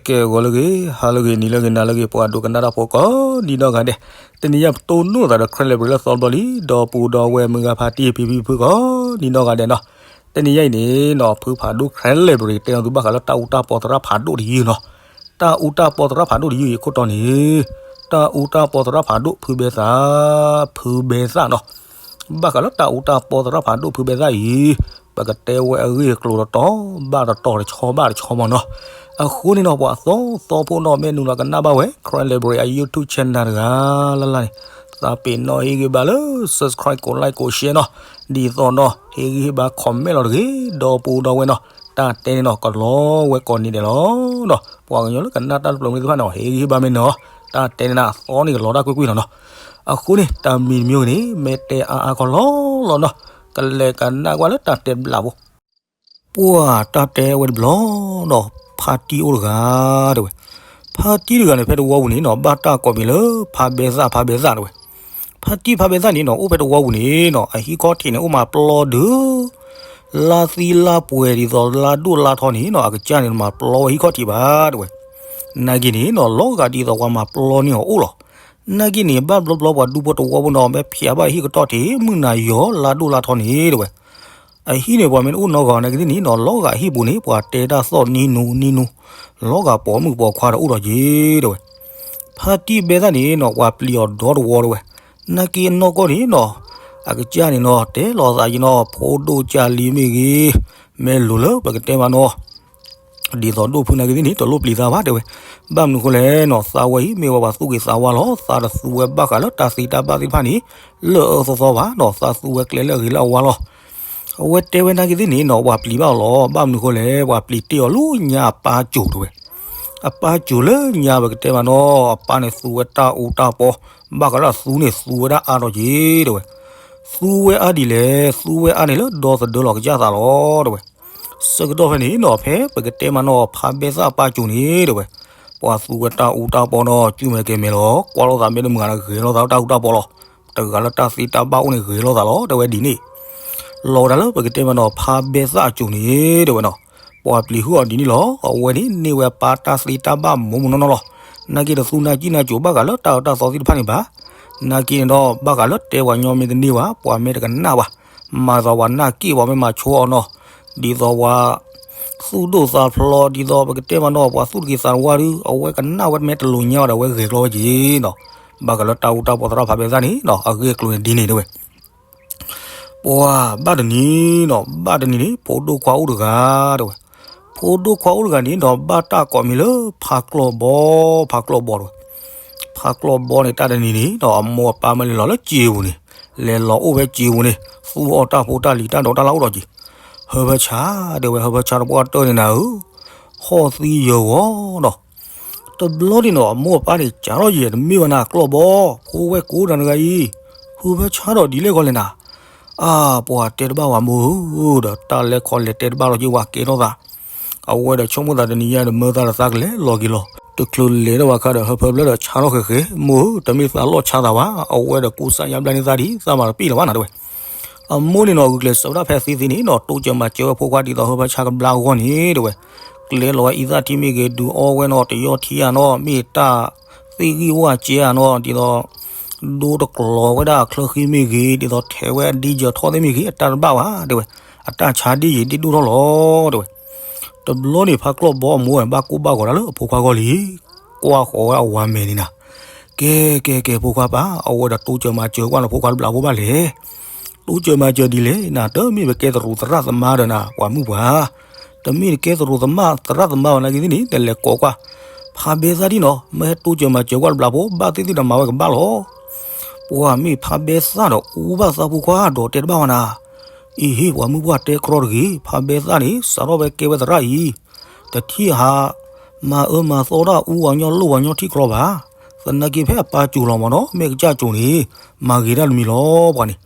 ကဲ ဂီၤလၢအဂ့ၤ, ဟါလၢအဂ့ၤ, နံၤလၢအဂ့ၤ, နၤလၢအဂ့ၤ, ပှၤဒိကနၣ်တၢ်ဖိကိးဒ်နီၢ်ဂၤဒဲး, တနံၤညါပတိၢ်နီၣ်သးဒီး Karen Library လၢသီတဘျီလံ, ဒီပုၢ်ဒီဝဲၢ်မုၢ်ဂၤဖါတံၢ် ဖံဖံဖုဖုကိးဒ်နီၢ်ဂၤဒဲးနီၤ, တနံၤညါအံၤန့ၣ်နီၤ ဖုဖးဒိၣ် Karen Library တဲအီၤသုဘၣ်ဃးလၢတၢ်အူတၢ်ပီသရၣ်ဖးဒိၣ်တယုၢ်နီၤ, တၢ်အူတၢ်ပီသရၣ်ဖးဒိၣ်တယုၢ်အံၤအခိၣ်တီန့ၣ်, တၢ်အူတၢ်ပီသရၣ်ဖးဒိၣ်ဖုဘဲသၣ်, ဖုဘဲသၣ်နီၤ ဘၣ်ဃးလၢတၢ်အူတၢ်ပီသရၣ်ဖးဒိၣ်ဖုဘဲသၣ်အံၤ, ပကတဲဝဲအဂ့ၢ်အကျိၤတတီၤဘၣ်တတီၤ တဆီဘၣ်တဆီမးနီၤ. အဃိန့ၣ်နီၤ ပှၤသီသီဖိနီၤ မ့ၢ်နုာ်လီၤကနၣ်ဘၣ်ဝဲ Karen Library အ YouTube channel တဂၤလၢ်လၢ်န့ၣ်, သးပ့ၤနီၣ်ဟ့ၣ်ဂံၢ်ဘါလၢ subscribe ကိး like ကိး share နီၤ, ဒ်သိးနီၤ ဟ့ၣ်ဂံၢ်ဟ့ၣ်ဘါ comment လီၤတဂ့ၤ, ဒီပုၢ်ဒီဝဲၢ်နီၤ, တၢ်တဲန့ၣ်နီၤ ကလီၤဝဲကိးနံၤဒဲးလီၤ. ဒီးပှၤကညီလၢကနၣ်တၢ်တဖျၢၣ်မုၢ်သ့ၣ်တဖၣ်န့ၣ် ဟ့ၣ်ဂံၢ်ဟ့ၣ်ဘါမ့ၢ်နၢၤအီၤ, တၢ်တဲန့ၣ်နၤ အသီန့ၣ်ကလီၤတၢ်ကွ့ၢ်ကွ့ၢ်လီၤနီၤ. အဃိန့ၣ် တၢ်မံၤတမံၤန့ၣ် မ့ၢ်တဲအါအါကီလီၤလီၤနီၤ, ကလဲၤကနၣ်ကွၢ်လၢတၢ်တဲတဘျီဖိ, ပှၤတၢ်တဲဝဲတဘျီနီၤ, ဖါတံၢ်အိၣ်တဂၤတဲဝဲ, ဖါတံၢ်တဂၤန့ၣ် ဖဲတဝီပူၤန့ၣ်နီၤ ဘၣ်တၢ်ကိးမံၤလၢ ဖါဘဲသၣ် ဖါဘဲသၣ်တဲဝဲ, ဖါတံၢ်ဖါဘဲသၣ်န့ၣ်နီၤ အိၣ်ဖဲတဝီပူၤန့ၣ်နီၤ အဟံၣ်ခီၣ်ထံးန့ၣ် အိၣ်မၤပျီဒုး လါသံလါပှဲၤဒ်သိးလါဒိၣ်လါထီန့ၣ်နီၤ အကစၢ်န့ၣ် တမၤပျီဝဲဟံၣ်ခီၣ်ထံးဘၣ်တဲဝဲ, နာ်က့န့ၣ်နီၤ လီၤဂာ်ဒ်သိးပှၤမၤပျီန့ၢ်အီၤအိၣ်လီၤ. နာ်က့န့ၣ် ဘၣ်ဘျီဘျီပှၤဒူဖိတဝီဖိနီၤ မ့ၢ်ဖျါဘၣ်အဟံၣ်ကတီၢ်ထံး မုၢ်နၤယီၤလါဒိၣ်လါထီန့ၣ်တဲဝဲ, အဟံၣ်န့ၣ် ပှၤမ့ၢ်တအိၣ်နီတဂၤနာ်က့သ့ၣ်န့ၣ်နီၤ လီၤဂာ်အဟံၣ်ပူၤန့ၣ် ပှၤတဲတၢ်သီၣ်နံၤနူနံၤနူ, လီၤဂာ်ပိာ်မုၣ်ပိာ်ခွါတအိၣ်ဒီးက့ၤတဲဝဲ. ဖါတံၢ်ဘဲသၣ်န့ၣ်နီၤ ပှၤပျံၤအီၤဒီတဝီတဲဝဲ, နာ်က့အနီၢ်ကီၢ်န့ၣ်နီၤ အကစၢ်န့ၣ်နီၤ တဲလီၤသးယံၤနီၤ ဖိဒိၣ်ကၢ်လံမ့ၢ်ဂ့ၤ, မ့ၢ်လိၤလၢပကတဲမးနီၤ ဒ်သိးဒိၣ်ဖုနာ်က့သ့ၣ်န့ၣ် တလိၣ်ပျံၤသးဘၣ်တဲဝဲ. ဘၣ်မနုၤဃိလဲၣ်နီၤ သးဝဲအံၤမ့ၢ်ဝဲပှၤသူၣ်က့ၤသးဝါလီၤ. သးတသူဝဲဘၣ်ဃးလၢတၢ်သ့တၢ်ဘၣ်သ့ၣ်တဖၣ်န့ၣ် လၢအအၢသီသီဘၣ်နီၤ သးသူဝဲကျဲလၢအဂ့ၤလၢအဝါလီၤ. အဝဲတဲဝဲနာ်က့သ့ၣ်န့ၣ်နီၤ ပှၤပျံၤဘၣ်အီၤလီၤ. ဘၣ်မနုၤဃိလဲၣ် ပှၤပျံၤတ့ၢ်အီၤလၢညါအပၢ်စိၤတဲဝဲ. အပၢ်စိၤလၢညါပကတဲမးနီၤ အပၢ်န့ၣ်သူဝဲတၢ်အူတၢ်ပီ, ဘၣ်ဃးလၢအသူန့ၣ်သူဝဲဒၣ်အါထီၣ်က့ၤတဲဝဲ. သူဝဲအါဒ်လဲၣ် သူဝဲအါန့ၣ်လၢဒီသဒၢလီၤကစၢ်သးလီၤတဲဝဲ. ဆၢကတီၢ်ဖဲန့ၣ်နီၤ ဖဲပကတဲမးနီၤ ဖါဘဲသၣ်အပၢ်စိၤန့ၣ်တဲဝဲ, ပှၤသူဝဲတၢ်အူတၢ်ပီနီၤ ကုမဲာ်ကဲမဲာ်လီၤ. ကွၢ်လိာ်သးမ့ၢ်တမုာ်ဂ့ၤ ဂဲၤလိာ်သးလၢတၢ်အူတၢ်ပီလီၤ. တဂၤလၢတၢ်သ့တၢ်ဘၣ်အိၣ်န့ၣ် ဂဲၤလိာ်သးလီၤတဲဝဲဒ်န့ၣ်. လီၤဝဲဒၣ်လၢပကတဲမးနီၤ ဖါဘဲသၣ်အစိၤန့ၣ်တဲဝဲနီၤ, ပှၤပျံၤဟုၣ်အီၤဒ်န့ၣ်လီၤ. အဝဲန့ၣ် န့ၢ်ဝဲပၢ်တၢ်သ့တၢ်ဘၣ်မိၢ်မိၢ်နီၢ်နီၢ်လီၤ. နာ်က့တသူနာ်ကံၣ်နာ်ကိၤဘၣ်ဃးလၢတၢ်အၢတၢ်သီသ့ၣ်တဖၣ်န့ၣ်ဘၣ်. နာ်က့န့ၣ်ဒီး ဘၣ်ဃးလၢတဲပှၤညီမ့ၢ်တန့ၢ်ဘၣ် ပှၤမ့ၢ်တကနၣ်ဘၣ်, မၤသးပှၤနာ်က့ၣ် ပှၤမ့ၢ်မၤဆိအီၤနီၤ, ဒ်သိးပှၤသူၣ်ဒိၣ်သးဖျိး ဒ်သိးပကတဲမးနီၤ ပှၤသူၣ်တက့ၤသးတဝါဒုး အဝဲကနၣ်ဝဲတမ့ၢ်တလိၤညါဘၣ်ဒီး အဝဲဂဲၤကျီဝဲက့ၤနီၤ. ဘၣ်ဃးလၢတၢ်အူတၢ်ပီသရၣ်ဖးဘဲသၣ်န့ၣ်နီၤ အဂ့ၢ်အကျိၤန့ၣ်ဒ်န့ၣ်တဲဝဲ. ပှၤဘၣ်တနံၤနီၤ ဘၣ်တနံၤန့ၣ် ဖိဒိၣ်ခွါအိၣ်တဂၤတဲဝဲ. ဖိဒိၣ်ခွါအိၣ်တဂၤန့ၣ်ဒီး ဘၣ်တၢ်ကိးမံၤလၢ ဖါကျီၢ်ဘီ, ဖါကျီၢ်ဘီတဲဝဲ. ဖါကျီၢ်ဘီန့ၣ် တၢ်တနံၤန့ၣ်ဒီး အမိၢ်အပၢ်မ့ၢ်လဲၤလီၤလၢစံာ်ပူၤန့ၣ်, လဲၤလီၤအိၣ်ဖဲစံာ်ပူၤန့ၣ် သူၣ်အီၣ်တၢ်ဖိတၢ်လံၤတၢ်ဒိးတၢ်လၢအိၣ်ဒီးက့ၤ. ဟၢဖၢဆါတဲဝဲ ဟၢဖၢဆါတပှၢ်တၢၢ်န့ၣ်နၤဧၢ, ဟီၣ်သံယၢၤဂီၤဒီး တဘျီန့ၣ်နီၤ အမိၢ်အပၢ်န့ၣ် ကးထီၣ်ယဲ တမ့ၢ်ဘၣ်နၤ ကျီၢ်ဘီ, ဖိဝဲၢ်ကိးတၢ်နဂၤအံၤ, ဟၢဖၢဆါဒီးဒ်လဲၣ်ဂီၤလဲၣ်နၤ. အါ ပှၤတဲတဘၣ်ဝဲမိၢ်ဧၢ, ဒီးတၢ်လဲၤခီလဲၤတဲတဘၣ်လီၤက့ၤဝဲကဲထီၣ်သး. အဝဲဒီးဆိကမိၣ်သးတနံၤညါဒီး မၢသးဒီးသးကလဲၤလီၤက့ၤလီၤ. တချုးလဲၤထီၣ်ဘၣ်ခါဒီး ဟၢဖၢဘျၢဒီးဆါထီၣ်ဃဲၤဃဲၤ, မိၢ်ဧၢ, တမ့ၢ်သးလီၢ်ဆါသးဘၣ်, အဝဲဒီးကူစါညါဘျါန့ၢ်သးဒံး သးမၤတပ့ၢ်လၢၤဘၣ်နၤတဲဝဲ. အမိၢ်န့ၣ်နီၤ ဂုာ်ကျဲးစၢးဝဲဒၣ်ဖဲသ့သ့န့ၣ်နီၤ တိစၢၤမၤစၢၤဝဲဖိခွါဒ်သိးဟၢဖၢဆါကဘျါအဂီၢ်န့ၣ်တဲဝဲ. ကျဲလီၤဝဲအံသၣ်ထံမ့ၢ်ဂ့ၤ ဒုးအီဝဲနီၤ တယီၢ်ထံဧါနီၤ မ့ၢ်တၢ်သ့ၣ်ဂံၢ်ဝၣ်စဲဧါနီၤ ဒ်သိး ဒိတကျိၤဝဲဒၣ်အချၢဃံမ့ၢ်ဂ့ၤ ဒ်သိးထဲးဝဲအဒ့ယၢၤထီၣ်သ့ၣ်မ့ၢ်ဂ့ၤ အတၢ်တဘၣ်ဘၣ်တဲဝဲ. အတၢ်ဆါဒ့ယံာ်ဒ့ဒိၣ်ထီၣ်လီၤတဲဝဲ. တဘျီန့ၣ် ဖါကျီၢ်ဘီအမိၢ်ဘၣ်ကိၢ်ဘၣ်ဂီၤတၢ်လၢအဖိခွါဂီၢ်လံ. ကွၢ်ဃီၤဝဲအဝၤမဲာ်န့ၣ်နၤ. ကဲ ကဲ ကဲ ဖိခွါပၢ်, အဝဲဒီးတိစၢၤမၤစၢၤကွၢ်နဖိခွါတဘျးဖိဘၣ်လဲၣ်. တိစၢၤမၤစၢၤဒ်လဲၣ်နၤ, တမ့ၢ်ပကဲသရူးသရၣ်သမါဒီးနၤ ပှၤမုၣ်ပှၢ်. တမ့ၢ်နကဲသရူးသမါသရၣ်သမါဘၣ်နာ်က့သ့ၣ်န့ၣ် နလဲၤကိးကွၢ် ဖါဘဲသၣ်ဒံၣ်နီၤ, မ့ၢ်ဟဲတိစၢၤမၤစၢၤကွၢ်တဘျးဖိ ဘၣ်သ့ၣ်သ့ၣ်ဒီးမၤဝဲကဘၣ်လီၤ. ပှၤမ့ၢ်ဖါဘဲသၣ်ဒီးအူဘၣ်သးဖိခွါဒီးတဲတဘၣ်ဝဲနၤ. အံၤဟ့ၣ် ပှၤမုၣ်ပှၢ်တဲကြီတဂ့ၤ, ဖါဘဲသၣ်န့ၣ် စးထီၣ်ဖဲကဲဝဲသရၣ်အံၤ တထံၣ်ဟး မၤအၢမၤသီတၢ်အူပှၤညီလိၣ်ပှၤညီထံၣ်ကြီဘၣ်. သနာ်က့ဖဲအပၢ်စူၤလီၤမးနီၤ, မ့ၢ်ကစၢ်စူၤန့ၣ် မၤဂ့ၤတၢ်တမံၤလီၤပှၤန့ၣ်.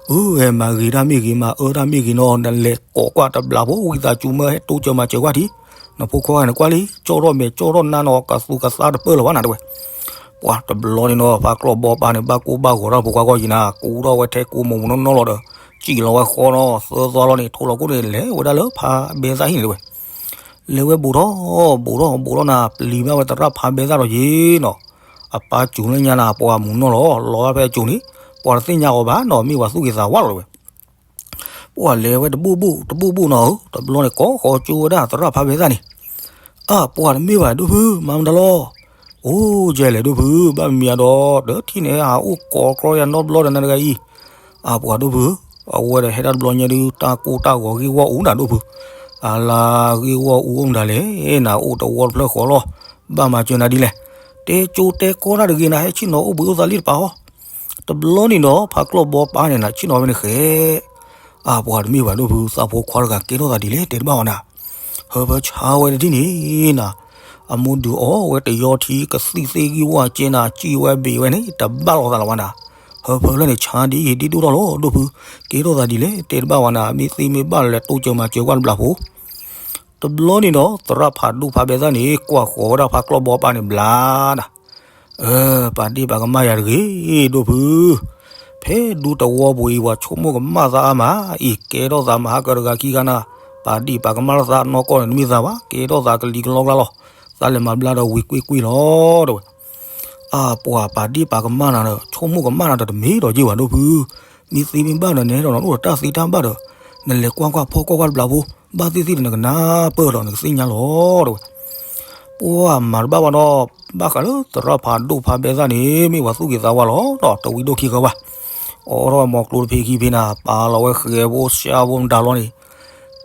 အၢ မၤဂ့ၤတၢ်မ့ၢ်ဂ့ၤ မၤအၢတၢ်မ့ၢ်ဂ့ၤနီၤ, နလဲၤကိးကွၢ်တဘျးဖိ ဝံသးစူၤမ့ၢ်ဟဲတိစၢၤမၤစၢၤကွၢ်ထံ, နဖိခွါန့ၣ်ကွၢ်လံ ကၠီထီၣ်မဲာ်ကၠီထီၣ်နါနီၤ ကသူကသါတပၢၢ်လၢၤဘၣ်နၤတဲဝဲ. ပှၤတဘျီန့ၣ်နီၤ ဖါကျီၢ်ဘီပၢ်န့ၣ် ဘၣ်ကိၢ်ဘၣ်ဂီၤတၢ်ဖိခွါဂီၢ်ယံၤနၤ, ကူထီၣ်ဝဲထဲကူမိၢ်မိၢ်နီၢ်နီၢ်လီၤဒီး စံၣ်လီၤဝဲဃီနီၤ သၢသွါလီၤန့ၣ် ထိးလီၤကိၣ်န့ၣ် လဲၤဝဲဒၣ်လၢဖါဘဲသၣ်ဟံၣ်န့ၣ်တဲဝဲ. လဲၤဝဲဘူးထီၣ် ဘူးထီၣ် ဘူးထီၣ်နၤ ပျံၤဘၣ်ဝဲသရၣ်ဖးဘဲသၣ်ဒီးယ့ၤနီၤ. အပၢ်စူၤလၢညါနၤ ပှၤမူၤနီၢ်လီၤ လီၤဘၣ်ဖဲအစူၤန့ၣ် ပှၤတသ့ၣ်ညါအီၤဘၣ်နီၤ မ့ၢ်ပှၤသူၣ်က့ၤသးဝါလီၤဝဲ ပှၤလဲၤဝဲတဘူၣ်ဘူၣ် တဘူၣ်ဘူၣ်နီၤဧၢ တဘျီန့ၣ် ကိးဃီကၠိဝဲဒၣ်သရၣ်ဖးဘဲသၣ်န့ၣ်, အၢ ပှၤတမ့ၢ်ဘၣ်ဒိၣ်ဖု မၤမတၤလီၤ. အိၣ်ကဲလဲၣ်ဒိၣ်ဖု ဘၣ်မံၤအဒီး ဒီးထံၣ်န့ၣ် ဟးအိၣ်ကိးကြီယၤနီတဘျီဒီးနၤတဂၤအံၤ, အၢ ပှၤဒိၣ်ဖု, အဝဲဒီးဟဲတၢ်တဘျီညါဒုး တၢ်ကိၢ်တၢ်ဂီၤဂ့ၢ်ဂီၢ်အိၣ်နၤဒိၣ်ဖု, အလါဂ့ၢ်ဂီၢ်အိၣ်အိၣ်မတၤလဲၣ် နၤအိၣ်တဝီတဖျၢၣ်ဃီလီၤ, ဘၣ်မၤစၢၤနၤဒ်လဲၣ်, တဲကၠိတဲကီတၢ်တဂ့ၤနၤ ဟဲဆ့ၣ်နီၤအိၣ်ဘှံးအိၣ်သးလံတပၤဟီ တဘျီန့ၣ်ဒီး ဖးကျီၢ်ဘီပၢ်န့ၣ် နၤဆ့ၣ်နီၤဝဲန့ၣ်ဃဲ, အၢ ပှၤတမ့ၢ်ဘၣ်ဒိၣ်ဖု သးဖိခွါတဂၤကဲထီၣ်သးဒ်လဲၣ် တဲတဘၣ်ဝဲနၤ, ဟၢဖၢဆါဝဲတထံၣ်န့ၣ်နၤ, အမိၢ်ဒုးအီၣ်ဝဲတယီထံ ကသံၣ်သ့ၣ်ဂံၢ်ဝၣ်ကဲနၤ စံၣ်ဝဲဘ့ၣ်ဝဲန့ၣ် တဘၣ်လိာ်သးလၢၤဝဲနၤ, ဟၢဖၢလၢန့ၣ် ဆါဒ်အံၤဒ်ဒိၣ်ထီၣ်လီၤ ဒိၣ်ဖု, ကဲထီၣ်သးဒ်လဲၣ် တဲတဘၣ်ဝဲနၤ မ့ၢ်သ့မ့ၢ်ဘၣ်လၢ တိစၢၤမၤစၢၤကွၢ်တဘျးဖိ တဘျီန့ၣ်ဒီး သရၣ်ဖးဒိၣ်ဖးဘဲသၣ်န့ၣ် ကွၢ်ဃီၤဝဲဒၣ်ဖးကျီၢ်ဘီပၢ်န့ၣ်ဘျါနၤ, အၢ ပာ်ဒ့ၣ်ပာ်ကမၣ်ယၤတဂ့ၤ ဒိၣ်ဖု, ဖဲဒူတဝီပူၤအံၤ ပှၤဆိကမိၣ်ကမၣ်သးအါမး အံၤကဲထီၣ်သးမဟါကတဂၤခံဂၤနၤ, ပာ်ဒ့ၣ်ပာ်ကမၣ်လၢသးနီၢ်ကီၢ်န့ၣ် တမ့ၢ်သးဘၣ် ကဲထီၣ်သးကလံၤကလီကျါလီၤ, သးလဲၤမၤဘျါဒီးဝံၤကွံာ်ကွံာ်လီၤ တဲဝဲ အၢ ပှၤပာ်ဒ့ၣ်ပာ်ကမၣ်နၤဒီး ဆိကမိၣ်ကမၣ်နၤဒီးတမ့ၢ်ဒီးယ့ၢ်ဘၣ်ဒိၣ်ဖု, မ့ၢ်သ့မ့ၢ်ဘၣ်ဒီး နဟဲဒီးနအိၣ်ဒီးတၢ်သ့တၢ်ဘၣ်ဒီး နလဲၤကွၢ်ကွၢ်ဖီၣ်ကွၢ်ကွၢ်တဘျးဖိ, ဘၣ်သ့ၣ်သ့ၣ်ဒီးနကနၢ်ပၢၢ်ဒီးနကသ့ၣ်ညါလီၤ တဲဝဲ, ပှၤမၤတဘၣ်ဘၣ်ဒီး ဘၣ်ဃးလၢသရၣ်ဖးဒိၣ်ဖးဘဲသၣ်န့ၣ် မ့ၢ်ပှၤသူၣ်က့ၤသးဝါလီၤဒီး တဝံၤဒိၣ်ခံဃီဘၣ်, အိးထီၣ်ဝဲမီၤကျိတဖံခံဖံနၤ ပာ်လီၤဝဲဃဲၤဖိစှၤဖိမတၤလီၤန့ၣ်,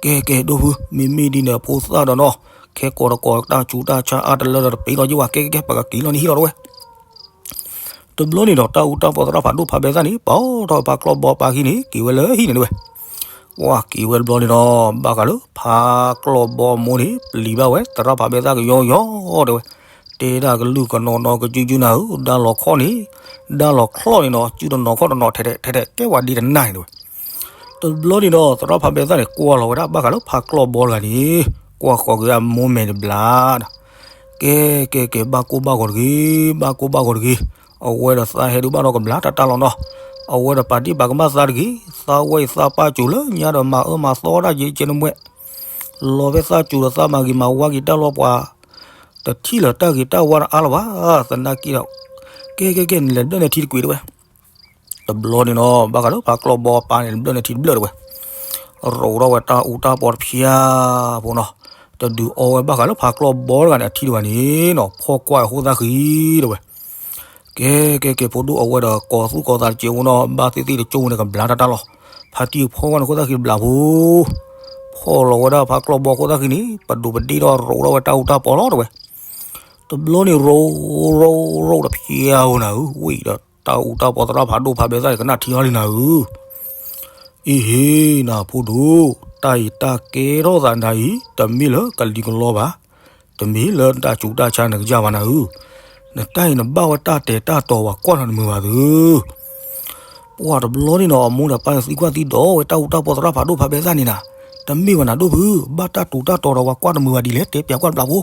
ကဲကဲဒိၣ်ဖု မ့မ့ၢ်ဒ်န့ၣ်အဖိသၣ်ဒီးနီၤ, ခဲကိာ်တကိးတၢ်ဆူးတၢ်ဆါအါတလၢဒီးတပ့ၤလီၤယ့ၢ်ဝဲ ကဲကဲကဲ ပကက့ၤလီၤန့ၣ်ဟံၣ်လီၤတဝဲ တဘျီန့ၣ်ဒီး တၢ်အူတၢ်ပီၢ်သရၣ်ဖးဒိၣ်ဖးဘဲသၣ်န့ၣ် ပာ်ထီၣ်ဖးကျီၢ်ဘီပၢ်ခံန့ၣ် က့ၤဝဲလၢဟံၣ်န့ၣ်တဝဲ, ပှၤက့ၤဝဲတဘျီန့ၣ်ဒီး ဘၣ်ဃးလၢဖးကျီၢ်ဘီအမိၢ်န့ၣ် ပျံၤဘၣ်ဝဲသရၣ်ဖးဘဲသၣ်ကယီကယီ တဲဝဲ, တဲဒၣ်ကလုၢ်ကနီၤနီၤကစုကစုနၤဧၢ, ဒါလီၤခီၣ်န့ၣ် ဒါလီၤချီၣ်န့ၣ်နီၤ စုတနီၤခီၣ်တနီၤထဲထဲထဲထဲ ကဲဝဲဒ်တနၢ်န့ၣ်တဝဲ တဘျီန့ၣ်ဒီး သရၣ်ဖးဘဲသၣ်န့ၣ် ကွၢ်လီၤဝဲဒၣ်ဘၣ်ဃးလၢဖးကျီၢ်ဘီတဂၤန့ၣ်, ကွၢ်ဃီၤက့ၤအမိၢ်မဲာ်တဘျါဒီး, ကဲကဲကဲ ဘၣ်ကိၢ်ဘၣ်ဂီၤတဂ့ၤ, ဘၣ်ကိၢ်ဘၣ်ဂီၤတဂ့ၤ, အဝဲဒီးသးဟဲဒုးဘၣ်ဒီးကဘျါတၢ်တၢ်လီၤနီၤ, အဝဲဒီးပာ်ဒ့ၣ်ပာ်ကမၣ်သးတဂ့ၤ, သးဝဲအံၤသးပၢ်စူၤလၢညါဒီးမၤအၢမၤသီဒၣ်ယဲကဲနမှဲ, လီၤဖဲသးစူၤဒီးသးမၤဂ့ၤမၤဝါက့ၤတၢ်လီၤပှၤ, တထံၣ်လၢၤတၢ်ဂ့ၤတၢ်ဝါတအါလၢၤဘၣ်, သနာ်က့ဒီး, ကဲကဲကဲ နလဲၤဘျၢၣ်န့ၢ်ထံတကွံာ်တဝဲ တဘျီန့ၣ်နီၤ ဘၣ်ဃးလၢဖးကျီၢ်ဘီပၢ်န့ၣ် ဘျၢၣ်န့ၢ်ထံတဘျၢၣ်တဝဲ, ရိးထီၣ်ဝဲတၢ်အူတၢ်ပီတဖၠါဖိနီၤ, တဒုးအီဝဲဘၣ်ဃးလၢဖးကျီၢ်ဘီတဂၤန့ၣ် အထံတဂၤန့ၣ်နီၤ ဖီၣ်ကွၢ်အဃိသတးဃံတဝဲ, ကဲကဲကဲ ဖိဒိၣ်အဝဲဒီး ကိးသူၣ်ကိးသးတစဲးဖိနီၤ ဘၣ်သ့ၣ်သ့ၣ်တကၠိန့ၣ် ကဘျါတၢ်တၢ်လီၤ, ဖါတံၢ်ဖီၣ်ကွၢ်န့ၣ်အဃိသတးဃံတဘျးဖိ ဖီၣ်လီၤဝဲဒၣ်ဖးကျီၢ်ဘီအဃိသတးဃံန့ၣ် ပဒိးပဒ့ၣ်ထီၣ်ရိးထီၣ်ဝဲတၢ်အူတၢ်ပီလီၤတဝဲ တဘျီန့ၣ်ရိးရိးရိးတဖျါဧိၤနၤဧၢ, ဝံၤဒီးတၢ်အူတၢ်ပီသရၣ်ဖးဒိၣ်ဖးဘဲသၣ်န့ၣ် ကနၣ်ထံအီၤလံနၤဧၢ, အ့ဟ့နၤဖိဒိၣ်, တၢ်အံၤတၢ်ကဲထီၣ်သးနၤအံၤ တမ့ၢ်လၢကလံၤကလီဘၣ်, တမ့ၢ်လၢတၢ်ဆူးတၢ်ဆါနကစၢ်ဘၣ်နၤဧၢ, နတၢ်အံၤနဘၣ်ဝဲတၢ်တဲာ်တၢ်တီၤဝဲကွၢ်နၤတမုာ်ဘၣ်သု ပှၤတဘျီန့ၣ်နီၤ အမိၢ်ဒီးပၢ်န့ၣ်သံကွၢ်သံဒိးဝဲတၢ်အူတၢ်ပီသရၣ်ဖးဒိၣ်ဖးဘဲသၣ်န့ၣ်နၤ, တမ့ၢ်ဘၣ်နၤဒိၣ်ဖု, ဘၣ်တၢ်တူးတၢ်တီၤဒီးဝဲကွၢ်တမုာ်ဘၣ်ဒ်လဲၣ် တဲပျးကွၢ်တဘျးဖိ,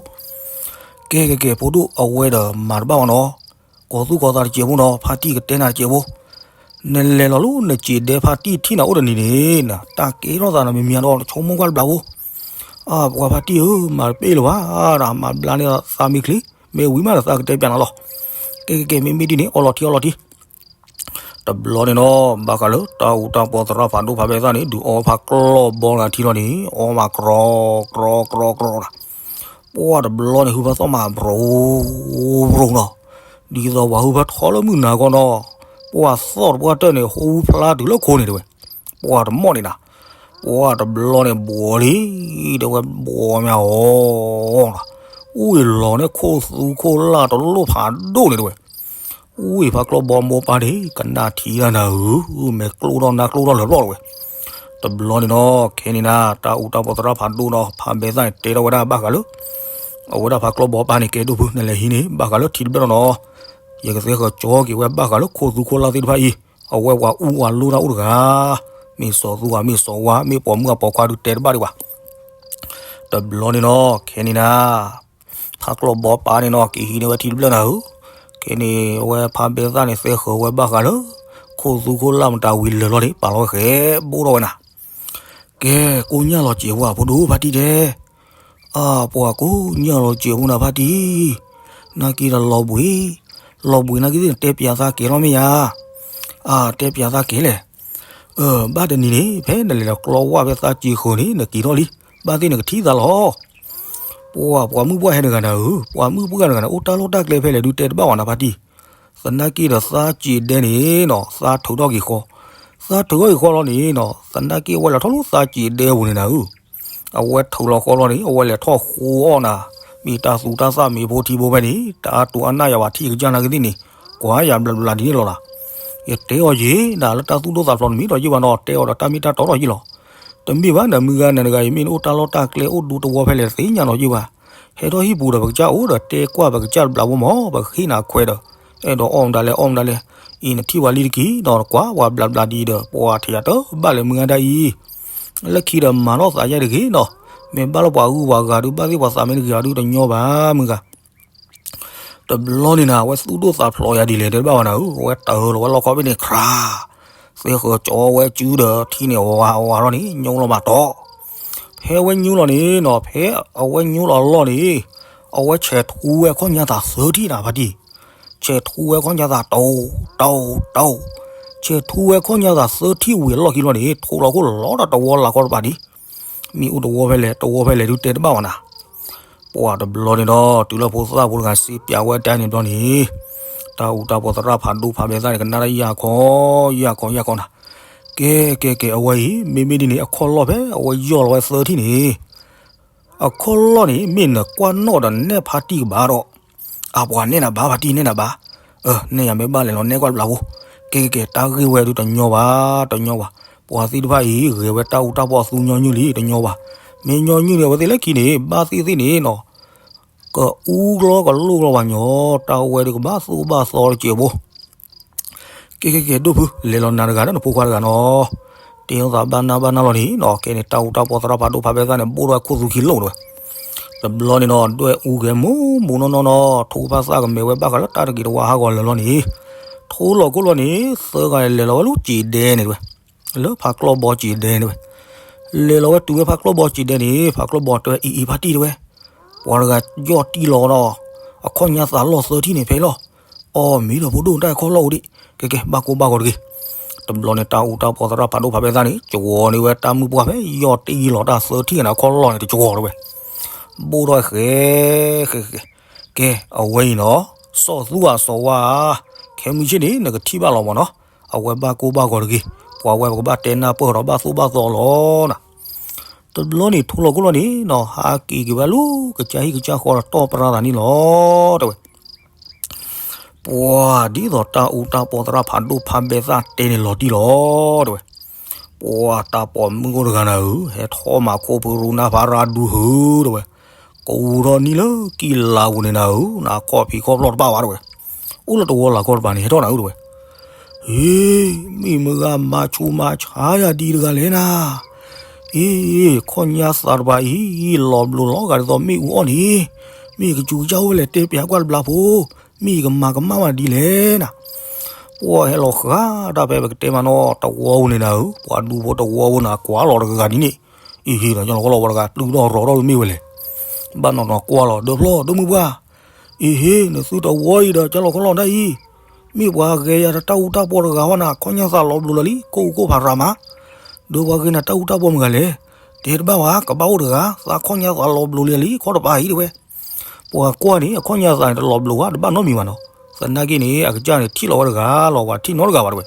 ကဲကဲကဲ ဖိဒိၣ်အဝဲဒီးမၤတဘၣ်ဘၣ်နီၤ, ကိးသူၣ်ကိးသးတစဲးဖိနီၤ ဖါတံၢ်ကတဲနၤတစဲးဖိ, နလဲၤလီၤလၢနစံးဒဲဖါတံၢ်ထံၣ်နၤအိၣ်တနံၤန့ၣ်နၤ တၢ်ကဲထီၣ်သးနၤမံၤမံၤဒီး ဆိကမိၣ်ကွၢ်တဘျးဖိ, အၢ ပှၤဖါတံၢ်ဧၢ မၤတပ့ၢ်လၢၤဘၣ်, မၤဘျါန့ၢ်သးမ့ၢ်ချ့, မ့ၢ်ဝံၤမးဒီးသးကတဲပျးနၤလီၤ, ကဲကဲကဲ မ့မ့ၢ်ဒ်န့ၣ် အီလီၤထံအီလီၤထံ တဘျီန့ၣ်နီၤ ဘၣ်ဃးလၢတၢ်အူတၢ်ပီသရၣ်ဖးဒိၣ်ဖးဘဲသၣ်န့ၣ် ဒုးအီဖးကျီၢ်ဘီဂၤထံလီၤန့ၣ် အီမးကြီ ကြီ ကြီ ကြီ နၤ, ပှၤတဘျီန့ၣ် ဟုဖၢသီၣ်မး ဘြိ ဘြိ နီၤ, ဒ်သိးပှၤဟုဖၢထီလၢမုၢ်နၤဂီၢ်နီၤ, ပှၤသီၣ်တပှၢ်တၢၢ်န့ၣ် ဟူဖျါတုၤလၢခိန့ၣ်တဲဝဲ, ပှၤတမီၢ်န့ၣ်နၤ, ပှၤတဘျီန့ၣ် ဘှီလံ တဲဝဲ ဘှီမးအီၤ အူအ့ၣ်လီၤန့ၣ် ခိၣ်သူခိၣ်လၢ်တလိၣ်ဖးဒိၣ်န့ၣ်တဲဝဲ အူအ့ၣ်ဖးကျီၢ်ဘီမိၢ်ပၢ်န့ၣ် ကနၣ်ထံတၢ်နၤဧၢ, မဲာ်ကျိၣ်ထီၣ်နါကျိၣ်ထီၣ်လၢာ်ဘျီၣ်တဲဝဲ, တဘျီန့ၣ်နီၤ ခဲန့ၣ်နၤ တၢ်အူတၢ်ပီသရၣ်ဖးဒိၣ်နီၤ ဖးဘဲသၣ်န့ၣ် တဲထီၣ်ဝဲဒၣ်ဘၣ်ဃးလၢ အဝဲဒၣ်ဖးကျီၢ်ဘီပၢ်န့ၣ် ကဲဒိၣ်ဖု နလဲၤဟံးန့ၢ် ဘၣ်ဃးလၢထံတဘျၢၣ်နီၤနီၤ, ယကသ့ၣ်ဃီၤကၠီက့ၤဝဲဘၣ်ဃးလၢခိၣ်သူခိၣ်လၢ်သ့ၣ်တဖၣ်အံၤ, အဝဲပှၤအူပှၤလိၢ်တၢ်အိၣ်တဂၤ, မ့ၢ်စီၤသူဧါ မ့ၢ်စီၤဝါ မ့ၢ်ပိာ်မုၣ်အပိာ်ခွါဒုးတဲတဘၣ်ဒံးဘၣ်, တဘျီန့ၣ်နီၤ ခဲန့ၣ်နၤ ဖးကျီၢ်ဘီပၢ်န့ၣ်နီၤ က့ၤဟံးန့ၢ်ဝဲထံတဘျၢၣ်နၤဧၢ, ခဲန့ၣ် အဝဲဖးဘဲသၣ်န့ၣ် သဲဃီၤဝဲဘၣ်ဃးလၢ ခိၣ်သူခိၣ်လၢ်မတၤဝံၤလၢာ်လီၤန့ၣ် ပာ်လီၤဝဲဃဲ ဘိၣ်ထီၣ်ဝဲနၤ, ကဲ ကိၣ်ညၣ်လီၤစဲးဖိ အဖိဒိၣ်ဖါတံၢ်တဲ, ပှၤကိးညၢ်လီၤစဲးဖိနၤဖါတံၢ်, နာ်က့ဒီးလီၤဘှံး, လီၤဘှံးနာ်က့သ့ၣ်နတဲပၠးသးကဲၤလီၤမ့ၢ်ဧါ, အတဲပၠးသးကဲၤလဲၣ်, ဘၣ်တနံၤန့ၣ် ဖဲနလဲၤလီၤကျီဝၢ်ဖဲသးစဲးဃၢၤန့ၣ် နက့ၤထီၣ်လံ, ဘၣ်သ့ၣ်နကထံၣ်သးလီၤ. ပှၤမုၣ်ပှၢ်ဟဲတဂၤနၤဧၢ, ပှၤမုၣ်ပှၢ်တဂၤန့ၣ် အိၣ်တၢ်လီၢ်တၢ်ကျဲဖဲလဲၣ်ဒုးတဲတဘၣ်ဝဲနၤဖါတံၢ်, သနာ်က့ဒီးသးစဲးဒဲန့ၣ်နီၤ သးထုးထီၣ်က့ၤဃီ, သးထုးထီၣ်က့ၤဃီလီၤန့ၣ်နီၤ သနာ်က့အဝဲလဲၤထီၣ်လၢသးစဲးဒဲပူၤန့ၣ်နၤဧၢ အဝဲထုးလီၤဃီလီၤန့ၣ် အဝဲလဲၤထီၣ်ဃိအီၣ်နၤ, မ့ၢ်တၢ်သူတၢ်သၣ်မ့ၢ်ဖိထံဖိဖဲန့ၣ် တၢ်အတိၢ်အနၢ်ယၤဘၣ်ထံၣ်ကစၢ်နာ်က့သ့ၣ်န့ၣ်, ကွၢ်ယၤဘျးဘျးဒ်န့ၣ်လီၤနၤ, ယတဲအီၤယ့ၤနၤ လၢတၢ်သူၣ်ဒိၣ်သးဖျိးတမ့ၢ်ဒီးယ့ၢ်ဘၣ်နီၤ တဲအီၤဒီးတၢ်မ့ၢ်တၢ်တီထီၣ်ယ့ၢ်လီၤ, တမ့ၢ်ဘၣ်နမုၢ်ဂၤနၤတဂၤအံၤ မ့ၢ်နအိၣ်တၢ်လီၢ်တၢ်ကျဲအိၣ်ဒူသဝီဖဲလဲၣ်သ့ၣ်ညါဒီးယ့ၢ်ဘၣ်, ဟဲထီၣ်ဟံၣ်ပူၤဒီးပကစၢ်အိၣ်ဒီးတဲကွၢ်ပကစၢ်တဘျးဖိမၢ် ပဃ့နၤခွဲးဒီး အဲၣ်ဒိးအီၣ်မတၤလဲၣ်အီၣ်မတၤလဲၣ်, အံၤနထံၣ်ပှၤလံတက့ၢ်နီၤ ကွၢ်ပှၤဘျးဘျးဒ်ဒီး ပှၤထံးယၤတဘၣ်လၢမုၢ်ဂၤဒၣ်အံၤ, လၢခံဒီးမၤထီၣ်သးယဲၢ်တဂ့ၤနီၤ, မ့ၢ်ဘၣ်လၢပှၤဂုၤပှၤဂၤဒုး ဘၣ်သ့ၣ်ပှၤသးမ့ၢ်တဂ့ၤအီၤဒုးတညီဘၣ်မုၢ်ဂၤ တဘျီန့ၣ်နၤ အဝဲသူၣ်ဒိၣ်သးဖျိးယၤဒ်လဲၣ်တဲတဘၣ်ဘၣ်နၤဧၢ, အဝဲတၢ်လီၤဝဲလီၢ်ခီဘ့ၣ်န့ၣ် ခြး, သ့ဃၢၤကၠီဝဲစုဒီးထံန့ၣ်ဝါဝါထီၣ်န့ၣ် ညိလီၤမးတီၢ်, ဖဲအဝဲညိလီၤန့ၣ်နီၤ ဖဲအဝဲညိလီၤအလီၢ်န့ၣ်, အဝဲဆဲးထူဝဲခီၣ်ညါသးသၢထံၣ်နၤဖါတံၢ်, ဆဲးထူဝဲခီၣ်ညါသးတိၢ်, တိၢ်, တိၢ်, ဆဲးထူဝဲခီၣ်ညါသးသၢထံၣ်ဝံၤအလီၢ်ခံလီၤန့ၣ် ထိလီၤခိၣ်လီၤဒီးတဝီလၢ်ကီတပၤဒံး မ့ၣ်အူတဝီဖဲလဲၣ် တဝီဖဲလဲၣ် ဒုးတဲတဘၣ်ဝဲနၤ, ပှၤတဘျီန့ၣ်ဒီး တုၤလၢဖိသၣ်ဖိတဂၤစ့ပၠးဝဲတၢ်န့ၣ်ဘျီန့ၣ်, တၢ်အူတၢ်ပီၢ်သရၣ်ဖးဒိၣ်ဖးဘဲသၣ်န့ၣ် ကနၣ်တၢ်ယၢ်ခီ, ယၢ်ခီ ယၢ်ခီနၤ, ကဲ ကဲ ကဲ အဝဲအံၤ မ့မ့ၢ်ဒ်န့ၣ် အခီၣ်လီၢ်ဖဲအဝဲယီၢ်လီၤဝဲသၢထံၣ်န့ၣ် အခီၣ်လီၢ်န့ၣ် မ့ၢ်နကွၢ်နီၣ်ဒီးနဲၣ်ဖါတံၢ်ကဘၣ်ဒီး, အပှၤနဲၣ်နၤဘၣ် ဖါတံၢ်နဲၣ်နၤဘၣ်, အၢ နဲၣ်ယၤမ့ၢ်ဘၣ်လဲၣ်လီၤ နဲၣ်ကွၢ်တဘျးဖိ, ကဲ ကဲ ကဲ တၢ်ဂ့ၢ်ဝဲဒုးတညီဘၣ် တညီဘၣ်, ပှၤသ့ၣ်တဖၣ်အံၤ ဂဲၤဝဲတၢ်အူတၢ်ပီၢ်သူညီနုၢ်လံ တညီဘၣ်, မ့ၢ်ညီနုၢ်န့ၣ် အဝဲသ့ၣ်လၢခံန့ၣ် ဘၣ်သ့ၣ်သ့ၣ်န့ၣ်နီၤ, ကအူကလီကလိၣ်ကလီဘၣ်ညီ, တၢ်ဝဲဒုးကဘၣ်သိၣ်ဘၣ်သီတစဲးဖိ ကဲ ကဲ ကဲ ဒိၣ်ဖု လဲၤလီၤနၤတဂၤဒီးနဖိခွါတဂၤနီၤ, တ့ထီၣ်သးဘၣ်နၢ်ဘၣ်နၢ်လီၤန့ၣ်နီၤ, ကဲန့ၣ် တၢ်အူတၢ်ပီၢ်သရၣ်ဖးဒိၣ်ဖးဘဲသၣ်န့ၣ် ဘိၣ်ထီၣ်ဝဲခိၣ်သူခံလိာ်တဲဝဲ, တဘျီန့ၣ်နီၤ ဒွဲၣ်အူဂဲၤမူမူနီၢ်နီၢ်နီၤ, ထိၣ်ဖးသၣ်ကမဲာ်ဝဲဘၣ်ဃးလၢတၢ်တဂ့ၤတဝါဟးဂီၤလၢာ်လီၤန့ၣ်, ထိလီၤခိၣ်လီၤန့ၣ် သၢဂၤလဲၤလီၤဝဲလၢစဲးဒဲန့ၣ်တဲဝဲ, လၢဖးကျီၢ်ဘီစဲးဒဲန့ၣ်တဲဝဲ, လဲၤလီၤဝဲတုၤဝဲဖးကျီၢ်ဘီစဲးဒဲန့ၣ် ဖးကျီၢ်ဘီတဲဝဲ အံၤအံၤ ဖါတံၢ်တဲဝဲ ပှၤတဂၤယီၢ်တံၢ်လီၤဒီး အခီၣ်ညါသးလီၢ်သၢထံၣ်န့ၣ်ဖဲလီၤ, အီၣ်မ့ၢ်ဒီးဖိဒိၣ်တၢ်ခီၣ်လီၢ်အိၣ်ဒံး, ကဲ ကဲ ဘၣ်ကိၢ်ဘၣ်ဂီၤတဂ့ၤ, တဘျီန့ၣ် တၢ်အူတၢ်ပီၢ်သရၣ်ဖးဒိၣ်ဖးဘဲသၣ်န့ၣ် ကဝီၤန့ၢ်ဝဲတၢ်မုၢ်ပှၢ်ဖဲယီၢ်တံၢ်လီၤတၢ်သၢထံၣ်န့ၣ် အခီၣ်လီၢ်န့ၣ် တကဝီၤတဲဝဲ, ဘိၣ်ထီၣ်ဃဲ ဃဲ ဃဲ ကဲ အဝဲအံၤနီၤ, စီၤသူအၤစီၤဝါဧၢ, ခဲမုၢ်ဆ့ၣ်န့ၣ် နကထံၣ်ဘၣ်လီၤမးနီၤ, အဝဲဘၣ်ကိၢ်ဘၣ်ဂီၤတဂ့ၤ, ပှၤဝဲပကဘၣ်တဲနၢ်ပၢၢ်ဒီးဘၣ်သိၣ်ဘၣ်သီလီၤနၤ တဘျီန့ၣ် ထိလီၤခိၣ်လီၤန့ၣ်နီၤ ဟးက့ၤက့ၤဝဲလၢကစၢ်ဟံၣ်ကစၢ်ဃီဒီးတီၢ်ပြၢသးန့ၣ်လီၤ တဲဝဲ, ပှၤဒ်သိးတၢ်အူတၢ်ပီၢ်သရၣ်ဖးဒိၣ်ဖးဘဲသၣ်တဲန့ၣ်လီၤတံၢ်လီၤ တဲဝဲ, ပှၤတၢ်ပိာ်မုၣ်အိၣ်တဂၤနၤဧၢ, ဟဲထီၣ်မၤခိၣ်ဖုရူနၢ်ဖးရၣ်ဒူဟၢ တဲဝဲ, ကူထီၣ်နံၣ်လၢကံၢ်လါပူၤန့ၣ်နၤဧၢ, နခီၣ်ဖံးခီၣ်ဖျီၣ်တဘၣ်ဘၣ်တဲဝဲ, အိၣ်လၢတဝီလၢ်ကီၢ်တပၤန့ၣ် ဟဲထီၣ်နၤဧၢ တဲဝဲ အ့ မ့ၢ်မတၤဂၤမၤဆူးမၤဆါယၤဒ်တဂၤလဲၣ်နၤ, အ့ ခီၣ်ညါသးတပၤအံၤ လီၤဘျိးလီၤဂာ်ဒ်သိးမ့ၣ်အူအီၣ်န့ၣ်, မ့ၢ်ကစူၤကစၢ်အိၣ်ဝဲလဲၣ် တဲပၠးကွၢ်တဘျးဖိ, မ့ၢ်ကမၤကမၣ်မးဒ်လဲၣ်နၤ, ပှၤဟဲလီၤဃးတၢ်ဖဲပကတဲမးနီၤ တဝီပူၤန့ၣ်နၤဧၢ, ပှၤဒူဖိတဝီပူၤန့ၣ် ကွၢ်လီၤတဂၤဂၤဒ်န့ၣ်, အ့ဟ့ဒီး ကၠၢ်လီၤခီလီၤဝဲတဂၤ ပျုၢ်ထီၣ်ရီၤထီၣ်မ့ၢ်ဝဲလဲၣ်, ဘၣ်နီၢ်နီၢ်ကွၢ်လီၤ ဒီဖျီၣ် ဒိၣ်မုၢ်ပှၢ် အ့ဟ့ နသုတဝီအံၤဒီး ကၠၢ်လီၤခီလီၤဒ်အံၤ, မ့ၢ်ပှၤဂဲၤယၤတၢ်အူတၢ်ပီၢ်တဂၤဝဲနၤ ခီၣ်ညါသးလီၤဘျိးလၢာ်လံ ကိၢ်အူကိၢ်ဖးရၤမး, ဒီးပှၤဂဲၤနၤတၢ်အူတၢ်ပီၢ်မတၤဂၤလဲၣ်, တဲတဘၣ်ဝဲ ကဘၣ်အိၣ်တဂၤ သးခီၣ်ညါသးလီၤဘျိးလံလံ ခီၣ်တပၤအံၤတဲဝဲ, ပှၤကွၢ်န့ၣ် အခီၣ်ညါသးန့ၣ် တလီၤဘျိးဘၣ် တဘၣ်နီတမံၤဘၣ်နီၤ, သနာ်က့န့ၣ် အကစၢ်န့ၣ် ထံၣ်လီၤဝဲတဂၤလီၤ ပှၤထံၣ်နီတဂၤဘၣ်တဲဝဲ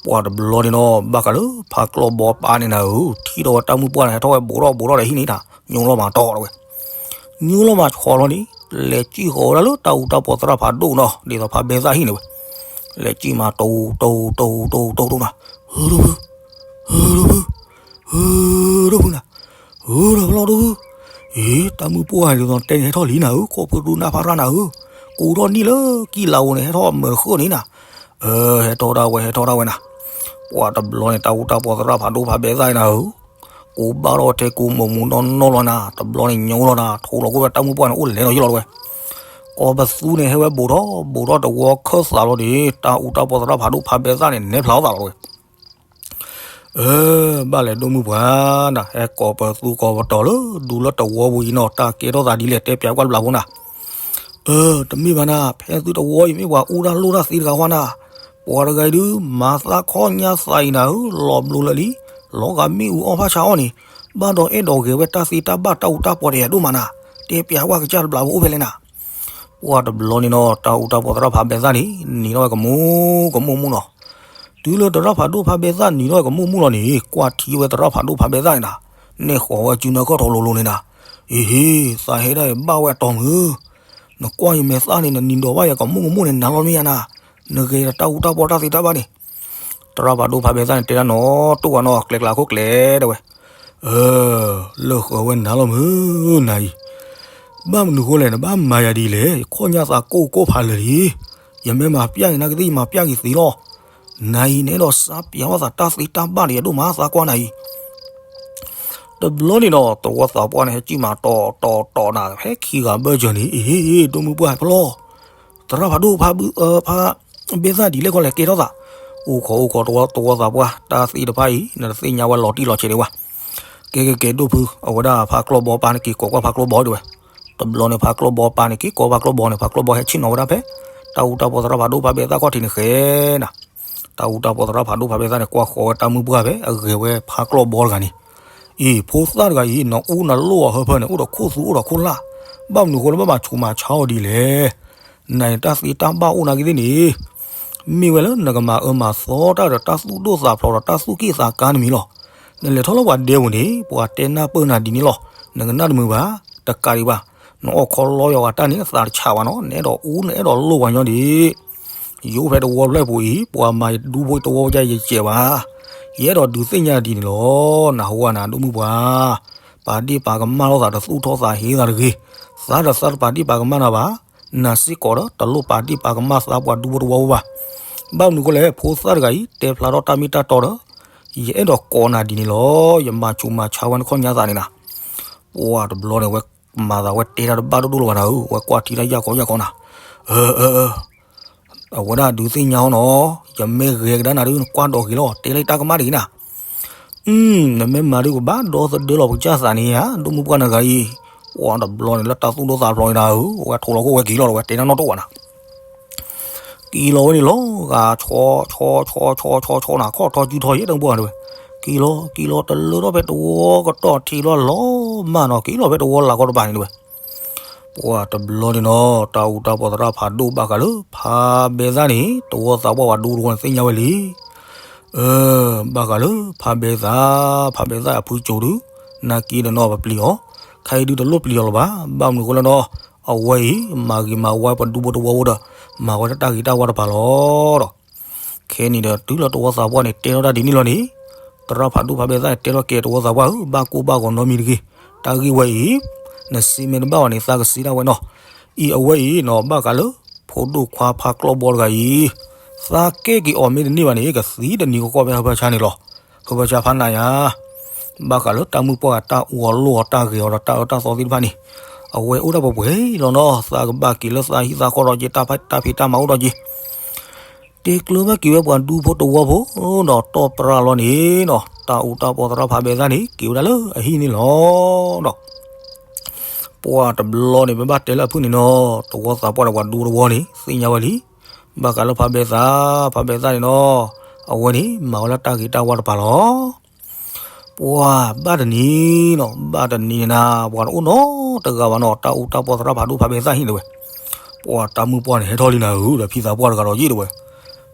ပှၤတဘျီန့ၣ်ဒီး ဘၣ်ဃးလၢဖးကျီၢ်ဘီပၤန့ၣ်နၤဧၢ, ထံၣ်ဒီးဝဲတၢ်မုၢ်ပှၢ်န့ၣ် ဟဲထီၣ်ဝဲဘူးထီၣ်ဘူးထီၣ်ဒီးဟံၣ်န့ၣ်နၤ, ညိလီၤမးတီၢ်တဲဝဲ, ညိလီၤမးဆီလီၤန့ၣ်, လဲၤစံၣ်ဃီၤဝဲဒၣ်လၢတၢ်အူတၢ်ပီၢ်သရၣ်ဖးဒိၣ်နီၤ ဒ်သိးဖးဘဲသၣ်ဟံၣ်န့ၣ်ဝဲ, လဲၤစံၣ်မးတိၢ်တိၢ်တိၢ်တိၢ်တိၢ်နၤ, ဟၢဒိၣ်ဖု, ဟၢဒိၣ်ဖု, ဟၢဒိၣ်ဖုနၤ, ဟၢဒိၣ်ဖျီၣ်ဒိၣ်ဖု, အ့ တၢ်မုၢ်ပှၢ်ဒ်သိးတဲန့ၣ် ဟဲထီၣ်လံနၤဧၢ, ခိၣ်ဖုရူနၢ်ဖးရၣ်နၤဧၢ, ကူထီၣ်နံၣ်လၢကံၢ်လါပူၤန့ၣ် ဟဲထီၣ်မုာ်ဃၢန့ၣ်နၤ အၢ ဟဲထီၣ်ဒၣ်ဝဲ ဟဲထီၣ်ဒၣ်ဝဲနၤ, ပှၤတဘျီန့ၣ် တၢ်အူတၢ်ပီၢ်သရၣ်ဖးဒိၣ်ဖးဘဲသၣ်နၤဧၢ, ကူဘၣ်ထီၣ်ထဲကူမိၢ်မူနီၢ်နီၢ်လီၤနၤ, တဘျီန့ၣ်ညိလီၤနၤ, ထိလီၤခိၣ်ဝဲတၢ်မုၢ်ပှၢ်န့ၣ် အိၣ်လဲၤလီၤယလီၤတဝဲ, ကိးပသူန့ၣ်ဟဲဝဲဘူးထီၣ်ဘူးထီၣ်တဝီခၢၣ်သးလီၤန့ၣ် တၢ်အူတၢ်ပီၢ်သရၣ်ဖးဒိၣ်ဖးဘဲသၣ်န့ၣ် နဲဖျါအသးလီၤတဝဲ အၢ ဘၣ်လဲၣ်ဒိၣ်မုၢ်ပှၢ်နၤ, ဟဲကိးပသူကိးပတီၤလၢဒူလၢတဝီပူၤအံၤနီၤ, တၢ်ကဲထီၣ်သးဒ်လဲၣ် တဲပၠးကွၢ်တဘျီဖိနၤ. အၢ တမ့ၢ်ဘၣ်နၤ, ဖဲသုတဝီအံၤမ့ၢ်ပှၤအူတၢ်လိၣ်တၢ်သ့တဂၤဃီနၤ, ပှၤတဂၤအံၤဒုး မၤသးခီညါသးအံၤနၤဧၢ, လီၤဘျိလၢာ်လံ, လီၤဂာ်မ့ၣ်အူအီၣ်ဖၣ်ဆါအီၣ်န့ၣ်, ဘၣ်ဒီးအဲၣ်ဒိးဂဲၤဝဲတၢ်သ့တၢ်ဘၣ်တၢ်အူတၢ်ပီတယၤဒိၣ်မးနၤ, တဲပၠးကွၢ်ကစၢ်တဘျီဖိအိၣ်ဖဲလဲၣ်နၤ. ပှၢ်တဘျီန့ၣ်နီၤ တၢ်အူတၢ်ပီသရၣ်ဖးဘဲသၣ်န့ၣ် နံၤထီၣ်ဝဲကမူၣ်ကမူၣ်မူၣ်နီၤ. တုၤလၢသရၣ်ဖးဒိၣ်ဖးဘဲသၣ်နံၤထီၣ်ဝဲကမူၣ်မူၣ်လီၤန့ၣ် ကွၢ်ထံဝဲသရၣ်ဖးဒိၣ်ဖးဘဲသၣ်န့ၣ်နၤ, နဲၣ်ဃီၤဝဲစုနၢခီၣ်ထီလိၤလိၤန့ၣ်နၤ, အ့ဟ့, သးဟဲဒၣ်အံၤဘၣ်ဝဲအတီၤမုၢ်, နကွၢ်ယမဲာ်သၣ်န့ၣ် နနံၤဒီးဘၣ်ယၤကမူၣ်ကမူၣ်န့ၣ် နၤလီၤမ့ၢ်ယၤနၤ, နဂဲၤတၢ်အူတၢ်ပီတၢ်သ့တၢ်ဘၣ်န့ၣ်. သရၣ်ဖးဒိၣ်ဖးဘဲသၣ်န့ၣ် တဲဒၣ်နီၤတိၢ်ဝဲနီၤ ကျဲကျါခိၣ်ကျဲတဲဝဲ အၢ လၢဃီၤဝဲနၤလီၤမုၢ်နၤအံၤ, ဘၣ်မနုၤဃိလဲၣ် နဘၣ်မၤယၤဒ်လဲၣ်, ယခီၣ်ညါသးကိၢ်ကိၢ်ဖးလၢာ်လံ, ယမ့ၢ်မၤပျၢ်က့ၤနၤကသ့ၣ် ယမၤပျၢ်က့ၤသ့လီၤ. နၤအံၤ နအဲၣ်ဒိးစးပၠးဝဲသးတၢ်သ့တၢ်ဘၣ်ဒီးယဒိၣ်မး သးကွၢ်နၤအံၤ. တဘျီန့ၣ်ဒီး သဝီသးပှၢ်န့ၣ် ဟဲစံၣ်မးတီတီတီနၤ ဟဲခံဂၤဘၢၣ်စၢၤန့ၣ် အ့ဟ့ ဒိၣ်မုၢ်ပှၢ်ဖျီ သရၣ်ဖးဒိၣ်ဖးဘဲသၣ်ဒ်လဲၣ်ခီလဲၣ် ကဲထီၣ်သး, အိၣ်ခိးအိၣ်ခိးတဝီသးပှၢ် တၢ်သ့တဖၣ်အံၤ နတသ့ၣ်ညါဝဲလီၤတံၢ်လီၤဆဲးဒံးဘၣ်. ကဲကဲကဲဒိၣ်ဖု အဝဲဒၣ်ဖးကျီၢ်ဘီပၢ်န့ၣ် က့ၤကိးကွၢ်ဖးကျီၢ်ဘီတဲဝဲ. တဘျီန့ၣ် ဖးကျီၢ်ဘီပၢ်န့ၣ် က့ၤကိးဖးကျီၢ်ဘီန့ၣ် ဖးကျီၢ်ဘီဟဲဆ့ၣ်နီၤဝဲဒၣ်ဖဲ တၢ်အူတၢ်ပီသရၣ်ဖးဒိၣ်ဖးဘဲသၣ်ခီၣ်ထံးန့ၣ်ဃဲနၤ. တၢ်အူတၢ်ပီသရၣ်ဖးဒိၣ်ဖးဘဲသၣ်န့ၣ် ကွၢ်ဃီၤဝဲတၢ်မုၢ်ပှၢ်ဖဲအဂဲၤဝဲဖးကျီၢ်ဘီတဂၤန့ၣ်, အံၤ ဖိသၣ်တဂၤအံၤ နအူနလိၣ်အီၤဟၢဖၢန့ၣ် အိၣ်ဒီးခိၣ်သူအိၣ်ဒီးခိၣ်လၢ်, ဘၣ်မနုၤဃိလၢဘၣ်မၤဆူးမၤဆါအီၤဒ်လဲၣ်. နၤအံၤတၢ်သ့တၢ်ဘၣ်အိၣ်နာ်က့သ့ၣ်န့ၣ် မ့ၢ်ဝဲလၢနကမၤအၢမၤသီတၢ်ဒီးတၢ်သူၣ်ဒိၣ်သးဖျိးဒီးတၢ်သူၣ်က့ၣ်သးကါန့ၣ်မ့ၢ်လီၤ. နလဲၤထီၣ်လၢပှၤဒဲပူၤန့ၣ် ပှၤတဲနၢ်ပၢၢ်နၤဒ်န့ၣ်လီၤ. နကနၣ်တမုာ်ဘၣ်, တကးဒံးဘၣ်, နအီၣ်ခီလီယွၤတၢ်န့ၣ် သးတဆးဘၣ်နီၤ, နအဲၣ်ဒိးအူနအဲၣ်ဒိးလိၣ်ပှၤညီဒံး ယအိၣ်ဖဲတဝီဖျၢၣ်ပူၤအံၤ ပှၤမၤယဒူဖိတဝီဖိယဲယစဲးဘၣ်. ယအဲၣ်ဒိးဒုးသ့ၣ်ညါဒ်န့ၣ်လီၤ. နဟူဝဲနၤဒိၣ်မုၢ်ပှၢ်, ပာ်ဒ့ၣ်ပာ်ကမၣ်လိာ်သး တသူၣ်ထီၣ်သးဟ့သးတဂ့ၤ. သးဒီးသးတပာ်ဒ့ၣ်ပာ်ကမၣ်နၤဘၣ်. နစ့ၢ်ကီးဒီးတလိၣ်ပာ်ဒ့ၣ်ပာ်ကမၣ်သးပှၤဒူဖိတဝီဖိဘၣ်. ဘၣ်မနုၤဃိလဲၣ် ဖိသၣ်တဂၤအံၤ တဲဖျါထီၣ်တၢ်မ့ၢ်တၢ်တီဒီး ယအဲၣ်ဒိးကိးနၤဒ်န့ၣ်လီၤ. ယမၤဆူးမၤဆါဝဲနခီၣ်ညါသးန့ၣ်နၤ. ပှၢ်တဘျီန့ၣ် ဝဲမၤသးဝဲတဲတၢ်တဘၣ်ဒိၣ်ဒိၣ်လၢၤဘၣ်နၤဧၢ, ဝဲကွၢ်ထံတၢ်ယၢ်ခီယၢ်ခီနၤ. အၢ အၢ အၢ အဝဲဒၣ်ဒုးသ့ၣ်ညါအီၤနီၤ, ယမ့ၢ်ဂဲၤကဒါနၤဒုး နကွၢ်ဒိးက့ၤလီၤ, တဲလၢယတၢ်ကမၣ်တဂ့ၤနၤ. နမ့ၢ်မၤဒုးကဘၣ်ဒီသဒၢလီၤပကစၢ်သးန့ၣ်ဧါ ဒိၣ်မုၢ်ပှၢ်နဂၤအံၤ. ပှၢ်တဘျီန့ၣ် လၢတၢ်သူၣ်ဒိၣ်သးဖျိးန့ၣ်နၤဧၢ, ဝဲထိးလီၤခိၣ်ဝဲက့ၤလီၤဒီး ဝဲတဲတၢ်နီၣ်တိၢ်ဝဲနၤ. က့ၤလီၤဝဲန့ၣ်လီၤ, ဂၤဆီဆီဆီဆီဆီဆီနၤ ခီၣ်ထီၣ်စုထီၣ်ယဲၢ်တၢ်ပှၢ်တဲဝဲ. က့ၤလီၤ က့ၤလီၤတလၢထီၣ်ဖဲတဝီကတီၢ်ထံးလီၤလီၤမးနီၤ, က့ၤလီၤဖဲတဝီလၢ်ကီတပၤန့ၣ်တဲဝဲ. ပှၢ်တဘျီန့ၣ်နီၤ တၢ်အူတၢ်ပီသရၣ်ဖးဒိၣ်ဘၣ်ဃးလၢဖးဘဲသၣ်န့ၣ် တဝီသးပှၢ်ပှၤဒူတဝီန့ၣ်သ့ၣ်ညါဝဲလံ. အၢ ဘၣ်ဃးလၢဖးဘဲသၣ်, ဖးဘဲသၣ်အဖုစိၤဒုး နာ်က့ဒီးနီၤ ပပျံၤအီၤ, ခဲအံၤဒုးတလိၣ်ပျံၤအီၤလၢၤဘၣ်. ဘၣ်မနုၤဃိလဲၣ်နီၤ, အဝဲအံၤ မၤဂ့ၤမၤဝါပှၤဒူဖိတဝီဖိဒီး မၤဝဲဒၣ်တၢ်ဂ့ၤတၢ်ဝါတပၤလီၤဒီး ခဲန့ၣ်ဒီး တုၤလၢတဝီသးပှၢ်န့ၣ် တဲထီၣ်တၢ်ဒ်န့ၣ်လီၤန့ၣ်, သရၣ်ဖးဒိၣ်ဖးဘဲသၣ်န့ၣ် တဲထီၣ်က့ၤတဝီသးပှၢ်ဧၢ, ဘၣ်ကိၢ်ဘၣ်ဂီၤနီတမံၤတဂ့ၤ. တၢ်ဂ့ၢ်ဝဲအံၤ နစံးမ့ၢ်တဘၣ်ဘၣ်န့ၣ် သးကစံးဒၣ်ဝဲနီၤ. အံၤအဝဲအံၤနီၤ ဘၣ်ဃးလၢ ဖိဒိၣ်ခွါဖးကျီၢ်ဘီတဂၤအံၤ သးကဲက့ၤအီၤမ့ၢ်တန့ၢ်ဘၣ်န့ၣ် ကသံတနံၤကီၢ်ကီၢ်ဖဲဟၢဖၢဆါန့ၣ်လီၤ. ဟၢဖၢဆါဖးနးယါ ဘၣ်ဃးလၢတၢ်မုၢ်ပှၢ်တၢ်အူအီၤလိၣ်အီၤတၢ်ဂဲၤအီၤဒီးတၢ်အၢတၢ်သီသ့ၣ်တဖၣ်န့ၣ် အဝဲအိၣ်ဒၣ်ပှဲၤပှဲၤလီၤနီၤ. သးကဘၣ်က့ၤလၢသးဟံၣ်သးဃီဒီးက့ၤ တၢ်ဖံးတၢ်မၤအိၣ်ဒီးက့ၤ တ့ကျၢၤဘၣ်က့ၤဝဲပှၤဒူဖိတဝီဖိဒီးတီၢ်ပြၢလီၤန့ၣ်နီၤ. တၢ်အူတၢ်ပီသရၣ်ဖးဘဲသၣ်န့ၣ် က့ၤဝဲဒၣ်လၢအဟံၣ်န့ၣ်လီၤဒီး ပှၢ်တဘျီန့ၣ် ပဘၣ်တဲလၢအဖုၣ်န့ၣ်နီၤ, တဝီသးပှၢ်ဒီးပှၤဒူတဝီန့ၣ် သ့ၣ်ညါဝဲလံ. ဘၣ်ဃးလၢဖးဘဲသၣ်, ဖးဘဲသၣ်န့ၣ်နီၤ, အဝဲန့ၣ် မၤဝဲလၢတၢ်ဂ့ၤတၢ်ဝါတပၤလီၤ. ပှၢ်ဘၣ်တနံၤနီၤ, ဘၣ်တနံၤန့ၣ်နၤ, ပှၤတအိၣ်နီတဂၤဘၣ်နီၤ, တၢ်အူတၢ်ပီသရၣ်ဖးဒိၣ်ဖးဘဲသၣ်ဟံၣ်တဲဝဲ. ပှၢ်တၢ်မုၢ်ပှၢ်န့ၣ် ဟဲထီၣ်လံနၤဧၢ, ဒီးဖံသးပှၢ်တဂၤဒီးယံာ်တဲဝဲ.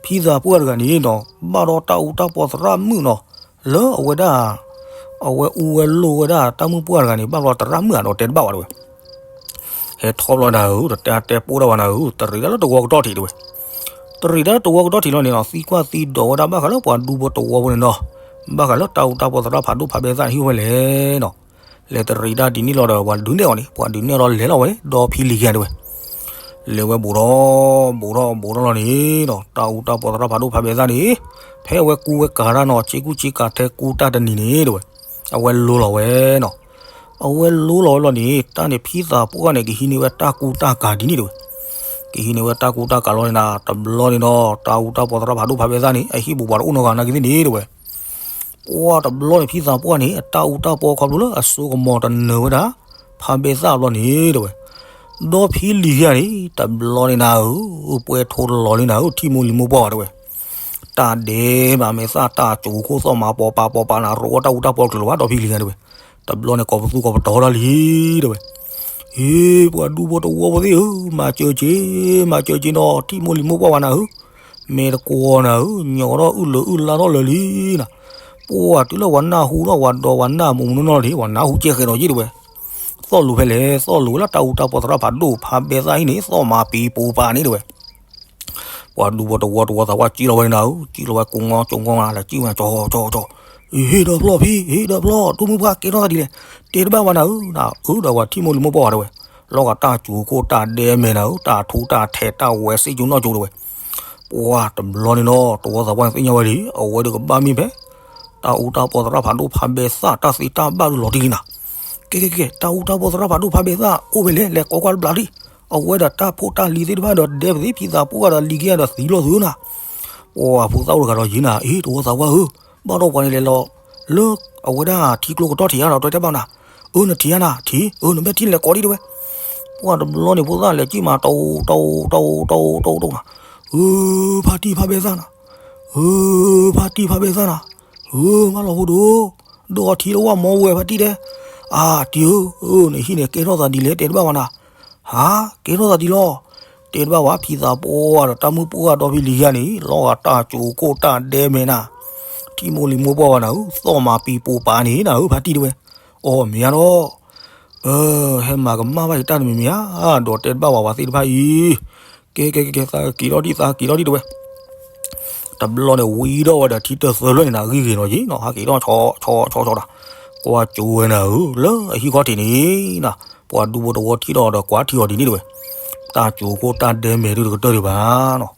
ဖံသးပှၢ်တဂၤန့ၣ်နီၤ, ဘၣ်ဒီးတၢ်အူတၢ်ပီသရၣ်မုၣ်နီၤ, လၢအဝဲဒၣ် အဝဲအူဝဲလိၣ်ဝဲဒၣ်တၢ်မုၢ်ပှၢ်တဂၤန့ၣ် ဘၣ်ဘျီသရၣ်မုၣ်ဧါဒီးတဲတဘၣ်ဝဲတဲဝဲ. ဟဲထီၣ်ဘျီနၤဧၢ, တတဲတဲပိၢ်ဒၣ်ဝဲနၤဧၢ, တရံးတၢ်လၢတဝီကတီၢ်ထံးတဲဝဲ. တရံးတၢ်လၢတဝီကတီၢ်ထံးလီၤန့ၣ်နီၤ, သံကွၢ်သံဒိးဝဲဒၣ်ဘၣ်ဃးလၢပှၤဒူဖိတဝီဖိန့ၣ်နီၤ, ဘၣ်ဃးလၢတၢ်အူတၢ်ပီသရၣ်ဖးဒိၣ်ဖးဘဲသၣ်န့ၣ်ဟံၣ်ဝဲလဲၣ်နီၤ. လဲၤတရံးတၢ်ဒ်န့ၣ်လီၤဒီး ပှၤဒုးနဲၣ်အီၤန့ၣ်, ပှၤဒုးနဲၣ်အီၤဒီးလဲၤလီၤဝဲဒီဖံလံၤယါတဲဝဲ. လဲၤဝဲဘူးထီၣ် ဘူးထီၣ်ဘူးထီၣ်လီၤန့ၣ်နီၤ, တၢ်အူတၢ်ပီသရၣ်ဖးဒိၣ်ဖးဘဲသၣ်န့ၣ် ဖဲအဝဲကူဝဲကၤတၢ်နီၤ, ဆ့ကူဆ့ကၤထဲကူတၢ်တနံၤန့ၣ်တဲဝဲ, အဝဲလိၤလီၤဝဲနီၤ. အဝဲလိၤလီၤဝဲလီၤန့ၣ် တၢ်န့ၣ်ဖံသးပှၢ်န့ၣ် ကဟံးန့ၢ်ဝဲတၢ်ကူတၢ်ကၤဒ်န့ၣ်တဲဝဲ. ကဟံးန့ၢ်ဝဲတၢ်ကူတၢ်ကၤလီၤန့ၣ်နၤ, တဘျီန့ၣ်နီၤ, တၢ်အူတၢ်ပီသရၣ်ဖးဒိၣ်ဖးဘဲသၣ်န့ၣ် အဟံၣ်ဘူးပှၤတအိၣ်နီတဂၤနာ်က့သ့ၣ်န့ၣ်တဲဝဲ. ပှၢ်တဘျီန့ၣ် ဖံသးပှၢ်န့ၣ် အတၢ်အူတၢ်ပီခီဖျိလၢအစိကမီၤတနၢၤဝဲဒၣ် ဖါဘဲသၣ်ဘျီန့ၣ်တဲဝဲ, ဒီဖံလံၤခံဂၤန့ၣ် တဘျီန့ၣ်နၤဧၢ, ပှဲၤထိလီၤလံနၤဧၢ, ထံၣ်မိၢ်လံၤမိၢ်ပှၢ်ဘၣ်တဲဝဲ, တၢ်ဒဲးမးမဲာ်သၣ် တၢ်ကၠိၤခိၣ်သီၣ်မၤပိာ်ပာ်ပိာ်ပာ်နၤ ရိအတၢ်အူတၢ်ပီကျၢၤလီၤဘၣ် ဒီဖံလံၤခံဂၤတဲဝဲ, တဘျီန့ၣ် ကိးပသူကိးပတီၤတၢ်လံ တဲဝဲ ဟ့ ပှၤဒူဖိတဝီဖိသ့ၣ်ဧၢ, မၤစၢၤက့ၤ, မၤစၢၤက့ၤနီၤ, ထံၣ်မိၢ်လံၤမိၢ်ပှၢ်ဘၣ်နၤဧၢ, မ့ၢ်တကွီၤနၤဧၢ, ညီထီၣ်အုၣ်လၢာ်အုၣ်လါထီၣ်လၢာ်လံနၤ, ပှၢ်တုၤလၢပှၤနၢ်ဟူထီၣ်ပှၤဒီးပှၤနၢ်မူးမူးနီၢ်နီၢ်လံ ပှၤနၢ်ဟူကဲဃဲၤဒီးယ့ၣ်တဲဝဲ, သီၣ်လိၤဖဲလဲၣ်, သီၣ်လိၤဝဲလၢတၢ်အူတၢ်ပီသရၣ်ဖးဒိၣ်ဖါဘဲသၣ်အံၤန့ၣ် သီၣ်မၤပံၤပိာ်ပာ်န့ၣ်တဲဝဲ ပှၤဒူဖိတဝီတဝီသးပှၢ်စံၣ်လီၤဝဲန့ၣ်နၤဧၢ, စံၣ်လီၤဝဲကိးငီကိးငီနၤ လဲၤစံၣ်ဝဲကၠီကၠီကၠီ, ဟ့ၣ်ဒီးဖျီၣ်ဖံ, ဟ့ၣ်ဒီးဖျီၣ်, ဒိၣ်မုၢ်ပှၢ်ကဲထီၣ်သးဒ်လဲၣ်, တဲတဘၣ်ဝဲနၤဧၢ, နၤဧၢဒီးပှၤထံၣ်မိၢ်လံၤမိၢ်ပှၢ်ဘၣ်တဲဝဲ, လီၤဂာ်တၢ်ကၠိၤခိၣ်တၢ်ဒဲမဲာ်နၤဧၢ, တၢ်ထူတၢ်ထဲးတၢ်ဝဲစ့ၣ်ကၠိနီၣ်ကၠိတဲဝဲ, ပှၢ်တဘျီန့ၣ်နီၤ တဝီသးပှၢ်န့ၣ်သ့ၣ်ညါဝဲလံ, အဝဲဒၣ်ကဘၣ်မ့ၢ်ဖဲ တၢ်အူတၢ်ပီသရၣ်ဖးဒိၣ်ဖါဘဲသၣ်တၢ်သ့တၢ်ဘၣ်ဒုးလီၤတံၢ်လံနၤ, ကဲကဲကဲ တၢ်အူတၢ်ပီသရၣ်ဖးဒိၣ်ဖါဘဲသၣ်အိၣ်ဖဲလဲၣ် လဲၤကိးကွၢ်တဘျီဒံး, အဝဲဒီးတၢ်ဖိတၢ်လံၤသ့ၣ်တဖၣ်ဒီးဒဲပသ့ၣ်ဖံသးပှၢ်ဒီးလံၤခံဂၤဒီးသံလီၤသုနၤ, ပှၢ်ဖိသၣ်အိၣ်တဂၤဒီးယံၤနၤ, အ့ တဝီသးပှၢ်ဧၢ, ဘၣ်ဒီးပှၤန့ၣ်လဲၤလီၤ လၢ အဝဲဒၣ်ထံကျိကတီၢ်ထံးဧါဒီးတဲတဘၣ်နၤ, အၢ နထံးဧါနၤ ထံး, အၢ နဘၣ်ထံၣ်လဲၤကိးဒံးတဲဝဲ, ပှၢ်တဘျီန့ၣ်ဖိသၣ်လဲၤစံၣ်မး တအိၣ် တအိၣ် တအိၣ် တအိၣ် တအိၣ် တအိၣ်နၤ, အၢ ဖါတံၢ်ဖါဘဲသၣ်နၤ, အၢ ဖါတံၢ်ဖါဘဲသၣ်နၤ, အၢ မၢလီၤဖိဒိၣ်, ဒိၣ်အီထံလၢဝၢ်မီဝဲဖါတံၢ်တဲ, အါ တံၢ်ဧၢ, အၢ နဟံၣ်န့ၣ်ကဲထီၣ်သးဒ်လဲၣ် တဲတဘၣ်ဝဲနၤ, ဟါ ကဲထီၣ်သးဒ်လီၤ, တဲတဘၣ်ဝဲဖံသးပှၢ်ဒီးတၢ်မုၢ်ပှၢ်ဒီဖံလံၤယါန့ၣ် လီၤဂာ်တၢ်ကၠိၤခိၣ်တၢ်ဒဲမဲာ်နၤ, ထံၣ်မိၢ်လံၤမိၢ်ပှၢ်ဝဲနၤဧၢ, သီၣ်မၤပံၤပိာ်ပာ်န့ၣ်နၤဧၢ ဖါတံၢ်တဲဝဲ, အီ မ့ၢ်ဧါဒီး အၢ ဟဲမၤကမၣ်ဘၣ်ယတၢ်တမံၤမံၤဧါ, ဒီးတဲတဘၣ်ဝဲပှၤသ့ၣ်တဖၣ်အံၤ, ကဲကဲကဲကဲ သးက့ၤထီၣ်ဒံး သးက့ၤထီၣ်ဒံးတဲဝဲ, တဘျီန့ၣ်ဝံၤဒီးဝဲဒီးထံတသၢဖျၢၣ်န့ၣ်နၤ ဂံၢ်ဂ့ၤနီၤက့ၤနီၤ ဟးက့ၤထီၣ်ဆီဆီဆီဆီဒီး, ကွၢ်ကၠိဝဲနၤဧၢ လၢအဟံၣ်ခီၣ်ထံးန့ၣ်နၤ, ပှၤဒူဖိတဝီထံၣ်ဒီးဒီးကွၢ်ထံအီၤဒ်န့ၣ်တဲဝဲ, တၢ်ကၠိၤခိၣ်တၢ်ဒဲမဲာ်ဒုးတကတၢၢ်ဒံးဘၣ်နီၤ,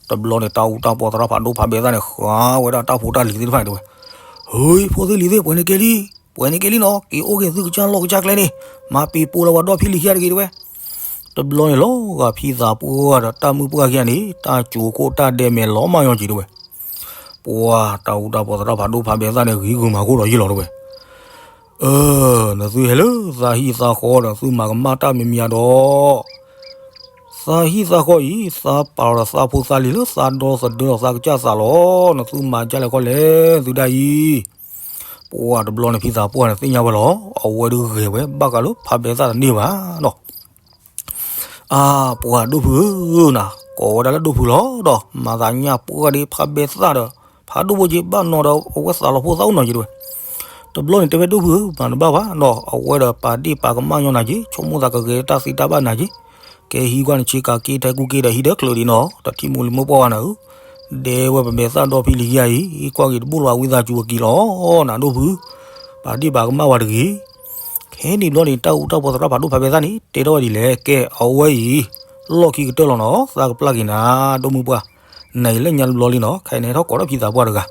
တဘျီန့ၣ်တၢ်အူတၢ်ပီသရၣ်ဖးဒိၣ်ဖါဘဲသၣ်န့ၣ် ဃးဝဲဒၣ်တၢ်ဖိတၢ်လံၤသ့ၣ်တဖၣ်န့ၣ်တဲဝဲ, ဟ့ ဖိသ့ၣ်လံၤသ့ၣ် ပှဲၤန့ၣ်ကဲလံ, ပှဲၤန့ၣ်ကဲလံနီၤ က့ၤအိၣ်က့ၤသုကစၢ်လီၢ်ကစၢ်ကျဲန့ၣ်, မၤပံၤပိာ်လီၤပှၤဒီဖံလံၤခံဂၤတဂ့ၤတဲဝဲ, တဘျီန့ၣ်လီၤဂာ်ဖံသးပှၢ်ဒီးတၢ်မုၢ်ပှၢ်ခံဂၤန့ၣ် တၢ်ကၠိၤခိၣ်တၢ်ဒဲမဲာ်လီၤမၢ်ညီက့ၤတဲဝဲ, ပှၢ်တၢ်အူတၢ်ပီသရၣ်ဖးဒိၣ်ဖါဘဲသၣ်န့ၣ် ဂ့ၤဂုာ်မၤခိၣ်ဒီးယ့ၢ်လီၤတဲဝဲ, အၢ နသုဟဲလၢသးဟံၣ်သးဃီဒီးသုမၤကမၣ်တၢ်မံၤမံၤဒီး သးဟံၣ်သးဃီအံၤ သးပာ်လီၤဒီးသးဖိသးလံၤလၢသးဒီသဒၢဒီးသးကစၢ်သးလီၤ, နသုမၤဒ်လဲၣ်ခီလဲၣ်သုဒၣ်အံၤ, ပှၢ်တဘျီန့ၣ်ဖံသးပှၢ်န့ၣ်သ့ၣ်ညါဝဲလီၤ, အဝဲဒုးဂဲၤဝဲဘၣ်ဃးလၢဖါဘဲသၣ်တန့ၢ်ဘၣ်နီၤ အါ ပှၤဒိၣ်ဖုဧၢနၤ, ကိးဝဲဒၣ်လၢဒိၣ်ဖုလီၤဒီး မၤသးညၣ်ပှၢ်ဒ်ဖါဘဲသၣ်ဒီး ဖးဒိၣ်ဖိက့ဘၣ်နီၤဒီးအဝဲသးလီၤဖိသၣ်အိၣ်နီၤက့ၤတဲဝဲ, တဘျီန့ၣ်တဲဝဲဒိၣ်ဖုဧၢ မၤတဘၣ်ဘၣ်နီၤ, အဝဲဒီးပာ်ဒ့ၣ်ပာ်ကမၣ်ညီနၤက့ၤ ဆိကမိၣ်သးကဂဲၤတၢ်သ့တၢ်ဘၣ်နၤက့ၤ, ကဲဟံးကွၢ်နဆ့ကၤက့ၤထဲကူက့ၤဒီးဟံးဒီးကျၢၤဒံးနီၤ, ဒီးထံၣ်မိၢ်လံၤမိၢ်ပှၢ်ဝဲနၤဧၢ, ဒဲဝဲပမဲာ်သၣ်ဒီဖံလံၤယါအံၤ ကွၢ်က့ၤတဘိၣ်လီၤအဝံသးစူၤအက့ၤလီၤ, နၤဒိၣ်ဖု ပာ်ဒ့ၣ်ပာ်ကမၣ်ဝဲတဂ့ၤ ခဲန့ၣ်ဘျီန့ၣ် တၢ်အူတၢ်ပီသရၣ်ဖးဒိၣ်ဖးဘဲသၣ်န့ၣ် တဲထီၣ်ဝဲဒ်လဲၣ်, ကဲအဝဲအံၤ လီၢ်ခံကတၢၢ်လီၤနီၤ, သးကပျၢ်က့ၤနၤ ဒိၣ်မုၢ်ပှၢ်, နအံၤလၢညါတဘျီလံနီၤ, ခဲအံၤနဟဲထီၣ်ကိးထီၣ်ဖံသးပှၢ်တဂၤ,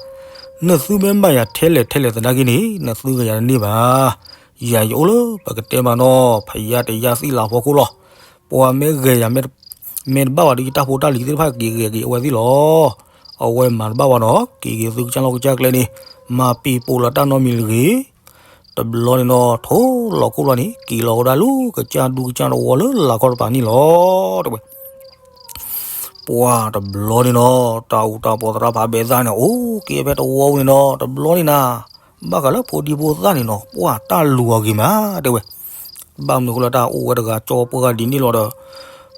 နသုမ့ၢ်မၤယၤထဲလဲၣ်ထဲလဲၣ်သနာ်က့န့ၣ် နသုဂဲၤယၤတန့ၢ်ဘၣ်, ယၤယအိၣ်လၢပကတဲမးနီၤ ဖယါတယါသံလၤဖီခိၣ်လီၤ, ပှၤမ့ၢ်ဂဲၤယၤ မ့ၢ်တဘၣ်ဝဲဒီးယတၢ်ဖိတၢ်လံၤသ့ၣ်တဖၣ်က့ၤဂဲၤက့ၤအဝဲသ့ၣ်လီၤ, အဝဲမၤတဘၣ်ဝဲနီၤ, က့ၤက့ၤသုကစၢ်လီၢ်ကစၢ်ကျဲန့ၣ်, မၤပံၤပိာ်လီၤတၢ်နီတမံၤတဂ့ၤ တဘျီန့ၣ်နီၤ ထိၣ်လီၤခိၣ်လီၤန့ၣ် က့ၤလီၤဝဲဒၣ်လၢကစၢ်ဒူကစၢ်တဝီလၢလၤခီတပၤန့ၣ်လီၤ, တဲဝဲ, ပှၢ်တဘျီန့ၣ်နီၤ တၢ်အူတၢ်ပီသရၣ်ဖးဘဲသၣ်န့ၣ် အိၣ်က့ၤဖဲတဝီဝဲန့ၣ်နီၤ တဘျီန့ၣ်နၤ, ဘၣ်ဃးလၢဖိဒံဖိသၣ်န့ၣ်နီၤ ပှၢ်တၢ်လူၤအီၤဂ့ၤမး တဲဝဲ ဘၣ်မနုၤအဃိလၢတၢ်အိၣ်ဝဲတဂၤကၠီပှၢ်ဂၤဒ်န့ၣ်လီၤဒီး,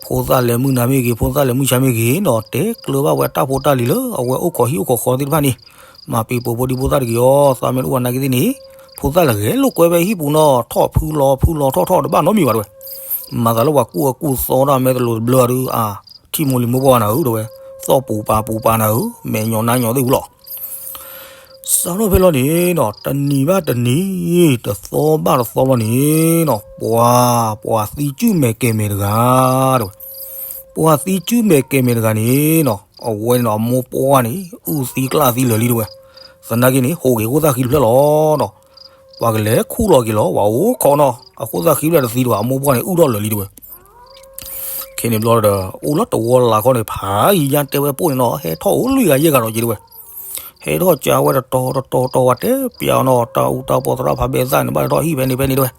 ဖိသၣ်လဲၤမုၢ်နၤမ့ၢ်ဂ့ၤ ဖိသၣ်လဲၤမုၢ်ဆါမ့ၢ်ဂ့ၤနီၤ တဲကျၢၤဘၣ်ဝဲတၢ်ဖိတၢ်လံၤလၢအဝဲအိၣ်ခိးဟံၣ်အိၣ်ခိးဃီသ့ၣ်တဖၣ်န့ၣ်, မၤပံၤပိာ်ဖိဒံဖိသၣ်တဂ့ၤအီၤ သးမ့ၢ်တအိၣ်ဝဲနာ်က့သ့ၣ်န့ၣ်, ဖိသၣ်လဲၤဂဲၤလိာ်ကွဲဖဲဟံၣ်ပူၤနီၤ ထီၣ်ဖုလီၤဖုလီၤထီၣ်ထီၣ်တဘၣ်နီတမံၤဘၣ်တဲဝဲ, မၤသးလၢပှၤကူၣ်အကူၣ်သီတၢ်မ့ၢ်တလိၤတဘျၢဒုး အါ, ထံၣ်မိၢ်လံၤမိၢ်ပှၢ်နၤဧၢ တဲဝဲ, သီၣ်ပူၤပာ်ပူၤပာ်နၤဧၢ မဲာ်ညီနါညီသ့ၣ်ဝံၤလီၤ စးထီၣ်ဖဲလီၤန့ၣ်နီၤ တနံၤဘၣ်တနံၤ, တသီဘၣ်တသီလီၤန့ၣ်နီၤ ပှၤ, ပှၤသံစုၣ်မဲာ်ကဲၤမဲာ်တဂၤ, တဲဝဲ, ပှၤသံစုၣ်မဲာ်ကဲၤမဲာ်တဂၤန့ၣ်နီၤ အဝဲန့ၣ်နီၤ အမိၢ်ပှၢ်န့ၣ် အုၣ်သံကျၢ်သံလၢာ်လံတဲဝဲ, သနာ်က့န့ၣ် ဟူးဂဲၤခိၣ်သၣ်ဃံတဖျၢၣ်လီၤနီၤ, ပှၤကလဲၤခူၣ်လီၤက့ၤလီၤ ပှၤအိၣ်ခိးနီၤ အခိၣ်သၣ်ဃံဖျၢၣ်တသံဒီး အမိၢ်ပှၢ်န့ၣ် အုၣ်ထီၣ်လၢာ်လံတဲဝဲ ခဲန့ၣ်ဘျီဒီး အိၣ်လၢတဝီလၤခီန့ၣ် ဖးယံၤညါတဲဝဲပိၢ်န့ၣ်နီၤ ဟဲထီၣ်အိၣ်လွံၢ်ဂၤယဲၢ်ဂၤဒီးက့ၤတဲဝဲ, ဟဲ ဟဲထီၣ်ကးဝဲတတီၤတတီၤတီၤဝဲ တဲပျးအီၤနီၤ တၢ်အူတၢ်ပီၢ်သရၣ်ဖးဘဲသၣ်န့ၣ် ဘၣ်တထီၣ်ဟံၣ်ဖဲန့ၣ်ဖဲန့ၣ်တဲဝဲ,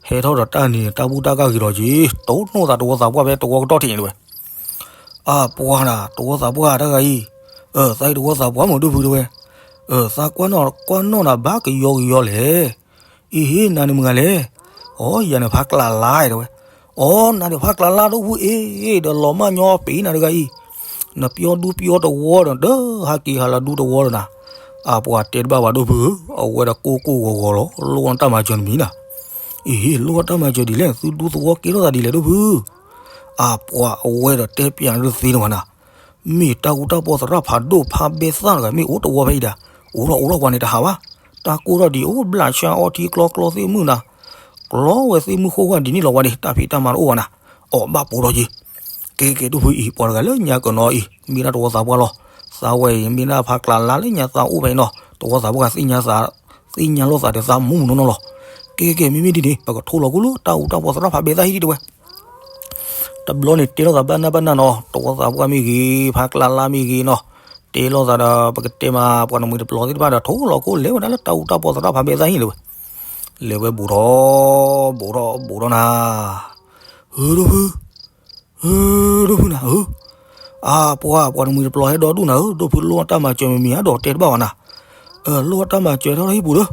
ဟဲထီၣ်ဒီးတၢ်န့ၣ် တၢ်ဘူၣ်တၢ်ကၢ်ဂ့ၤလီၤက့ၤ တိၢ်နီၣ်သးတဝီသးပှၢ်ဖဲတဝီကတီၢ်ထံးန့ၣ်တဲဝဲ, အပှၤနၤ တဝီသးပှၢ်တဂၤအံၤ, အသးအံၤတဝီသးပှၢ်မုၢ်ဒိၣ်ဖုတဲဝဲ, အသးကွၢ်နီၣ်ကွၢ်နီၣ်နၤဘၣ်ကယီကယီလဲၣ်, အံၤဟ့ၣ် နၤန့ၣ်မုၢ်ဂၤလဲၣ်, အိ ယၤန့ၣ်ဖးကျးလါတဲဝဲ, အိ နၤန့ၣ်ဖးကျးလါဒိၣ်ဖုအ့ၣ် ဒီးလီၤမၢ်ညီပ့ၤနၤတဂၤအံၤ, နပျီဒူပျီတဝီဒီး ဒၢဟးက့ၤဟးလၢဒူတဝီဒီးနၤ, အပှၤတဲတဘၣ်ဘၣ်ဒိၣ်ဖုဧၢ, အဝဲဒီးကိၢ်ကိၢ်ဂီၤဂီၤလီၤ လိၣ်အီၣ်တၢ်မၤစၢၤတမံၤနၤ, အံၤဟ့ၣ် လိၣ်အီၣ်တၢ်မၤစၢၤဒ်လဲၣ် သုဒူသဝီကဲထီၣ်သးဒ်လဲၣ်ဒိၣ်ဖု အပှၤအဝဲဒီးတဲပျးန့ၣ်တသ့တဝဲနၤ, မ့ၢ်တၢ်အူတၢ်ပီၢ်သရၣ်ဖးဒိၣ်ဖးဘဲသၣ်တဂၤ မ့ၢ်အိၣ်တဝီဖဲအံၤဒၣ်, အိၣ်ထီၣ်အိၣ်ထီၣ်ပှၤန့ၣ်တဟးဘၣ်, တၢ်ကိၢ်ထီၣ်ဒံးအိၣ်ဘျးဆါအီထံကျီကျီ သ့ၣ်မုၣ်နၤ, ကျီဝဲသ့ၣ်မုၣ်ဃိၣ်ဝဲဒ်န့ၣ်လီၤဝဲန့ၣ် တၢ်ဖံးတၢ်မၤတအိၣ်ဘၣ်နၤ, အီၣ်ဘၣ်ပိာ်ထီၣ်က့ၤ, ကဲကဲဒိၣ်ဖုအံၤ ပှၤတဂၤလၢညါကနီၤအံၤ မ့ၢ်ဒၣ်တဝီသးပှၢ်လီၤ, သးဝဲအံၤ မ့ၢ်ဒၣ်ဖးကျးလါလၢညါသးအိၣ်ဖဲအံၤနီၤ တဝီသးပှၢ်သ့ၣ်ညါသး သ့ၣ်ညါလိာ်သးဒီးသးမူမူနီၢ်နီၢ်လီၤ, ကဲကဲမ့မ့ၢ်ဒ်န့ၣ် ပကထိၣ်လီၤကအိၣ်လၢတၢ်အူတၢ်ပီၢ်သရၣ်ဖးဘဲသၣ်ဟံၣ်ဒံးတဲဝဲ တဘျီန့ၣ် တဲလိာ်သးဘၣ်နၢ်ဘၣ်နၢ်နီၤ တဝီသးပှၢ်မ့ၢ်ဂ့ၤ ဖးကျးလါမ့ၢ်ဂ့ၤနီၤ, တဲလိာ်သးဒီး ပကတဲမး ပှၤနမှံၤတပျီၤသ့ၣ်တဖၣ်ဒီး ထိၣ်လီၤကအိၣ်လဲၤဝဲဒၣ်လၢတၢ်အူတၢ်ပီၢ်သရၣ်ဖးဘဲသၣ်ဟံၣ်တဲဝဲ, လဲၤဝဲဘူးထီၣ် ဘူးထီၣ်ဘူးထီၣ်နၤ, ဧၢ ဒိၣ်ဖု ဧၢ ဒိၣ်ဖုနၤဧၢ, အပှၤ ပှၤနမှံၤတပျီၤဟဲဒီဒူၣ်နၤဧၢ, ဒိၣ်ဖုလိၣ်အတၢ်မၤစၢၤမ့မ့ၢ်အဒိးတဲတဘၣ်ဝဲနၤ, လိၣ်အတၢ်မၤစၢၤထီၣ်ဟံၣ်ပူၤဒီး,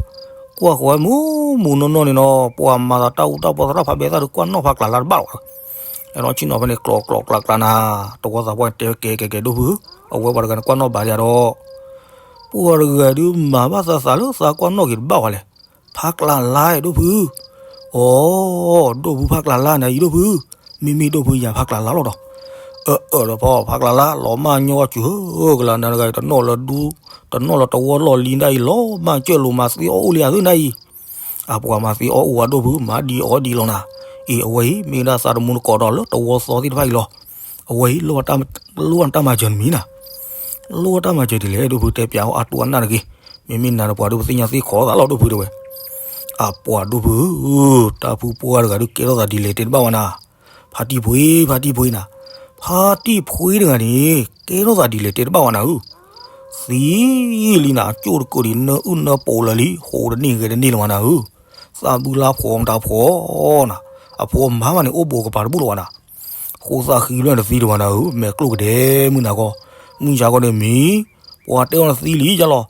ကွၢ်ဃီဝဲမူမူနီၢ်နီၢ်န့ၣ်နီၤ ပှၤမၤသးတၢ်အူတၢ်ပီၢ်သရၣ်ဖးဘဲသၣ်ဒီးကွၢ်နီၣ်ဖးကျးလါတဘၣ်လီၤ, အဲၣ်ဒိးဆ့ၣ်နီၤဖဲန့ၣ် ကျီကျီကျါကျါနၤ, တဝီသးပှၢ်တဲကဲကဲကဲဒိၣ်ဖု, အဝဲပှၤတဂၤန့ၣ်ကွၢ်နီၣ်ဘၣ်ဒံးဒီး ပှၤတဂၤဒုးမၤဘၣ်သးသးလၢသးကွၢ်နီၣ်က့ၤတဘၣ်ဝဲလဲၣ်, ဖးကျးလါဒိၣ်ဖု, အိ ဒိၣ်ဖုဖးကျးလါနၤအံၤဒိၣ်ဖု, မ့မ့ၢ်ဒိၣ်ဖုယၤဖးကျးလါလီၤဒီး, အၢ အၢ ဒီးဖီ ဖးကျးလါ လီၤမၢ်ညီကၠူၤဧၢ ကလါနၤတဂၤအံၤ တနီၣ်လၢဒူ တနီၣ်လၢတဝီလီၢ်လံၤဒၣ်အံၤ လီၤမၢ်ကၢၢ်လိာ်မၤသ့အီၣ်အိၣ်လံအသ့ၣ်ဒၣ်အံၤ, အပှၤမၤသ့အီၣ်အိၣ်ဝဲဒိၣ်ဖု မၤဒ်အီၣ်ဒ်လီၤနၤ, အံၤအဝဲအံၤ မ့ၢ်ဒၣ်သးတမူတကိးဒီးလၢတဝီသီသ့ၣ်တဖၣ်အံၤလီၤ, အဝဲအံၤ လိၣ်အတၢ်မၤစၢၤနမံၤနၤ, လိၣ်အတၢ်မၤစၢၤဒ်လဲၣ် ဒိၣ်ဖုတဲပျးအီၤအါတူၢ်အနၢ်တဂ့ၤ, မ့မ့ၢ်နၤဒီးပှၤဒုးပသ့ၣ်ညါသ့ၣ်ခိးသးလီၤဒိၣ်ဖုတဲဝဲ, အပှၤဒိၣ်ဖုဧၢ, တၢ်ဖုပှၢ်တဂၤဒုးကဲထီၣ်သးဒ်လဲၣ်တဲတဘၣ်ဝဲနၤ, ဖါတံၢ်ဖှ့ ဖါတံၢ်ဖှ့နၤ, ဖါတံၢ်ဖှ့တဂၤန့ၣ် ကဲထီၣ်သးဒ်လဲၣ်တဲတဘၣ်ဝဲနၤဧၢ, သံလံနၤ အကၠိၣ်တကိးဒံး နၢအုၣ်နၢပီးလၢာ်လံ ဟိးတန့ၢ်ဂဲၤတန့ၢ်လၢၤဝဲနၤဧၢ, သးဘုလါဖှီၣ်မတၤဖှီၣ်နၤ, အဖိမါဘၣ်န့ၣ် အိၣ်ဘူးကပၤတဘူၣ်လၢၤဝဲနၤ, ဃိသးဃံလွဲၢ်နသံလၢၤဝဲနၤဧၢ, မဲာ်ကျိၣ်ကဒဲ မုၢ်နၤခီ, မုၢ်ဆါခီန့ၣ်မံၤ, ပှၤတဲအီၤနသံလံယလီၤ,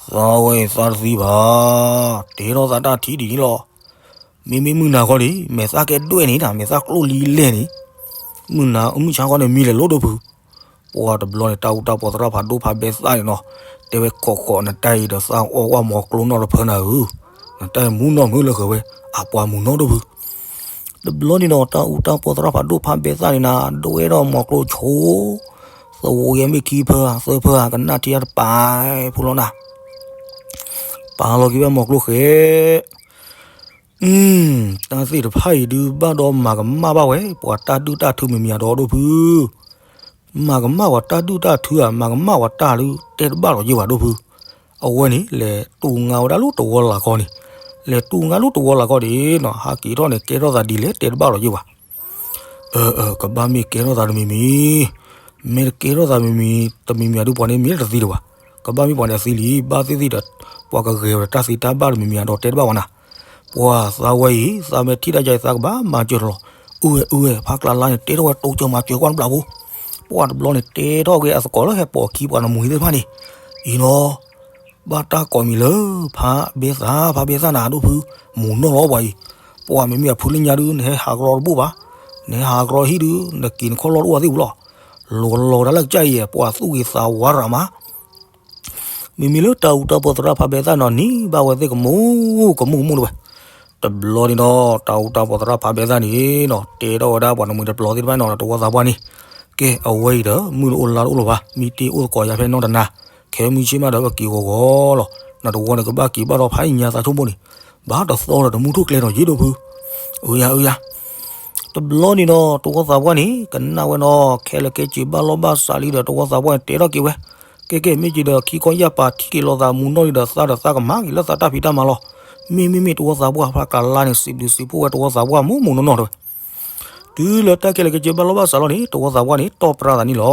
သးဝဲသးတသံဘၣ်, တဲထီၣ်သးတၢ်ထံဒ်န့ၣ်လီၤ, မ့မ့ၢ်မုၢ်နၤခီန့ၣ် မဲာ်သၣ်ကဲဒွဲၣ်န့ၣ်နၤ မဲာ်သၣ်ကျိၣ်လံလဲၢ်န့ၣ်, မုၢ်နၤ မုၢ်ဆါခီန့ၣ်မံၤလဲၤလိၤဒိၣ်ဖု, ပှၤတဘျီန့ၣ် တၢ်အူတၢ်ပီၢ်သရၣ်ဖးဒိၣ်ဖးဘဲသၣ်န့ၣ်နီၤ, တဲဝဲခိးဃီးနတၢ်အံၤဒီးသးအီၣ်ကွၢ်မီၤကျိနီၣ်တဖၢနၤဧၢ, နတၢ်အံၤမူနီၢ်မုၢ်လၢဃၢၤဝဲ, အပှၤမူနီၢ်ဒိၣ်ဖု တဘျီန့ၣ်ဒီး တၢ်အူတၢ်ပီၢ်သရၣ်ဖးဒိၣ်ဖးဘဲသၣ်န့ၣ်နၤ ဒွဲၣ်ဒီးမီၤကျိဆိ, သဝီယဲမ့ၢ်ခံဖၢသၢဖၢ ကနၣ်ထံအတပာ်ဖိလီၤနၤ, ပာ်လီၤက့ၤဝဲမီၤကျိဃဲ, တၢ်သ့ၣ်တဖၣ်အံၤဒုးဘၣ်ဒီးမၤကမၣ်ဘၣ်ဝဲ ပှၤတၢ်ဒုၣ်တၢ်ထုမံၤမံၤအဒီးဒိၣ်ဖု မၤကမၣ်ပှၤတၢ်ဒုၣ်တၢ်ထုဧါ မၤကမၣ်ပှၤတၢ်လုၢ်တဲတဘၣ်လီၤယဲၢ်ဘၣ်ဒိၣ်ဖု, အဝဲန့ၣ် လဲၤတူၢ်ငါဝဲဒၣ်လၢတဝီလၢ်ခီန့ၣ်, လဲၤတူၢ်ငါလၢတဝီလၢ်ခီန့ၣ်နီၤ ဟးက့ၤထီၣ်န့ၣ် ကဲထီၣ်သးဒ်လဲၣ်တဲတဘၣ်လီၤယဲၢ်ဘၣ်, အၢ အၢ ကဘၣ်မ့ၢ်ကဲထီၣ်သးတမံၤမံၤ, မ့ၢ်တကဲထီၣ်သးမံၤမံၤ တမံၤမံၤအဒုးပှၤန့ၣ်မ့ၢ်တသံတဘၣ်, ကဘၣ်မ့ၢ်ပှၤန့ၣ်အသံလံ ဘၣ်သ့ၣ်သ့ၣ်ဒီး ပှၤကဂဲၤဝဲဒီးတၢ်သံတၢ်ဘၣ်တမံၤမံၤအဒီးတဲတဘၣ်ဝဲနၤ, ပှၤသးဝဲအံၤ သးမ့ၢ်ထံၣ်တၢ်ယါအံၤ သးကဘၣ်မၤစၢၤတလီၤ, အုဝဲ အုဝဲ ဖးကျါလါန့ၣ် တဲထီၣ်ဝဲတိစၢၤမၤစၢၤကွၢ်တဘျီဖိ, ပှၤတဘျီန့ၣ် တဲထီၣ်က့ၤအသကိးလၢဟဲပိာ်ခံပှၤနမှံၤသ့ၣ်တဖၣ်န့ၣ်, အံၤနီၤ ဘၣ်တၢ်ကိးမံၤလၢ ဖးဘဲသၣ် ဖးဘဲသၣ်နၤဒိၣ်ဖု, မူၤနီၢ်လီၤပှၤအံၤ, ပှၤမ့မ့ၢ်အဖုလၢညါဒုး နဟဲဟးကရီတဘူၣ်ဘၣ်, နဟဲဟးကရီဟံၣ်ဒုး နက့ၤနခီၣ်လီၢ်တအိၣ်သ့ၣ်ပူၤလီၤ, လီၤကလီၤတၢ်လၢကစၢ်အံၤ ပှၤသူၣ်ဂ့ၤသးဝါရၤမး မ့မ့ၢ်လၢတၢ်အူတၢ်ပီၢ်သရၣ်ဖးဘဲသၣ်နီၤ နံၤဘၣ်ဝဲသ့ၣ်ကမူၣ် ကမူၣ်ကမူၣ်တဝဲ, တဘျီန့ၣ်ဒီး တၢ်အူတၢ်ပီၢ်သရၣ်ဖးဘဲသၣ်န့ၣ်နီၤ တဲထီၣ်ဝဲဒၣ်ပှၤနမှံၤတပျီၤသ့ၣ်တဖၣ်နီၤ တဝီသးပှၢ်န့ၣ်, ကဲ အဝဲအံၤဒီး မုၢ်တအိၣ်လါတအိၣ်လၢၤဘၣ် မံတ့ၢ်အိၣ်သကိးယၤဖဲနီတနၤ, ခဲမုၢ်ဆ့ၣ်မးဒီးကက့ၤဂီၤဂီၤလီၤ, နတဝီန့ၣ်ကဘၣ်က့ၤဘၣ်ဒီးဖးအံၤညါသးဆိကမိၣ်န့ၣ်, ဘၣ်တသီဒီးတမူထူၣ်ကျဲနီၤယ့ၣ်ဒိၣ်ဖု, အုယၤ အုယၤ တဘျီန့ၣ်ဒီး တဝီသးပှၢ်န့ၣ် ကနၣ်ဝဲနီၤ ခဲလၢာ်ခဲဆ့ဘၣ်လီၢ်ဘၣ်စးလံဒီး တဝီသးပှၢ်န့ၣ် တဲထီၣ်က့ၤဝဲ, ကဲကဲ မ့ၢ်က့ၤဒီး ခံခီယၢ်ပာ်ထံၣ်က့ၤလိာ်သးမူၤနီၢ်လံဒီး သးဒီးသးကမၤက့ၤလၢသးတၢ်ဖံးတၢ်မၤလီၤ, မ့မ့ၢ်မ့ၢ်တဝီသးပှၢ် ဖးကျါလါန့ၣ် စံးဘျုးစံးဖှိၣ်ဝဲတဝီသးပှၢ်မူးမူးနီၢ်နီၢ်တဝဲ တ တုၤလၢတၢ်ကဲလၢာ်ကဲကဲဘၣ်လီၢ်ဘၣ်စးလီၤန့ၣ် တဝီသးပှၢ်န့ၣ် တီၢ်ပြၢသးန့ၣ်လီၤ.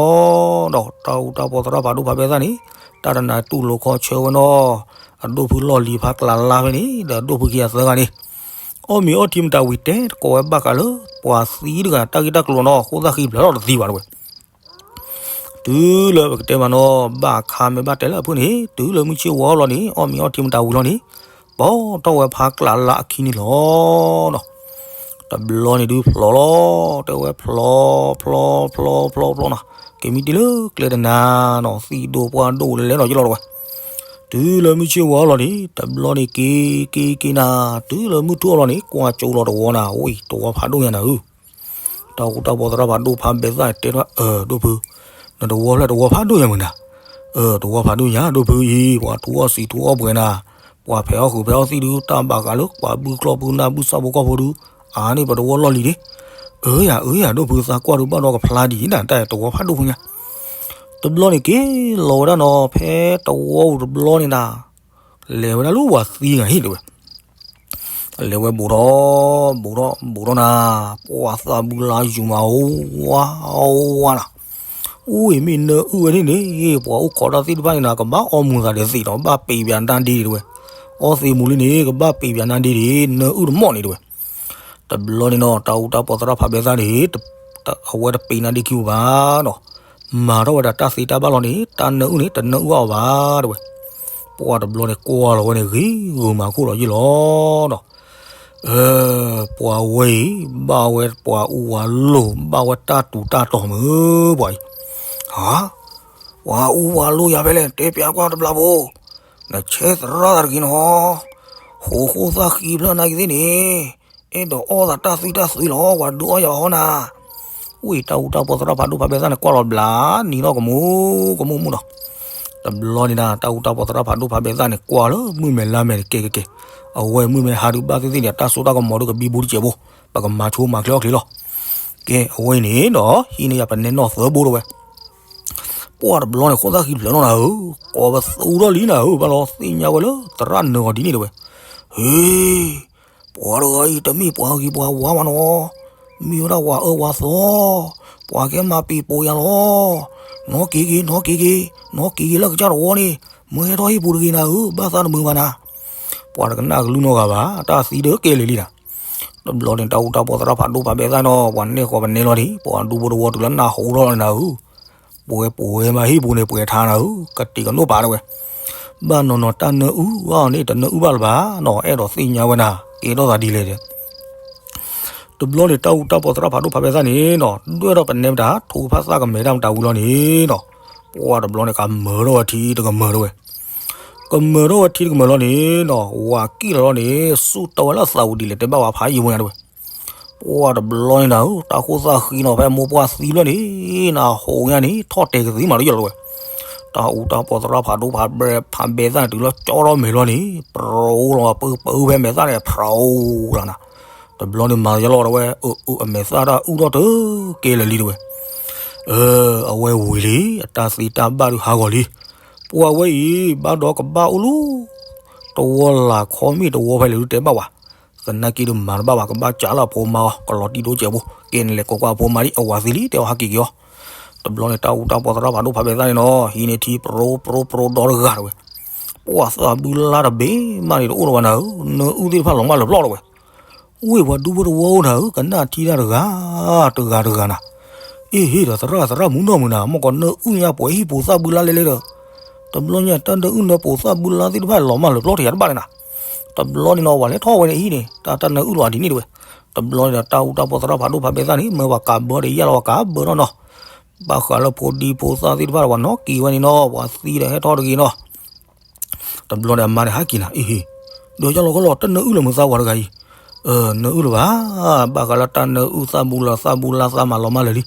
ဒီးတၢ်အူတၢ်ပီးသရၣ်ဖးဒိၣ်ဖးပဲသၣ်န့ၣ် တၢ်တနၤတူၢ်လိာ်ခီဆၢဝဲနီၤ, အဒိၣ်ဖုလီၢ်လံၤဖးကျးလါဖဲန့ၣ် ဒီးအဒိၣ်ဖုခံဂၤသၢဂၤန့ၣ် အီၣ်မ့ၤအီထံမတၤဝံၤ တဲတကိးဝဲဘၣ်ဃးလၢ ပှၤသံတဂၤတၢ်ဂ့ၢ်တၢ်ကျိၤနီၤ, ခိၣ်သၣ်ဃံဖျၢၣ်ထီၣ်တသံဘၣ်တဝဲ တုၤလၢပကတဲမးနီၤ ဘၣ်ခါမ့ၢ်ဘၣ်တဲလၢအဖုၣ်န့ၣ် တုၤလၢမုၢ်ဆ့ၣ်ဝါလီၤန့ၣ် အီၣ်မ့ၤအီထံမတၤဝံၤလီၤန့ၣ် ပိာ်ထီၣ်ဝဲဖးကျးလါအခံန့ၣ်လီၤ. တဘျီန့ၣ်ဒုးဖျိးလီၤ, တဲဝဲဖျိး ဖျိး ဖျိး ဖျိး ဖျိးနီၤ, က့ၤမံတ့ၢ်လၢကျဲတနၤနီၤ, သံၣ်ဒိၣ်ပှၢ်ဒိၣ်လဲၤလဲၤနီၤကလီၤတဝဲ တုၤလၢမုၢ်ဆ့ၣ်ဝါလီၤန့ၣ် တဘျီန့ၣ်က့ၤ က့ၤ က့ၤနၤ, တုၤလၢမုၢ်ထူၣ်အလီၤန့ၣ် ကွၢ်ကၠိလီၤတဝီနၤ, ဝံၤ တဝီဖးဒိၣ်ညါနၤဧၢ တၢ်အူတၢ်ပီးသရၣ်ဖးဒိၣ်ဖးပဲသၣ်တဲဒၣ် အၢ ဒိၣ်ဖု, နတဝီဖျၢၣ်တဝီဖးဒိၣ်ညါမုၢ်နၤ, အၢ တဝီဖးဒိၣ်ညါ ဒိၣ်ဖုအံၤ ပှၤထူအီၣ်စံးထူအီၣ်ပှဲၤနၤ, ပှၤဖဲးအီၣ်ဃုာ်ဖဲးအီၣ်သံၣ်ဒုး တၢ်ဘၣ်ဃးလၢပှၤဘုကျီၢ်ဘုနၢ်ဘုဆၣ်ဖိကီၢ်ဖိဒုး အါန့ၢ်ပတဝီလီၢ်လံၤန့ၣ်, အၢယၤ အၢယၤ ဒိၣ်ဖုသးကွၢ်ဒုးဘၣ်ဒီးကဖျါဒ်အံၤနၤ တၢ်တဝီဖးဒိၣ်ဖိညါ, တဘျီန့ၣ်က့ၤလီၤဝဲဒၣ်နီၤ ဖဲတဝီပူၤတဘျီန့ၣ်နၤ လဲၤဝဲဒၣ်လၢပှၤသံဂၤဟံၣ်တဲဝဲ, လဲၤဝဲဘူးထီၣ် ဘူးထီၣ် ဘူးထီၣ်နၤ, ပှၤသးဘုလါယူၤမး ဝါ ဝါနၤ, အူဝဲမ့ၢ်နၢအုၣ်ဝဲန့ၣ်န့ၣ် ပှၤအိၣ်ခိးတၢ်သ့ၣ်တဖၣ်န့ၣ်နၤ ကဘၣ်အီမူၤသးဒီးသံးဒီး ဘၣ်ပံးပၠးနါဒ့ဒံးတဲဝဲ, အီသံးမူၤလံန့ၣ် ကဘၣ်ပံးပၠးနါဒ့ဒံး နၢအုၣ်တမီၣ်န့ၣ်တဲဝဲ တဘျီန့ၣ်နီၤ တၢ်အူတၢ်ပီးသရၣ်ဖးပဲသၣ်န့ၣ် အဝဲတပံးနါဒ့ခံပူၤဘၣ်နီၤ, မၤထီၣ်ဝဲဒၣ်တၢ်သ့တၢ်ဘၣ်လီၤန့ၣ် တၢ်နၢအုၣ်န့ၣ် တနၢအုၣ်ဘၣ်အီၤဘၣ်တဲဝဲ, ပှၤတဘျီန့ၣ်ကွၢ်လီၤဝဲန့ၣ် ဂ့ၤဂုာ်မၤခိၣ်လီၤယ့ၣ်လီၤနီၤ, ပှၤဝဲအံၤ ဘၣ်ဝဲပှၤအူဝၤလိာ် ဘၣ်ဝဲတၢ်တူၤတၢ်တီၤမုၢ်ပှၤအံၤ, ဟါ, ပှၤအူဝၤလိာ်ယၤဖဲလဲၣ် တဲပၠးကွၢ်တဘျီဖိ, နဆဲသရၣ်သးတဂ့ၤနီၤ, ဟိးခိၣ်သၣ်ဃံဖျၢၣ်နၤက့ၤသ့ၣ်န့ၣ် အဲၣ်ဒိးအီၣ်သးတၢ်သွံၣ်တၢ်သွံၣ်လီၤ ပှၤဒုးအီၣ်ယၤအီၣ်နၤ, ဝံၤတၢ်အူတၢ်ပီးသရၣ်ဖးဒိၣ်ဖးပဲသၣ်န့ၣ် ကွၢ်လီၤဘျးနံၤထီၣ်ကမူကမူမူနီၤ, တဘျီန့ၣ်နၤ တၢ်အူတၢ်ပီးသရၣ်ဖးဒိၣ်ဖးပဲသၣ်န့ၣ် ကွၢ်လၢမုၢ်မဲာ်လါမဲာ်န့ၣ် ကဲကဲကဲ, အဝဲမုၢ်မဲာ်ဟါဒုးဘၣ်သ့ၣ်သ့ၣ်န့ၣ် တၢ်စိတၢ်ကမီၤဒုးကဘံဘူတစဲးဖိ, ပကမၤဆိမၤချ့အီၣ်ချ့လီၤ, ကဲ အဝဲအံၤန့ၣ်နီၤ ဟံးန့ၢ်ယၤပနဲနီၣ်သၢဘိတဲဝဲ ပှၤတဘျီန့ၣ် ခိၣ်သၣ်ဃံဖျၢၣ်နီၤနၤဧၢ, ကိးပသူထီၣ်လံနၤဧၢ, ဘၣ်လီၤသ့ၣ်ညါဝဲလၢသရၣ်နၢၤအီၤဒ်န့ၣ်တဲဝဲ, ဟ့, ပှၤတဂၤအံၤတမ့ၢ်ပှၤဂ့ၤပှၤဝါမးနီၤ, မ့ၢ်ဝဲဒၣ်ဝၤအၢဝၤသီ, ပှၤကဲမၤပံာ်ပိာ်ယၤလီၤ, နီၣ်က့ၤက့ၤ နီၣ်က့ၤက့ၤ နီၣ်က့ၤက့ၤလၢကစၢ်တဝီန့ၣ်, မၢဟဲထီၣ်ဟံၣ်ပူၤတဂ့ၤနၤဧၢ, ဘၣ်သးတမုာ်ဘၣ်နၤ, ပှၤတကနၣ်ကလုၢ်နီတဂၤဘၣ်, တၢ်သံဒုးကဲလၢာ်လံနၤ တဘျီန့ၣ် တၢ်အူတၢ်ပီးသရၣ်ဖးဒိၣ်ဖးပဲသၣ်နီၤ ပှၤနဲၣ်ဃီပနဲလီၤဒံး ပှၤဒူဖိတဝီတုၤလၢနၢ်ဟူထီၣ်လီၤနၤဧၢ, ပှဲၤပှဲၤမးဟံၣ်ပူၤန့ၣ် ပှဲၤထါနၤဧၢ, ကတံၤကနိၣ်ပာ်တဲဝဲ, ဘၣ်နီၤနီၤတၢ်နၢအုၣ်အီၤန့ၣ် တနၢအုၣ်ဘၣ်လၢၤဘၣ်နီၤ, အဲၣ်ဒိးသ့ၣ်ညါဝဲနၤ ကဲထီၣ်သးဒ်လဲၣ်ဒီး တဘျီန့ၣ် တၢ်အူတၢ်ပီးသရၣ်ဖးဒိၣ်ဖးပဲသၣ်န့ၣ်နီၤ ဒွဲၣ်ထီၣ်ပနဲမတၤ ထိဖးသၣ်ကမဲာ်တၢ်မတၤဝံၤလီၤန့ၣ်နီၤ, ပှၤတဘျီန့ၣ် ကမၢထီၣ်ဝဲထံတကမၢၤတဲဝဲ, ကမၢထီၣ်ဝဲထံတကမၢၤလီၤန့ၣ်နီၤ ဝၤကံၣ်လီၤလီၤန့ၣ် စူၢ်တၢ်ဝဲလၢအသးဝံၤဒ်လဲၣ် တဲဘၣ်ဝဲဖးယံာ်ဝဲညါတဲဝဲ, ပှၤတဘျီန့ၣ်နၤဧၢ တၢ်ခိၣ်သၣ်ဃံနီၤ ဖဲမိၢ်ပှၢ်သံဘျီန့ၣ် နဟူးညါန့ၣ် ထီၣ်တဲာ်ကသံမးလီၤယလီၤတဲဝဲ တၢ်အူတၢ်ပီးသရၣ်ဖးဒိၣ်ဖးပဲသၣ်န့ၣ် တုၤလီၤကၠီထီၣ်မဲာ်လီၤန့ၣ် ပြိလီၤပၢပၢဖဲမဲာ်သၣ်န့ၣ် ဖြိလီၤနၤ, တဘျီန့ၣ်မၤယလီၤတဲဝဲ အမဲာ်သၣ်တၢ်အုၣ်ထီၣ်တကဲလၢာ်လံတဲဝဲ, အဝဲဝံၤလံ အတၢ်သ့တၢ်ဘၣ်ဒုးဟးဂီၤလံ, ပှၤဝဲအံၤ ဘၣ်ဒီးကဘၣ်အိၣ်လၢ တဝီလၢ်ခီမ့ၢ်တဝီဖဲလဲၣ်ဒုးတဲဘၣ်ဝဲ, သနာ်က့ဒုးမၤတဘၣ်ဘၣ် ကဘၣ်ကးလၢအဖိမါအီၤ ကလီၤတံၢ်ဒိၣ်စဲးဖိ ကဲန့ၣ်လဲၤကိးကွၢ်အဖိမါဒ်အဝၤသံလံ တဲအီၤဟးက့ၤက့ၤအီၤ, တဘျီန့ၣ် တၢ်အူတၢ်ပီးသရၣ်ဖးဒိၣ်ဖးပဲသၣ်န့ၣ်နီၤ ဟံးန့ၢ်ထံပြိပြိပြိဒီတဂၤတဲဝဲ, ပှၤသးဘုလါတဘ့ၣ်မးန့ၣ်တအိၣ်လၢၤဘၣ်နၤဧၢ, နၢအုၣ်သ့ၣ်တဖၣ်လီၤမၢ်လၢာ်ပျီတဲဝဲ ဝ့ၢ်ပှၤဒူဖိတဝီအိၣ်နၤဧၢ, ကနၣ်ထံတၢ်တဂၤ တဂၤတဂၤနၤ, အ့ဟ့ၣ်ဒီးသရၣ်သရၣ်မုၢ်နီၢ်မုၢ်နၤ မ့ၢ်ကီးနၢအုၣ်ညါပှဲၤဟံၣ်ပိာ်သၣ်ဘုလါလဲလဲဒီး, တဘျီညါတၢ်နၢအုၣ်နၢပိာ်သၣ်ဘုလါသ့ၣ်တဖၣ်လီၤမၢ်လၢာ်ပျီတယၤတဘၣ်လၢနၤ, တဘျီန့ၣ်နီၤ ပှၤလဲၤထီၣ်ဝဲန့ၣ်အဟံၣ်န့ၣ် တၢ်တၢ်နၢအုၣ်လီၤဒ်န့ၣ်တဲဝဲ, တဘျီန့ၣ်ဒီးတၢ်အူတၢ်ပီးသရၣ်ဖးဒိၣ်ဖးပဲသၣ်န့ၣ် မၢပှၤကးဘၢဒီးယၢ်လီၤပှၤကးဘၢနီၢ်နီၢ်, ဘၣ်ဃးလၢဖိဒံဖိသၣ်သ့ၣ်တဖၣ်ဒီး ပှၤနီၣ်က့ၤဝဲန့ၣ်နီၤ ပှၤသံဒီးဟဲထီၣ်တဂ့ၤနီၤ တဘျီန့ၣ်အမါန့ၣ်ဟးက့ၤနၤ အ့ဟ့ၣ်, ဒီးယလီၤကလီၤ တနၢအုၣ်လၢၤမုၢ်သးဝၤတဂၤအံၤ, နၢအုၣ်လၢၤဘၣ်, ဘၣ်ဃးလၢတၢ်နၢအုၣ်သၣ်ဘုလါသၣ်ဘုလါသၣ်မၤလီၤမၢ်လၢာ်လံ,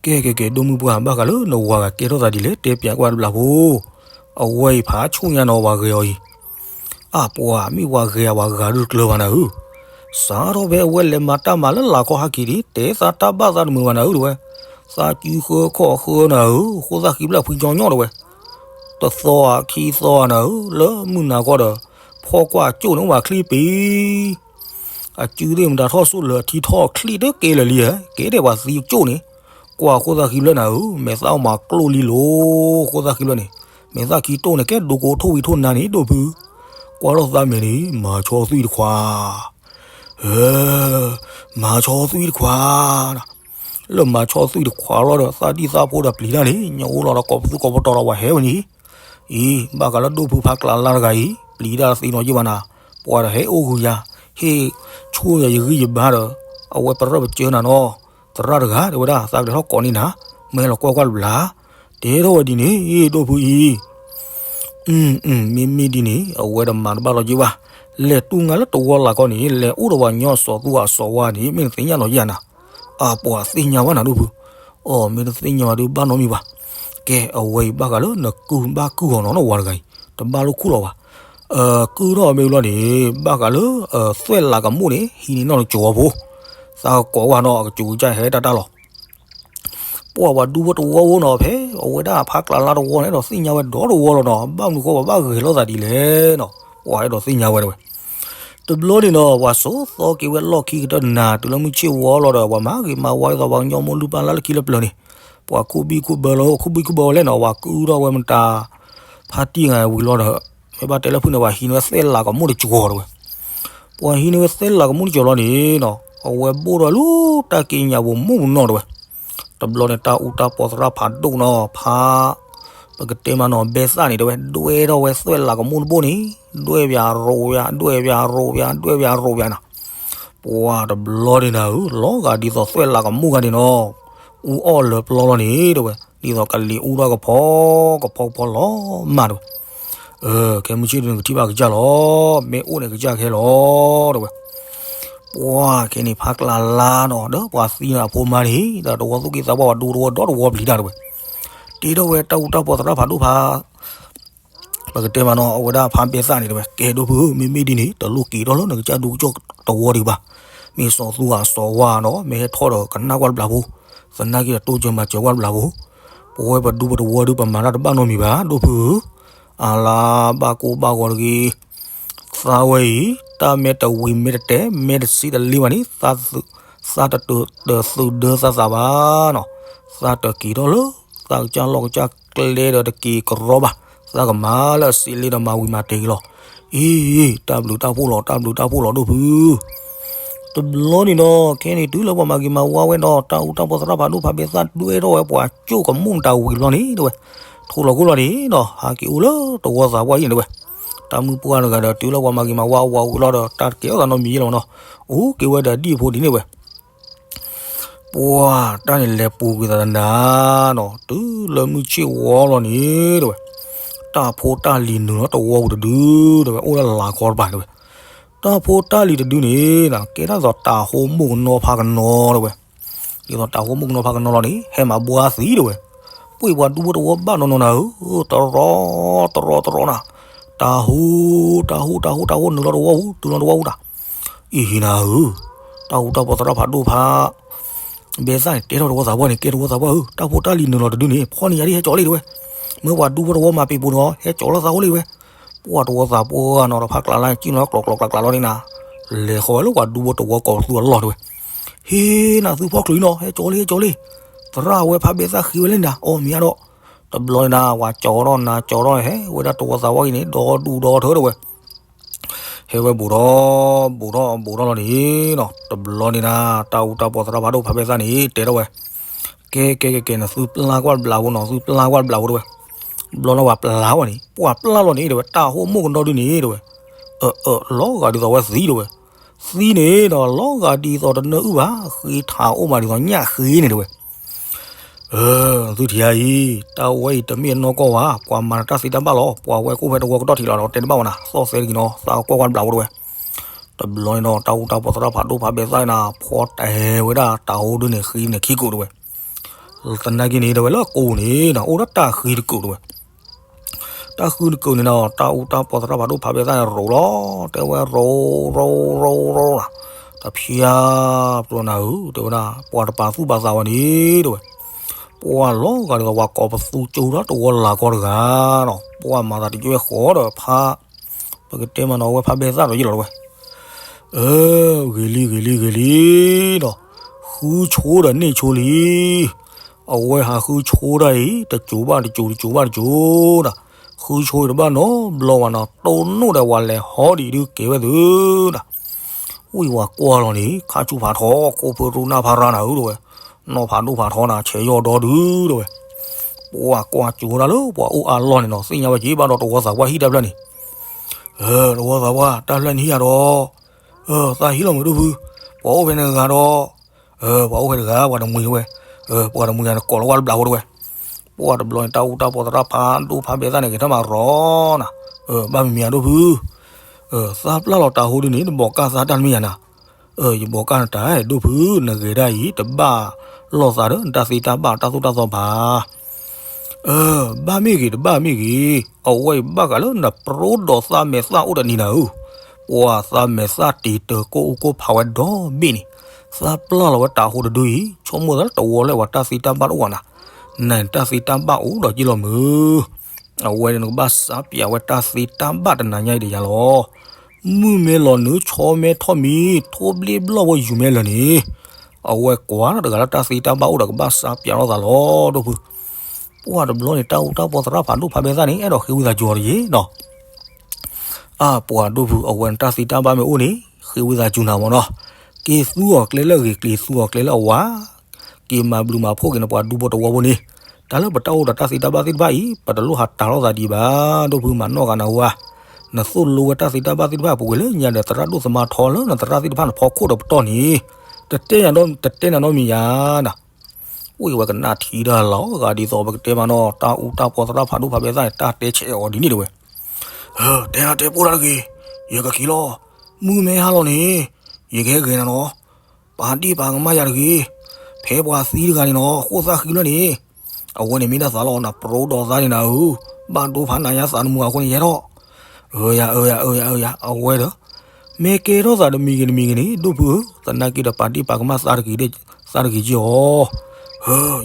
ကဲကဲကဲ ဒိၣ်မုၢ်ပှၢ် ဘၣ်ဃးလၢနဝၤဂၤကဲထီၣ်သးဒ်လဲၣ် တဲပၠးကွၢ်တဘျီဖိ, အဝဲအံၤဖးဆူၣ်ညါနီၤ ဝၤဂဲၤအီၤအံၤ အၢ်ပှၤမ့ၢ်ဝၤဂဲၤအဝၤဂၤဒုးတကျၢၤဘၣ်နၤဧၢ, စးထီၣ်ဖဲအဝဲလဲၤမၤတၢ်မၤလၢလာ်ခီဟးက့ၤဒ် တဲသးတၢ်ဘၣ်သးတမုာ်ဘၣ်နၤဧၢတဲဝဲ, သးစုဃၢခီၣ်ဃၢနၤဧၢ, ဃိသၣ်ဃံဖျၢၣ်ဖှံကၠီညီတဲဝဲ, တသီဧါခံသီဧါနၤဧၢ, လၢမုၢ်နၤခီဒီး ဖီကွၢ်ကၠိၣ်န့ၣ်အိၣ်ဘၣ်ချံပံၤ အစုသ့ၣ်မတၤထီၣ်စိၣ်လၢာ်အထံထီၣ်ချံၣ်တကဲလၢာ်လံဧၢ, ကဲဒဲးပှၤသံကၠိၣ်န့ၣ်, ကွၢ်ဃိသးခံဖျၢၣ်နၤဧၢ, မဲာ်သၣ်အိၣ်မးကျိၣ်လံလိၤ, ဃိသးခံဖျၢၣ်န့ၣ်, မဲာ်သၣ်ခံတိၢ်န့ၣ် ကဲဒိကိးထိၣ်ဝံၤထိၣ်နါန့ၣ် ဒိၣ်ဖု, ကွၢ်ထီၣ်သးမဲာ်န့ၣ် မၤဆီသွံၣ်တခွါ ဧၢ, မၤဆီသွံၣ်တခွါ, လၢမၤဆီသွံၣ်တခွါလီၤဒီး သးဒံၣ်သးဖိဒီးပျံၤတၢ်န့ၣ် ညၣ်အိၣ်လီၤဒီးကိးပသူကိးပတီၤဒီးပှၤဟဲဝဲန့ၣ်, အံၤ ဘၣ်ဃးလၢဒိၣ်ဖုဖးကျးလါတဂၤအံၤ ပျံၤတၢ်သ့နီၢ်ယ့ၢ်ဘၣ်နၤ, ပှၤဒီးဟဲအိၣ်ဂုၤယၤ, ဟ့ၣ်ဆူၣ်ယၤယဂံၢ်ယဘါဒီး အဝဲပရၢၢ်ပစၢနၤနီၤ, သရၣ်တဂၤတဲဝဲဒၣ် သးကလဲၤထီၣ်ကိးန့ၢ်နၤ, မ့ၢ်လီၤကွၢ်ကွၢ်တဘျီ, တဲထီၣ်ဝဲဒ်န့ၣ် ဒိၣ်ဖုအံၤ မ့မ့ၢ်ဒ်န့ၣ် အဝဲဒီးမၤတဘၣ်လီၤယ့ၢ်ဘၣ်, လဲၤတူၢ်ငါလၢတဝီလၢ်ကီၢ်န့ၣ် လဲၤအိၣ်ဒီးပှၤကညီစီၤသူအစီၤဝါန့ၣ် မ့ၢ်နသ့ၣ်ညါလီၤယ့ၢ်နၤ, အပှၤသ့ၣ်ညါဘၣ်နၤဒိၣ်ဖု, အိ မ့ၢ်တသ့ၣ်ညါဘၣ်ဒုးဘၣ်နီတမံၤဘၣ်, ကဲအဝဲအံၤဘၣ်ဃးလၢနကုၢ်ဘၣ်ကုၢ်အီၤနီၤ နဝၤတဂၤအံၤ တဘၣ်လိာ်ခိၣ်လီၤဘၣ်, ကုၢ်ထီၣ်အမ့ၢ်လီၤန့ၣ် ဘၣ်ဃးလၢ သွဲၣ်လးကမိၣ်န့ၣ် ဟံးန့ၢ်နီၢ်တကၠီၤဖိ, သးကကိးဝဲနီၤ အကစူၤကစၢ်ဟဲတၢ်တၢ်လီၤ ပှၤပှၤဒူဖိတဝီဖိနီၤ ဖဲအဝဲဒၣ်ဖးကျးလါတဝီန့ၣ်ဒီးသ့ၣ်ညါဝဲဒီတဝီလီၤနီၤ ဘၣ်မနုၤဃိပှၤဘၣ်ဂဲၤလိာ်သးဒ်လဲၣ်နီၤ ပှၤအဲၣ်ဒိးသ့ၣ်ညါဝဲတဲဝဲ, တဘျီန့ၣ်နီၤ ပှၤစိာ်သီက့ၤဝဲလီၢ်ခံကတၢၢ်နၤ တုၤလၢမုၢ်ဆ့ၣ်ဝီလီၤဒီး ပှၤမၤဂ့ၤမၤဝါဒ်သိးပှၤကညီမိၢ်လုၢ်ပၢ်လၢလၢခံလၢပျၢၤန့ၣ်, ပှၤခူၣ်ဘံၣ်ခူၣ်ဘၢလီၤ ခူၣ်ဘံၣ်ခူၣ်ဘၢဝဲလဲၣ်နီၤ ပှၤကုၢ်ထီၣ်ဝဲမတၤ ဖါတံၢ်ဂၤဝံၤလီၤဒီး မ့ၢ်ဘၣ်တဲလၢဖုန့ၣ် ပှၤဟံးန့ၢ်ဝဲသွဲၣ်လးကမိၣ်တကၠီၤတဲဝဲ, ပှၤဟံးန့ၢ်ဝဲသွဲၣ်လးကမိၣ်တကၠီၤလီၤန့ၣ်နီၤ အဝဲဘိၣ်ဒီးလူၤတၢ်က့ညးပူၤမုၢ်ပူၤနီၤတဲဝဲ, တဘျီန့ၣ် တၢ်အူတၢ်ပီသရၣ်ဖးဒိၣ်နီၤ ဖး ပကတဲမးနီၤ ဘဲသၣ်န့ၣ်တဲဝဲ ဒွဲၣ်ထီၣ်ဝဲသွဲၣ်လးကမိၣ်တဘိၣ်န့ၣ် ဒွဲၣ်ပၠးရိးပၠး ဒွဲၣ်ပၠးရိးပၠး ဒွဲၣ်ပၠးရိးပၠးနီၤ, ပှၤတဘျီန့ၣ်နၤဧၢ လီၤဂာ်ဒ်သိးသွဲၣ်လးကမိၣ်ဂၤန့ၣ်နီၤ အူအီၣ်လၢပျီလီၤန့ၣ်တဲဝဲ ဒ်သိးကလံၤအူထီၣ်ကဖီ ကဖီကဖီလီၤမၢ်တဲဝဲ, ခဲမုၢ်ဆ့ၣ်ဒုးနကထံၣ်ဘၣ်ကစၢ်လီၤ မ့ၢ်အိၣ်န့ၣ်ကစၢ်ကဟဲလီၤတဲဝဲ ပှၤခဲန့ၣ် ဖးကျးလါနီၤ ဒီးပှၤသံန့ၣ်အဖိမါန့ၣ် ဒီးတဝီသူၣ်က့သးပှၢ်ပှၤဒူတဝီဒီတဝီပျံၤတၢ်တဲဝဲ, တ့ထီၣ်ဝဲတၢ်အူတၢ်ပီသရၣ်ဖးဒိၣ်ဖး ပကတဲမးနီၤ အဝဲဒၣ်ဖးဘဲသၣ်န့ၣ်တဲဝဲ ကဲဒိၣ်ဖုဧၢ မ့မ့ၢ်ဒ်န့ၣ် တလိၣ်က့ၤထီၣ်လၢနကစၢ်ဒူကစၢ်တဝီဒံးဘၣ်, မ့ၢ်စီၤသူဂၤစီၤဝါနီၤ မ့ၢ်ဟဲထီၣ်ဒီးကနၣ်ကွၢ်တဘျီဖိ, သနာ်က့ဒီးတိစၢၤမၤစၢၤကွၢ်တဘျီဖိ, ပဝဲပဒူပတဝီဒုးပမၤတၢ်တဘၣ်နီတမံၤဘၣ် ဒိၣ်ဖုဧၢ, အလါဘၣ်ကိၢ်ဘၣ်ဂီၤတဂ့ၤ သးဝဲအံၤ တၢ်မဲာ်တဝံၤမဲာ်တတဲာ် မဲာ်တစ့တလ့ဘၣ်န့ၣ် သးတတုၤတသုးဒၢသးသးဘၣ်နီၤ, သးတက့ၤထီၣ်လၢ သးကစၢ်လီၢ်ကစၢ်ကျဲဒီးတက့ၤကရီဘၣ်, သးကမၤလၢအစ့လ့ဒီးမၤဝံၤမၤတဲာ်က့ၤလီၤ. အ့ တၢ်ဘျုးတၢ်ဖှိၣ်လီၤ တၢ်ဘျုးတၢ်ဖှိၣ်လီၤဒိၣ်ဖု တဘျီန့ၣ်ဒီး ခဲန့ၣ်တုၤလၢပှၤမၤက့ၤမၤဝါဝဲဒီး တၢ်အူတၢ်ပီသရၣ်ဖးဒိၣ်ဖးဘဲသၣ်ဒွဲၣ်ထီၣ်ဝဲပှၤကၠိၣ်ကမူၣ်တၢ်ဝံၤတဘျီန့ၣ်တဲဝဲ, ထိၣ်လီၤခိၣ်လီၤန့ၣ်ဒီး ဟးက့ၤအိၣ်လၢတဝီသးပှၢ်အံၤန့ၣ်တဲဝဲ, တၢ်မုၢ်ပှၢ်တဂၤဒီး တုၤလၢပှၤမၤက့ၤမၤဝါဝံၤလီၤဒီး တၢ်တကဲထီၣ်သးနီတမံၤယဲလီၤနီၤ, အိၣ်က့ၤဝဲဒီးဒ်အဖိဒ်န့ၣ်ဝဲ ပှၤတၢ်န့ၣ်လဲၤပူၤကွံာ်သးတနၤနီၤ တုၤလၢမုၢ်ဆ့ၣ်ဝီလီၤန့ၣ်တဲဝဲ, တၢ်ဖိတၢ်လံၤနုာ်လီၤတဝီပူၤတဒုတဲဝဲ အိၣ်လၢလၢ်ခီတပၤတဲဝဲ, တၢ်ဖိတၢ်လံၤတဒုန့ၣ် ကဲထီၣ်ဒ်သိးတၤဟိမိၢ်ကနီဖးကနီတဲဝဲ, ဒ်သိးတၤဟိမိၢ်ကနီဖးကနီလီၤန့ၣ် ဟဲမၤဘှါသံတဲဝဲ, ပှ့ၤပှၤဒူဖိတဝီဘၣ်နီၢ်နီၢ်နၤဧၢ, တရီတရီတရီနၤ, တၤဟူ တၤဟူ တၤဟူ တၤဟူ နုာ်လီၤတဝီပူၤ တုၤလီၤတဝီပူၤတၢ် အံၤဟံးနၤဧၢ, တၢ်အူတၢ်ပီသရၣ်ဖးဒိၣ်ဖး ဘဲသၣ်န့ၣ် တဲထီၣ်တဝီသးပှၢ်န့ၣ် ကဲတဝီသးပှၢ်ဧၢ, တၢ်ဖိတၢ်လံၤနုာ်လီၤတဒုန့ၣ် ဖီၣ်န့ၢ်ယၤဒ်ဟဲကၠီၤလံတဲဝဲ, မ့ၢ်ပှၤဒူဖိတဝီမၤပ့ၤပိာ်န့ၣ် ဟဲကၠီၤလီၤသးအိၣ်လံတဲဝဲ, ပှၤတဝီသးပှၢ်နီၤဒီးဖးကျးလါန့ၣ် ကံၣ်နီၤကျီၤကျီၤကျးကျးလီၤန့ၣ်နၤ, လဲၤဃီၤဝဲလၢပှၤဒူဖိတဝီကိးပသူအလီၢ်တဲဝဲ, ဟ့ၣ်နၤသုဖီၣ်ချုးနီၤ ဟဲကၠီၤလံ ဟဲကၠီၤလံ, သရၣ်အဝဲဖးဘဲသၣ်ဃ့ဝဲလၢန့ၣ်နၤ အီၣ်မ့ၤအါဒီး, တဘျီန့ၣ်နၤ ပှၤကၠီၤထီၣ်နၤကၠီၤထီၣ်န့ၣ် ဟဲဝဲဒၣ်တဝီသးပှၢ်အံၤန့ၣ် ဒီဒူၣ်ဒီထၢတဲဝဲ ဟဲဝဲဘူးဒီး ဘူးဒီးဘူးဒီးလီၤန့ၣ်နီၤ, တဘျီန့ၣ်နၤ တၢ်အူတၢ်ပီသရၣ်ဖးဒိၣ်ဖးဘဲသၣ်န့ၣ် တဲထီၣ်ဝဲ, ကဲကဲကဲကဲ နသုပျၢ်ကွၢ်တဘျီဖိနီၤ သုပျၢ်ကွၢ်တဘျီဖိတဲဝဲ, တဘျီန့ၣ်ပှၤပျၢ်ဝဲန့ၣ် ပှၤပျၢ်လီၤန့ၣ်တဲဝဲ တၢ်ဟိမိၢ်ကနီဒုန့ၣ်တဲဝဲ, အၢ အၢ လီၤဂာ်ဒ်သိးဝဲသံတဲဝဲ, သံန့ၣ်ဒီး လီၤဂာ်ဒ်သိးတနၢအုၣ်ဘၣ် ဃ့ထးအိၣ်မးဒ်သိးညၣ်ဃ့န့ၣ်တဲဝဲ သုထံၣ်ဧါအံၤ တၢ်ဝဲအံၤတမ့ၢ်အနီၢ်ကီၢ်ဘၣ်, ပှၤမၤတၢ်သ့တၢ်ဘၣ်လီၤ, ပှၤဝဲကအိၣ်ဖဲတဝီကတီၢ်ထံးလီၤဒီး တဲတဘၣ်ဝဲနၤ, သီၣ်သဲတဂ့ၤနီၤ, သးကွၢ်ကွၢ်တဘျီဖိတဲဝဲ, တဘျီန့ၣ်ဒီး တၢ်အူတၢ်ပီသရၣ်ဖးဒိၣ်ဖးဘဲသၣ်နၤ ဖီတဲဝဲဒၣ်တၤဟိဒုန့ၣ် ဃ့န့ၣ်ခံကိးတဲဝဲ, သနာ်က့န့ၣ် တဲဝဲလၢအကိးန့ၣ် အိၣ်ဒီးတၢ်ဃ့တကိးတဲဝဲ တၢ်ဃုတကုာ်န့ၣ်ဒီး တၢ်အူတၢ်ပီသရၣ်ဖးဒိၣ်ဖးဘဲသၣ်န့ၣ်ရိးလီၤ, တဲဝဲရိး ရိး ရိး ရိး ရိးနၤ, တဖျါပျီနၤဧၢ, တဲဝဲဒၣ် ပှၤတပာ်သူၣ်ပာ်သးဝဲန့ၣ် တဲဝဲ, ပှၤလီၤဂာ်ဒ်သိးပှၤကိးပသူကၠိဒီးတဝီလၢ်ကီၢ်တဂၤနီၤ, ပှၤမၤသးတယွဲၢ်ဃီဒီးဖး, ပကတဲမးနီၤ အဝဲဖးဘဲသၣ်ဒီးယ့ၢ်လီၤတဲဝဲ, အၢ ဂ့ၤလံ ဂ့ၤလံ ဂ့ၤလံနီၤ, ဃုဆိဒီးန့ၢ်ဆိလံ. အဝဲဟးဃုဆိတၢ်အံၤ တစိၤဘၣ်တစိၤ တစိၤဘၣ်တစိၤနီၤ, ဃုဆိအံၤတဘၣ်နီတဘျီဘၣ်နီၤ, တိၢ်နီၣ်ဒီးဝၤလဲၤဟီဒံးဒုးက့ၤဝဲသုနီၤ. ဝံၤဝၤကွၢ်လီၤန့ၣ် ခါဆူၣ်ဖးထီ ခိၣ်ဖၢရူနၢ်ဖးရါနၤဧၢ တဲဝဲ, နီၢ်ဖးဒိၣ်ဖးထီနၤ ဆဲးယီၢ်ဒီဒုး တဲဝဲ. ပှၤကွၢ်ကၠိတၢ်လၢပှၤအိၣ်အါလီၢ်န့ၣ်နီၤ, သ့ၣ်ညါဝဲက့ၤဘၣ်ဒီးတဝီသးပှၢ်ဟံၣ်တဖျၢၣ်န့ၣ်, တဝီသးပှၢ် တၢ်ဖျၢၣ်န့ၣ်ဟံၣ်ယၤဒီး, သးဟံၣ်လီၤမုာ်ဒိၣ်ဖု, ပှၤအိၣ်ဖဲန့ၣ်ဂၤဒီး, ပှၤအိၣ်ဖဲတဂၤ ပှၤတမှံၤဝဲ, ပှၤတမှံၤယၤန့ၣ်ကိးလီၤဝဲတဘျီဖိတဲဝဲ. ပှၤတဘျီန့ၣ် တၢ်အူတၢ်ပီသရၣ်ဖးဒိၣ်ဖးဘဲသၣ်န့ၣ် ဂဲၤထၢၣ်မၤရီနၤ, ဘၣ်မံၤမံၤဧါဒိၣ်ဖု, သးပျၢ်လီၤတၤဟိဒုန့ၣ် တဘီးကၢ်သးတၢ်တမ့ၢ်ယၤနၤ, ယဘီးကၢ်နတၢ်ဒိၣ်ဖု, နဂဲၤဒၣ်အံၤ တဘၣ်လိာ်သးဒီးနတၢ်သ့တၢ်ဘၣ်တၢ်သိၣ်တၢ်သီဘၣ်. ဘၣ်မ့ၢ်ဂ့ၤ တဘၣ်မ့ၢ်ဂ့ၤ, အဝဲအံၤဘၣ်ဃးလၢနပရိဒီးသးမဲာ်သၣ်အိၣ်တနံၤနၤဧၢ, ပှၤသးမဲာ်သၣ်တ့ၤတၢၤကိၢ်အူကိၢ်ဖးဝဲဒီဘ့ၣ်န့ၣ်, သးပျၢ်လီၤဝဲတၤဟိတဒုအံၤ ဆိကမိၣ်သးလၢတဝီလၢပှၤတၢ်သ့တၢ်ဘၣ်တအိၣ်ဘၣ်နၤ, နတၢ်သ့တၢ်ဘၣ်အိၣ်ဒီးယ့ၢ်လီၤမုာ်. အဝဲန့ၣ်နကဘၣ်စးပၠးဝဲတၢ်သ့တၢ်ဘၣ်တနၤညါအံၤဒီးယၤလီၤ. မုၢ်မ့ၢ်လီၤနုာ် ဆီမ့ၢ်ထီၣ်မံ ထိၣ်ဘျ့ဘျီၣ်ဖိယူၤမ့ၢ်လၢာ်န့ၣ်, အဝဲကွၢ်တဂၤလၢတၢ်သ့တၢ်ဘၣ်အိၣ်ဒီးကဘၣ်စးပၠးထီၣ်သးလီၤ ဒိၣ်ဖု. ပှၤတဘျီန့ၣ် တၢ်အူတၢ်ပီသရၣ်ဖးဒိၣ်ဖးဘဲသၣ်န့ၣ် အဲၣ်ဒိးဃ့ဝံသးစူၤအီၤတယ့ၤနီၤ. အါ ပှၤဒိၣ်ဖု အဝဲနတၢ်သ့တၢ်ဘၣ်မ့ၢ်အိၣ်န့ၣ် ဃ့ဝံသးစူၤနၤမ့ၢ်နီၤ. က့ၤသူအီၤကျဲလၢအဂ့ၤ က့ၤသူအီၤကျဲလၢအဝါ, က့ၤမၤဘျုးမၤဖှိၣ်က့ၤနပှၤဒူဖိတဝီဖိန့ၣ်, တၢ်လၢပတၢ်အိၣ်ဒီးတၢ်သ့တၢ်ဘၣ်သ့ၣ်တဖၣ်အံၤ ပတလိၣ်ဟးတၤထီၣ်သးဒံးဘၣ် ဒိၣ်ဖု မၤနီၣ်ဂၤနၤဝါ. နသိၣ်လိဝဲတၢ်သ့တၢ်ဘၣ်သ့ၣ်တဖၣ် ပှဲၤလၢညါဒီးသရၣ်ဒိၣ်သမါထီလၢနသရၣ်သ့ၣ်တဖၣ်နဖီခိၣ်ဒီးပတီၢ်န့ၣ်, တတဲနၤနီတမံၤယၤနၤ. ဝံၤဝဲကနၣ်ထံတၢ်လီၤဂာ်ဒ်သိးပကတဲမးနီၤ တၢ်အူတၢ်ပီသရၣ်ဖးဒိၣ်ဖးဘဲသၣ်န့ၣ် တၢ်တဲဆဲးအီၤဒ်န့ၣ်တဲဝဲ. တဲဟါတဲပိၢ်တၢ်တဂ့ၤ, ယကက့ၤလီၤ, မုၢ်မ့ၢ်ဟါလီၤန့ၣ်, ယကဟဲဂဲၤနၤနီၤ, ပာ်ဒ့ၣ်ပာ်ကမၣ်ယၤတဂ့ၤ, ဖဲပှၤသံတဂၤန့ၣ်နီၤ ဃိၣ်သၣ်ဃံလၢန့ၣ်, အဝဲန့ၣ်မ့ၢ်ဒၣ်သးလီၤ နပရိဒီးသးန့ၣ်နၤဧၢ, ဘၣ်ဒိဖးနးညါသးနမူအဃိန့ၣ် ယဟဲထီၣ် အၢယၤ အၢယၤ အၢယၤ အၢယၤ အဝဲဒီး, မ့ၢ်ကဲထီၣ်သးတမံၤဂ့ၤတမံၤဂ့ၤန့ၣ် ဒိၣ်ဖုဧၢ, သနာ်က့ဒီးပာ်ဒ့ၣ်ပာ်ကမၣ်သးတဂ့ၤက့ၤအီၤ,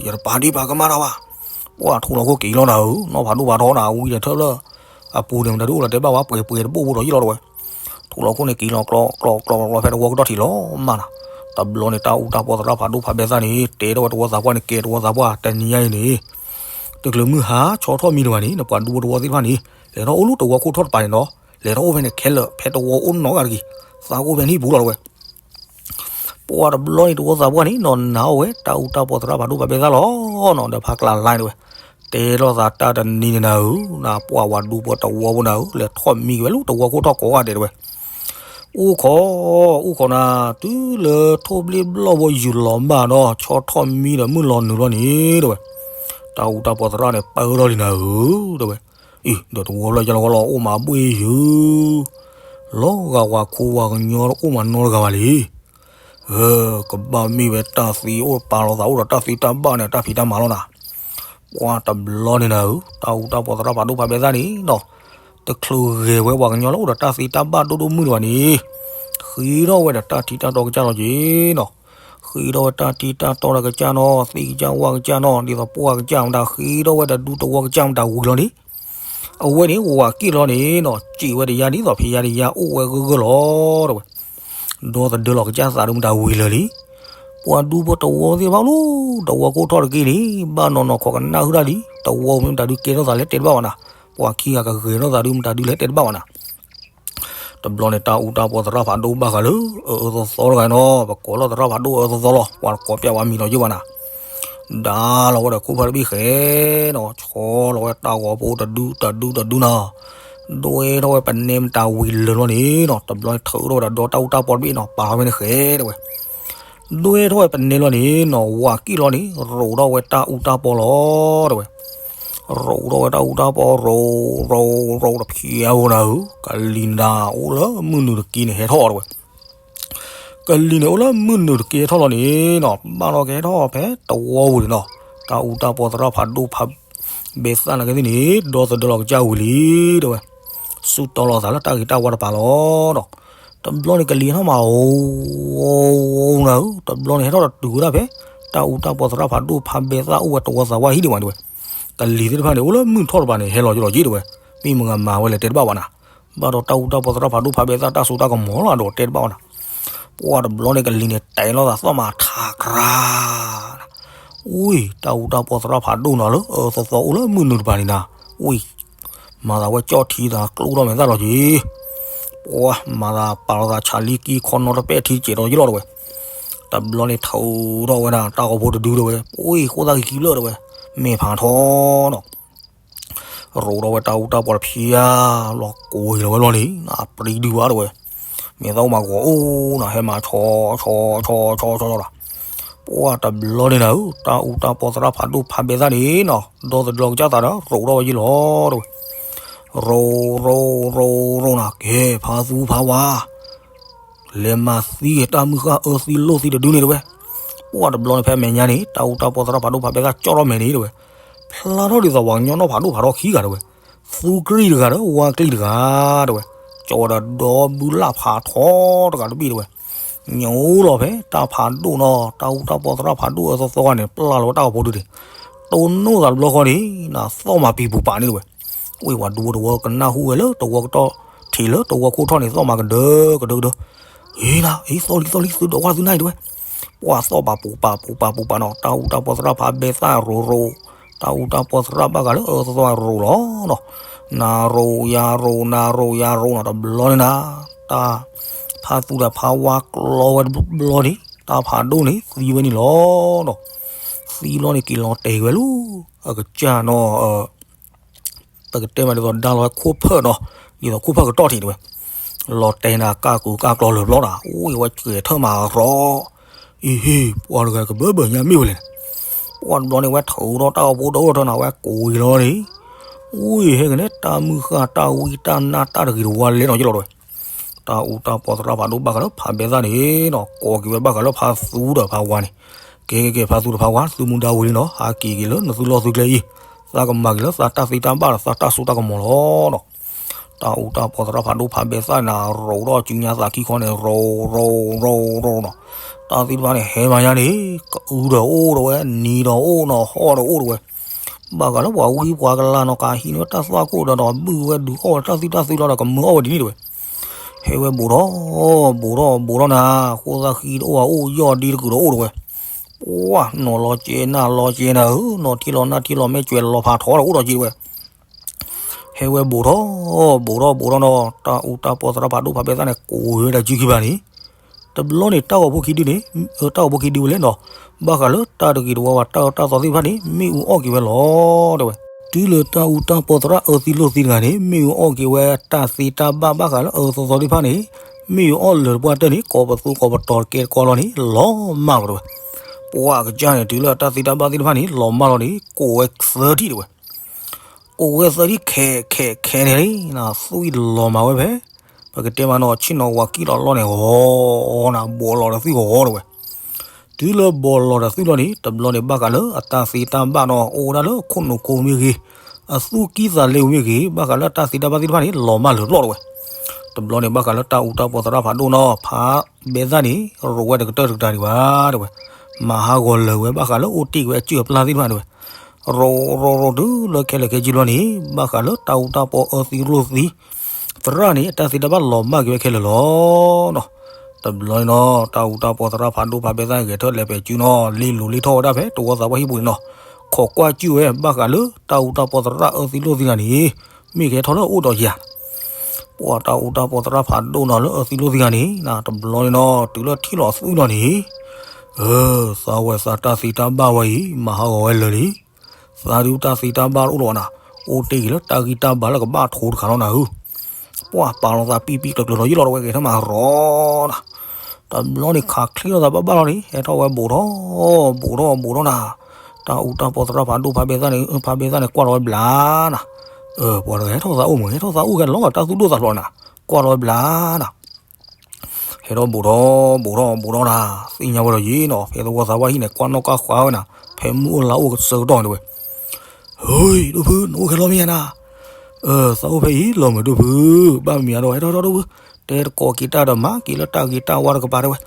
ယတပာ်ဒ့ၣ်ပာ်ကမၣ်တၢ်ဘၣ်. ပှၤထူလီၤခိၣ်က့ၤလီၤနၤဧၢ, နီၢ်ဖးဒိၣ်ဖးထီနၤ ဝံၤဒီးထၢၣ်လၢ အပူၤန့ၣ် မတၤဒုအိၣ်လီၤတဲဘၣ်ဝဲ ပှဲၤပှဲၤတဘိၣ်ဘိဒီးယ့ၢ်လီၤတဲဝဲ. ထူလီၤခိၣ်န့ၣ် က့ၤလီၤကျီကျီကျီကျီဖဲတဝီကတီၢ်ထံးလီၤမးနၤ. တဘျီန့ၣ် တၢ်အူတၢ်ပီသရၣ်ဖးဒိၣ်ဖးဘဲသၣ်န့ၣ် တဲထီၣ်ဝဲတဝီသးပှၢ်န့ၣ် ကဲတဝီသးပှၢ် တနံၤညါအံၤန့ၣ် တချုးမုၢ်ဟါဆီထီၣ်မံတဂၤန့ၣ် နပှၤဒူဖိတဝီသ့ၣ်တဖၣ်န့ၣ် လဲၤထီၣ်အိၣ်လၢတဝီခိၣ်ထီၣ်တပၤန့ၣ်နီၤ, လဲၤထီၣ်အိၣ်ဖဲန့ၣ်ခဲလၢာ် ဖဲတဝီအိၣ်နီတဂၤတဂ့ၤ, သးအိၣ်ဖဲန့ၣ်ဟံၣ်ပူၤလီၤတဲဝဲ. ပှၤတဘျီန့ၣ် တဝီသးပှၢ်န့ၣ်နီၤ နာ်အီၤဝဲတၢ်အူတၢ်ပီသရၣ်ဖးဒိၣ်ဖးဘဲသၣ်လီၤနီၤ, ဒီးဖးကျါလါတဲဝဲ, တဲထီၣ်သးတၢ်တနံၤန့ၣ်နၤဧၢ, နပှၤဝၤဒူဖိတဝီဖိနၤဧၢ, လဲၤထီၣ်မံက့ၤဝဲလၢတဝီခိၣ်ထီၣ်ကိးဂၤဒဲးတဲဝဲ. အိၣ်ခိး, အိၣ်ခိးနၤ, တုၤလၢထိၣ်ဘျ့ဘျီၣ်ဖိယူၤလီၤမးဒီး ဆီထီၣ်မံဒီးမုၢ်လီၤနုာ်လီၤန့ၣ်တဲဝဲ, တၢ်အူတၢ်ပီသရၣ်န့ၣ် ပၢထီၣ်လံနၤဧၢ, တဲဝဲ. အံၤ ဒီးတဝီဖျၢၣ်ကလီၤဝဲလီၤ အိၣ်မးဘှ့ၣ်ယုၤ, လီၤဂာ်ဝၤခိဝၤကညီတအိၣ်မးနီတဂၤဘၣ်လံ. ကဘၣ်မ့ၢ်ဝဲတၢ်သ့အိၣ်ပာ်လီၤသးအိၣ်ဒီးတၢ်သ့တၢ်ဘၣ်န့ၣ် တၢ်ဖံးတၢ်မၤလီၤနၤ. ပှၤတဘျီန့ၣ်နၤဧၢ, တၢ်အူတၢ်ပီသရၣ်ဖးဒိၣ်ဖးဘဲသၣ်န့ၣ်နီၤ, တချုးဂဲၤဝဲပှၤကညီလၢအိၣ်ဒီးတၢ်သ့တၢ်ဘၣ်ဒိၣ်ဒိၣ်မုၢ်တဂၤန့ၣ်, ဃ့ထီၣ်ဝဲဒီးတၢ်ထံတၢ်တီကစၢ်လီၤက့ၤနီၤ. ဃ့ထီၣ်ဝဲတၢ်ထံတၢ်တီဒီးကစၢ်နီၤ, သ့ၣ်ကစၢ်ဝၣ်ကစၢ်နီၤ, ဒ်သိးပှၢ်ကစၢ်မတၤ ဃ့ထီၣ်ဝဲဒီးဒူတဝီကစၢ်မတၤဝံၤလီၤန့ၣ်, အဝဲန့ၣ် ဝၤက့ၣ်လီၤန့ၣ်နီၤ, စံးဝဲတယါဒ်သိးဖံးယါတယါအိၣ်ဝဲဂၢၢ်ဂၢၢ်လီၤတဲဝဲ. ဒီသဒၢလီၤကစၢ်သးဒုးမတၤဝံၤလၢာ်လံ. ပှၤဒူဖိတဝီသ့ၣ်တဖၣ်လီၤ, တဝီခိၣ်ထီၣ်တက့ၢ်န့ၣ် ဘၣ်နီၢ်နီၢ်ခိးကနၣ်ဟုၣ်တၢ်လံ, တဝီမ့ၢ်မတၤဒုးကဲထီၣ်သးလဲၣ်တဲတဘၣ်ဘၣ်နၤ, ပှၤခံဂၤကဂဲၤထီၣ်သးဒုးမတၤဒုးလဲၣ်တဲတဘၣ်ဘၣ်နၤ. တဘျီန့ၣ် တၢ်အူတၢ်ပီသရၣ်ဖးဒိၣ်ဘၣ်ဃးလၢ အအၢသီသီတဂၤနီၤ, ပကိးလီၤသရၣ်ဖးဒိၣ်အအၢသီသီလီၤ, ပှၤကိးပျၢ်ဝဲမံၤလီၤယုၢ်ဘၣ်နၤ. ဒါလီၤဝဲဒီးခိၣ်ဖၢတဘ့ၣ်ဃဲနီၤ, ဆီလီၤဝဲတၢ်ဂီၤဖိတဒုတဒုတဒုနီၤ, ဒွဲထီၣ်ဝဲပနဲမတၤဝံၤလၢာ်လီၤန့ၣ်နီၤ, တဘျီန့ၣ်ထုးထီၣ်ဝဲဒီးဒီတၢ်အူတၢ်ပီတဘ့ၣ်နီၤ, ပာ်လီၤဝဲန့ၣ်ဃဲတဲဝဲ. ဒွဲထီၣ်ဝဲပနဲလီၤန့ၣ်နီၤ, ဝၤကံၣ်လီၤန့ၣ် ရိးထီၣ်ဝဲတၢ်အူတၢ်ပီလီၤတဲဝဲ. ရိးထီၣ်ဝဲတၢ်အူတၢ်ပီ ရိး ရိး ရိးတဖျဲးဧိၤနၤဧၢ, ကလံၤနၤအိၣ်လၢမုၢ်နုာ်တက့ၢ်န့ၣ်ဟဲထီၣ်တဲဝဲ. ကလံၤန့ၣ်အိၣ်လၢမုၢ်နုာ်တက့ၢ်ဟဲထီၣ်လီၤန့ၣ်နီၤ, ဘၣ်လီၤကဟဲထီၣ်ဖဲတဝီပူၤန့ၣ်နီၤ, တၢ်အူတၢ်ပီသရၣ်ဖးဒိၣ်ဖးဘဲသၣ်နာ်က့သ့ၣ်န့ၣ် ဒီသဒၢလီၤကစၢ်ဝံၤလံတဲဝဲ. ဆူတီလီၤသးလၢတၢ်ဂ့ၤတၢ်ဝါတပၤလီၤနီၤ. တဘျီန့ၣ်ကလံၤဟဲထီၣ်မး အိၣ် အိၣ် အိၣ်နၤဧၢ, တဘျီန့ၣ်ဟဲထီၣ်ဒီးတုၤဝဲဒၣ်ဖဲ တၢ်အူတၢ်ပီသရၣ်ဖးဒိၣ်ဖးဘဲသၣ်အိၣ်ဝဲတဝီသးဝါဟံၣ်ဒံးဝဲတဲဝဲ. ကလံၤသ့ၣ်တဖၣ်န့ၣ် အိၣ်လၢမုၢ်ထီၣ်တပၤန့ၣ် ဟဲလီၤယိလီၤယ့ၣ်တဲဝဲ, မ့ၢ်မဂၤမၤဝဲလဲၣ်တဲတဘၣ်ဘၣ်နၤ. ဘၣ်ဒီးတၢ်အူတၢ်ပီသရၣ်ဖးဒိၣ်ဖးဘဲသၣ်တၢ်စိတၢ်ကမီၤလီၤဒီးတဲတဘၣ်ဘၣ်နၤ. ပှၢ်တဘျီန့ၣ်ကလံၤန့ၣ် တဲလိာ်သးသီၣ်မးထးကြၤ ဝံၤ တၢ်အူတၢ်ပီၢ်သရၣ်ဖးဒိၣ်နီၤလၢအသီသီအိၣ်လၢမုၢ်နုာ်တပၤန့ၣ်နၤ, ဝံၤ မၤသးဝဲကၠီၣ်ထံသးကျိထီၣ်မဲာ်သၣ်လီၤက့ၤ, ပှၢ်မၤသးပာ်လီၤသးဆးလံကံခီနီတပဲာ်ထံကဲးထီၣ်ယလီၤတဝဲ, တဘျီန့ၣ်ထုးထီၣ်ဝဲဒၣ်တၢ်ဂီၤဖိတဒုတဝဲ, ပှၢ်ဃိသၣ်ကံခံဖျၢၣ်တဝဲ, မဲာ်ဖးထီနီၤ ရိးထီၣ်ဝဲတၢ်အူတၢ်ပီၢ်တဖံးဧါ, လီၤကိးက့ၤလီၤဝဲလီၤန့ၣ် နပျံၤဒုးဘၣ်တဝဲ, မဲာ်သၣ်အိၣ်မးဂီၤအိၣ်နီၤ ဟဲမၤဆီဆီဆီဆီဆီလီၤ, ပှၢ်တဘျီန့ၣ်နၤဧၢ တၢ်အူတၢ်ပီၢ်သရၣ်ဖးဒိၣ်ဖးဘဲသၣ်န့ၣ်နီၤ ဒီသဒၢကစၢ်သးဒီးရိးထီၣ်ဝဲယလီၤတဝဲ, ရိးရိးရိးရိးနီၤ ကဲဖါသူဖါဝါ လဲၤမၤသံတၢ်မုၢ်ဃၢ်အၢသံလိာ်သံတဒုန့ၣ်တဝဲ, ပှၢ်တဘျီန့ၣ်ဖဲအမဲာ်ညါန့ၣ် တၢ်အူတၢ်ပီၢ်သရၣ်ဖးဒိၣ်ဖးဘဲသၣ်ကၠီၣ်ထီၣ်မဲာ်န့ၣ်တဝဲ, ဖျါထီၣ်ဒ်သိးပှၤကညီနီၢ်ဖးဒိၣ်ဖးထီခံဂၤတဝဲ, သူကြံၢ်တဂၤဒီးဝါကြံၢ်တဂၤတဝဲ, ကၠီဒီးဒီဘုလၣ်ဖးထီတဂၤတဘ့ၣ်တဝဲ, ညိလီၤဖဲတၢ်ဖးဒိၣ်နီၤ တၢ်အူတၢ်ပီၢ်သရၣ်ဖးဒိၣ်အၢသီသီဂၤန့ၣ် ပျၢ်လီၤဝဲတၢ်ဂီၤဖိဒုန့ၣ်, တိၢ်နီၣ်သးတဘျီဃီန့ၣ် နသီၣ်မၤပံၤပူၤပာ်န့ၣ်တဝဲ ဝ့ၢ်ပှၤဒူဖိတဝီကနၢ်ဟူဝဲလၢတဝီကတီၢ်ထံးလၢတဝီခိၣ်ထီၣ်န့ၣ် သီၣ်မၤကဒၢကဒၢကဒၢ, ဟ့နၤ ဟ့သီလံသီလံ သုဒိးကွၢ်သုနၢ်အံၤတဝဲ, ပှၢ်သီၣ်ပာ်ပူၤပာ်ပူၤပာ်ပူၤပာ်နီၤ တၢ်အူတၢ်ပီၢ်သရၣ်ဖးဘဲသၣ်ရိးရိး, တၢ်အူတၢ်ပီၢ်သရၣ်ဘၣ်ဃးလၢအၢသီသီဂၤရိးလီၤနီၤ, နၤရိးယၤရိးနၤရိးယၤရိးနီၤ တဘျီန့ၣ်နၤ, တၢ်ဖါသူဒီးဖါဝါကျီဝဲတဘျီန့ၣ် တၢ်ဖးဒိၣ်န့ၣ်သံဝဲန့ၣ်လီၤနီၤ, သံလီၤန့ၣ်က့ၤလီၤတဲာ်ဝဲလၢ အကစၢ်နီၤ ပကတဲမးဒ်သိးဒါလီၤဝဲခိၣ်ဖၢၣ်နီၤ, ဒ်သိးခိၣ်ဖၢၣ်ကတီၢ်ထံးတဝဲ, လီၤတဲာ်နၤကၢ်ကူကၢ်ကျီလၢာ်ဘျီဒီး အိၣ်ဝဲကဲထၢၣ်မးရီ, အံၤဟ့ ပှၤတဂၤကဘၢဘၢညါမ့ၢ်ဝဲလဲၣ်, ပှၢ်တဘျီန့ၣ်ဝဲထုးထီၣ်တၢ်ဂီၤဖိဒီးထီၣ်နၤဝဲကိးက့ၤလီၤန့ၣ်, အိၣ်ဟဲကနဲ တၢ်မုၢ်ဃၢ်တၢ်ဝံတၢ်နါတၢ်တဂ့ၤတဝါလဲၤနီၤယလီၤတဝဲ တၢ်အူတၢ်ပီၢ်သရၣ်ဖးဒိၣ်ဘၣ်ဃးလၢဖးဘဲသၣ်န့ၣ်နီၤ ကိးက့ၤဝဲဘၣ်ဃးလၢဖါသူဒီးဖါဝါန့ၣ်, ကဲကဲကဲ ဖါသူဒီးဖါဝါ သုမူဒါဝံၤလံနီၤ ဟးက့ၤက့ၤလၢနသုလီၢ်သုကျဲအံၤ, သးကမၤက့ၤလၢသးတၢ်သ့တၢ်ဘၣ်ဒီးသးတၢ်စိတၢ်ကမီၤလီၤ. တၢ်အူတၢ်ပီၢ်သရၣ်ဖးဒိၣ်ဖးဘဲသၣ်န့ၣ် ရိးထီၣ်စုညါသးခံခီန့ၣ် ရိးရိးရိးရိးနီၤ, တၢ်သ့ၣ်တဖၣ်န့ၣ် ဟဲမၤညါန့ၣ် ကအုဒီးအိၣ်ဒီးဝဲ နံၤဒီးအိၣ်နီၤ ဟီၣ်ဒီးအိၣ်တဝဲ ဘၣ်ဃးလၢပှၤဝံပှၤကလၤနီၤ ကဟံးန့ၢ်တၢ်သွၣ်ခိၣ်ဒီးနီၤ ဘုၣ်ဝဲဒုးအီၣ်ဝဲတၢ်သံတၢ်သ့လီၤဒီးကမၢအီၣ်ဝဲဒ်န့ၣ်တဝဲ, ဟဲဝဲဘူးထီၣ် ဘူးထီၣ်ဘူးထီၣ်နၤ, ဃိသၣ်ဃံတအိၣ်အအိၣ် ယီၢ်ဒံတကုာ်ဒီးအိၣ်တဝဲ, ပှၢ်နီၤလီၤကဲနၤလီၤကဲနၤဧၢ, နီၤထံလီၤနၢ်ထံလီၤမဲာ်ကွဲးလီၤဖးထီဒီးအိၣ်ဒီးက့ၤတဝဲ ဟဲဝဲဘူးထီၣ် ဘူးထီၣ်ဘူးထီၣ်နီၤ, တၢ်အူတၢ်ပီၢ်သရၣ်ဖးဒိၣ်ဖးဘဲသၣ်န့ၣ် ကိးဝဲဒၣ်စုခံဘၣ်န့ၣ်, တဘျီန့ၣ် တၢ်ဂီၤဖိခံဒုန့ၣ်, တၢ်ဂီၤဖိခံဒုဝဲလဲၣ်နီၤ, ဘၣ်ဃးလၢတၢ်တဂ့ၤတဝါဝဲတၢ်အၢတၢ်သီသ့ၣ်တဖၣ်န့ၣ် မ့ၣ်အူအီၣ်က့ၤဝဲလီၤတဝဲ, တုၤလၢတၢ်အူတၢ်ပီၢ်သရၣ်အၢသံလိာ်သံတဂၤန့ၣ် မ့ၣ်အူအီၣ်က့ၤဝဲတၢ်သ့တၢ်ဘၣ်ဘၣ်ဃးလၢအၢသီသီသ့ၣ်တဖၣ်န့ၣ်, မ့ၣ်အူအီၣ်လၢာ်တပှၢ်တၢၢ်န့ၣ် ကိးပသူကိးပတီၤတကဲတကီလီၤန့ၣ် လီၤမၢ်လီၤတဝဲ, ပှၢ်ကစၢ်န့ၣ် တုၤလၢတၢ်သ့တၢ်ဘၣ်သ့ၣ်တဖၣ်န့ၣ် လီၤမၢ်လီၤန့ၣ် ကိးဝဲသၢထံၣ်တဝဲ ကိးဝဲသၢထံၣ်ခဲခဲခဲန့ၣ် နသွံၣ်လီၤမၢ်ဝဲဖဲ, ပကတဲမးနီၤ ဆ့ၣ်နီၤဝၤကံၣ်လီၤလီၢ်န့ၣ်ဂီၤနၤ ဘီးလီၤဒီးသွံၣ်ဂီၤဂီၤတဝဲ, တုၤလၢဘီးလီၤဒီးသွံၣ်လီၤန့ၣ် တဘျီန့ၣ် ဘၣ်ဃးလၢအတၢ်သ့တၢ်ဘၣ်နီၤ အိၣ်ဝဲဒၣ်လၢခိၣ်နူာ်ခိၣ်မ့ၢ်ဂ့ၤ, အသူၣ်ကံၢ်သးလဲပူၤမ့ၢ်ဂ့ၤ, ဘၣ်ဃးလၢအတၢ်သ့တၢ်ဘၣ်သ့ၣ်တဖၣ်န့ၣ် လီၤမၢ်လၢာ်လီၤတဝဲ, တဘျီန့ၣ် ဘၣ်ဃးလၢတၢ်အူတၢ်ပီၢ်သရၣ်ဖးဒိၣ်နီၤ ဖးဘဲသၣ်န့ၣ် ရိးဝဲတကတၢၢ်တကတၢၢ်ဒံးဘၣ်တဝဲ, မၤဟးဂီၤလၢာ်ဝဲ ဘၣ်ဃးလၢအိၣ်တ့ၢ်က့ၤဝဲအစုအပျၢ်သ့ၣ်တဖၣ်တဝဲ ရိးရိးရိးတုၤလၢခဲလၢာ်ခဲဆ့ဘျီန့ၣ် ဘၣ်ဃးလၢတၢ်အူတၢ်ပီၢ်အၢသံလိာ်သံ သရၣ်န့ၣ် အတၢ်သ့တၢ်ဘၣ်လီၤမၢ်က့ၤဝဲခဲလၢာ်လီၤနီၤ. တဘျီန့ၣ်နီၤ တၢ်အူတၢ်ပီၢ်သရၣ်ဖးဒိၣ်ဖးဘဲသၣ်ဂဲၤထၢၣ်လဲၤပဲာ်စုနီၤ လ့လိၤလ့ထီၣ်ဝဲဒၣ်ဖဲတဝီသးပှၢ်ဟံၣ်ပူၤန့ၣ်နီၤ ခိးကွၢ်စုၣ်ဝဲ ဘၣ်ဃးလၢတၢ်အူတၢ်ပီၢ်သရၣ်အၢသံလိာ်သံတဂၤန့ၣ် မ့ၢ်ကဟဲထီၣ်လၢအအိၣ်ဒီးယၤ ပှၤတၢ်အူတၢ်ပီၢ်သရၣ်ဖးဒိၣ်နီၤလၢအၢသံလိာ်သံတဂၤန့ၣ် တဘျီန့ၣ်နီၤ တုၤလၢထံၣ်လီၤသွံၣ်လီၤန့ၣ် အၢ သးဝဲသးတၢ်သ့တၢ်ဘၣ်ဝဲအံၤ မၤဟးဂီၤဝဲလၢာ်လံ. သးဒုးတၢ်သ့တၢ်ဘၣ်တအိၣ်လၢၤဘၣ်နၤ, အိၣ်တ့ၢ်က့ၤလၢတၢ်ဂံၢ်တၢ်ဘါလၢကဘၣ်ထိတခါလီၤနၤဧၢ. ပှၤပာ်လီၤသးပံပံကျၢၤကျၢၤလီၤယံာ်လီၤတဝဲ ဂဲၤထၢၣ်မးရီနၤ. တဘျီန့ၣ်ခးချ့လီၤသးဘၣ်ဘၣ်လီၤန့ၣ် ဟဲထီၣ်ဝဲဘူးထီၣ် ဘူးထီၣ်ဘူးထီၣ်နၤ. တၢ်အူတၢ်ပီၢ်သရၣ်ဖးဒိၣ်ဖးဘဲသၣ်န့ၣ် ဖးဘဲသၣ်န့ၣ် ကွၢ်လီၤဝဲဘျါနၤ. ပှၤတဂၤဟဲထီၣ်သးအိၣ်မး ဟဲထီၣ်သးအိၣ်ကဲလီၤ တၢ်သူၣ်ဒိၣ်သးဖျိးနၤ. ကွၢ်လီၤဝဲဘျါနၤ. ဟဲထီၣ်ဘူးထီၣ်ဘူးထီၣ်ဘူးထီၣ်နၤ သ့ၣ်ညါဝဲဒီးယံာ်နီၤ ဖဲသဝီသးပှၢ်ဟံၣ်န့ၣ် ကွၢ်နီၣ်ကွၢ်ဃါဝဲနၤ ဖဲမုၢ်အိၣ်လါအိၣ်ကစၢၢ်ကတီၢ်န့ၣ်တဝဲ. ဟ့ ဒိၣ်ဖု နအိၣ်ခဲလီၤမ့ၢ်ဧါနၤ. သးအိၣ်ဖဲအံၤလီၤမုာ်ဒိၣ်ဖု ဘၣ်မနုၤဧါဒီး ဟဲထီၣ်ထီၣ်ဒိၣ်ဖု တဲတကိးက့ၤတၢ်ဒီးမၤက့ၤလၢတၢ်ဂ့ၤတၢ်ဝါတကပၤတဲဝဲ.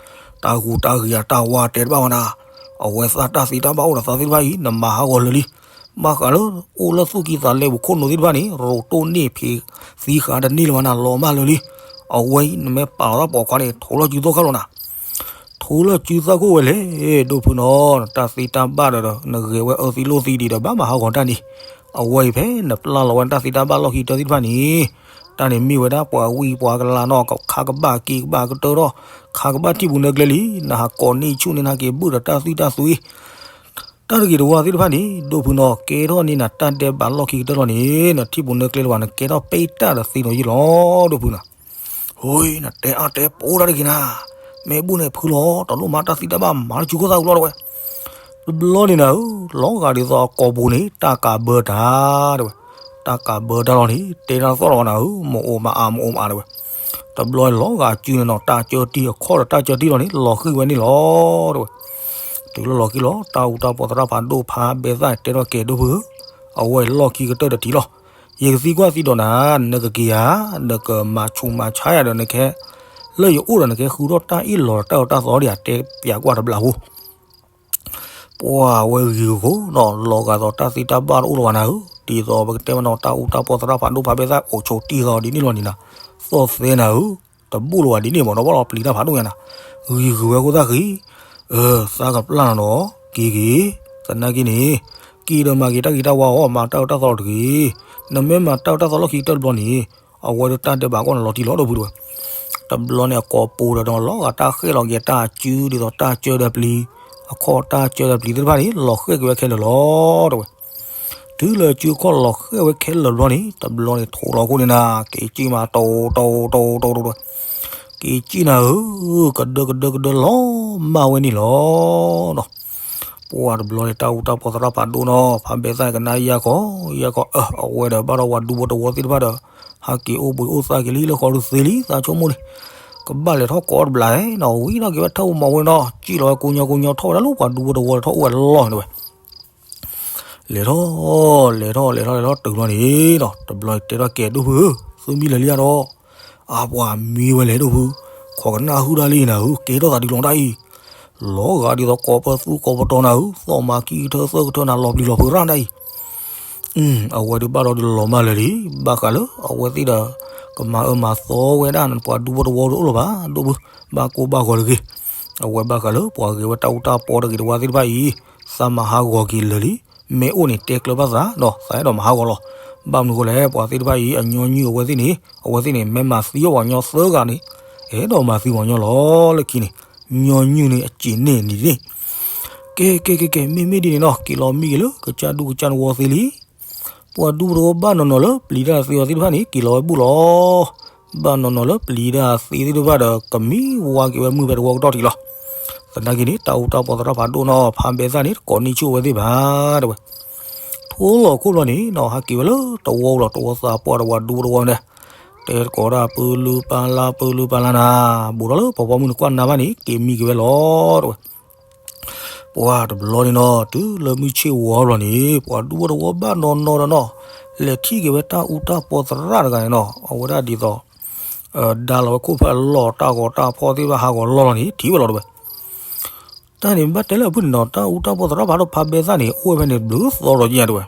တၢ်ဂူၤတၢ်ဂ့ၤအတၢ်ဝါတဲတဘၣ်ဝဲနၤ. အဝဲသးတၢ်သ့တၢ်ဘၣ်အိၣ်ဒီးသးသ့ၣ်တဖၣ်အံၤ နမၤဟးဂီၤလၢာ်လံ. ဘၣ်ဃးလၢအိၣ်လၢသူၣ်ကံၢ်သးလဲပူၤခိၣ်နူာ်သ့ၣ်တဖၣ်န့ၣ် ရိးတိၢ်န့ၢ်ဖံးသံဃာ်တန့ၢ်လၢၤဘၣ်နၤ လီၤမၢ်လၢာ်လံ. အဝဲအံၤနမ့ၢ်ပာ်လီၤသးပိာ်ခွါန့ၣ် ထိးလီၤစုသိၣ်ခါလီၤနၤ. ဃူလၢ်စုသၣ်ခိၣ်ဝဲလဲၣ်, ဒိၣ်ဖုနီၤ, တၢ်သံတၢ်ဘၣ်ဒီး နဂဲၤဝဲအၢသံလိၣ်သံဒံးဒီး ဘၣ်မၤဟးဂီၤတၢ်န့ၣ်, အဝဲအံၤဖဲနပျၢ်လီၤဝဲတၢ်သံတၢ်ဘၣ်လီၢ်ခံကတၢၢ်သ့ၣ်တဖၣ်န့ၣ်, တၢ်န့ၣ်မ့ၢ်ဝဲဒၣ်ပှၤဝံပှၤကလၤနီၤ, ခါကဘၣ်က့ၤကဘၣ်ကတၢၢ်ထီၣ်, ခါကဘၣ်ထံၣ်ပူၤနၢကျဲလံ, နဟးကိးန့ၢ်ဆူၣ်န့ၢ်နဟဲက့ၤဘုၣ်ဒီးတၢ်သွံၣ်တၢ်သွံ တၢ်တဂ့ၤတဝါသ့ၣ်တဖၣ်န့ၣ်, ဒိၣ်ဖုနီၤ, ကဲထီၣ်န့ၢ်နတၢ်ဒဲးဘးလီၢ်ခံကတၢၢ်လီၤန့ၣ်, နထံၣ်ပူၤနၢကျဲလၢၤဘၣ် နကဲထီၣ်ပ့ၢ်တၢ်ဒီးသ့နီၤယ့ၣ်လီၤ, ဒိၣ်ဖုနီၤ. ဟိ, နတဲအါတဲပိာ်တၢ်တဂ့ၤနၤ, မ့ၢ်ဘူၣ်န့ၣ်ဖုလီၤ, တလိၣ်မၤတၢ်သံတၢ်ဘၣ် မၤတစုခိၣ်သၣ်အူလီၤတဲဝဲ. တဘျီန့ၣ်နၤဧၢ, လီၤဂာ်ဒ်သိးအကိာ်ပူၤန့ၣ် တၢ်ကးဘၢတၢ်တဲဝဲ, တၢ်ကးဘၢတၢ်လီၤန့ၣ် တဲတၢ်သီၣ်လီၤနၤဧၢ, မအိၣ်မၤအါ မအိၣ်မၤအါတဲဝဲ. တဘျီန့ၣ်လီၤဂာ်စုန့ၣ်နီၤ, တၢ်ကၢတံၢ်အခီၣ်ဒီးတၢ်ကၢတံၢ်လီၤန့ၣ် လီၤဃံၤဝဲန့ၣ်လီၤ တဲဝဲ. တုၤလၢလီၤဃံၤလီၤ တၢ်အူတၢ်ပီးသရၣ်ဖးဒိၣ်ဖးဘဲသၣ်တဲထီၣ်ကဲဒိၣ်ဖုဧၢ, အဝဲလီၢ်ခံကတၢၢ်တထံၣ်လီၤ. ယကသံကွၢ်သံဒိးနၤ, နကက့ၤဧါ, နကမၤဆူးမၤဆါယၤဒီးနကဲ, လၢယအိၣ်ဒီးနကဲဃုထီၣ်တၢ်အ့ၣ်လိာ်ဒီး တၢ်အၢတၢ်သီဒ်ယတဲပၠးကွၢ်တဘျီဖိ ပှၤဝဲဂ့ၤဂီၤနီၤ, လီၤဂာ်သိးတၢ်သံတၢ်ဘၣ်တအိၣ်လၢၤဘၣ်နၤဧၢ, ဒ်သိးပကတဲမနီၤ တၢ်အူတၢ်ပီးသရၣ်ဖးဒိၣ်ဖးဘဲသၣ်အိၣ်ဆိးတံၢ်သီဒ်န့ၣ်လီၤန့ၣ်နၤ, သီၣ်သဲနၤဧၢ, တဘူၣ်လၢၤဘၣ်ဒ်န့ၣ်မနီၤ, ဘၣ်လီၤပျံၤတၢ်ဖးဒိၣ်ညါနၤ, ဂ့ၤဂ့ၤဝဲအဃိသတးဃံ, သးကပျၢ်နၤနီၤ, က့ၤက့ၤ, သနာ်က့န့ၣ်, က့ၤဒီးမၤက့ၤတၢ်ဂ့ၤတၢ်ဝါအီၤ, မၤတၢ်အၢတၢ်သီတဂ့ၤ, နမ့ၢ်မၤတၢ်အၢတၢ်သီလီၢ်ခံကတၢၢ်တဘျီန့ၣ်, အဝဲဒီးတၢ်ဒဲးဘးကီၢ်န့ၣ်လီၤတံၢ်လီၤဒိၣ်ဖုတဲဝဲ. တဘျီန့ၣ်အကိာ်ပူၤဒီးနီၤ လီၤဂာ်တၢ်စုဒ်သိးတၢ်ကၢဒီးပျံၤ, အခီၣ်တၢ်ကၢဒီးပျံၤသ့ၣ်တဖၣ်န့ၣ် လီၤဃဲၣ်က့ၤဝဲခဲလၢာ်လီၤတဲဝဲ. တုၤလၢစုအခီၣ်လီၤဃဲၣ်ဝဲခဲလၢာ်တဘျီန့ၣ် တဘျီန့ၣ်ထိးလီၤခိၣ်န့ၣ်နၤ, က့ၤစံၣ်မး တိတိတိတိတိတဲဝဲ, က့ၤစံၣ်နၤဧၢ, ကဒၢကဒၢကဒၢလီၤမၢ်ဝဲန့ၣ်လီၤနီၤ. ပှၤတဘျီန့ၣ် တၢ်အူတၢ်ပီးသရၣ်ဖးဒိၣ်နီၤ ဖးဘဲသၣ်ကနၣ်ယါခီ, ယါခီ, အဝဲဒီးဘၣ်ဒီးပှၤဒူဖိတဝီသ့ၣ်တဖၣ်ဒီး ဟးက့ၤအိၣ်ဘှံးအိၣ်သါက့ၤလံလၢဃီဒုးသ့လံ သးဆိကမိၣ်န့ၣ်, ကဘၣ်လဲၤထီၣ်ကိးတဘျီနီၤ, ဝံၤထီၣ်က့ၤဝဲထၢၣ်မီၤဝဲနီၤ, စံၣ်လီၤဝဲကိညီကိညီထီၣ်ဝဲဒၣ်လၢပှၤဒူဖိတဝီဒီးထီၣ်အိၣ်ဝဲလီၢ်န့ၣ်တဲဝဲ. လဲၤထီၣ်, လဲၤထီၣ်လဲၤထီၣ်လဲၤထီၣ်တုၤလီၤန့ၣ်နီၤ, တဘျီန့ၣ်တဲထီၣ်ကဲဒိၣ်ဖုဧၢ, သုမံလၢာ်လံဧါဒီး, အပှၤမံဝဲလဲၣ်ဒိၣ်ဖု, ခိးကနၣ်ဟုၣ်ဒၣ်လံနၤဧၢ, ကဲထီၣ်သးဒ်လီၤဒၣ်အံၤ, လီၤဂာ်ဒ်သိးကိးပသူကိးပတီၤနၤဧၢ, သီၣ်မၤခံကထၢသၢကထၢနၤ လီၤပျံၤလီၤဖုးရၣ်ဒၣ်အံၤ အဝဲဒုးဘၣ်ဒီးဒုးလီၤမၢ်လၢာ်လံ, ဘၣ်ဃးလၢအဝဲသ့ၣ်ဒီး ကမၤအၢမၤသီဝဲဒၣ်ပှၤဒူဖိတဝီတအိၣ်လၢၤဘၣ်, ဒိၣ်ဖု, ဘၣ်ကိၢ်ဘၣ်ဂီၤတဂ့ၤ, အဝဲဘၣ်ဃးလၢပှၤဂဲၤဝဲတၢ်အူတၢ်ပီတဂ့ၤတဝါသ့ၣ်တဖၣ်အံၤ, သးမၤဟးဂီၤက့ၤလၢာ်လံ, မ့ၢ်အိၣ်န့ၣ်တဲကျၢၤဘၣ်သးဒီး သးအဲၣ်ဒိးမၤဟးဂီၤလီၤ, ဘၣ်မနုၤအဃိလဲၣ် ပှၤသ့ၣ်တဖၣ်အံၤ အညီနုၢ်အဝဲသ့ၣ်န့ၣ်, အဝဲသ့ၣ်န့ၣ် မ့ၢ်မၤသံအီၣ်ပှၤညီသၢဂၤန့ၣ်, အဲၣ်ဒိးမၤသံပှၤညီလီၤလၢခံန့ၣ်, ညီနုၢ်န့ၣ်အစ့ၢ်န့ၣ်န့ၣ်န့ၣ် ကဲ ကဲ ကဲ ကဲ မ့မ့ၢ်ဒ်န့ၣ်နီၤ က့ၤလီၤမံက့ၤလၢကစၢ်ဒူၣ်ကစၢ်နဝီသ့လံ, ပှၤဒူဖိတဝီဘၣ်နီၢ်နီၢ်လၢပျံၤတၢ်သ့အီၤသ့ၣ်တဖၣ်န့ၣ် က့ၤလီၤဝဲဘူၣ်လီၤ, ဘၣ်နီၢ်နီၢ်လၢပျံၤတၢ်သ့သ့ၣ်တဖၣ်ဒီး ကမံဝါက့ၤဝဲမုၢ်ဖဲတဝီကတီၢ်ထံးလီၤ, သနာ်က့န့ၣ် တၢ်အူတၢ်ပီးသရၣ်ဖးဒိၣ်နီၤ ဖးဘဲသၣ်န့ၣ် တကိးန့ၢ်ဆူၣ်အဝဲသ့ၣ်ဘၣ် တဲဝဲ ထိလီၤခိၣ်ဘျီန့ၣ်နီၤ ဟဲက့ၤဝဲလၢတဝီလီၤ တဝီသးပှၢ်ဒီးပှၤဒူဖိတဝီန့ၣ်, တဲတကိးဒၣ်ပၢလုၢ်ပၢ်လါ ပၢလုၢ်ပၢ်လါနၤ, ဘူးထီၣ်လၢပှၤပိာ်မုၣ်န့ၣ်ကွၢ်နၤဘၣ်န့ၣ် က့ၤမံက့ၤဝဲလီၤ တဲဝဲ. ပှၤတဘျီန့ၣ်နီၤ တုၤလၢမုၢ်ဆ့ၣ်ဝီဘျီန့ၣ် ပှၤဒူဖိတဝီဘၣ်နီၢ်နီၢ်ဒီးနီၤ, လဲၤထံၣ်က့ၤဝဲတၢ်အူတၢ်ပီးသရၣ်တဂၤန့ၣ်နီၤ အဝဲဒၣ်ဒ်သိး ဒါလီၤဝဲခိၣ်ဖၢၣ်အလီၢ် တၢ်ဂီၤတၢ်ဖီၣ်သ့ၣ်တဖၣ်ဟးဂီၤလီၢ်လီၤန့ၣ် ထံၣ်ဝဲလီၤတဲဝဲ. တၢ်န့ၣ်ဘၣ်တဲလၢအဖုၣ်န့ၣ်နီၤ တၢ်အူတၢ်ပီးသရၣ်ဖးဒိၣ်ဖးဘဲသၣ်န့ၣ် အိၣ်ဝဲဖဲန့ၣ်ဘျုးသီဒီးယဲၢ်တဲဝဲ.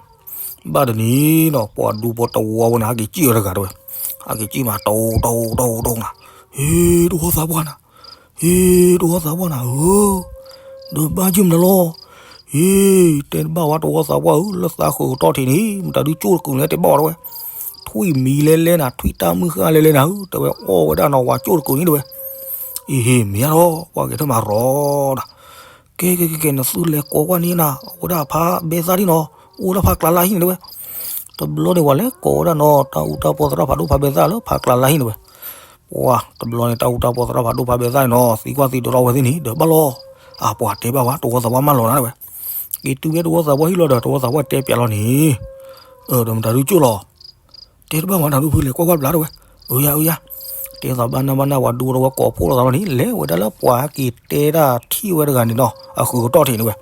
ဘၣ်တနံၤနီၤ ပှၤဒူဖိတဝီဝဲန့ၣ် ဟဲက့ၤစံၣ်ဝဲတဂၤတဲဝဲ. ဟဲက့ၤစံၣ်မး တိၢ်တိၢ်တိၢ်တိၢ်နၤ, ဟ့ တဝီသးပှၢ်နၤ, ဟ့ တဝီသးပှၢ်နၤဧၢ, ဒီးဘၣ်ယုၢ်မနုၤလီၤ. ဟ့ တဲတဘၣ်ဝဲတဝီသးပှၢ်ဧၢ, လၢသးဃုာ်ကတီၢ်ထံးန့ၣ် မတၤဒုကၠိၣ်တကုာ်လဲၣ်တဲဘၣ်ဝဲတဲဝဲ. ထွံၣ်မံၤလဲလဲနၤ ထွံၣ်တၢ်မုၢ်ဃၢ်လဲလဲနၤဧၢ တဲဝဲ အီၣ်ဝဲဒၣ်နီၤ ဝၤကၠိၣ်တကုာ်န့ၣ်တဲဝဲ. အ့ဟ့ မ့ၢ်ဧါဒီး ပှၤဂဲၤထၢၣ်မးရီဒီး ကဲ ကဲ ကဲ ကဲ နသုလဲၤကိးကွၢ်န့ၢ်နၤ အဝဲဒၣ်ဖးဘဲသၣ်ဒ်နီၤ အိၣ်ဝဲဒၣ်ဖးကျါလၢဟံၣ်န့ၣ်တဲဝဲ. တဘျီန့ၣ် ပှၤလဲၤကိးဝဲဒၣ်နီၤ တၢ်အူတၢ်ပီးသရၣ်ဖးဒိၣ်ဖးဘဲသၣ်လၢဖးကျါလၢဟံၣ်န့ၣ်တဲဝဲ. ပှၤတဘျီန့ၣ် တၢ်အူတၢ်ပီးသရၣ်ဖးဒိၣ်ဖးဘဲသၣ်န့ၣ်နီၤ သံကွၢ်သံဒိးထီၣ်ဝဲသ့ၣ်န့ၣ် ဒီးဘၣ်လီၤ. အပှၤတဲဘၣ်ဝဲ တဝီသးပှၢ်မၢလီၤနၤတဲဝဲ. က့ၤတုၤဖဲတဝီသးပှၢ်ဟံၣ်လီၤဒီး တဝီသးပှၢ်တဲပၠးလီၤန့ၣ်, ဒီးမတၤဒုကၠိၣ်လီၤ. တဲတဘၣ်ဝဲ တၢ်ဒုဖုလဲၤကွၢ်ကွၢ်ဘျါတဲဝဲ. အၢယၤ အၢယၤ, တဲသးဘၣ်နၢ်ဘၣ်နၢ် ပှၤဒူဖိတဝီကိးဖှိၣ်လိာ်သးလီၤန့ၣ် လဲၤဝဲဒၣ်လၢပှၤဟဲက့ၤတဲတၢ်ထံၣ်ဝဲတဂၤန့ၣ်နီၤ အဃုာ်ကတီၢ်ထံးန့ၣ်ဝဲ.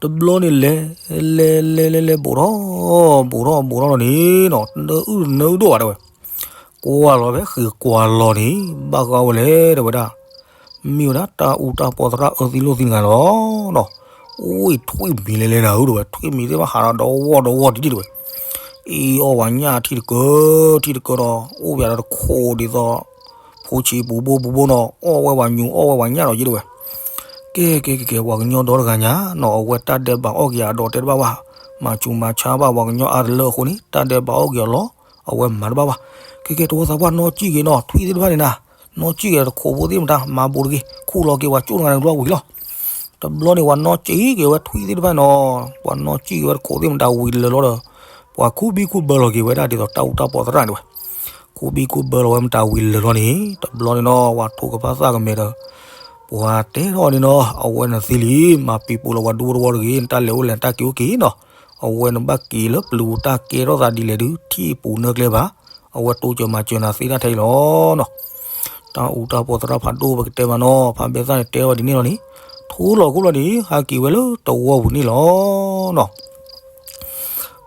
တဘျီန့ၣ်လဲၤ လဲၤ လဲၤ လဲၤ လဲၤ ဘူးထီၣ် ဘူးထီၣ် ဘူးထီၣ်လီၤန့ၣ်နီၤ နအုၣ်နအုၣ်ဒိၣ်ဘၣ်တဲဝဲ. ကွၢ်လီၤဖဲဃ့ၢ်ကွၢ်လီၤန့ၣ် ဘၣ်ဃးဝဲလဲၣ်တဲဝဲဒၣ် မ့ၢ်ဝဲဒၣ်တၢ်အူတၢ်ပီးသရၣ်အၢသံလိာ်သံတဂၤလီၤနီၤ. အိၣ်အံၤထွံၣ်မံၤလဲၤလဲၤနၤဧၢ တဲဝဲ ထွံၣ်မံၤသ့ၣ်တဖၣ်ဟးဒီးဒဝီၢ်ဒဝီၢ်တံၢ်တံၢ်တဲဝဲ. အံၤအီၣ်ဝဲညၣ်ထံၣ်တကၢ ထံၣ်တကၢဒီး အိၣ်ပၠးဒီးတခိးဒ်သိး ဖိဆံးပူၤဘိပူၤဘိနီၤ, အီၣ်ဝဲဝဲညူၤ အီၣ်ဝဲဝဲညၣ်ဒီးယံၤတဝဲ. ကဲကဲကဲကဲ ပှၤကညီဒီတဂၤညါနီၤ, အဝဲတၢ်ဒဲးဘးအီၣ်က့ၤအဒီးတဲတဘၣ်ဘၣ်, မၤစူၤမၤဆါဘၣ် ပှၤကညီအါတလၢအဃိန့ၣ် တၢ်ဒဲးဘးအီၣ်က့ၤအီၤလီၤ, အဝဲမၤတဘၣ်ဘၣ်. ကဲကဲ တဝီသးပှၢ်နီၢ်စံၣ်က့ၤနီၤ, ထွံၣ်သ့ၣ်တဖၣ်န့ၣ်နၤ, နီၢ်စံၣ်က့ၤတခိးဖိသ့ၣ်မတၤ မၤဘူးတဂ့ၤ, ခူၣ်လီၤက့ၤဝဲကၠိၣ်တဂၤန့ၣ် ဘျီဝံၤလီၤ. တဘျီန့ၣ် ပှၤနီၢ်စံၣ်က့ၤဝဲထွံၣ်သ့ၣ်တဖၣ်နီၤ, ပှၤနီၢ်စံၣ်က့ၤဝဲတခိးသ့ၣ်မတၤဝံၤလၢာ်လီၤဒီး ပှၤခူၣ်ဘံၣ်ခူၣ်ဘၢလီၤက့ၤဝဲဒၣ်ဒ်သိးတၢ်အူတၢ်ပီသရၣ်န့ၣ်ဝဲ. ခူၣ်ဘံၣ်ခူၣ်ဘၢလီၤဝဲမတၤဝံၤလၢာ်လီၤန့ၣ် တဘျီန့ၣ်နီၤ ပှၤထိၣ်ကဖၣ်သၣ်ကမဲာ်ဒီး ပှၤတဲထီၣ်န့ၣ်နီၤ, အဝဲနသံလံ, မၤပံၤပူၤလီၤပှၤဒူဖိတဝီတဂ့ၤ, နတၢ်လဲၤအိၣ်လဲၤတၢ်က့ၤအိၣ်က့ၤနီၤ, အဝဲနဘၣ်က့ၤလၢပျုၤတၢ်ကဲထီၣ်သးဒ်လဲၣ်ဒုး ထံၣ်ပူၤနၢကျဲဘၣ်, အဝဲတိစၢၤမၤစၢၤနၤသ့တၢ်ထဲအံၤလီၤနီၤ. တၢ်အူတၢ်ပီသရၣ်ဖးဒိၣ်ပကတဲမးနီၤ, ဖးဘဲသၣ်န့ၣ်တဲဝဲဒ်န့ၣ်လီၤန့ၣ်, ထိလီၤခိၣ်လီၤန့ၣ် ဟးက့ၤဝဲလၢတဝီပူၤန့ၣ်လီၤနီၤ.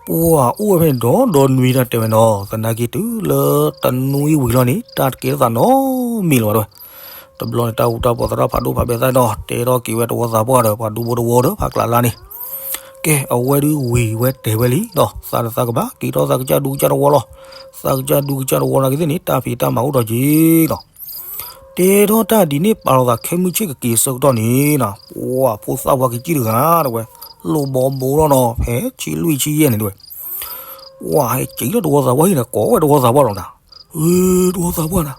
ပှၤအိၣ်ဝဲဖဲန့ၣ်ဒီးဒီနွံတၢ်တဲဝဲနီၤ, သနာ်က့တုၤလၢတနွံဝံၤလီၤန့ၣ် တၢ်တကဲထီၣ်သးနီတမံၤလၢၤဘၣ်တဲဝဲ. တဘျီန့ၣ် တၢ်အူတၢ်ပီသရၣ်ဖးဒိၣ်ဖးဘဲသၣ်နီၤ တဲထီၣ်က့ၤဝဲတဝီသးပှၢ်ဒီး ပှၤဒူဖိတဝီဒီးဖးကျးလါန့ၣ်, ကဲ အဝဲဒုးဝံၤဝဲတဲဝဲလံနီၤ, သးတသးကဘၣ်က့ၤထီၣ်သးကစၢ်ဒူကစၢ်တဝီလီၤ. သးကစၢ်ဒူကစၢ်တဝီနာ်က့သ့ၣ်န့ၣ် တၢ်ဖံးတၢ်မၤအိၣ်ဒီးက့ၤနီၤ. တဲထီၣ်တၢ်ဒ်န့ၣ် ပာ်လီၤသးခဲမုၢ်ဆ့ၣ်ကက့ၤဆၢကတီၢ်န့ၣ်နီၤ, ပှၤဖိသၣ်ပှၢ်ခံဆံတဂၤတဲဝဲ, လိၣ်ဘီဘိထီၣ်နီၤ ဖဲဆံလွံၢ်ဆံယဲၢ်န့ၣ်တဲဝဲ. ပှၤဟဲက့ၤလၢတဝီသးပှၢ်ဟံၣ်န့ၣ် ကိးဝဲတဝီသးပှၢ်လီၤနၤ, အ့ တဝီသးပှၢ်နၤ,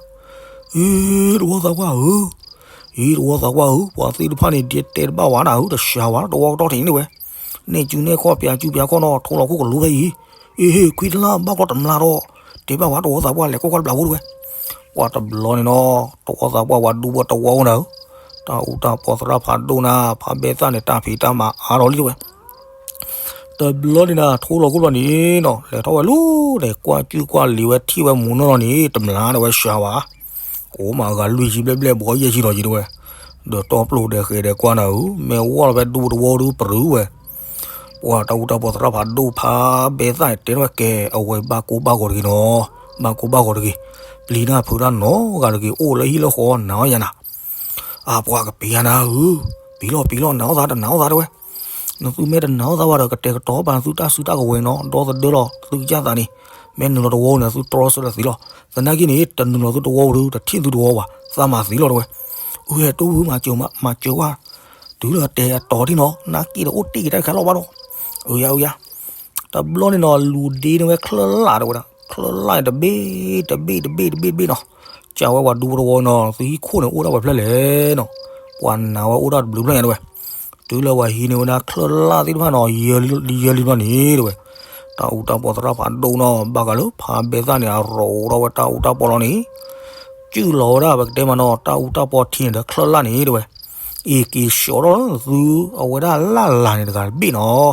အ့ တဝီသးပှၢ်ဧၢ, အ့ တဝီသးပှၢ်ဧၢ, ပှၤသ့ၣ်တဖၣ်န့ၣ် ဒ်တဲတဘၣ်ဝဲနၤဧၢ, တစှၤဝဲတဝီကတီၢ်ထံးန့ၣ်တဲဝဲ. နဲၣ်ကူနဲၣ်ခီၣ် ပျးကူပျးခီၣ်နီၤ ထိလီၤခိၣ်ကလူးဖဲအံၤ, အ့ ခွံတလၢ်ဘၣ်ကီတမျၢ်ဒီး တဲဘၣ်ဝဲတဝီသးပှၢ်လဲၤကွၢ်ကွၢ်တဘျီဖိတဲဝဲ. ပှၤတဘျီန့ၣ်နီၤ တဝီသးပှၢ်ပှၤဒူဖိတဝီအိၣ်နၤဧၢ, တၢ်အူတၢ်ပီသရၣ်ဖးဒိၣ်နၤ ဖးဘဲသၣ်န့ၣ် တၢ်ဖံးတၢ်မၤအါထီၣ်လံတဲဝဲ. တဘျီန့ၣ်နၤ ထိလီၤခိၣ်လီၤန့ၣ်နီၤ လဲၤထီၣ်ဝဲလီၤဒီး ကွၢ်ကူကွၢ်လံၤဝဲထံၣ်ဝဲမူနီၢ်လီၤန့ၣ် တမျၢ်တဲဝဲစှၤဝဲ, အိၣ်မးဂၤလွံၢ်ဆံဘျဲၣ်ဘျဲၣ် ဘီယဲၢ်ဆံလီၤက့ၤတဲဝဲ, ဒီးတီပျိၢ်ဒီးဃဲၤဒီးကွၢ်နၤဧၢ, မ့ၢ်ဝဲလီၤဖဲဒူဖိတဝီဒုးပရူၤဝဲ. ပှၤတၢ်အူတၢ်ပီသရၣ်ဖးဒိၣ်ဖးဘဲသၣ်န့ၣ် တဲထီၣ်ဝဲကဲ အဝဲဘၣ်ကိၢ်ဘၣ်ဂီၤတဂ့ၤနီၤ, ဘၣ်ကိၢ်ဘၣ်ဂီၤတဂ့ၤ, ပျံၤတၢ်ဖုးတၢ်နီတဂၤတဂ့ၤ အိၣ်လၢဟံၣ်လၢဃီနာ်အီၤယၤနၤ. အပှၤကပျံၤယၤနၤဧၢ, ပျံၤလီၤပျံၤလီၤ နာ်အီၤသးတနာ်အီၤသးတဲဝဲ. နသုမ့ၢ်တနာ်အီၤသးဘၣ်ဒီး ကတဲာ်ကတီၤပာ်နသုတၢ်စုတၢ်ကဝဲၤနီၤ, ဒီသဒၢလီၤသုကစၢ်သးန့ၣ်, မ့ၢ်နုာ်လီၤတဝီန့ၣ် သုတြီဆၢဒီးသံလီၤ. သနာ်က့န့ၣ် တနုာ်လီၤသုတဝီဒီး တထံၣ်သုတဝီဘၣ်, သးမၤသံလီၤတဲဝဲ. အုဟဲတိၢ်ဝုမၤစၢၤမၤစၢၤကွၢ်, တုၤလၢတဲာ်အတီၤထံၣ်နီၤ, နာ်က့ဒီးအိၣ်တ့ၢ်က့ၤတၢ်တခါလီၤဘၣ်ဒီး, အုယၤအုယၤ တဘျီန့ၣ်နီၤ လူၤဒ့န့ၢ်ဝဲချၢၣ်လၣ်တဲဝဲဒၣ်, ချၢၣ်လၣ်န့ၣ်တဘ့ၣ်တဘ့ၣ်တဘ့ၣ်တဘ့ၣ်တဘ့ၣ်နီၤ, ကးဝဲပှၤဒူဖိတဝီနီၤ, သုဟံၣ်ခိၣ်န့ၣ်အိၣ်ဒၣ်ဝဲဖျၢၣ်လဲၣ်နီၤ, ပှၤနာ်ဝဲအိၣ်ဒၣ်တဘျုးဖျၢၣ်ညါတဲဝဲ. တုၤလၢပှၤဟံးန့ၢ်ဝဲဒၣ်ချၢၣ်လၣ်သ့ၣ်တဖၣ်နီၤ ယဲၢ်လံဘျီန့ၣ်တဲဝဲ, တၢ်အူတၢ်ပီသရၣ်ဖးဒိၣ်နီၤ ဘၣ်ဃးလၢဖးဘဲသၣ်န့ၣ် အရိးထီၣ်ဝဲတၢ်အူတၢ်ပီလီၤန့ၣ်, စုၣ်လီၤဝဲဒၣ်ပကတဲမးနီၤ တၢ်အူတၢ်ပီထံန့ၣ်ဒီးချၢၣ်လၣ်န့ၣ်တဲဝဲ, အ့ၣ်က့ၤစိာ်ထီၣ်လၢသုအဝဲဒၣ်လၢ်လၤန့ၣ်တဂၤတဘ့ၣ်နီၤ,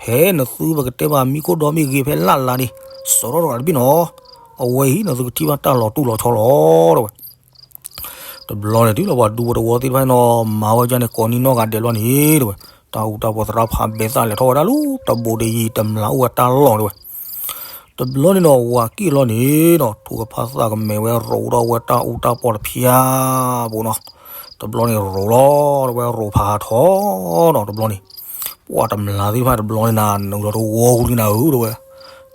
ဖဲနသုပကတဲမးမံခိၣ်ဒီမ့ၢ်ဂ့ၤဖဲလၢ်လၤန့ၣ်, စိာ်ထီၣ်တဂၤတဘ့ၣ်နီၤ, အဝဲအံၤနသုကထံၣ်ဘၣ်တၢ်လီၤတူၢ်လီၤဆီလီၤတဲဝဲ. တဘျီန့ၣ်တုၤလၢပှၤဒူဖိတဝီသ့ၣ်တဖၣ်နီၤ မၤဝဲဒ်န့ၣ် ကိးနံၣ်နီၢ်ဂၤဒဲးဘျီန့ၣ်တဲဝဲ, တၢ်အူတၢ်ပီသရၣ်ဖးဘဲသၣ်လဲၤထီၣ်ဝဲဒၣ်လၢတဘိးတယံၤ တမျၢ်အိၣ်ဝဲတၢ်လီၢ်တဲဝဲ. တဘျီန့ၣ်နီၤ ဝၤက့ၢ်လီၤန့ၣ်နီၤ ထိၣ်ကဖၣ်သၣ်ကမဲာ်ဝဲရိးထီၣ်ဝဲတၢ်အူတၢ်ပီတဖၠါပူၤနီၤ, တဘျီန့ၣ်ရိးလီၤတဲဝဲ ရိးဖးထီနီၤ တဘျီန့ၣ်, ပှၤတမျၢ်သ့ၣ်တဖၣ်တဘျီန့ၣ်နၤ နုာ်လီၤတဝီဃုာ်လံနၤဧၢတဲဝဲ,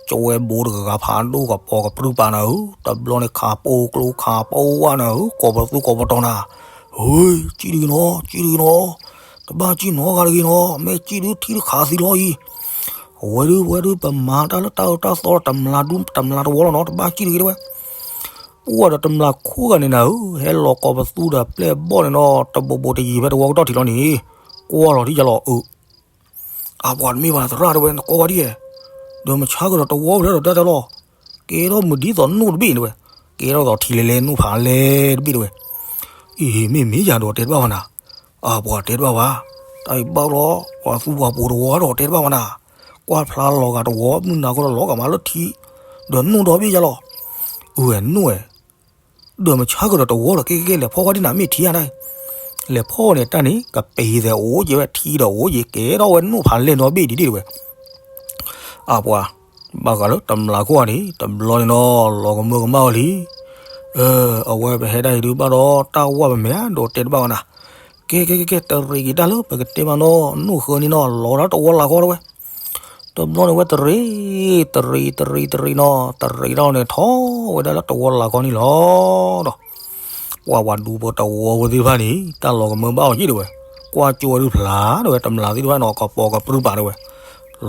ကၠီဝဲဘိတဂၤဖးဒိၣ်ကပီၤကပြုၢ်ပာ်နၤဧၢ, တဘျီန့ၣ်ခးပိာ်ကျိခးပိာ်ဝဲနၤဧၢ, ကိးပသူကိးပတီၤနၤ, ဟ့ စံၣ်တဂ့ၤနီၤ စံၣ်တဂ့ၤနီၤ, တဘၣ်စံၣ်နီၤဂၤတဂ့ၤနီၤ, မ့ၢ်စံၣ်ဒုးထံတခးသံလီၤအံၤ, အဝဲဒုးဝဲဒုးပမၤတၢ်လၢတၢ်အၢတၢ်သီတမျၢ်ဒူတမျၢ်တဝီလီၤနီၤ တဘၣ်စံၣ်တဂ့ၤတဲဝဲ. ပှၤဒီးတမျၢ်ခိၣ်ဂၤန့ၣ်နၤဧၢ, ဟဲလီၤကိးပသူဒီးပျဲၢ်ဘီၣ်န့ၣ်နီၤ တဘိးဘိးတယံၤဖဲတဝီကတီၢ်ထံးလီၤန့ၣ်, ကွၢ်လီၤထံယလီၤအၢ, အပှၤတမ့ၢ်ဘၣ်သရၣ်တဲဝဲ နကိးဝဲဒ်လဲၣ်, ဒီးမဆါကဒီးတဝီဖဲဒီးတၢ်တဲလီၤ, ကဲထီၣ်မုၢ်ဒ်သိးနိၣ်တဘ့ၣ်တဲဝဲ, ကဲထီၣ်သိးထံလဲၤလဲၤနိၣ်ဖးလဲၢ်တဘ့ၣ်တဲဝဲ. အံၤ မ့ၢ်မ့ၢ်ယၤဒီးတဲတဘၣ်ဘၣ်နၤ, အပှၤတဲတဘၣ်ဘၣ်, တၢ်အံၤဘၣ်လီၤ ပှၤသူပှၤပိာ်တဝီဒီးတဲတဘၣ်ဘၣ်နၤ, ကွၢ်ဖျါလီၤဂာ်တဝီ မုၢ်နၤဃီဒီးလီၤဂာ်မးလၢထံ, ဒီးနိၣ်ဒီဘ့ၣ်ယလီၤ, အဝဲနိၣ်ဝဲ ဒီးမဆါကဒီးတဝီဒီးကဲကဲကဲ လဲၤဖီၣ်ကွၢ်ဒ်နၤမ့ၢ်ထံဧါတၢ်, လဲၤဖီၣ်န့ၣ်တၢ်န့ၣ် ကပ့ၤသဲးအိၣ်က့ၤဝဲထံဒီးအိၣ်က့ၤ ကဲထီၣ်ဝဲနိၣ်ဖးလဲၢ်နီတဘ့ၣ်ဒ်ဒ်တဲဝဲ. အပှၤ ဘၣ်ဃးလၢတမျၢ်ခိၣ်ဂၤန့ၣ် တဘျီန့ၣ်နီၤ လီၤကမၢကမၣ်ဝဲလံ. အဝဲပဟဲဒၣ်အံၤဒုးဘၣ်ဒီးတၢ်ဝၢ်ပမဲာ်ဒီးတဲတဘၣ်ဝဲနၤ. ကဲကဲကဲကဲ တရံးက့ၤတၢ်လၢပကတဲမးနီၤ နိၣ်ဃၢၤန့ၣ်နီၤ လီၤဒၣ်တဝီလၢ်ခီတဲဝဲ. တဘျီန့ၣ်ဝဲတရံး တရံး တရံး တရံးနီၤ တရံးထီၣ်န့ၣ်ထီၣ်ဝဲဒၣ်လၢတဝီလၢ်ခီန့ၣ်လီၤ. ဒီး ပှၤပှၤဒူဖိတဝီဖိသ့ၣ်တဖၣ်န့ၣ် တၢ်လီၤကမၢဘၣ်အီၤယံာ်တဲဝဲ, ကွၢ်ကၠိဝဲဒုဖျါတဲဝဲ, တမျးသ့ၣ်တဖၣ်န့ၣ် ကပိာ်ကပြုၢ်ပာ်တဲဝဲ,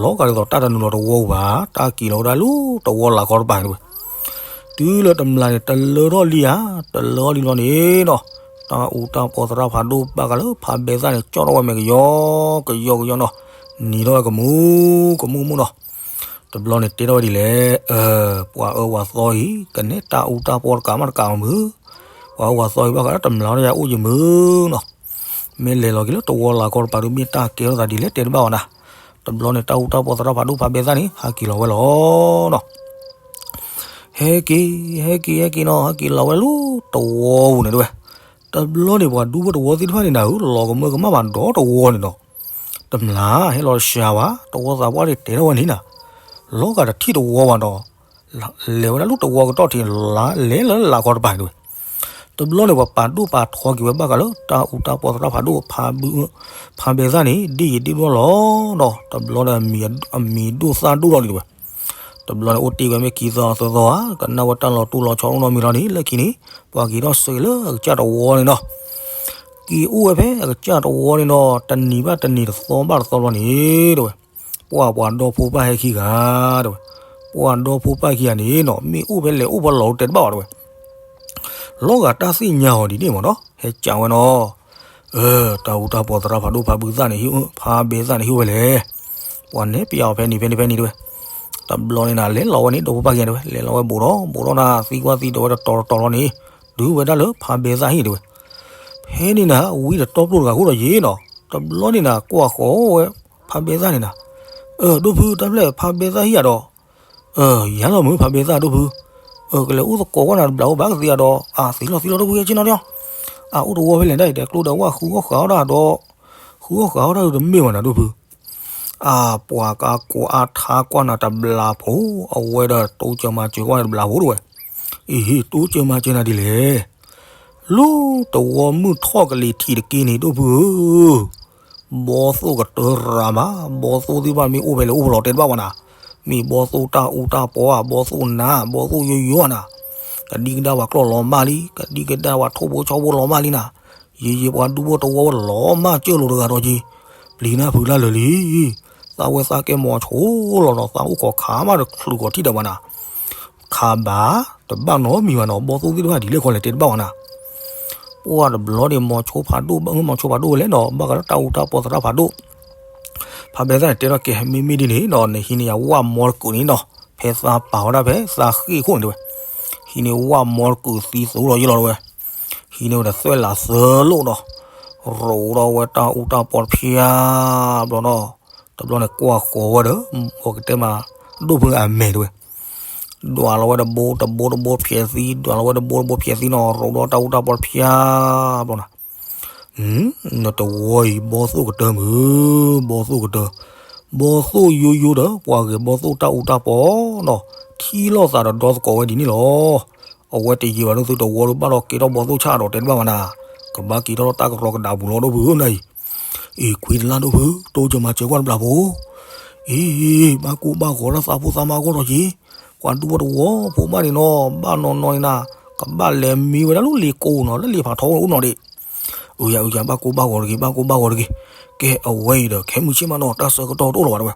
လီၤဂာ်ဒ်သိးတၢ်တနုာ်လီၤတဝီပူၤဘၣ်, တၢ်က့ၤလီၤဝဲဒၣ်လၢတဝီလၢ်ခီတပၤတဲဝဲ. တုၤလၢတမျးန့ၣ် တလၢထီၣ်လံဧါ, တလၢထီၣ်လံဘျီန့ၣ်နီၤ, တၢ်အူတၢ်ပီသရၣ်ဖးဒိၣ်ဘၣ်ဃးလၢဖးဘဲသၣ်န့ၣ် ကၠီၣ်ထီၣ်ဝဲမဲာ်ကယီကယီကယီနီၤ, နံၤထီၣ်ဝဲကမူကမူကမူနီၤ. တဘျီန့ၣ်တဲထီၣ်ဝဲဒ်လဲၣ်, ပှၤအၢပှၤသီအံၤ ကနဲၣ်တၢ်အူတၢ်ပီတကးမးတကးအီၤမုၢ်, ပှၤအၢပှၤသီအံၤ ဘၣ်ဃးလၢတမျးထီၣ်ယၤအိၣ်ယမုၢ်နီၤ, မ့ၢ်လဲၤလီၤက့ၤလၢတဝီလၢ်ခီတပၤဒုး မ့ၢ်တၢ်ကဲထီၣ်သးဒ်လဲၣ်တဲတဘၣ်ဘၣ်နၤ. တဘျီန့ၣ် တၢ်အူတၢ်ပီသရၣ်ဖးဒိၣ်ဖးဘဲသၣ်န့ၣ် ဟးက့ၤလီၤဝဲလီၤနီၤ. ဟဲက့ၤ ဟဲက့ၤ ဟဲက့ၤနီၤ, ဟဲက့ၤလီၤဝဲလၢတဝီပူၤန့ၣ်တဲဝဲ. တဘျီန့ၣ် ပှၤဒူဖိတဝီသ့ၣ်တဖၣ်န့ၣ်နၤဧၢ, လီၤကမၢကမၣ်ဘၣ်ဒီတဝီန့ၣ်နီၤ. တမျးဟဲလီၤတစှၤဘၣ်, တဝီသးပှၢ်န့ၣ်တဲထီၣ်ဝဲန့ၣ်နၤ, လီၤဂာ်တထံၣ်တဝီဘၣ်ဒီး လဲၤဝဲဒၣ်လၢတဝီကတီၢ်ထံး, လဲၤလၢလၢ်ခီတပၤတဲဝဲ. တဘျီန့ၣ် ပှၤပာ်ဒိၣ်ပာ်ထီက့ၤဝဲဘၣ်ဃးလၢတၢ်အူတၢ်ပီသရၣ်ဖးဒိၣ် ဖးဘဲသၣ်န့ၣ် ဒ်ယံာ်ဒ်ဒိၣ်လီၤနီၤ. တဘျီန့ၣ် အမံၤဒိၣ်သၣ်ဒိၣ်လီၤဒ်တဲဝဲ. တဘျီန့ၣ် အိၣ်တ့ၢ်ဝဲမ့ၢ်ခံသီသၢသီဧါ, ကနၣ်ဝဲတၢ်လီၤတိၢ်လီၤဆီအိၣ်နီတမံၤလီၤန့ၣ် လၢခံန့ၣ် ပှၤက့ၤထီၣ်ဆှၢလၢအကစၢ်တဝီန့ၣ်နီၤ. က့ၤအိၣ်ဝဲဖဲအကစၢ်တဝီန့ၣ်နီၤ, တနံၤဘၣ်တနံၤ တသီဘၣ်တသီဘျီန့ၣ်တဲဝဲ, ပှၤပှၤဒီဖိပၢ်ဟဲခံဂၤတဲဝဲ, ပှၤဒီဖိပၢ်ခံဂၤန့ၣ်နီၤ မ့ၢ်အိၣ်ဖဲလဲၣ်အိၣ်ဖဲလဲၣ်တဲတဘၣ်ဘၣ်တဲဝဲ. လီၤဂာ်တၢ်သ့ၣ်ညါအီၤဒ်န့ၣ်မ့ၢ်နီၤ, ဟဲကးဝဲနီၤ. တၢ်အူတၢ်ပီသရၣ်ဖးဒိၣ်ဖးဘဲသၣ်န့ၣ် ဖးဘဲသၣ်န့ၣ်ဟ့ၣ်ဝဲလဲၣ်, ပှၤနဲၣ်ပျးအီၤဖဲန့ၣ်ဖဲန့ၣ်ဖဲန့ၣ်တဲဝဲ. တဘျီန့ၣ်နၤ လဲၤလီၤဝဲန့ၣ် ဒီဖိပၢ်ခံဂၤတဲဝဲ, လဲၤလီၤဝဲဘူးဒီးဘူးဒီးနၤ သံကွၢ်သံဒိးဝဲတတီၤတတီၤလီၤန့ၣ်, တုၤဝဲဒၣ်လၢဖးဘဲသၣ်ဟံၣ်တဲဝဲ. ဖဲန့ၣ်နၤ ဝံတတီၢ်ပျိၢ်တဂၤဃိဒီးယ့ၤနီၤ, တဘျီန့ၣ်နၤ ကွၢ်ဃီၤဝဲ ဖးဘဲသၣ်န့ၣ်နၤ, အၢ ဒိၣ်ဖု တၢ်ဖျဲၣ်ဖးဘဲသၣ်ဟံၣ်ဧါဒီး, အၢ ယၤလီၤမုၢ် ဖးဘဲသၣ်ဒိၣ်ဖု, အၢ ကလဲၤအိၣ်သကိးကွၢ်နၤတဘျီအိၣ်ဘၣ်ကသ့ဧါဒီး, အၢ သ့လီၤသ့လီၤဒိၣ်ဖု က့ၤဆ့ၣ်နီၤသ့လီၤ, အအိၣ်တဝီဖဲလဲၣ်ဒၣ်အံၤ တဲကျိဒီးဝၣ်ဃုအီၣ်ဃာ်အီၣ်ဒၣ်ဒီး, ဃုအီၣ်ဃာ်အီၣ်ဒၣ်ဒီးတမ့ၢ်ဘၣ်နၤဒိၣ်ဖု. အၢ ပှၤကါကိးအါထါကွၢ်နၤတဘျီဖိ, အဝဲဒီးတိစၢၤမၤစၢၤကွၢ်နၤတဘျီဖိတဲဝဲ. အံၤ တိစၢၤမၤစၢၤနၤဒ်လဲၣ်. လၢတဝီမုၢ်ထီၣ်ကလံၤထံးတက့ၢ်န့ၣ်ဒိၣ်ဖုဧၢ, ဘီသိၣ်ကတၢၢ်ရၤမး, ဘီသိၣ်သ့ၣ်တဖၣ်မ့ၢ်အိၣ်ဖဲလဲၣ်အိၣ်ဖဲလဲၣ်တဲတဘၣ်ဘၣ်နၤ, မ့ၢ်ဘီသိၣ်တၢ်အူတၢ်ပီဧါ, ဘီသိၣ်နါ, ဘီသိၣ်ယိယိဧါနၤ, ကဒံကဒါပှၤကျီၢ်လီၤမၢ်လံ, ကဒံကဒါပှၤထိၣ်ဖိဆီဖိလီၤမၢ်လံနၤ, ယံာ်ယံာ်ပှၤဒူဖိတဝီဝဲလီၤမၢ်ကၢၢ်လိာ်တဂၤဒီးက့ၤ, ပျံၤနၢ်ဖုးလၢလၢာ်လံ. သးဝဲသးကဲမိၤဆိလီၤနီၤ, သးအိၣ်ခိးခးမးတချုးကီးထံၣ်ဒီးဘၣ်နၤ, ခးဘၣ် တဘၣ်နီတမံၤဘၣ်နီၤ, ဘီသိၣ်သ့ၣ်တဖၣ်ဒ်လဲၣ်ခီလဲၣ်တဲတဘၣ်ဘၣ်နၤ. ပှၢ်တဘျီန့ၣ် မိၤဆိဖးဒိၣ် ဘၣ်မိၤဆိဖးဒိၣ်ဝဲလဲၣ်နီၤ, ဘၣ်ဃးလၢတၢ်အူတၢ်ပီသရၣ်ဖးဒိၣ် ဖးဘဲသၣ်န့ၣ် တဲထီၣ်ကဲ မ့မ့ၢ်ဒ်န့ၣ်နီၤ နဟံးန့ၢ်ယၤဝၣ်မီတကုာ်န့ၣ်နီၤ, ဖဲသးပာ်ဝဲဒၣ်ဖဲသးဃ့ၢ်ခိၣ်န့ၣ်တဲဝဲ, ဟံးန့ၢ်ဝၣ်မီတကုာ်သံသိးလီၤယ့ၢ်လီၤတဲဝဲ, ဟံးန့ၢ်ဝဲဒီးသွဲၣ်လးသၢလိၣ်နီၤ, ရိးဒီးဝဲတၢ်အူတၢ်ပီတဖၠါဘျီနီၤ, တဘျီန့ၣ်ကွၢ်ဃီၤဝဲဒီး ပကတဲမး ဒိၣ်ဖုအမဲာ်တဲဝဲ, ဒွးလီၤဝဲတဘိတဘိတဘိဖျဲးသံ, ဒွးလီၤဝဲတဘိတဘိဖျဲးသံနီၤ, ရိးဒီးတၢ်အူတၢ်ပီတဖၠါဘျီနီၤ နတဝီအံၤ ဘီသိၣ်ကတၢၢ်မုၢ်, ဘီသိၣ်ကတၢၢ်, ဘီသိၣ်ယိယိဒီး ပှၤဂဲၤဘီသိၣ်တၢ်အူတၢ်ပီနီၤ, ထံၣ်လိာ်သးဒီးဒီသကိးဝဲဒ်န့ၣ်လီၤ. အဝဲတယံာ်ဘၣ်ဒိၣ်သုတဝီဒီး ဘၣ်ဒီးကဲထီၣ်ဘီသိၣ်ဆၣ်ဒီးတဲတဘၣ်ဘၣ်နၤ, ကဘၣ်က့ၤထီၣ်လၢတၢ်ကရီကဒးပူၤလီၤဒိၣ်ဖုဧၢနၤအံၤ. အံၤ ခွံတလၢ်ဒိၣ်ဖု, တိစၢၤမၤစၢၤကွၢ်တဘျီဖိ, အံၤ ဘၣ်ကိၢ်ဘၣ်ဂီၤတၢ်သးဖိသးမါအဂီၢ်ဒီးက့ၤ, ပှၤဒူဖိတဝီဖိဘၣ်န့ၣ်နီၤ, ဘၣ်နီၢ်နီၢ်န့ၣ်နၤ, ကဘၣ်လဲၤမံဝဲဒၣ်လၢလံာ်ကိးနီၤ, လၢလံာ်ဖးထီအိၣ်နီၤဒံး. အုယၤအုယၤ ဘၣ်ကိၢ်ဘၣ်ဂီၤတဂ့ၤ, ဘၣ်ကိၢ်ဘၣ်ဂီၤတဂ့ၤ, ကဲအဝဲအံၤဒီး ခဲမုၢ်ဆ့ၣ်မးနီၤ တၢ်ဆၢကတီၢ်တအိၣ်လၢၤဘၣ်တဲဝဲ.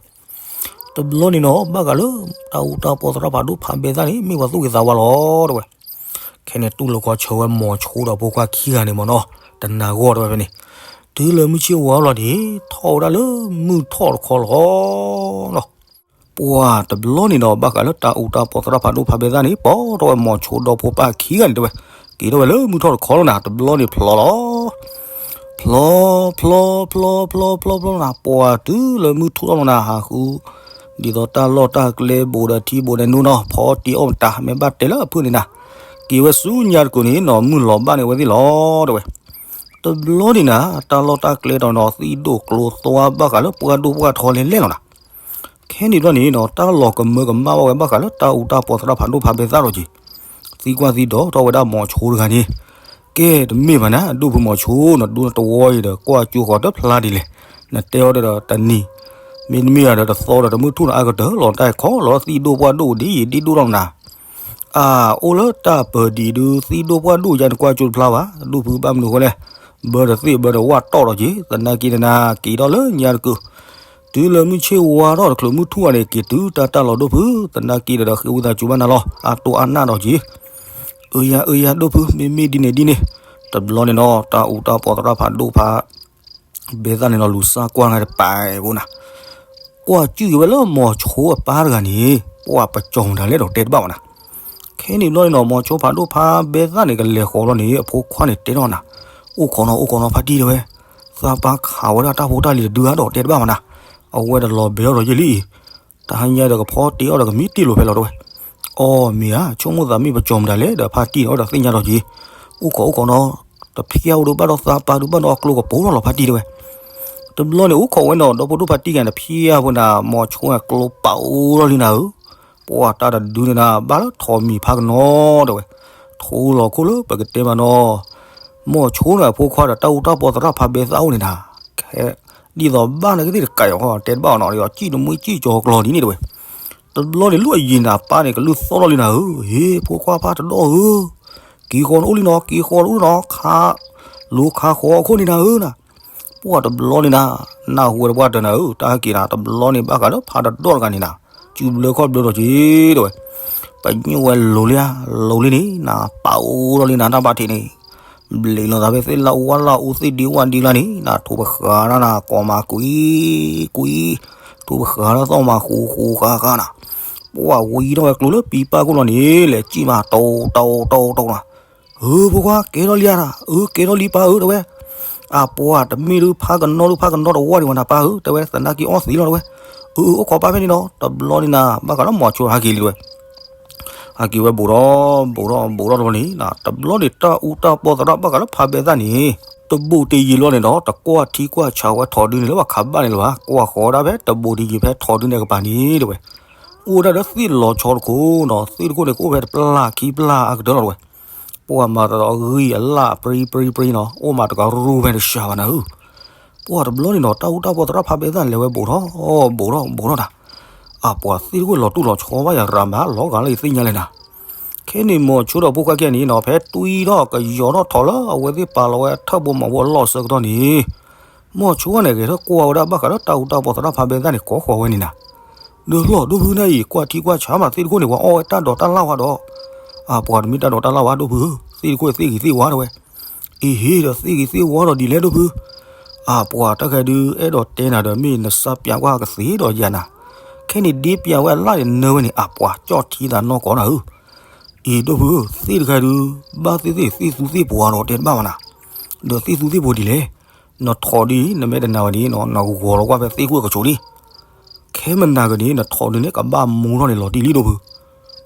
တဘျီန့ၣ်နီၤ ဘၣ်ဃးလၢ တၢ်အူတၢ်ပီသရၣ်ဖးဒိၣ်ဖးဘဲသၣ်န့ၣ် မ့ၢ်ပှၤသူၣ်ဂ့ၤသးဝါလီၤတဲဝဲ. ခဲန့ၣ်တူၢ်လိာ်ခီဆၢဝဲမိၤဆိဒီးဖိခွါခံဂၤန့ၣ်မ့ၢ်နီၤ, တနၤဂီၢ်တဲဝဲဖဲန့ၣ်, တုၤလၢမုၢ်ဆ့ၣ်ဝါလီၤန့ၣ် ထီၣ်ဝဲဒၣ်လၢမုၢ်ထီၣ်တခီလီၤနီၤ. ပှၢ်တဘျီန့ၣ်ဒီး ဘၣ်ဃးလၢတၢ်အူတၢ်ပီသရၣ်ဖးဒိၣ်ဖးဘဲသၣ်န့ၣ် ပိာ်ထီၣ်ဝဲမိၤဆိဒီးဖိပၢ်ခံဂၤန့ၣ်တဲဝဲ, က့ၤထီၣ်ဝဲလၢမုၢ်ထီၣ်တခီလီၤနၤ, တဘျီန့ၣ်ဖျီလီၤ ဖျီ ဖျီ ဖျီ ဖျီ ဖျီ ဖျီနၤ, ပှၢ်တုၤလၢမုၢ်ထူၣ်ထီၣ်လီၤနၤ, ဟးဃု ဒ်သိးတၢ်လီၢ်တၢ်ကျဲဘူးဒီးထံဘူးဒီးနိနီၤ, ဖီတံၢ်အီၣ်မတၤ မ့ၢ်ဘၣ်တဲလၢအဖုၣ်န့ၣ်နၤ, က့ၤဝဲဆူညါတကုာ်န့ၣ်နီၤ မုၢ်လီၤဘၣ်န့ၢ်ဝဲသ့ၣ်လီၤတဲဝဲ. တဘျီန့ၣ်နၤ တၢ်လီၢ်တၢ်ကျဲဒီးနီၤ သံၣ်ဒိၣ်ကျိသွါဘၣ်ဃးလၢပှၢ်ဒိၣ်ပှၢ်ထီလဲၣ်လဲၣ်လီၤနၤ. ခဲန့ၣ်ဘျီန့ၣ်နီၤ တၢ်လီၤကမၢကမၣ်ဘၣ်ဝဲဘၣ်ဃးလၢတၢ်အူတၢ်ပီသရၣ်ဖးဒိၣ်ဖးဘဲသၣ်လီၤက့ၤ, သံကွၢ်သံဒိးထီၣ်ဝဲဒၣ်မိၤဆိတဂၤန့ၣ်, ကဲတမ့ၢ်ဘၣ်နၤ ဒိၣ်ဖုမိၤဆိနီၤ, ဒူနတဝီအံၤဒီး ကွၢ်ကၠိဃီၤတဖျါဒ်လဲၣ်, နတဲအီၤဒီးတနံၤ, မ့တမ့ၢ်ဒီးတသီဒီးတမုၢ်ထူၣ်နီၤ အါကတၢၢ်လီၤတၢ်ခီလီၤသံၣ်ဒိၣ်ပှၢ်ဒိၣ်ဒ်ယံာ်ဒ်ဒိၣ်ထီၣ်နၤ အအိၣ်လၢတၢ်ပၢၤဒံးဒုး သံဒိၣ်ပှၢ်ဒိၣ်ယါန့ၣ် ကွၢ်ကၠိတဖျါဘၣ် ဒိၣ်ဖုဘၣ်မနုၤအဃိလဲၣ်, ဘၢတသ့ၣ်ဘၢတဝၣ်တီၣ်ဒီးက့ၤ သနာ်က့န့ၣ်နၤ က့ၤဒီးလၢညါတကုာ်, တုၤလၢမုၢ်ဆ့ၣ်ဝါထီၣ်တချုးမုၢ်ထူၣ်ဘၣ်န့ၣ် က့ၤတုၤတၢ်တၢ်လီၤဒိၣ်ဖု, သနာ်က့ဒီးဃ့ဝံသးစူၤဘၣ်နၤလီၤ အတိၢ်အနၢ်ဒီးက့ၤ အၢယါအၢယါဒိၣ်ဖု မ့မ့ၢ်ဒ်န့ၣ်ဒ်န့ၣ်, တဘျီန့ၣ်နီၤ တၢ်အူတၢ်ပီသရၣ်ဖးဒိၣ်ဖး ဘဲသၣ်န့ၣ်နီၤ လူၤစၢ်ကွၢ်နၤတပာ်ဖိနၤ, ကွၢ်ကၠုၢ်က့ၤဝဲလၢမိၤဆိအပၢ်တဂၤန့ၣ် ပှၢ်ပကၠီၤမတၤလဲၣ်ဒီးတဲတဘၣ်ဝဲနၤ, ခဲန့ၣ်ဘျီန့ၣ်နီၤ မိၤဆိဖးဒိၣ်ဖးဘဲသၣ်န့ၣ် ကလဲၤဃီၤလီၤန့ၣ် အဖိခွါန့ၣ်တဲထီၣ်နၤ, အိၣ်ခိးနီၤ အိၣ်ခိးနီၤ ဖါတံၢ်တဲဝဲ, သးပၢ်ခးဝဲဒၣ်တၢ်ဖိတၢ်လံၤတဒုဧါဒီးတဲတဘၣ်ဝဲနၤ, အဝဲတလီၤဘဲထီၣ်ဒီးယဲၢ်လံအံၤ, တဟါညါဒီးကဖီတ့ၢ်အီၣ်ဒီးကမံတ့ၢ်လိာ်ဖဲလီၤတဲဝဲ, အီၣ်မ့ၢ်ဧါ ဆိကမိၣ်သးမ့ၢ်ပကၠီၤမတၤလဲၣ်ဒီးဖါတံၢ်န့ၣ်အီၣ်ဒီးသ့ၣ်ညါဒီးက့ၤ, အိၣ်ခိးအိၣ်ခိးနီၤ, တဖျၢၣ်အိၣ်ဒုးဘၣ်ဒီးသးပၢ်ဒုးဘၣ်ဒီးအကျိကပိာ်ထီၣ်လီၤဖါတံၢ်တဲဝဲ, တဘျီန့ၣ်အိၣ်ခိးဝဲနီၤ ဒီဖိဒိၣ်ဖါတံၢ်ဂၤန့ၣ် ဖျၢၣ်ဖိနၤ မိၤဆိကျိပာ်အိၣ်ထီၣ်လံနၤဧၢ, ပှၢ်တၢ်တဒုန့ၣ်နၤ ဘၣ်လၢထိးမံၤဖးကနီၤတဲဝဲ, ထိးလီၤခိၣ်လၢပကတဲမးနီၤ, မိၤဆိန့ၣ်အဖိခွါဒီးတၢ်အူတၢ်ပီသရၣ်ဖးဘဲသၣ်အိၣ်န့ၣ်နၤ, ခဲ ဒ်သိးဘၣ်နကသ့ၣ်တကးအီၤ တဲတဘၣ်အီၤနီၤ ဒီးစံၣ်တမှံစံၣ်ကၠီၤကျီၤဒ်န့ၣ်တဲဝဲ, တဘျီန့ၣ်လၢအယံၤနၤပၢ်န့ၣ် ကလုၢ်သီၣ်ထီၣ်လံနၤဧၢ, ဟ့ၣ် ဖိခွါဖးတဒီၣ်ဧၢ, က့ၤဃီၤနအိၣ်လံနီၤ က့ၤဃီၤနအိၣ်လံနီၤ ခး, လိခးဃီၤအခိၣ်န့ၣ်နၤဧၢနၤ, ပှၢ်တဘျီန့ၣ်နၤ, နၢ်ဟူဝဲတပှၢ်တၢၢ်နၤဧၢ တၢ်ဟဲက့ၤနၤ တဘျီန့ၣ်ဘၣ်ဃးလၢဖးတဒီၣ်တဂၤန့ၣ်နၤ, စုဘျၢခီၣ်ဘျၢဒီးက့ၤတဲဝဲ, ပညိၣ်ဝဲလိၤလံဧါ, လိၤလံန့ၣ် နၤပာ်အိၣ်ထီၣ်လံနၤတၢ်ဘၣ်ထံးန့ၣ် ဘျံးလီၤသးဖဲသ့ၣ်လၢအူဝါလၢအူသ့ၣ်ဒံဝၣ်ဒံလါန့ၣ် နၤထိးပဃာ်ဒၣ်နၤ ကိးမးကွံ, ကွံ, ထိးပဃာ်ဒၣ်သီၣ်မးဃူဃူဃာ်ဃာ်နၤ, ပှၢ်ဝံထီၣ်ဝဲကျိလၢပံပၢ်ခိၣ်လီၤန့ၣ် လဲၤစံၣ်မးတိတိတိတိနၤ, ဧၢ ဖိခွါ ကဲထီၣ်လံဧါ, အၢ ကဲထီၣ်လံပၢ်ဧၢ တဲဝဲ, အပှၢ်တမ့ၢ်ဒုးဖးကနီဒုးဖးကနီတဝၢ်ဒံးဝဲနၤပၢ်ဧၢ တဲဝဲ သနာ်က့အီၣ်သံလီၤတဲဝဲ, အၢ အၢ အိၣ်ခိးပၢ်ဖဲန့ၣ်နီၤ တဘျီန့ၣ်နၤ ဘၣ်ဃးလၢမိၤဆိဟဲက့ၤလံတဲဝဲ ဟဲက့ၤဝဲဘူးထီၣ် ဘူးထီၣ် ဘူးထီၣ်တဘျီန့ၣ် တဘျီန့ၣ် တၢ်အူတၢ်ပီသရၣ်ဘၣ်ဃးလၢဖးဘဲသၣ်န့ၣ် တဘူးတယံၤလီၤန့ၣ်ဒီး တကွၢ်ထံကွၢ်ဆးဝဲထိးဒုန့ၣ်လၢပှၤခးဘၣ်န့ၣ်လၢၤဘၣ် ကွၢ်ဃီၤဒၣ်ဖဲတဘူးတယံၤဖဲထိးဒုန့ၣ်ကပၤန့ၣ်တဲဝဲ, အိၣ်ဝဲဒၣ်ဒီးသ့ၣ်လီၤဆီတခိၣ်နီၤ သ့ၣ်တခိၣ်န့ၣ် ကအိၣ်ဖဲတပျၢ်ခံပျၢ်အကတၢၢ်လီၤတဲဝဲ, ပှၢ်မၤတဒီးအဂံၢ်အလၣ်ပြံပြံပြံနီၤ အိၣ်မးတကရူၢ်ဖဲတစှၤဘၣ်နၤဧၢ ပှၢ်တဘျီန့ၣ်နီၤ တၢ်အူတၢ်ပီသရၣ်ဖးဘဲသၣ်န့ၣ် လဲၤဝဲဘူးထီၣ် ဘူးထီၣ် ဘူးထီၣ်တၢ်, အပှၤသ့ၣ်တခိၣ်လီၤတူၢ်လီၤဆီဘၣ်ယၤရၤမး လီၤဂာ်လၢယသ့ၣ်ညါလဲၣ်နၤ, ခဲန့ၣ်မိၤဆိဒီးဖိခွါခံဂၤန့ၣ်နီၤ ဖဲတွံထီၣ်ကယီၤထီၣ်ထိးလၢအဝဲသ့ၣ်ပာ်လီၤဝဲထၢၣ်ဘိမီၤဘိအလီၢ်အဆၢကတီၢ်န့ၣ်, မိၤဆိန့ၣ်ဂဲၤထၢၣ်ကွၢ်ဝဲဒၣ်ဘၣ်ဃးဒီး တၢ်အူတၢ်ပီသရၣ်ဖးဘဲသၣ်န့ၣ် ကိးဃီၤဝဲန့ၣ်နၤ, ဒီးလီၤဒိၣ်ဖုန့ၣ်အံၤ ကွၢ်ထံကွၢ်ဆးမးသ့ၣ်တခိၣ်န့ၣ် ပှၤအီၣ်ဝဲတၢ်ဒိးတၢ်လၣ်ဝါဒီး, အပှၤတမ့ၢ်တၢ်ဒိးတၢ်လၣ်ဝါဒိၣ်ဖုဧၢ သ့ၣ်တခိၣ်သ့ၣ်ဂ့ၤသ့ၣ်ဝါတဲဝဲ အ့ဟ့ဒီးသ့ၣ်ဂ့ၤသ့ၣ်ဝါဒီးဒ်လဲၣ်ဒိၣ်ဖု, အပှၤတၢ်ခဲဒုး အဲၣ်ဒိးတဲနၤဒီး မ့ၢ်နစးပၠးကွၢ်ကသ့ဒီးယၤနၤ, ခဲန့ၣ်ဒ့ပၠးဝဲအလၣ်န့ၣ်နၢဝဲန့ၣ် အပှၤကၠီၣ်ထံသးနီၢ်ကီးနၤဧၢ, အ့ဒိၣ်ဖုဧၢ သ့ၣ်တခါဒုး ဘၣ်သ့ၣ်သ့ၣ်သ့ၣ်သူသ့ၣ်ပှၤဒီးတဲတဘၣ်ဘၣ်နၤ, ဒီးသ့ၣ်သူသ့ၣ်ပှၤဒ်လဲၣ်, နထိးဒ်အံၤ နမ့ၢ်တနာ်ဝဲဒ်နီၤ နဂီၤလီၤကွၢ်ဖဲသ့ၣ်ခိၣ်ကဆိးဒ် ခဲမနၤကဒ် နထိးဒုးန့ၣ် ကဘၣ်မူထီၣ်န့ၣ်လီၤတံၢ်လံဒိၣ်ဖု,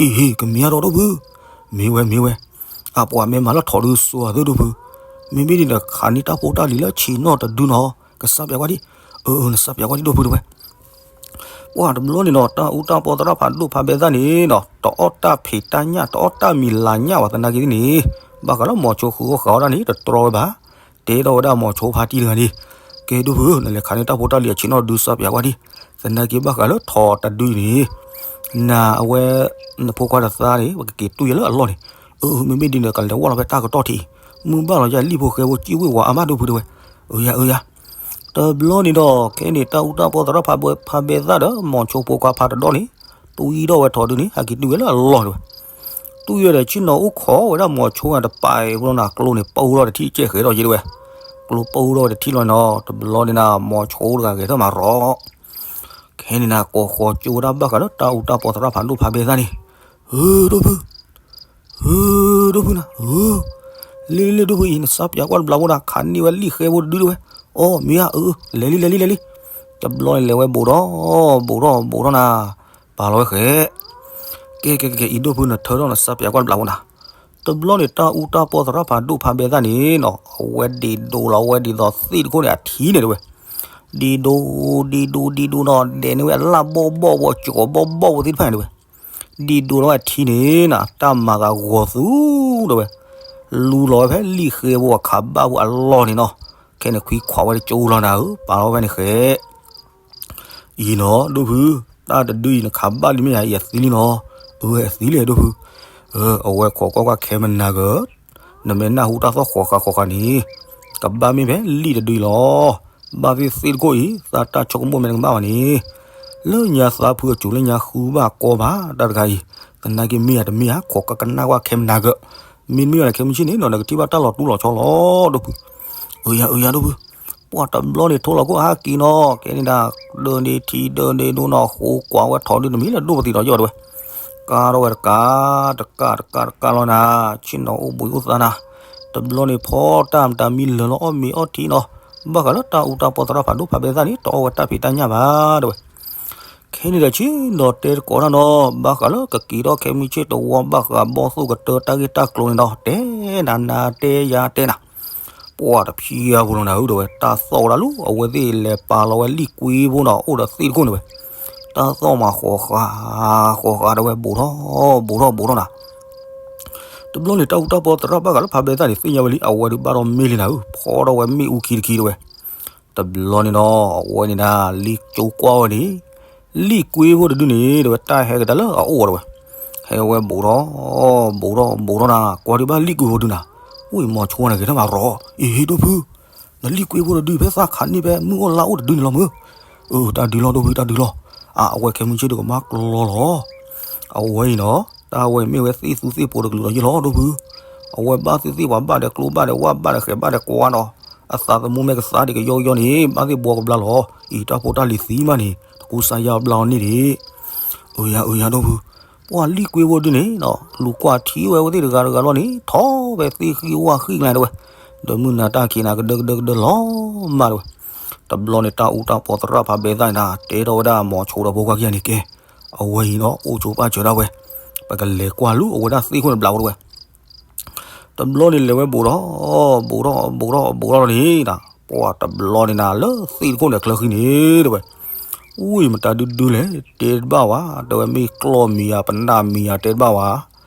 အ့ဟ့ ကမ့ၢ်အါထီၣ်ဒိၣ်ဖု, မ့ၢ်ဝဲမ့ၢ်ဝဲ, အပှၤမ့ၢ်မၤလၢထိးဒုးစိၤအသးဒိၣ်ဖု, မ့မ့ၢ်ဒ်န့ၣ် ခးန့ၢ်တၢ်ဖိတၢ်လံၤလၢဆံးနီၣ်တဒုနီၤ, ကစးပၠးကွၢ်ဒ်, အၢ နစးပၠးကွၢ်ဒ်ဒိၣ်ဖုတဲဝဲ ပှၢ်တဘျီန့ၣ်နီၤ တၢ်အူတၢ်ပီသရၣ်ဖးဒိၣ်ဖးဘဲသၣ်န့ၣ်နီၤ တအီၣ်တၢ်ဖံးတၢ်ညၣ် တအီၣ်တၢ်မံၤလၤညၣ်ဘၣ်သနာ်က့န့ၣ်, ဘၣ်ဃးလၢမိၤဆိဃုအီၣ်ဃုအီဒၣ်န့ၣ် တတြီဝဲဘၣ်, တဲထီၣ်ဝဲဒၣ်မိၤဆိဖါတံၢ်တဂၤန့ၣ်, ကဲဒိၣ်ဖုဧၢ နလဲၤခးန့ၢ်တၢ်ဖိတၢ်လံၤအဆံးနီၣ်ဒုးစးပၠးကွၢ်ဒ်, သနာ်က့ဘၣ်ဃးလၢထိးတဒုန့ၣ်, နၤအဝဲ နဖိခွါတသးန့ၣ် ပကက့ၤတူၢ်ယဲလၢအလီၢ်န့ၣ်, အၢ မ့မ့ၢ်ဒ်န့ၣ် ကလဲၤဝဲလီၤဖဲတၢ်ကတီၢ်ထံး, မုၢ်ဘၣ်လီၤယၤလံၣ်ဖိဃဲဖိစံၣ်ဝ့ၢ်ဝၤအါမးဒိၣ်ဖုတဲဝဲ, အၢယၤအၢယၤ တဘျီန့ၣ်ဒီး ခဲန့ၣ် တၢ်အူတၢ်ပီသရၣ်ဖးဘဲသၣ်ဒီး မိၤဆိဖိခွါဖးတဒီၣ်န့ၣ်, တူၢ်အံၤထီၣ်ဝဲထိးဒုန့ၣ် ဟဲက့ၤတူၢ်ဝဲလၢအလီၢ်တဲဝဲ, တူၢ်ယဲဒီးဆ့ၣ်နီၤအိၣ်ခိးဝဲဒၣ်မိၤဆိတပာ်အံၤဖိလီၤနၤ ကျိန့ၣ်ပူထီၣ်တထံၣ်ကဲဃဲးဒီးယဲတဲဝဲ, ကျိပူထီၣ်ဝဲတထံၣ်လီၤနီၤ တဘျီန့ၣ်နၤ မိၤဆိတဂၤဂဲၤထၢၣ်မးရီ ခဲန့ၣ်နၤ ကိးဃီၤကၠိဝဲဒၣ်ဘၣ်ဃးဒီးတၢ်အူတၢ်ပီသရၣ်ဖးဒိၣ်ဖးဘဲသၣ်န့ၣ်, ဧၢ ဒိၣ်ဖု ဧၢ ဒိၣ်ဖုနၤ ဧၢ လ့လ့လ့ ဒိၣ်ဖုအံၤ နစးပၠးကွၢ်တဘျီဖိနၤ ခးန့ၢ်ဝဲလံၣ်ဃဲဖိတဒုတဲဝဲ, အီ မ့ၢ်ဧါ အၢ လဲၤလံ လဲၤလံ လဲၤလံ, တဘျီန့ၣ်လဲၤဝဲဘူးထီၣ် ဘူးထီၣ် ဘူးထီၣ်နၤ, ပာ်လီၤဝဲဃဲး, ကဲ ကဲ ကဲ အံၤ ဒိၣ်ဖု နထၢထီၣ်နစးပၠးကွၢ်တဘျီဖိနၤ, တဘျီန့ၣ် တၢ်အူတၢ်ပီသရၣ်ဖးဒိၣ်ဖးဘဲသၣ်န့ၣ်နီၤ အဝဲဒံးဒိးလီၤ အဝဲဒ်သိးသ့ၣ်တခိၣ်န့ၣ် အထံန့ၣ်တဲဝဲ, ဒံးဒိး ဒံးဒိးဒံးဒိးနီၤ ဒဲးန့ၢ်ဝဲအလၣ်ဘီၣ်ဘီၣ်ဖိ ကၠီၤဘီၣ်ဘီၣ်ဖိသ့ၣ်တဖၣ်န့ၣ်တဲဝဲ, ဒံးဒိးလီၤဝဲအထံန့ၣ်နၤ တၢ်မၤသးဂီၤသူတဲဝဲ, လူလီၤဝဲဖဲလံၣ်ဃဲဖိအခးဘၣ်ဖိအလီၢ်န့ၣ်နီၤ, ခဲန့ၣ်ခွံခွးဝဲတကၠိလီၤနၤဧၢ ပာ်လီၤဝဲဖဲန့ၣ်ဃဲး အံၤနီၤ ဒိၣ်ဖု, တၢ်တဒုအံၤနခးဘၣ်လံမ့ၢ်ယၤ အံၤအသံလံနီၤ, အၢ အသံလံ ဒိၣ်ဖု, အဝဲခိးကွၢ်ကွၢ်ခဲမနၤဂၤ, နမ့ၢ်နၢ်ဟူတၢ်သီၣ်ဃီၤဃာ်ဃီၤဃာ်န့ၣ်, ကဘၣ်မ့ၢ်ဖဲလံာ်တဒုအံၤလီၤ. ဘၣ်သ့ၣ်သ့ၣ်တခိၣ်အံၤ သးတၢ်ဆိကမိၣ်မ့ၢ်တကမၣ်ဘၣ်န့ၣ်, လၢညါသးဖုအစိၤလၢညါဃုဘၣ်ကီဘၣ်တၢ်တခါအံၤ, သနာ်က့မ့ၢ်ဧါတမ့ၢ်ဧါ ခိးကကနၣ်ကွၢ်ခဲမနၤဂၤ, မ့တမ့ၢ်ဘၣ်န့ၣ် ခဲမုၢ်ဆ့ၣ်န့ၣ်နီၤ နကထံၣ်ဘၣ်တၢ်လီၤတူၢ်လီၤဆီလီၤ ဒိၣ်ဖု. အၢယၤအၢယၤဒိၣ်ဖု, ပှၤတဘျီန့ၣ်ထိလီၤခိၣ်အဟးက့ၤနီၤ ကဲန့ၣ်ဒၣ်, ဒၢန့ၣ်ထံဒၢန့ၣ်ဒိၣ်နီၤ ဃိကွၢ်ဝဲထီၣ်ဒုတမံၤလၢဒိၣ်ပသံးဒီးယီၢ်တဝဲ, ကါထီၣ်ဝဲတကး, တကးတကးတကးလီၤနၤ, ဆ့ၣ်နီၤအိၣ်ဘှံးအိၣ်သါနၤ, တဘျီန့ၣ်ဖီတၢ်မတၤမံလၢာ်လီၤအီၣ်မ့ၤအီထံနီၤ, ဘၣ်ဃးလၢတၢ်အူတၢ်ပီသရၣ်ဖးဒိၣ်ဖးဘဲသၣ်န့ၣ် တအီၣ်ဝဲတၢ်ဖံးတၢ်ညၣ်ဘၣ်တဝဲ ခဲန့ၣ်ဒီးဆ့ၣ်နီၤတဲတကိးတၢ်နီၤ ဘၣ်ဃးလၢကက့ၤထီၣ်ခဲမုၢ်ဆ့ၣ်တဝီဘၣ်ဃးဘီၣ်သိၣ်ကတၢၢ်တၢ်ဂ့ၢ်တၢ်ကျိၤန့ၣ်ဒီး တဲနၤနၤတဲယၤတဲနၤ, ပှၤတဖံးအပူၤလီၤနၤဧၢ တဝဲ တၢ်သီၣ်ဝဲဒၣ်လီၤ အဝဲသ့ၣ်လဲၤပာ်လီၤဝဲလံာ်ကွ့ဖိနီၤ အိၣ်ဒီးသ့ၣ်တခိၣ်န့ၣ်ဝဲ, တၢ်သီၣ်မးဃီၤဃာ်, ဃီၤဃာ်တဝဲ ဘူးထီၣ်, ဘူးထီၣ်ဘူးထီၣ်နၤ တဘျီန့ၣ် တၢ်အူတၢ်ပီသရၣ်ဘၣ်ဃးလၢဖးဘဲသၣ်န့ၣ် သ့ၣ်ညါဝဲလံ အဝဲဒုးဘၣ်ထီၣ်မ့ၢ်လံနၤဧၢ ဖီထီၣ်ဝဲမ့ၣ်အူခံတခံတဝဲ, တဘျီန့ၣ်ဒီး အဝဲန့ၣ်ဒၣ် လံာ်ကၠိကွၢ်ဝဲန့ၣ်, လံာ်ကွ့ဖိတဒုန့ၣ် တဝဲတၢ်ဟဲကတၢၢ်လၢအအိၣ်တဝဲ, ဟဲဝဲဘူးထီၣ်, ဘူးထီၣ်ဘူးထီၣ်နၤ ကွၢ်ဒုးဘၣ်လံာ်ကွ့ဖိဒုနၤ, ဝံၢ်မီၤဆိန့ၣ်ဂ့ၤတၢ်မၤရီၤ, အ့ဟ့ဒိၣ်ဖု နလံာ်ကွ့ဖိတဒုဖဲသးခးန့ၢ်ဖဲမုၢ်အိၣ်လါအိၣ်တဒုန့ၣ်လီၤမၢ်, အၢ တၢ်ဒုးလီၤဒိၣ်ဖုတၢ်ဒုးလီၤ, အဝဲခဲမုၢ်ဆ့ၣ်တကမၣ်ကျီလီၤ, အဝဲအံၤနီၤ တၢ်ဝဲအံၤမ့ၢ်ဝဲသ့ၣ်သူသ့ၣ်ပိၤတကလုာ်လီၤယ့ၢ်လီၤဒိၣ်ဖု, အဝဲဘၣ်သ့ၣ်သ့ၣ်ပှၤဘၣ်ဒီးကျိဘၣ်ဒီးဝၣ်ဘၣ်ဒီးဃဲးဘၣ်ဒီးကွါနီၤ, အသးသမူမ့ၢ်ကသါဒံးကယီကယီန့ၣ် ဘၣ်သ့ၣ်ဘှီကဘျါလီၤ, အံၤတၢ်ဖိတၢ်လံၤသံမးန့ၣ် တကူစါယါဘျါအီၤန့ၣ်ဒံး အၢယၤအၢယၤဒိၣ်ဖု, ပှၤလံာ်ကွ့ဖိဒုန့ၣ်နီၤ လူၤကွၢ်ထံဝဲဝဲသ့ၣ်တဂၤတဂၤလီၤန့ၣ် ထီၣ်ဝဲသ့ၣ်ဃံဝၣ်ဃံကျါတဝဲ, ဒီးမုၢ်နၤတၢ်ခံးနၤကဒၢကဒၢကဒၢလီၤမးတဝဲ, တဘျီန့ၣ်တၢ်အူတၢ်ပီသရၣ်ဖးဘဲသၣ်န့ၣ် တဲထီၣ်ဝဲဒၣ်မီၤဆိဒီးဖိခွါခံဂၤန့ၣ်ကဲ, အဝဲအံၤနီၤ အိၣ်ဆိပာ်စၢၤဒၣ်ဝဲ, ပကလဲၤကွၢ်လူၤအဝဲဒၣ်သ့ၣ်ခိၣ်န့ၣ်ဘျးဝဲတဝဲ တဘျီန့ၣ်လဲၤဝဲဘူးထီၣ်, ဘူးထီၣ်ဘူးထီၣ်ဘူးထီၣ်န့ၣ်, ပှၤတဘျီန့ၣ်နၤလၢသ့ၣ်တခိၣ်န့ၣ်အချၢဃံန့ၣ်တဝဲ, ဝံၢ်မတၤဒုဒုလဲၣ် တဲတဘၣ်ဝဲ, တဲဝဲမ့ၢ်ကျီၢ်မံၤဧါ ပနၢ်မံၤဧါ တဲတဘၣ်ဝဲ,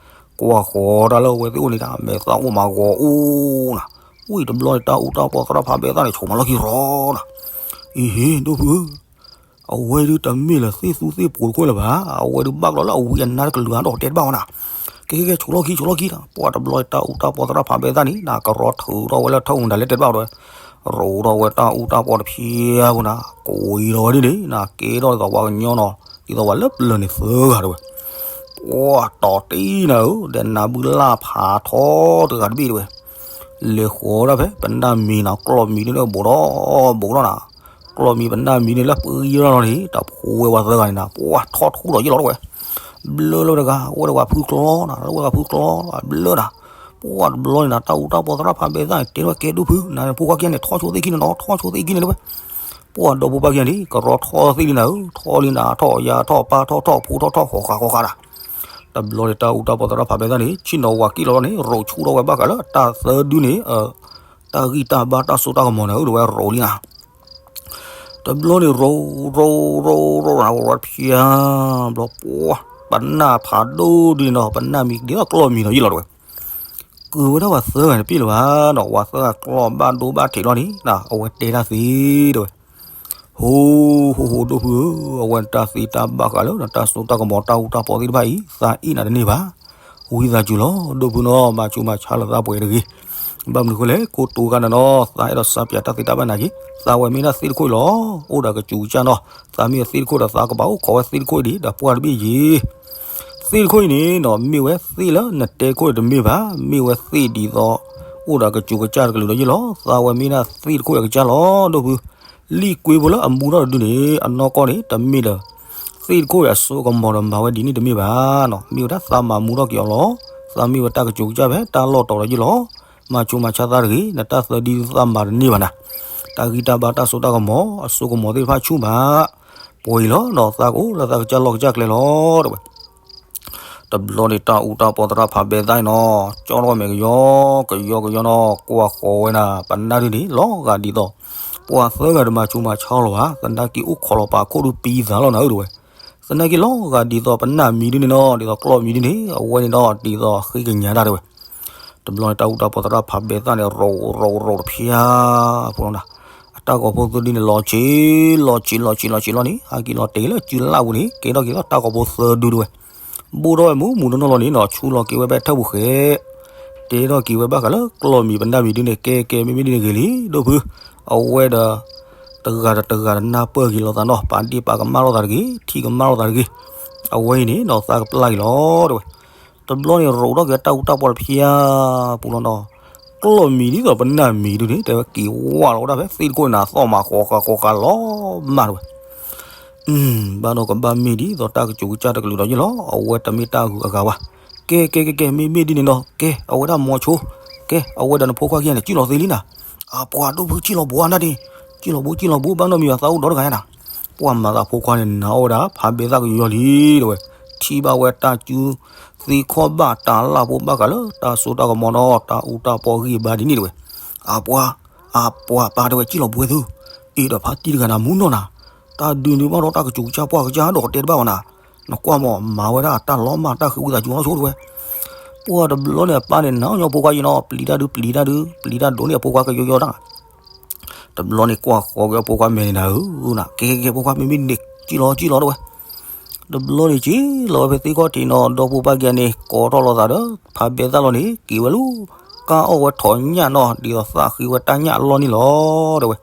ကွၢ်ဃီၤတၢ်လၢအဝဲသ့ၣ်အိၣ်န့ၣ် မဲာ်သၣ်အိၣ်မးဂီၤအိၣ်နၤ, ဝံၢ်တဘျီန့ၣ် တၢ်အူတၢ်ပီသရၣ်ဖးဘဲသၣ်န့ၣ် ဆိးမၤလီၢ်ခံရီနၤ, အံၤဟ့ဒိၣ်ဖုဧၢ အဝဲဒုးတမ့ၢ်လၢသ့ၣ်သူသ့ၣ်ပိၤတခိၣ်လၢၤဘၣ်, အဝဲဒုးဘၣ်ကျီလၢအဝံအနါတကလုာ်အါဒီးတဲတဘၣ်ဝဲနၤ, ကဲကဲကဲ ဆိးလီၢ်ခံဆိးလီၢ်ခံဒီး ပှၤတဘျီတၢ်အူတၢ်ပီသရၣ်ဖးဘဲသၣ်န့ၣ် နကရီထုးထီၣ်ဝဲလၢထၢၣ်အူနၤလဲၤတဲတဘၣ်ဝဲ, ရိးထီၣ်ဝဲတၢ်အူတၢ်ပီတဖၠၣ်ဖိနၤ, ကွံာ်ထီၣ်ဝဲဒ်န့ၣ် နကဲထီၣ်ဒ်သိးပှၤကညီနီၤ, ဒ်သိးပှၤလၢပျၢၤန့ၣ်သၢဂၤတဝဲ, ပှၤတီၤတံၢ်နၤဧၢ ဒီးနၤဘုလၢ်ဖးထီတဂၤတဘ့ၣ်တဝဲ လဲၤဃီၤဒၣ်ဖဲ ပနၢ်မံၤနၤ ကျီၢ်မံၤဒ်န့ၣ် ဘူးထီၣ်ဘူးထီၣ်နၤ, ကျီၢ်မံၤပနၢ်မံၤန့ၣ်လၢပှံၤထီၣ်လီၤန့ၣ် တၢ်ဖိဝဲဝဲသၢဂၤန့ၣ်နၤ ပှၤထီၣ်ထူလီၤယ့ၢ်လီၤတဝဲ, ဘျၢလၢဝဲတဂၤ ဝဲတဂၤဖုကျီနၤ လၢဝဲတဂၤဖုကျီ ဘျၢနၤ, ပှၤတဘျီန့ၣ်နၤ တၢ်အူတၢ်ပီသရၣ်ဖးဘဲသၣ်န့ၣ် တဲဝဲကဲဒိၣ်ဖု နဖိခွါခံဂၤန့ၣ် ထီၣ်ဆိသ့ၣ်ခံန့ၣ်နီၤ ထီၣ်ဆိသ့ၣ်ခံန့ၣ်တဝဲ, ပှၤဒီဖိပၢ်ခံဂၤန့ၣ် ကရီထီၣ်သ့ၣ်လံနၤဧၢ ထီၣ်လံနၤ ထီၣ်ယၤထီၣ်ပၢ်ထီၣ်ထီၣ်ဖိထီၣ်ထီၣ်ဃီၤဃာ်ဃီၤဃာ်နၤ, တဘျီန့ၣ်တၢ်အူတၢ်ပီသရၣ်ဖးဘဲသၣ်န့ၣ် ဆ့ၣ်နီၤဝၤကံၣ်လီၤလီၤန့ၣ် ရိးဆူၣ်ထီၣ်ဝဲဘၣ်ဃးလၢတၢ်သၢဒုန့ၣ် တၢ်ဂံၢ်တၢ်ဘါတၢ်စိတၢ်ကမီၤန့ၣ် အိၣ်ဒီးဝဲရိးလံနၤ, တဘျီန့ၣ်ရိးရိးရိးရိးနၤ ရိးတဖၠၣ်ဘျီ ပှၤ ပနၢ်ဖးဒိၣ်ဒ်န့ၣ်နီၤ ပနၢ်မံၤဒ်သိးကျီၢ်မံၤနီၤယ့ၢ်လီၤတဝဲ, ကုၤဝဲဒၣ်ပှၤသၢဂၤန့ၣ်တပ့ၢ်လၢၤဘၣ်နီၤ ပှၤသၢဂၤကျီၢ်ဘၣ်ဒိဘၣ်ထံးလီၤန့ၣ် အဝဲတဲတၢ်သ့တဝဲ ဟိ ဟိဟိဒိၣ်ဖုဧၢ အဝဲတၢ်သ့တၢ်ဘၣ်ဃးလၢတၢ်စိတၢ်ကမီၤတၢ်အူတၢ်ပီသ့ၣ်တဖၣ်အံၤ သးအ့ၣ်နၤတန့ၢ်ဘၣ်, ဝံသးစူၤလီၤ ဒိၣ်ဖုနီၤ မၤဆူးမၤဆါလီၤသးပှဲၤတဂ့ၤ, ဘၣ်မနုၤဃိလဲၣ် ကိတိၤခါနၤနီၤ သးအဲၣ်ဒိးစါပၠးတၢ်သ့တၢ်ဘၣ်နၤက့ၤ, သးဝဲမ့ၢ်ဒၣ်သ့ၣ်တခိၣ်အံၤလီၤ, အိၣ်ဒီးကစူၤကစၢ်နီၤ, သးမ့ၢ်သ့ၣ်တခိၣ်ဒီးသးကဘၣ်အိၣ်ခိးဝဲသ့ၣ်တခိၣ်အံၤဒံး ဒီးပှၢ်တဘ့ၣ်ယ့ၤ သ့ၣ်တခိၣ်အံၤန့ၣ်နီၤ မ့ၢ်ဝဲသ့ၣ်လၢနတဲခိၣ်အံၤတမ့ၢ်ဘၣ်, မ့ၢ်ဝဲသ့ၣ်ဒ်သိး အိၣ်ဒီးကစူၤကစၢ်တကလုာ်ဒီးယ့ၢ်လီၤ, သးဝဲမ့ၢ်ဒၣ်သ့ၣ်တခိၣ်အံၤအကစၢ်လီၤ ဒိၣ်ဖု, လံာ်ကွ့ဖိလၢအမူထီၣ်တဒုန့ၣ် အနီၢ်ကီၢ်န့ၣ် တမ့ၢ်လၢ သ့ၣ်တခိၣ်အံၤအစိကမီၤဒီးမၤဝဲဒ်န့ၣ်တမ့ၢ်ဘၣ်နီၤ, မ့ၢ်ဝဲဒၣ်သးမၤမူထီၣ်က့ၤအီၤလီၤ, သးမ့ၢ်ဝဲတၢ်ကစူၤကစၢ်ဖဲတၢ်လီၢ်တီၤဒီးယ့ၢ်လီၤ, မၤဆူးမၤဆါသးတဂ့ၤ, နတၢ်သၢဒုသးမၤတန့ၢ်ဘၣ်နၤ, တၢ်ဂံၢ်တၢ်ဘါတၢ်စိတၢ်ကမီၤ အစိကမီၤသ့ၣ်တဖၣ်ဆူၣ်ဘၣ် ပှဲၤအံၤလီၤနီၤ, သးကအိၣ်လၢသးကစၢ်လီၢ်ကစၢ်ကျဲလီၤ တဝဲ တဘျီန့ၣ်တၢ်အူတၢ်ပီသရၣ်ဖးဘဲသၣ်အံၤနီၤ, ကၠီထီၣ်မဲာ်ကယီကယီကယီနီၤ, ကွၢ်ဃီၤဝဲနၤ ပနၢ်ဒုန့ၣ် လီၤဂာ်ဒ်သိး ပှၤသၢဂၤတမၤဆူးမၤဆါလီၤဘၣ်, သနာ်က့အိၣ်ခိးလီၤပာ်ခိၣ်ဒုပံသးလီၤနၤဧၢ တဝဲ, သနာ်က့လီၤဂာ်ဒ်သိးပနၢ်မံၤဒုန့ၣ်နီၤ, ဒ်သိးကျီၢ်မံၤဒုန့ၣ် အဝဲန့ၣ်ဒီးဒ်သိးဃ့ကညးတၢ်တဝဲ တဘျီန့ၣ်တၢ်အူတၢ်ပီသရၣ်ဖးဘဲသၣ်န့ၣ် ရိးရိးရိးတဖျါဖိလီၤနၤ, အတၢ်ဂီၤဖိသၢဒုန့ၣ် လီၤဆံး လီၤဆံး လီၤဆံး လီၤဆံးလီၤန့ၣ် ဟဲက့ၤလီၤတဲာ်လၢစုလၢ်ပူၤန့ၣ် ကဲထီၣ်က့ၤလီၤတၢ်ဂီၤဖိသၢဒုတဝဲ, ဘိၣ်ထီၣ်ဝဲမူမူနီၢ်နီၢ်လီၤန့ၣ်နီၤ ဆူလီၤက့ၤဝဲဖဲထၢၣ်ပူၤဃဲ တဲထီၣ်က့ၤဝဲဘၣ်ဃးလၢကျီၢ်မံၤပနၢ်မံၤဒုန့ၣ် ကဲကဲမ့မ့ၢ်ဒ်န့ၣ်ဂ့ၤလံ ဒိၣ်ဖု အဝဲဒီး တဂၤဒီးတဂၤတနၢ်ပၢၢ်က့ၤလိာ်သးနီၤ ပာ်ဒ့ၣ်ပာ်ကမၣ်လိာ်သးတဂ့ၤ ထံၣ်ကမၣ်လိာ်သးတဂ့ၤ အဝဲအံၤန့ၣ်နီၤ သးကပျၢ်က့ၤလီၤ တဲဝဲ တဘျီန့ၣ် ရိးထီၣ်က့ၤတၢ်အူတၢ်ပီတဖျါပူၤလီၤနီၤ ကျီၢ်မံၤဒ်သိးပနၢ်မံၤဒုန့ၣ် တဲဝဲက့ၤဝါလီၤဝဲဒၣ်ဖဲသ့ၣ်တခိၣ်န့ၣ် အသီၣ်မးဃီဃာ်ဃီဃာ်လီၤမးတဲဝဲ ဘၣ်ဒီးကဘၣ်မ့ၢ်ဒ်သိးတၢ်ကစူးကစၢ်တကလုာ်ဒီးယ့ၢ်လီၤ အဝဲတမ့ၢ်တၢ်ဂုၤအဂၤဘၣ် ကဲကဲကဲကဲ မ့မ့ၢ်ဒ်န့ၣ်နီၤ ကဲ အဝဲဒၣ်မိၤဆိ ကဲ အဝဲဒီးနဖိခွါခံဂၤန့ၣ် ကံၣ်လီၤသ့လံနၤ အပှၤဒိၣ်ဖုကံၣ်လီၤဘိအနၢ်ဒ့ ကံၣ်လီၤဘိကံၣ်လီၤဘိ ဘၣ်နီတမံၤဘၣ်သးအိၣ်ဒီတဂၤယါနၤ ပှၤမၤသးဖိခွါန့ၣ် နာ်အီၣ်ဝဲဒၣ်ဖးဘဲသၣ်ကယီယီလံ တဲဝဲ ထံၣ်ဘၣ်ဝဲတၢ်စု သ့ခီၣ်ဘၣ်တၢ်လၢ်ဖိဘၣ်ဃးလၢတၢ်စိတၢ်ကမီၤနီၤ တၢ်အူတၢ်ပီဂံၢ်ဘါဒ်န့ၣ်တဲဝဲ အပှၤ အပှၤပၢ်တဲဝဲ ကံၣ်လီၤဘိဝဲသု အ့ၣ်ဒီးဖါတံၢ်တဂၤနၤမူနီၢ်နၤ တၢ်ဒုးန့ၣ်ဘၣ်ဒီးတၢ်ကစူးကစၢ်ပှၢ်ကစၢ်ဒီးကတဲတဘၣ်ဝဲနၤ နကွၢ်မး မၤဝဲဒၣ်တၢ်လီၤမၢ်တၢ်ဃံးဝံသးစူၤလီၤဆိတဲဝဲ ပှၤတဘျီန့ၣ် အပၢ်န့ၣ် နၤညီဖိခွါယံၤနီၤ ပျံၤတၢ်ဒု ပျံၤတၢ်ဒု ပျံၤတၢ်ဒိးန့ၢ်အဖိခွါကယီယီတၢ် တဘျီန့ၣ် ကွၢ်ဃီက့ၤအဖိခွါမဲာ်န့ၣ်နၤဧၢ နၤ ကဲကဲကဲ ဖိခွါမ့မ့ၢ်န့ၣ် ကံၣ်လီၤကံၣ်လီၤတဲဝဲ တဘျီန့ၣ် က့ၤလီၤဝဲဖဲသ့ၣ်ခီၣ်ထံးနီၤ ဒီပုၢ်ပၢ်ကဲန့ၣ် ကိးထီၣ်လိာ်သးဒီး ဖးဘဲသၣ်လီၤန့ၣ် က့ၤဝဲလၢ ကါအီၣ်ဝဲထိးညၣ်နီၤ ဒ်သိးသၣ်ဃံဝဲတၢ်ညၣ်အလီၢ်န့ၣ်လီၤ တဲဝဲ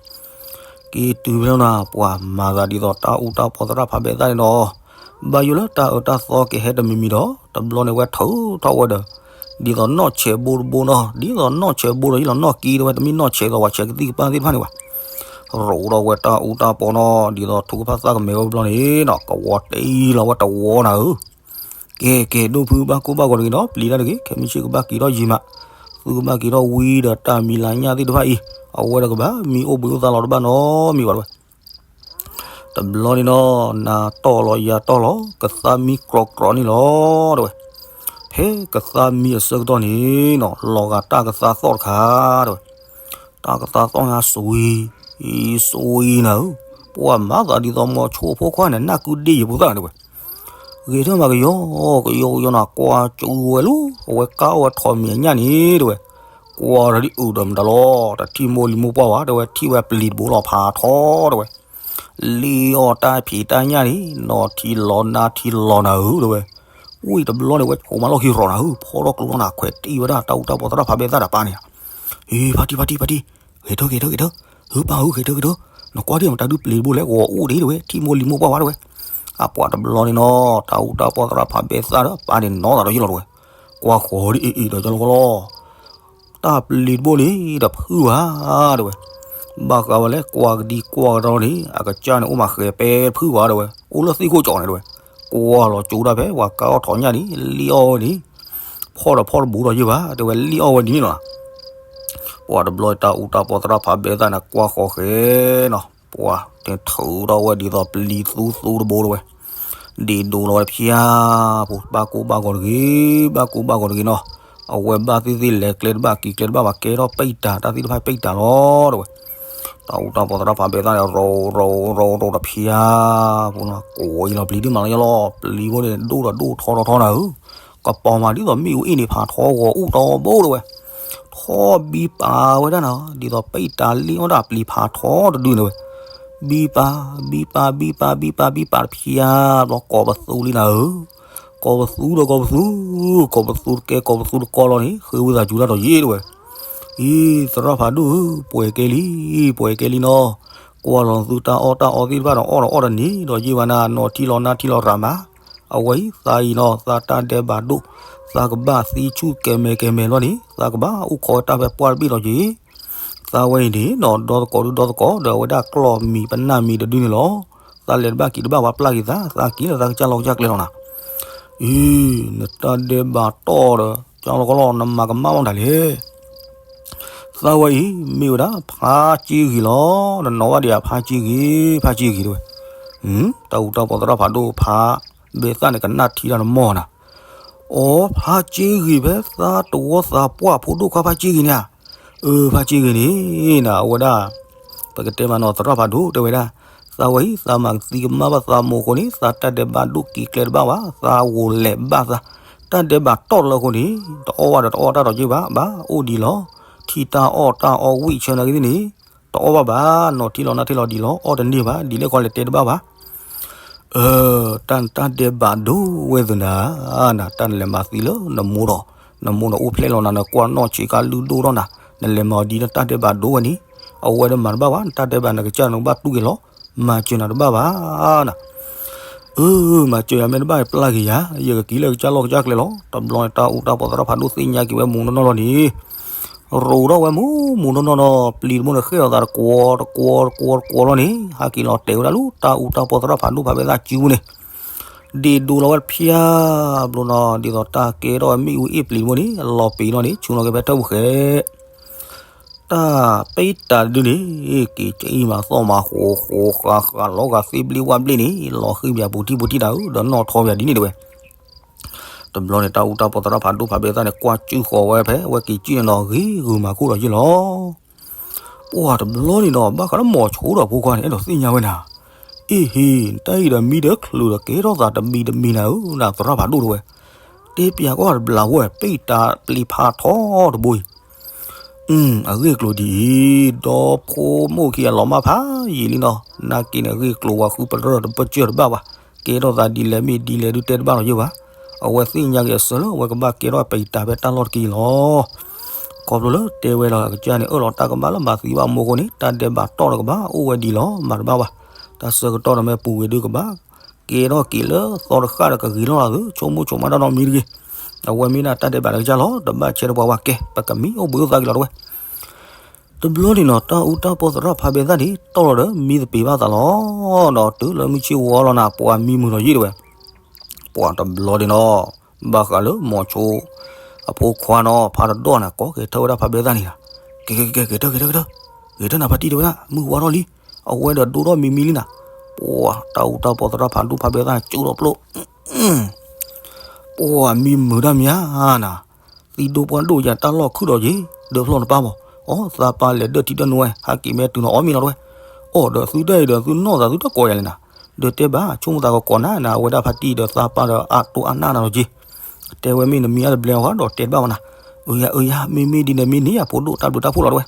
က့ၤတုၤဖဲလီၤနၤ ပှၤမၤသးဒ်သိးတၢ်အူတၢ်ပီသရၣ်ဖးဘဲသၣ်န့ၣ်နီၤ ဘၣ်ယိၣ်လၢတၢ်အၢတၢ်သီကဟဲတမံၤမံၤဒီး တဘျီန့ၣ်ဝဲထုးထီၣ်ဝဲဒီး ဒ်သိးနီၢ်ဆဲးဘိတဘိနီၤ ဒ်သိးနီၢ်ဆဲးဘိဒီးယ့ၢ်လီၤနီၢ်ကံတဲဝဲ တမ့ၢ်နီၢ်ဆဲးသိးပှၤဆဲးကသံၣ်ကပၢ်သ့ၣ်တဖၣ်န့ၣ်ဘၣ် ရိးထီၣ်ဝဲတၢ်အူတၢ်ပီနီၤ ဒ်သိးထုကဖၣ်သၣ်ကမဲာ်ဝဲတဘျီန့ၣ်နီၤ ကဝီၤတ့လီၤဝဲတဝီနၤဧၢ ကဲကဲ ဒိၣ်ဖုဘၣ်ကိၢ်ဘၣ်ဂီၤတဂ့ၤနီၤ ပျံၤတၢ်တဂ့ၤ ခဲမုၢ်ဆ့ၣ်ကဘၣ်က့ၤထီၣ်ယံၤမး သုကဘၣ်က့ၤထီၣ်ဝံၤဒီးတၢ်မံၤလၤညၣ်သ့ၣ်တဖၣ်အံၤ အဝဲဒီးကဘၣ်မံအိၣ်ဘှံးအိၣ်သါလီၤတဘၣ်နီတမံၤဘၣ်တဲဝဲ တဘျီန့ၣ်နီၤ နၤတီၢ်လီၤယၤတီၢ်လီၤ ကသါမံကြီကြီန့ၣ်လီၤ တဲဝဲ ဖဲကသါမံအဆၢကတီၢ်န့ၣ်နီၤ လီၤဂာ်တၢ်ကသါသီၣ်တခါ တဲဝဲ တၢ်ကသါသီၣ်ညါစှံ အံၤစှံနၤဧၢ ပှၤမၤသးဒ်သိးမိၤဆိအဖိခွါန့ၣ် နၢ်ကုဒ့ယံၤဖိသၣ်န့ၣ်တဲဝဲ ဂဲၤထၢၣ်မးကယီ ကယီကယီနၤ ကွၢ်စူဝဲလၢ အဝဲကါအီၣ်ဝဲထိးမံၤအညၣ်န့ၣ်တဲဝဲ ကွၢ်ဒီးဒ်အုးဒီးမတၤလီၤ တထံၣ်မိၢ်လံၤမိၢ်ပှၢ်ဘၣ် တဲဝဲ ထံၣ်ဝဲပျံၤတဘိလီၤဖးထီတဲဝဲ လံၣ်အီၣ်တၢ်ဖံးတၢ်ညၣ်န့ၣ် နီၢ်ထံလီၤနါထံလီၤနၤဧၢ တဲဝဲ ဝံၤတဘျီန့ၣ်ဝဲဆိးမးလီၢ်ခံရီၤနၤဧၢ ဖီထီၣ်ကျိထီၣ်နၤ ခွဲးတံၢ်ဝဲဒၣ်တၢ်အူတၢ်ပီသရၣ်ဖးဘဲသၣ်ဒီးပၢ်န့ၣ် ဟ့ ဖါတံၢ် ဖါတံၢ် ဖါတံၢ် ဂဲၤထၢၣ် ဂဲၤထၢၣ် ဂဲၤထၢၣ် ဧၢ ပၢ်ဧၢ ဂဲၤထၢၣ် ဂဲၤထၢၣ် နကွၢ်ဒ်မတၤဒုပျံၤတဘိလဲၣ် ဂီၤအိၣ်ဒံးတဲဝဲ ထံၣ်မိၢ်လံၤမိၢ်ပှၢ်ဝဲတဲဝဲ အပှၤတဘျီန့ၣ်နီၤ တၢ်အူတၢ်ပီသရၣ်ဖးဘဲသၣ်ဒီးပၢ်န့ၣ်နီၤသးဒီးယ့ၢ်လီၤတဲဝဲ ကွၢ်ဃီၤဒ်အံၤအံၤဒီးကၠီလီၤကီလီၤ တၢ်ပျံၤတဘိန့ၣ် တဖုဘၣ်တဲဝဲ ဘၣ်ဃးဝဲလဲၣ် ကွၢ်ကဒံကွၢ်ကဒီးန့ၣ် အကစၢ်န့ၣ်အိၣ်မးဃဲၤပဲတဖုဘၣ်တဲဝဲ အိၣ်လၢသ့ၣ်ခိၣ်ကၠီန့ၣ်တဲဝဲ ကွၢ်လီၤကၠိဒၣ်ဖဲပှၤကါအီၣ်ထိးညၣ်န့ၣ် လံၣ်အီၣ်ဝဲန့ၣ် ဖီၣ်ဒီးဖီၣ်တဘူးဒီးယ့ၢ်ဘၣ် တဲဝဲလံၣ်အီၣ်ဝဲဒ်န့ၣ်လီၤ ပှၤတဘျီတၢ်အူတၢ်ပီသရၣ်ဖးဘဲသၣ်န့ၣ် ကွၢ်ဃီၤဃဲၤနီၤ ပှၤတဲထုးထီၣ်ဝဲဒ်သိးပျံၤသူသူတဘိတဲဝဲ ဒ့ဒိလီၤဝဲဖျါ ပူၤ ဘၣ်ကိၢ်ဘၣ်ဂီၤတဂ့ၤ ဘၣ်ကိၢ်ဘၣ်ဂီၤတဂ့ၤနီၤ အဝဲဘၣ်သ့ၣ်သ့ၣ်လဲၤကျဲတဘၣ်က့ၤကျဲတဘၣ်ဘၣ် ကဲထီၣ်ပံာ်တၢ် တၢ်သ့ၣ်တဖၣ်ပံာ်တၢ်လီၤတဲဝဲ တၢ်အူတၢ်ပီသရၣ်ဖးဘဲသၣ်န့ၣ် ရိးရိးရိးရိးတဖျါ ပူၤနီၤ ကိးအံၤလီၤပျံၤဒ်မးလီၤညီလီၤ ပျံၤဖိန့ၣ် ဒိၣ်ဒီးဒိၣ်ထီထီထီနၤဧၢ ကပီၤမးဒ်သိးမ့ၣ်အူအ့ၣ်န့ၣ်ဖးထီဂီၤအိၣ်တီဘိတဲဝဲ ထီဘံပာ်ဝဲဒၣ်နီၤ ဒ်သိးပံာ်တၢ်လံၣ်အီၣ်တၢ်ပျံၤဖးထီတဒုန့ၣ်ဝဲ ဘံပာ် ဘံပာ် ဘံပာ် ဘံပာ် ဘံပာ်တဖျါ ဘျီကိးပသူလံနၤဧၢ ကိးပသူဒီးကိးပသူ ကိးပသူတကဲကိးပသူတကီလီၤန့ၣ် ဃ့ဝံသးစူၤတၢ်ဒီးယ့ၢ်တဲဝဲ အံၤ သရၣ်ဖးဒိၣ်ဧၢ ပှဲၤကဲလံ ပှဲၤကဲလံနီၤ ကွၢ်လီၤသုတၢ်အီၣ်တၢ်အီသ့ၣ်တဖၣ်ဒီးအီၣ်ဒီးအီၣ်တန့ၢ်ဒီးယ့ၢ်ဘၣ်နၤ နီၢ်ထံလီၤနါထံလီၤရၤမး အဝဲအံၤသးအံၤနီၤ သးတၢ်ဒဲးဘးဒိၣ် သးကဘၣ်သံဆူၣ်ကဲၤမဲာ်ကဲၤမဲာ်လီၤန့ၣ် သးကဘၣ်အိၣ်ခိးဝဲတၢ်ဖဲပှၢ်တဘ့ၣ်လီၤက့ၤ သးဝဲအံၤန့ၣ်နီၤ ဒီသကိးဒုဒီသကိး ဒီးအဝဲဒၣ်ကျီၢ်မံၤပနၢ်မံၤတဒုန့ၣ်လီၤ သးလဲၤတဘၣ်က့ၤတဘၣ်ဝဲပျၢ်က့ၤသး သးက့ၤလၢသးကစၢ်လီၢ်ကစၢ်ကျဲလီၤနၤ အံၤ နတၢ်ဒဲးဘးတီၢ်ဒီး ကၠီလီၤကီလီၤ နမၤကမၣ်မတၤလဲၣ် သးဝဲအံၤ မ့ၢ်ဝဲဒၣ်ဖါစ့ဂ့ၤလီၤ နနီၢ်ဝဲဒၣ်ဖါစ့ဂ့ၤ ဖါစ့ဂ့ၤတဲဝဲ တၢ်အူတၢ်ပီသရၣ်ဖးဒိၣ်ဖး ဘဲသၣ်န့ၣ် ကနၣ်ထံတၢ်တမီၢ်နၤ အိ ဖါစ့ဂ့ၤဖဲသးတဝီသးပှၢ်ဖိဒိၣ်ခွါဖါစ့ဂ့ၤန့ၣ်ဧါ အၢ ဖါစ့ဂ့ၤန့ၣ် နအဝဲဒၣ် ပကတဲမးနီၤ သရၣ်ဖးဒိၣ်တဲဝဲဒၣ် သးဝဲအံၤ သးမၤကသံကမၣ်ဘၣ်သးမိၢ်အဃိန့ၣ် သးတၢ်ဒဲးဘးဒိၣ်က့ၤကျဲတဘၣ်ဘၣ် သးဂိၤလဲၤဘၣ်သး တၢ်ဒဲးဘးတီၢ်တလၢအဃိန့ၣ် တအီၣ်ဘၣ်ဒီးတအီၣ်တၢ်ဒီးယ့ၢ်ဘၣ် ဘၣ်အိၣ်ဒံးလီၤ ထံၣ်တၢ်အီၣ်တၢ်အီဝံၣ်ဆၢနာ်က့သ့ၣ်န့ၣ် တအီၣ်ဘၣ်ဘၣ် နီၢ်ထံလီၤနါထံလီၤဒံးလီၤ အီၣ်တန့ၢ်ဘၣ် ဒ်လဲၣ်ခီလဲၤတဲတဘၣ်ဘၣ် အၢ, တၢ်နတၢ်ဒဲးဘးဒိၣ်ဝဲသနာ်, နတၢ်နလဲၤမၤသံလၢနမိၢ်ဒီး, နမိၢ်နအိၣ်ဖျဲၣ်လီၤနၤ နကွၢ်နီၣ်ဆံးခါလုၢ်ဒိၣ်ထီၣ်နၤ, နလဲၤမၤအီၤဒ်နတၢ်ဒဲးဘးဒိၣ်ဝဲန့ၣ်, အဝဲဒၣ်မၤတဘၣ်ဘၣ် နတၢ်ဒဲးဘးနကစၢ်နကဘၣ်တူၢ်က့ၤလီၤ, မၤစၢၤနၤတဘၣ်ဘၣ်နၤ. အၢ, မၤစၢၤယၤမ့ၢ်တဘၣ်ပျၢ်က့ၤယၤ, ယကက့ၤလၢကစၢ်လီၢ်ကစၢ်ကျဲလီၤ. တဘျီန့ၣ်တၢ်အူတၢ်ပီၢ်သရၣ်ဖးဒိၣ်သ့ၣ်ညါက့ၤဝဲမူးနီၢ်နီၢ်လီၤန့ၣ် ရိးထီၣ်ဝဲမူးမူးနီၢ်နီၢ်နီၤ, ပျံၤတဘိန့ၣ်ဃဲၣ်အီၤသးတကွီတကွီတကွီတကွီလီၤန့ၣ်, ဟးက့ၤလီၤတဲာ်ဝဲဒၣ်လၢတၢ်အူတၢ်ပီၢ်သရၣ်ဖးဒိၣ်ဖးဘဲသၣ်စုပူၤန့ၣ်, ဒ့ဒိလီၤဝဲတဖျၢၣ်ဘျီနီၤ, ဒ်သိးတၢ်ကဲထီၣ်ဝဲမ့ၣ်အူအ့ၣ်ပျံၤတဘိန့ၣ် အလီၤပံၤနီၤန့ၣ် ဆူနီၤက့ၤဖဲထၢၣ်ပူၤဃဲ တၢ်ပ့တၢ်ဒုန့ၣ်, က့ၤကအံၤမၤသီၣ်မၤဃိဃိဃာ်ဃာ်လီၤဂာ်သ့ဘျ့ဝၣ်ဘျ့န့ၣ် လီၤဃံပၠးပူၤထံပူၤထံတၢ်ဧၢ, ဒီးနီၣ်ထီပၠးဒ်န့ၣ်တဝဲ. တဘျီန့ၣ် တၢ်အူတၢ်ပီၢ်သရၣ်ဖးဒိၣ်ဖးဘဲသၣ်န့ၣ် ကွၢ်ကၠူဃီၤဝဲဖဲ အဝဲက့ၤကၠူန့ၣ်နီၤ ဂ့ၤဂုာ်မၤခိၣ်ဒီးယ့ၢ်လီၤ. ပှၢ်တဘျီန့ၣ်ဒီး ဘၣ်ဃးလၢမိၤဆိဒီးဖိခွါန့ၣ် အဲၣ်ဒိးသ့ၣ်ညါဝဲနၤ, အ့ဟ့, တၢ်အံၤဒီးမံဒီးချုးဒီးကဲထီၣ်သးတမံၤတမံၤနၤဧၢ, နသရၣ်ဖးဒိၣ်တဝဲ, တဲပၠးကွၢ်တဘျးဝဲ ပ့တၢ်ပျံၤဖးထီတဘိအံၤ အဂ့ၢ်ကျိၤဒ်အံၤ, ဒီဖိမိၢ်ခံဂၤလီၤမၢ်ဖးယံာ်လံနီၤ, နာ်က့န့ၣ် အဂ့ၢ်ကျိၤဝဲဃုပရၢၢ်တပၢၢ်စၢၢ်တဘၣ်ဘၣ်, ကဲထီၣ်သးဒ်လဲၣ်မ့ၢ်ဒ်လဲၣ်ဒုတဲတဘၣ်လီၤယဲၢ်ဘၣ်. အဝဲသ့ၣ်ညါက့ၤအစၢၤလၢအဝဲကဘၣ်ကဲထီၣ်ပံၤတၢ်ဖဲတၢ်လီၢ်တက့ၢ်လီၤ. ခီဖျိလၢတဲဝဲလီၤအကစၢ်န့ၣ် အၢၣ်လီၤတၢ်ကမၣ်လၢမၤသံဘၣ်မိၢ်အဃိန့ၣ် တၢ်ဒဲးဘးတီၢ်တကပၤ အိၣ်ဝဲဒ်လီၤ မၤတဘၣ်ဘၣ်. တၢ်ဆၢကတီၢ်ဒီးမ့ၢ်ပူၤဝံၤဒုကဘၣ် ကဲထီၣ်က့ၤလၢသီတဃၣ်ဒီးကဂ့ၤလီၤလၢ်သု ဆိကမိၣ်ဆိကမးတၢ်နီတမံၤတဂ့ၤ. အဝဲမ့ၢ်ဒၣ်တၢ်ဒဲးဘးတကစၢ်လီၤ, တဘၣ်ဆဲးတပှၤဝဲကဲ ပကမံအိၣ်ဘှံးအိၣ်သါက့ၤလီၤတဝဲ. တဘျီန့ၣ်နီၤ တၢ်အူတၢ်ပီၢ်သရၣ်ဖးဘဲသၣ်န့ၣ် တီၢ်လီၤဒီးမံသပ့ၤဘၣ်သးလီၤ. ဒီးတုၤလၢမုၢ်ဆ့ၣ်ဝီလီၤနၤ ပှၤမံမုာ်လီၤယံာ်တဝဲ. ပှၤတဘျီန့ၣ်နီၤ ဘၣ်ဃးလၢမိၤဆိ အဖိခွါနီၤ ဖးတဒီၣ်န့ၣ် ကိးက့ၤထၢၣ်ဝဲဒၣ်ဖးဘဲသၣ်န့ၣ်, ကဲ ကဲ ကဲ ကဲထၢၣ် ကဲထၢၣ် ကဲထၢၣ်, ကဲထၢၣ်နၤဖါတံၢ်တဲဝဲဒၣ် မုၢ်ဝါထီၣ်လံ, အဝဲဒီးဒိၣ်ထီၣ်မံမံလံနၤ. ပှၤ တၢ်အူတၢ်ပီၢ်သရၣ်ဖးဒိၣ်ဖးဘဲသၣ်ကၠိဒီးပျိၢ် ပှၤမံမုာ်တၢ်မံၤဧါနၤ, သံဒိၣ်ပှၢ်ဒိၣ်ယၤတၢ်လီၢ်ခုၣ်ဒီးယ့ၤ, ဒၢးဖျီၣ်နပၢ်မး, အိ သးပၢ်လဲၤဒၢးထံဒၢးနိဝဲ ဟးက့ၤမ့ၢ်တုၤနီၤအီၣ်မ့ၤလီၤတဝဲ. အိ ဒီးသုတၢ်အံၤဒီးသုနီၢ်သးသုတကိးယၤလဲၣ်နၤ, ဒီးတဲဘၣ် ဆိကမိၣ်သးကကိးနၤနၤ အဝဲဒၣ်ဖါတံၢ်ဒီးသးပၢ်ဒီးအတိၢ်အနၢ်နၤလီၤက့ၤ. တဲဝဲမ့ၢ်နမံအါတဘျဲအီၤဒီးတဲတဘၣ်ဝဲနၤ, အၢယၤ အၢယၤ မ့မ့ၢ်ဒ်န့ၣ်မ့ၢ်န့ၢ်ယၤဖိဒိၣ်တၢ်ဘျုးတၢ်ဖှိၣ်လီၤတဝဲ.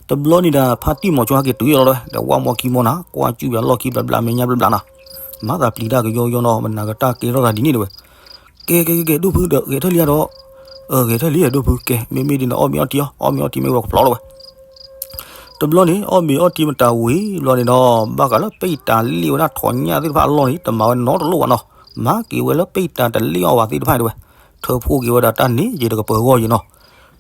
တဘျီန့ၣ်ဒီး ဖါတံၢ်မိၤဆိဟဲက့ၤတုၤယလီၤတဝဲ, ဒီးဝၣ်မီခံမီနၤ ကွၢ်ကၠူၣ်ပၠးလီၢ်ခံဘျးဘျးမဲာ်ညါဘျးဘျးနၤ, မၤသးပျံၤတၢ်ကယီယီနီၤ မနၤကတၢၢ်ကဲထီၣ်သးဒ်န့ၣ်တဝဲ. ကဲ ကဲ ကဲ ကဲ ဒိၣ်ဖုဒီးဂဲၤထၢၣ်လံဧါဒီး, အၢ ဂဲၤထၢၣ်လံ ဒိၣ်ဖု ကဲ မ့မ့ၢ်ဒ်န့ၣ်အီၣ်မ့ၤအီထံအီ အီၣ်မ့ၤအီထံမ့ၢ်ဝဲကဖျီလီၤဝဲ. တဘျီန့ၣ် အီၣ်မ့ၤအီထံမတၤဝံၤဘျီန့ၣ်ဒီး ဘၣ်ဃးလၢပ့ၢ်တၢ်လ့ၣ်ဝဲဒၣ်ထိးညၣ်သ့ၣ်တဖၣ်အလီၢ်န့ၣ် တမၤဝဲနီတလိၣ်ဘၣ်နီၤ, မၤက့ၤဝဲလၢပ့ၢ်တၢ်တလ့ၣ်အီၣ်ဘၣ်သ့ၣ်တဖၣ်တဝဲ, ထၢဖှိၣ်က့ၤဝဲဒၣ်တၢ်န့ၣ်ယတကပၢၤဂီၢ်ယံၤနီၤ.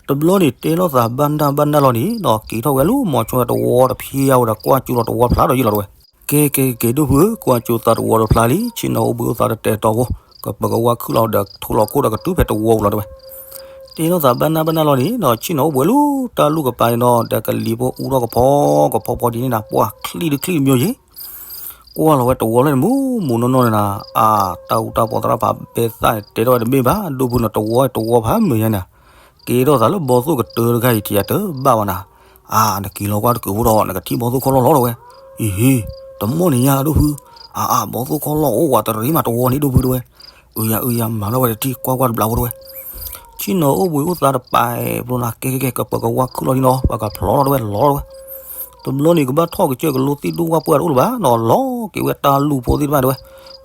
တဘျီန့ၣ် တဲလိာ်သးဘၣ်နၢ်ဘၣ်နၢ်လီၤန့ၣ်နီၤ က့ၤထီၣ်ဝဲလၢမိၤဆိတဝီတဖျါဝဲဒီးကွၢ်ကၠူလီၤတဝီဖျါဒီးယံၤလီၤတဝဲ. ကဲ ကဲ ကဲ ဒိၣ်ဖုဧၢ ကွၢ်ကၠူသးတဝီတဖျါလံ ဆ့ၣ်နီၤအိၣ်ဘှံးအိၣ်သါတတဲာ်တီၤဖိ ကပၢၤကဝါခုၣ်လီၤဒီးထိၣ်လီၤခိၣ်ဒီးကတုၤဖဲတဝီပူၤလီၤတဝဲ. တဲလိာ်သးဘၣ်နၢ်ဘၣ်နၢ်လီၤန့ၣ်နီၤ ဆ့ၣ်နီၤအိၣ်ဘှံးလၢတၢ်လူၢ်ကပၤန့ၣ်နီၤ ဒီးကလံၤဖိအူထီၣ်ကဖီကဖီဖီဒ်န့ၣ်နၤ ပှၤချံၣ်တချံၣ်တမံၤယံၤ ကွၢ်လီၤဝဲတဝီလၢန့ၣ်မူမူနီၢ်နီၢ်န့ၣ်နၤ, အါ တၢ်အူတၢ်ပီၢ်သရၣ်ဖးဘဲသၣ်န့ၣ် တဲထီၣ်ဝဲတမ့ၢ်ဘၣ် ဒိၣ်ဖုန့ၣ် တဝီတဝီဖးမုာ်ညါန့ၣ်, ကဲထီၣ်သးလၢဘီသိၣ်ကတၢၢ်တဂၤအံၤထံၣ်ယၤတဘၣ်ဘၣ်နၤ, အါ နက့ၤလီၤကွၢ်တကုးဖိဒီး နကထံၣ်ဘီသိၣ်ခီၣ်လီၢ်လီၤတဝဲ. အံၤဟ့ တမီၢ်န့ၣ်ညါဒိၣ်ဖု, အါအါ ဘီသိၣ်ခီၣ်လီၢ်အိၣ်ဝးတရံးမးတဝီန့ၣ်ဒိၣ်ဖုတဝဲ. အုယၤ အုယၤ မၤထီၣ်ဝဲတထံၣ် ကွၢ်ကွၢ်တဘျးဖိတဝဲ. ဆ့ၣ်နီၤအိၣ်ဘှံးအိၣ်သါတပာ်ဖျိနၤ ကဲ ကဲ ကဲ ကပၢၤကဝါခုၣ်လီၤဒ်နီၤ ပှၤကဖျီလီၤတဝဲလီၤတဝဲ. တဘျီန့ၣ် ကဘၣ်ထီၣ်ကစၢၢ်ကလိသ့ၣ်ဒိၣ်ဝၣ်ပှၢ်တအိၣ်လၢၤဘၣ်နီၤ လီၤက့ၤဝဲတၢ်လူၢ်ဖိသ့ၣ်တဖၣ်တဝဲ.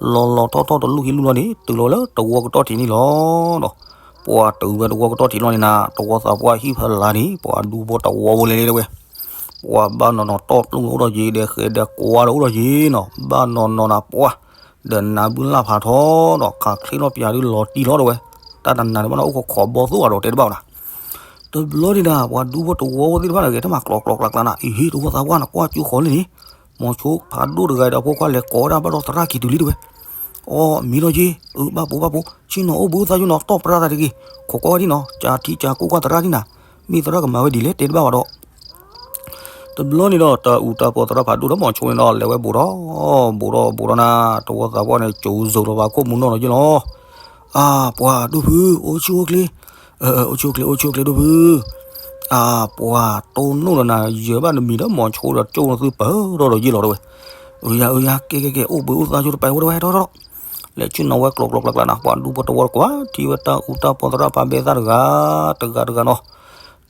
လီၤလီၤထီၣ်ထီၣ်တလူၢ်ခံလူၢ်လီၤန့ၣ် တုၤလီၤဝဲလၢတဝီကတီၢ်ထံးန့ၣ်လီၤနီၤ. ပှၤတုၤဝဲတဝီကတီၢ်ထံးလီၤန့ၣ်နၤ တဝီသးပှၢ်ဟံၣ်ဖၢလါန့ၣ် ပှၤဒူဖိတဝီဖိလဲၤလဲၤတဝဲ. ပှၤဘၣ်နီၤနီၤတီၢ်ပျုၢ်အိၣ်ဒီးယ့ၤ ဒီးဃဲၤဒီးကွါဒီးအိၣ်ဒီးယ့ၤနီၤ ဘၣ်နီၤနီၤနၤပှၢ် ဒီးနၤဘုလၢ်ဖးထီဒီး ခးချ့ထီၣ်ပၠးဒုလီၤတံၢ်လီၤတဝဲ. တၢ်တနၤန့ၣ်ဘၣ်နီၤ အိၣ်ခိးခိးဘီသိၣ်အဒီးတဲတဘၣ်ဝဲနၤ. တဘျီန့ၣ်နၤ ပှၤဒူဖိတဝီဖိသ့ၣ်တဖၣ်န့ၣ် ဂဲၤတၢ်မၤကျိးကျိးကျါကျါနၤ အံၤဟ့ တဝီသးပှၢ်နၤ ကွၢ်ကၠူဃီၤလံန့ၣ် မိၤဆိဖးဒိၣ်တဂၤဒီးဖိခွါလဲၤကိးဝဲဒၣ်ဘၣ်ဒီးသရၣ်က့ၤတုၤလံတဝဲ. အိ မံလီၤက့ၤ အၢ ဘၣ်ပိာ်ဘၣ်ပိာ် ဆ့ၣ်နီၤအိၣ်ဘှံးအိၣ်သါယိနီၤ တီၢ်ပြၢသးတဂ့ၤ ခိးကွၢ်ဝဲဒ်နီၤ ကၢထံကၢကိၢ်ကွၢ်သရၣ်ဒ်နၤ မ့ၢ်သရၣ်ကမၤဝဲဒ်လဲၣ်တဲတဘၣ်ဘၣ်ဒီး တဘျီန့ၣ်ဒီး တၢ်အူတၢ်ပီၢ်သရၣ်ဖးဒိၣ်ဒီးမိၤဆိန့ၣ်ဒီး လဲၤဝဲဘူးဒီး ဘူးဒီးဘူးဒီးနၤ တဝီသးပှၢ်န့ၣ် ကၠိၤစိၤလီၤဘၣ်ခိၣ်မူနီၢ်နီၢ်ယ့ၣ်လီၤ. အါ ပှၤဒိၣ်ဖု အိၣ်ဆူၣ်အိၣ်ချ့ အိၣ်ဆူၣ်အိၣ်ချ့ အိၣ်ဆူၣ်အိၣ်ချ့ဒိၣ်ဖု အါ ပှၤတိၢ်နီၣ်ဒီးနၤ ယၢၤဘၣ်နမံၤဒီးမိၤဆိဒီးကၠိၣ်နသုပၢၤဒီးဒီးယ့ၣ်လီၤတဝဲ. အုယၤ အုယၤ ကဲ ကဲ ကဲ အိၣ်ဘှံးအိၣ်သါဆိတပာ်ဝဲတဝဲ ထီထီထီ လဲၤဆ့ၣ်နီၤဝဲကျိးကျိးကျါကျါနၤ ပှၤဒူဖိတဝီတကွၢ်ထံဝဲတၢ်အူတၢ်ပီၢ် သရၣ်ဖးဘဲသၣ်တဂၤ တဂၤတဂၤနီၤ.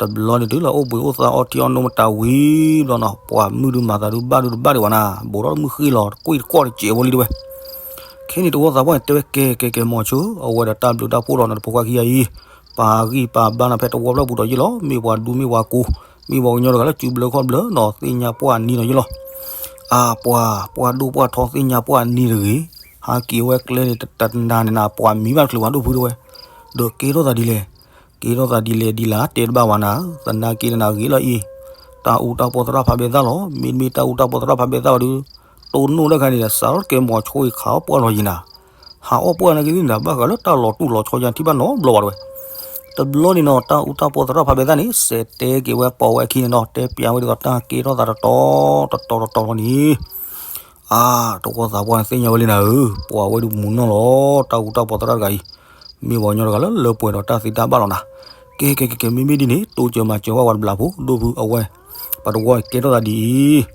တဘျီန့ၣ်တုၤလၢအိၣ်ဘှံးအိၣ်သါအီထံအီနိမတၤဝံၤဘျီနီၤ ပှၤမုၢ်ဒုးမၤသးဒုးဘၣ်ဒုးတဘၣ်ဒံးဘၣ်နၤ ဘူးထီၣ်မုၢ်ဃ့လီၤ တကွံာ်တကွီၢ်တစဲးဖိလံတဝဲ. အ့န့ၣ် တဝီသးပှၢ်န့ၣ် တဲဝဲကဲကဲကဲ မိၤဆိ, အဝဲဒီးတၢ်ဘျုးတၢ်ဖှိၣ်ဒီးနတဖိခွါခံဂၤအံၤ, ပာ်ဂံၢ်ပာ်ဘါနၤဖဲတဝီဖျၢၣ်ပူၤဒီးယ့ၢ်လီၤ. မ့ၢ်ပှၤဒူမ့ၢ်ပှၤကိ, မ့ၢ်ပှၤကညီတဂၤလၢစုဘျၢခီၣ်ဘျၢနီၤ သ့ၣ်ညါပှၢ်နံၤဒီးယ့ၢ်လီၤ. အါ ပှၤ ပှၢ်ဒိၣ်ပှၢ်ထီသ့ၣ်ညါပှၢ်နံၤတဂ့ၤ, ဟးက့ၤဝဲကျဲန့ၣ် တတနၤန့ၣ်နၤ ပှၤမံဘၣ်တချုးဘၣ်ဒိၣ်ဖုတဲဝဲ, ဒီးကဲထီၣ်သးဒ်လဲၣ်, ကဲထီၣ်သးဒ်လဲၣ်ဒ်လဲၣ် တဲတဘၣ်ဝဲနၤ, သနာ်က့န့ၣ်နၤဂ့ၤလီၤအံၤ, တၢ်အူတၢ်ပီသရၣ်ဖးဘဲသၣ်လီၤ. မ့တမ့ၢ်တၢ်အူတၢ်ပီသရၣ်ဖးဘဲသၣ်ဘၣ်ဒီး တိၢ်နီၣ်တၢ်ခါန့ၣ် စးထီၣ်ကဲမိၤဆိအံၤ ခးအီၣ်ပှၢ်လီၤယံၤနၤ, ဟးအီၣ်ပှၢ်နာ်က့သ့ၣ်န့ၣ် ဘၣ်ဃးလၢတၢ်လီၤတူၢ်လီၤဆီယါထံၣ်ဘၣ်နီတဘျီဘၣ်တဲဝဲ. တဘျီန့ၣ်နီၤ တၢ်အူတၢ်ပီသရၣ်ဖးဘဲသၣ်န့ၣ် စဲးတဲက့ၤဝဲပိာ်ဝဲအခံန့ၣ်နီၤ တဲပၠးဝဲဒ်သိးတၢ်ကဲထီၣ်သးတတီၤတတီၤတတီၤလီၤန့ၣ် အါ တဝီသးပှၢ်န့ၣ်သ့ၣ်ညါဝဲလံနၤဧၢ, ပှၤဝဲဒုးမူနီၢ်လီၤ တၢ်အူတၢ်ပီသရၣ်တဂၤအံၤ, မ့ၢ်ပှၤကညီတဂၤလၢလၢပှဲၤဒီးတၢ်သ့တၢ်ဘၣ်လီၤနၤ. ကဲကဲကဲကဲ မ့မ့ၢ်ဒ်န့ၣ် တိစၢၤမၤစၢၤဝဲပှၤတဘျးဖိ ဒိၣ်ဖုအဝဲ, ပတဝီကဲထီၣ်သးဒ်အံၤ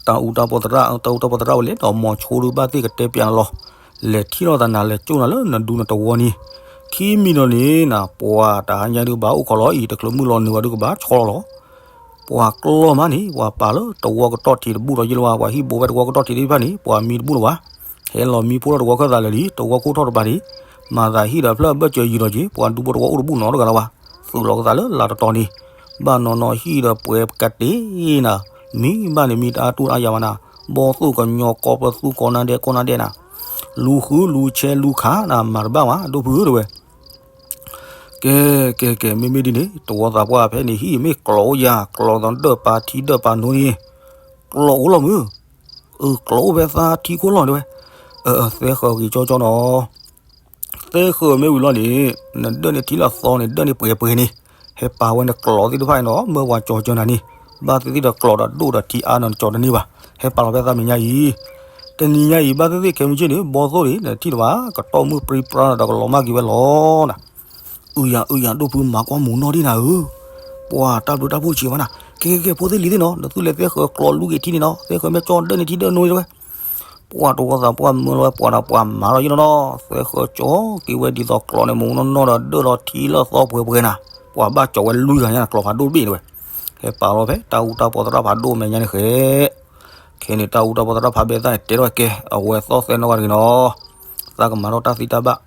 တၢ်အူတၢ်ပီသရၣ် တၢ်အူတၢ်ပီသရၣ်ဝဲလဲၣ်ဒီး မိၤဆိဒုးဘၣ်သ့ၣ်ကတဲပၠးနၤလီၤ. လဲၤထံၣ်လိာ်သးနၤ လဲၤကၠိၣ်နၤလၢနဒူနတဝီန့ၣ်, ခံမံၤဒီးန့ၣ်နၤ ပှၤတဟါညါဒုးဘၣ်အိၣ်ခိးလီၤအံၤ တချုးမုၢ်လီၤနုာ်ဘၣ်ဒုးကဘၣ်ဆီလီၤလီၤ. ပှၤကျီၢ်မးန့ၣ် ပှၤပာ်လၢတဝီကတီၢ်ထံးတဘူၣ်ဒီးယ့ၢ်လၢၤဘၣ်, ပှၤဟံၣ်ဘိဖဲတဝီကတီၢ်ထံးသ့ၣ်တဖၣ်န့ၣ် ပှၤမံတဘူၣ်လၢၤဘၣ်. ဟဲလီၤမံဖိထီၣ်တဝီခၢၣ်သးလၢာ်လံ တဝီခိၣ်ထီၣ်တပၤန့ၣ်, မၤသးဟံၣ်ဒီးဖျၢၣ်အဘၢၣ်စၢၤယံၤဒီးက့ၤ ပှၤဒူဖိတဝီအိၣ်တဘူၣ်နီတဂၤလၢၤဘၣ်. သုးလီၤကသးလၢလၤတတီၤန့ၣ်, ဘၣ်နီၢ်နီၢ်ဟံၣ်ဒီးပှဲၤကတ့ၢ်နၤ, မံဘၣ်န့ၣ်မံတအါတူၢ်အါယၤဘၣ်နၤ, ဘီၣ်သိၣ်ကညီကိးပသူကိးနါဒဲးကိးနါဒဲးနၤ, လူၤဃုလူၤဆဲလူၤခးနၤ မၤတဘၣ်ဝဲ ဒိၣ်ဖုဧၢတဲဝဲ. ကဲ ကဲ ကဲ မ့မ့ၢ်ဒ်န့ၣ် တဝီသးပှၢ်ဖဲန့ၣ် ဟံၣ်မ့ၢ်ကျိးအိၣ်ယၤ ကျိးသီဒၢၣ်ပာ်ထံဒၢၣ်ပာ်နိန့ၣ်, ကျိးအိၣ်လီၤမုၢ်, အၢ ကျိးအိၣ်ဖဲသးထံခိၣ်လီၤတဲဝဲ. အၢ သဲဃၢၤဂ့ၤကၠီကၠီနီၤ, သဲဃၢၤမ့ၢ်ဝံၤလီၤန့ၣ် နဒၢၣ်န့ၣ်ထံလၢအသီန့ၣ် ဒၢၣ်န့ၣ်ပှဲၤပှဲၤန့ၣ်, ဟဲပာ်ဝဲနကျိးသ့ၣ်တဖၣ်န့ၣ်နီၤ မၢပှၤကၠီၤကၠီနၤန့ၣ်, ဘၣ်သ့ၣ်သ့ၣ်ဒီးကျိးဒီးဒိၣ်ဒီးထံအါနီၤ နကၠီၤတန့ၢ်ဘၣ်, ဟဲပာ်လီၤဖဲသးမဲာ်ညါအံၤ တနံၤညါအံၤ ဘၣ်သ့ၣ်သ့ၣ်ခဲမုၢ်ဆ့ၣ်န့ၣ် ဘီၣ်သိၣ်န့ၣ် နထံၣ်တဘၣ် ကတီၢ်မုၢ်ပြံပြါဒီးကလီၤမၢ်က့ၤဝဲလီၤနၤ. အုယၤ အုယၤ ဒိၣ်ဖုမၤကွၢ်မူနီၢ်ဒံးနၤဧၢ, ပှၤတၢ်ဘျုးတၢ်ဖှိၣ်ဆံးမးနၤ, ကဲ ကဲ ကဲ ဖိသ့ၣ်လံၤသ့ၣ်နီၤ နသုလဲၤသဲဃၢၤကျိးလူက့ၤထံန့ၣ်နီၤ သဲဃၢၤမ့ၢ်ကၠီၣ်ဒၢၣ်န့ၣ်ထံဒၢၣ်နိတဲဝဲ. ပှၤတဝီသးပှၢ်မၢလီၤဝဲပှၤဒီးပှၤမၤလီၤယ့ၢ်လီၤနီၤ သဲဃၢၤကၠီက့ၤဝဲဒ်သိးကျိးန့ၣ် မူနီၢ်နီၢ်ဒီးဒၢၣ်လီၤထံလၢအသီပှဲၤပှဲၤနၤ, ပှၤဘၣ်ကၠီၤဝဲလွံၢ်ဂၤညါနၤ ကျိးဖးဒိၣ်တဘ့ၣ်တဲဝဲ. ဟဲပာ်လီၤဖဲတၢ်အူတၢ်ပီသရၣ်ဖးဒိၣ်မဲာ်ညါန့ၣ်ဃဲ ခဲန့ၣ် တၢ်အူတၢ်ပီသရၣ်ဖးဘဲသၣ်န့ၣ် တဲထီၣ်ကဲအဝဲသီၣ်သဲနီၢ်ဂၤတဂ့ၤနီၤ, သးကမၤထီၣ်တၢ်သံတၢ်ဘၣ်,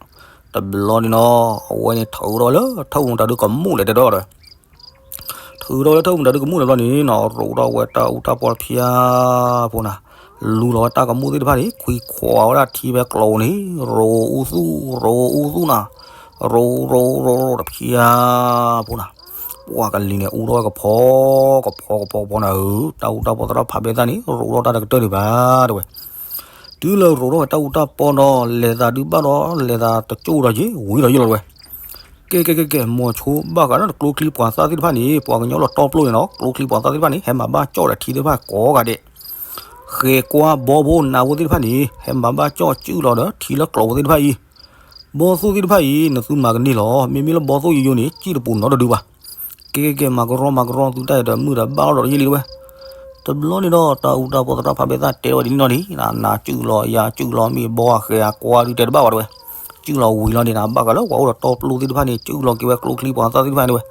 တဘျီန့ၣ်နီၤ အဝဲန့ၣ်ထုးထီၣ်လၢထၢၣ်မူတၢ်ဒုးကမူၣ်လဲၣ်တဲဒီး, ထုးထီၣ်လၢထၢၣ်မူတၢ်ဒုးကမူၣ်လဲၣ်ဘျီန့ၣ်နီၤ ရိးထီၣ်ဝဲတၢ်အူတၢ်ပီတဖၠါဖိနၤ, လူလီၤဝဲတၢ်ကမူၣ်သ့ၣ်တဖၣ်န့ၣ် ခွံခွးဝဲဒၣ်ထံဖဲကျိးန့ၣ် ရိးအူသူၣ် ရိးအူသူၣ်နၤ, ရိးရိးရိးတဖၠါဖိနၤ ပှၤကလံၤန့ၣ် အူထီၣ်ဝဲကဖီ ကဖီကဖီကဖီနၤဧၢ, တၢ်အူတၢ်ပီသရၣ်ဖးဘဲသၣ်န့ၣ် ရိးထီၣ်တၢ်တကတၢၢ်ဒံးဘၣ်တဲဝဲ. တုၤလၢရိးထီၣ်ဝဲတၢ်အူတၢ်ပီဒီး လဲၤသးဒုးဘၣ်ဒီး လဲၤသးတကၠိၣ်ဒီးက့ၤ ဝံၤဒီးယ့ၢ်လီၤတဲဝဲ. ကဲ ကဲ ကဲ ကဲ မိၤဆိဘၣ်ဃးဒီးကျိချံပှၤသၣ်သ့ၣ်တဖၣ်န့ၣ် ပှၤကညီလီၤတီပျိန့ၣ်နီၤ ကျိချံပှၤသၣ်သ့ၣ်တဖၣ်န့ၣ် ဟဲမၤဘၣ်ကၠီၣ်ဒီးထံသ့ၣ်တဖၣ်ကိးဂၤဒဲး, ဃဲၤကွၢ်ဘီဖိနးဖိသ့ၣ်တဖၣ်န့ၣ် ဟဲမၤဘၣ်ကၠီၣ်စုၣ်လီၤဒီးထံလၢကျိးဖိသ့ၣ်တဖၣ်အံၤ, ဘီၣ်သိၣ်သ့ၣ်တဖၣ်အံၤ နသုမၤကန့ၢ်လီၤ မ့မ့ၢ်လၢဘီၣ်သိၣ်ယိယိန့ၣ် စုၣ်တပူၤနီတဒုဘၣ်. ကဲ ကဲ ကဲ မၤကရီမၤကရီသုတၢ်အံၤဒီးမုၢ်ဒီးဘၣ်လီၤဒီးယ့ၢ်လံတဲဝဲ. တဘျီန့ၣ်ဒီး တၢ်အူတၢ်ပီသရၣ်ဖးဘဲသၣ်တဲဝဲဒ်န့ၣ်နီၤန့ၣ် နၤစုၣ်လီၤယၤစုၣ်လီၤ မ့ၢ်ဘီအဃဲၤအကွၢ်ဒုးတဲတဘၣ်ဝဲတဲဝဲ. စုၣ်လီၤဝံၤလီၤန့ၣ် နဘၣ်ဃးလၢပှၤအိၣ်ဒီးတီပျိသ့ၣ်တဖၣ်န့ၣ် စုၣ်လီၤက့ၤဝဲကျိချံပှၤသၣ်သ့ၣ်တဖၣ်တဲဝဲ.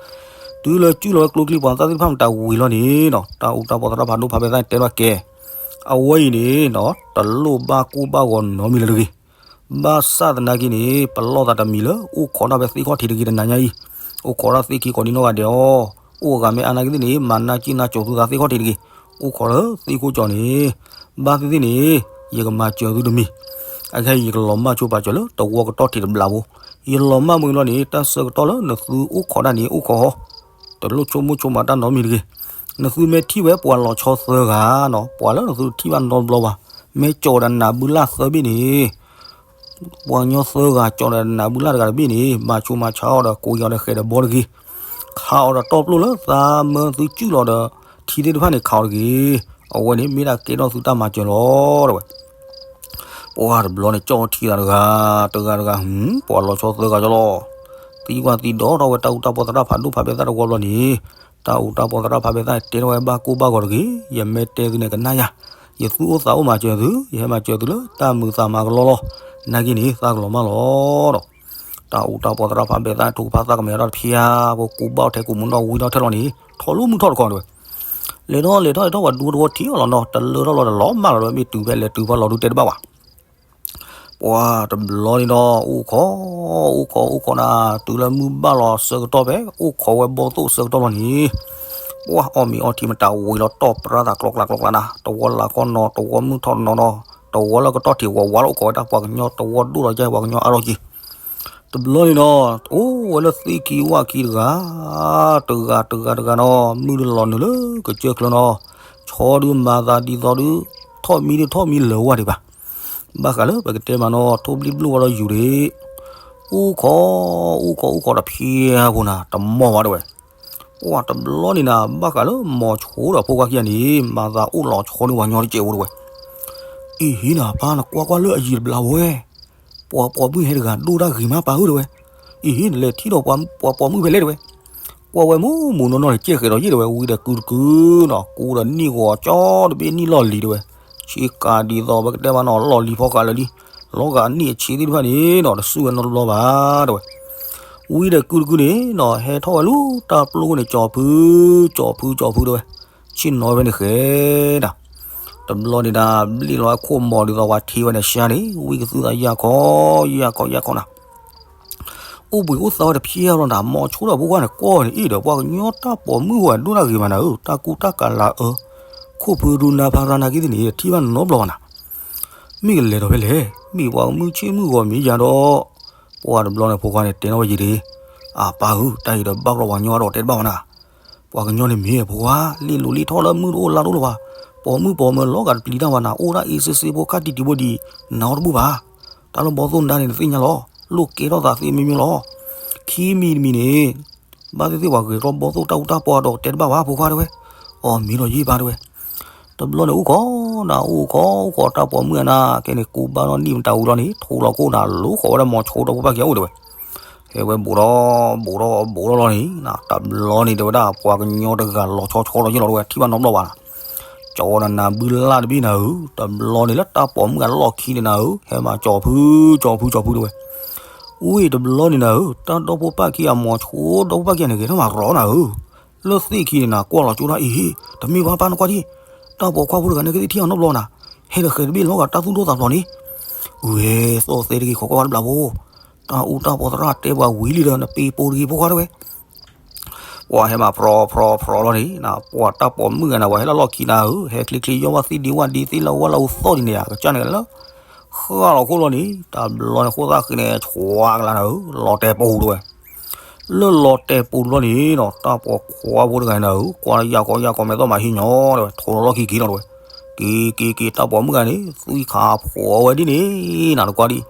တုၤလၢစုၣ်လီၤဝဲကျိချံပှၤသၣ်သ့ၣ်တဖၣ်မတၤဝံၤလီၤန့ၣ်နီၤ တၢ်အူတၢ်ပီသရၣ်ဖးဒိၣ်ဖးဘဲသၣ်တဲထီၣ်ကဲ အဝဲအံၤန့ၣ်နီၤ တလိၣ်ဘၣ်ကိၢ်ဘၣ်ဂီၤနီတမံၤလၢၤတဂ့ၤ. ဘၣ်ဆၣ်သနာ်က့န့ၣ် ပလီၢ်သးတမံၤလၢ အိၣ်ခိးတၢ်ဖဲသ့ၣ်ခီၣ်ထံးတဂ့ၤတနၤညါအံၤ, အိၣ်ခိးတၢ်သ့ခံကိးဒံနီၢ်ဂၤဒဲးအီၤ, အိၣ်အဂၤမ့ၢ်အါနာ်က့သ့ၣ်န့ၣ် မၤနၢ်စံၣ်နၢ်စိၤသုသးသ့ၣ်ခီၣ်ထံးတဂ့ၤ, အိၣ်ခိးလၢသ့ၣ်ခိၣ်ကၠီန့ၣ်, ဘၣ်သ့ၣ်သ့ၣ်န့ၣ် ယကမၤစၢၤသုတမံၤ, အခဲအံၤယကလီၤမၢ်ဆိပာ်စၢၤလၢတဝီကတီၢ်ထံးတဘျးဖိ, ယလီၤမၢ်မ့ၢ်လီၤန့ၣ် တၢ်ဆၢကတီၢ်လၢနသုအိၣ်ခိးတၢ်န့ၣ် အိၣ်ခိး တလိၣ်ဆိကမိၣ်ဆိကမးတၢ်နီတမံၤတဂ့ၤ. နသုမ့ၢ်ထံၣ်ဝဲပှၤလီၤဆီသၢဂၤနီၤ, ပှၤလၢနသုထံၣ်ဘၣ်နီတဘျီဘၣ်, မ့ၢ်ကၠီၤဒီးနးဘုလၢ်သၢဘ့ၣ်န့ၣ်, ပှၤကညီသၢဂၤကၠီၤဒီးနးဘုလၢ်တဂၤတဘ့ၣ်န့ၣ် မၤဆိမၤဆါအီၤဒီး ကိးက့ၤအီၤဒီးဃဲၤဒီးဘီတဂ့ၤ. ခးအီၤဒီးတီပျိလၢသးမၢသုစုၣ်လီၤဒီး ထံသ့ၣ်တဖၣ်န့ၣ် ခးအီၤတဂ့ၤ. အဝဲန့ၣ်မ့ၢ်ဒၣ်ကဲထီၣ်သုတၢ်မၤစၢၤလီၤ တဲဝဲ. ပှၤတဘျီန့ၣ် ကၠီၣ်ထံသးတဂၤ, တဂၤတဂၤ, ပှၤလီၤဆီသၢဂၤကၠီလီၤ. သံကွၢ်သံဒိးထီၣ်ဝဲတၢ်အူတၢ်ပီသရၣ်ဖးဒိၣ်ဖးဘဲသၣ်တဝီဘျီန့ၣ်, တၢ်အူတၢ်ပီသရၣ်ဖးဘဲသၣ်န့ၣ် တဲထီၣ်ဝဲဘၣ်ကိၢ်ဘၣ်ဂီၤတဂ့ၤ, ယမ့ၢ်တဲသုန့ၣ်ကနၣ်ယၤ, ယသူၣ်အိၣ်သးအိၣ်မၤစၢၤသု, ယဟဲမၤစၢၤသုလၢတၢ်မုာ်သးမၤကလီလီၤ, နာ်က့န့ၣ် သးကလီၤမၢ်လီၤဒီး တၢ်အူတၢ်ပီသရၣ်ဖးဘဲသၣ် ထိၣ်ကဖၣ်သၣ်ကမဲာ်ထီၣ်တဖျါ, ပကိးဘၣ်ထဲကိးမုၢ်နီၢ်ဝံထီၣ်ထဲလီၤန့ၣ် ထီၣ်လၢမုၢ်ထီၣ်တခီတဲဝဲ. လဲၤထီၣ်လဲၤထီၣ်လဲၤထီၣ် ပှၤဒူတဝီထံၣ်အီၤလီၤနီၤ, တလၢထီၣ်လီၤဒီးလီၤမၢ်လီၤဒီး မ့ၢ်တုၤဖဲလဲၤတုၤဖဲလီၤဒုးတဲတဘၣ်ဘၣ်. ပှၤ ပှၤတဘျီန့ၣ်ဒီး အိၣ်ခိး, အိၣ်ခိး အိၣ်ခိးနၤ, တုၤလၢမုၢ်ဘၣ်လီၤဆၢကတီၢ်ဖဲ အိၣ်ခိးဝဲဘီၣ်သိၣ်ဆၢကတီၢ်လီၤန့ၣ်, ပှၤအီၣ်မ့ၤအီထံမတၤဝံၤလီၤတီၢ်ပြၢသးကျီကျါကျီကျါနၤ, တဝီလၢကီၢ်နီၤ တဝီမုၢ်ထီၣ်နီၤနီၤ, တဝီလၢကတီၢ်ထံးဝးဝးလၢအိၣ်ခိးဝဲဒၣ်ပှၤကညီ တဝီဒိၣ်လီၤကဲပှၤကညီအါထီၣ်က့ၤ တဘျီန့ၣ်ဒီး အိၣ်ဝဲလၢသ့ၣ်ခံဝၣ်ခံတဂၤ, တဂၤတဂၤတဂၤနီၤ, မုၢ်ဒုးလီၤနုာ်လၢကစၢၢ်ချၢနီၤ, ဆီဒုးမၤသးဒ်သိးဒုး ထီၣ်မံဒုးထီၣ်မံလၢာ်ဝဲဒံးဘၣ်. ဘၣ်ဃးလၢပကတဲမးနီၤ ထိၣ်ဘျံၣ်ဘျိၣ်ဝဲလီၤယူၤဒံး, အိၣ်ခိး, အိၣ်ခိး အိၣ်ခိးတဖျဲဖိနၤ တမီၢ်ဘၣ်တဲဝဲ. ပှၤတဘျီန့ၣ်နၤ ဘၣ်ဃးလၢမိၤဆိဒီးဖိခွါခံဂၤန့ၣ် မၤသးအိၣ်လီၤဆီဒုးပှၤကညီတကဲးဖိတဲဝဲ. အံၤဟ့နၤပၢ် နကွၢ်ကွၢ်လၢအယံၤတဘျီဝဲ ပှၤပိာ်မုၣ်ဟဲတဂၤဒိၣ်တၢ်ဂ့ၤမးပၢ်ဧၢတဲဝဲ. အံၤဟ့ နလဲၤထံၣ်ဒီးပှၤပိာ်မုၣ်ဖဲလဲၣ်တဲဝဲ. ကွၢ်ဝဲမုၢ်မုၢ်နီၢ်နီၢ်န့ၣ် ကဲဃဲးဒီးယ့ၢ်တဲဝဲ ဝံၤဒီးကုာ်တကုာ်နီၤ ကူဒီးနံၣ်ဂီၤကၠီတဘ့ၣ်နံၣ်လီၢ်လံၤတဲဝဲ. ဆ့ကၤဒ်သိးပကတဲမးနီၤ လီၢ်လံၤဖီဃာ်လၢာ်လံ, လီၤဂာ်နံၣ်အဆ့သ့ၣ်တဖၣ်န့ၣ်နီၤ တစူၢ်ဝဲနီတဘျီဘၣ်တဲဝဲ. ဝံၤဒီးကုာ်တကုာ်န့ၣ်နီၤ ဟဲထီၣ်ဝဲလၢတၢ်ပျိန့ၣ် ကၠီၤဖု, ကၠီၤဖု ကၠီၤဖုတဲဝဲ. ဆ့ၣ်နီၤဖဲန့ၣ်ဃဲဒၣ် တဘျီန့ၣ်ဒၣ် ဘျ့ၣ်လီၤဝဲခိၣ်မီၤဒ်သိးပှၤထံဝဲန့ၣ်ရှါန့ၣ် ဝံသးစူၤသးယၢ်ခီ, ယၢ်ခီ ယၢ်ခီနၤ. အိၣ်ဘှံးအိၣ်သါဝဲတဖျဲလီၤနၤ မိၤဆိဒီးဖိခွါန့ၣ် ကွၢ်ဝဲန့ၣ်အ့ၣ်ဒီး ပှၤကညီတၢ်ပိာ်မုၣ်ဝဲဒိၣ်တၢ်ဂ့ၤမးနၤဧၢ, တၢ်ကူတၢ်ကၤလၤအၢ, ခိၣ်ဖုရူနါဖါရါနၤက့သ့ၣ်န့ၣ် ထံၣ်ဘၣ်နီတဘျီဘၣ်နၤ. မ့ၢ်ကလဲၤဒီးဖဲလဲၣ်, မ့ၢ်ပှၤကမုၢ်ဆ့ၣ်မုၢ်ဂီၤမံၤယၤဒီး, ပှၤတဘျီန့ၣ်ဖိခွါန့ၣ် တဲနီၣ်ဝဲယံၤဒ့, အပၢ်ဧၢ, တၢ်အံၤဒီးဘၣ်ဘျီပှၤကညီအါဒီးတဲတဘၣ်ဝဲနၤ. ပှၤကညီန့ၣ်မ့ၢ်ဖိခွါ လ့ၣ်လိၤလ့ၣ်ထီၣ်လၢမုၢ်တအိၣ်လါတအိၣ်လၢၤဘၣ်, ပိာ်မုၣ်ပိာ်မၢၤလီၤဂာ်တပျံၤတၢ်ဘၣ်နၤ, အိၣ်ဒၣ်အ့စ့စ့ဖိခါတံၢ်တံၢ်ဖိဒံး, နၤအီၤတဘူၣ်ဘၣ်. တၢ်လၢဘီသိၣ်နဒါန့ၣ် နသ့ၣ်ညါလီၤ, လိၣ်ကဲထီၣ်သးသ့မ့ၢ်မ့ၢ်လီၤ. ခံမံၤတမံၤန့ၣ် ဘၣ်သ့ၣ်သ့ၣ်ပှၤဂဲၤထီၣ်ဘီသိၣ်တၢ်အူတၢ်ပီဒီးတဲတဘၣ်ဘၣ်ဖိခွါတဲဝဲ. အီၤမ့ၢ်ဒီးယ့ၢ်ဘၣ်တဲဝဲ. တဘျီန့ၣ်အိၣ်ခိးနၤ အိၣ်ခိး အိၣ်ခိးတၢ်ပိာ်မုၣ်အနၤ ကဲန့ၣ်ကူဘၣ်ထီၣ်နံၣ်မတၤဝံၤလီၤန့ၣ် ထိးလီၤခိၣ်နၤ လိဃီၤဝဲဒၣ်မိၤဆိဒီးဖိခွါခံဂၤအိၣ်တဲဝဲ. ဟဲဝဲဘူးဒီး ဘူးဒီး ဘူးဒီးလီၤန့ၣ် တဘျီန့ၣ်တဲဝဲဒၣ် ပှၤကညီတဂၤလီၤဆီဆီဒီးယ့ၢ်လီၤတဲဝဲ ထံၣ်ဘၣ်နီတဘျီဘၣ်နၤ. ကၠီနၤနၤဘုလၢ်တဘ့ၣ်နၤဧၢ, တဘျီန့ၣ်လၢတၢ်ပိာ်မုၣ်အလီၢ်ခံန့ၣ်နၤဧၢ, ဟဲမၤကၠီဖု ကၠီဖု ကၠီဖုတဲဝဲ. ဝံၤတဘျီန့ၣ်နၤဧၢ, တၢ်ဒီဖိပၢ်ခံဂၤမိၤဆိဒီဖိပၢ်ခံဂၤန့ၣ် ဂဲၤထီၣ်မၤရီနၤဧၢ. လၢသ့ၣ်ခံန့ၣ်နၤ ကွၢ်လီၤကၠိဒၣ်အံၤဟ့ၣ်, တမ့ၢ်ဘၣ်ပၢ်နကွၢ်ဒံး, တၢ်ပိာ်ခွါဖိတဂၤန့ၣ်ကသ့ၣ်ထံၣ်အီၤနီတဘျီနၤ, ဟဲဒီးဃဲၤတဘ့ၣ်လီၤဂာ်တၢ်သူၣ်ဒိၣ်သးဖျိးန့ၣ်. ဝဲသီၣ်သဲတဂ့ၤ ခိးကွၢ်ဝဲတဘျီဖိ, တၢ်အူတၢ်ပီသရၣ်တဲပှၤဝံၤလံဒီး နပ့ၤပိာ်တဂ့ၤဖိခွါတဲဝဲ. ပှၤဟဲမၤဖြီဖြီဖြီလီၤန့ၣ်နၤ, ပှၤတၢ်ပိာ်မုၣ်ဂၤန့ၣ် ပှၤဟဲလၢလီၢ်ခံနၤဧၢ, ဟဲချ့ချ့ယီၢ်ဘၣ်သ့ၣ်ဒံဝၣ်ဒံသ့ၣ်လၢဝၣ်လၢအူသီၣ်ဒံးန့ၣ် အကစၢ်န့ၣ်လၢ ဃၣ်လီၤခိၣ်လီၤန့ၣ်, တဘျီန့ၣ်ဃိသၣ်ဃံန့ၣ် ဆှါကလါနၤဧၢ, လီၤတဲာ်ပိာ်တဲဝဲ. လၢလီၤတဲာ်ပိာ်တဘျီန့ၣ်ဒီး တၢ်ပိာ်ခွါဖိတဂၤန့ၣ်နၤဧၢ, ကွၢ်လၢယၢ်ကီယၢ်ကီမဲာ်သီၣ်မၤဟံးညီတဲဝဲ, ထိးလီၤလီၢ်ခံက့ၤလီၤတဲဝဲ. က့ၤက့ၤက့ၤ တၢ်ပိာ်မုၣ်ဂၤန့ၣ် သွံၣ်ခါဖိးဝဲဒ်န့ၣ်နၤတကွၢ်ဒံး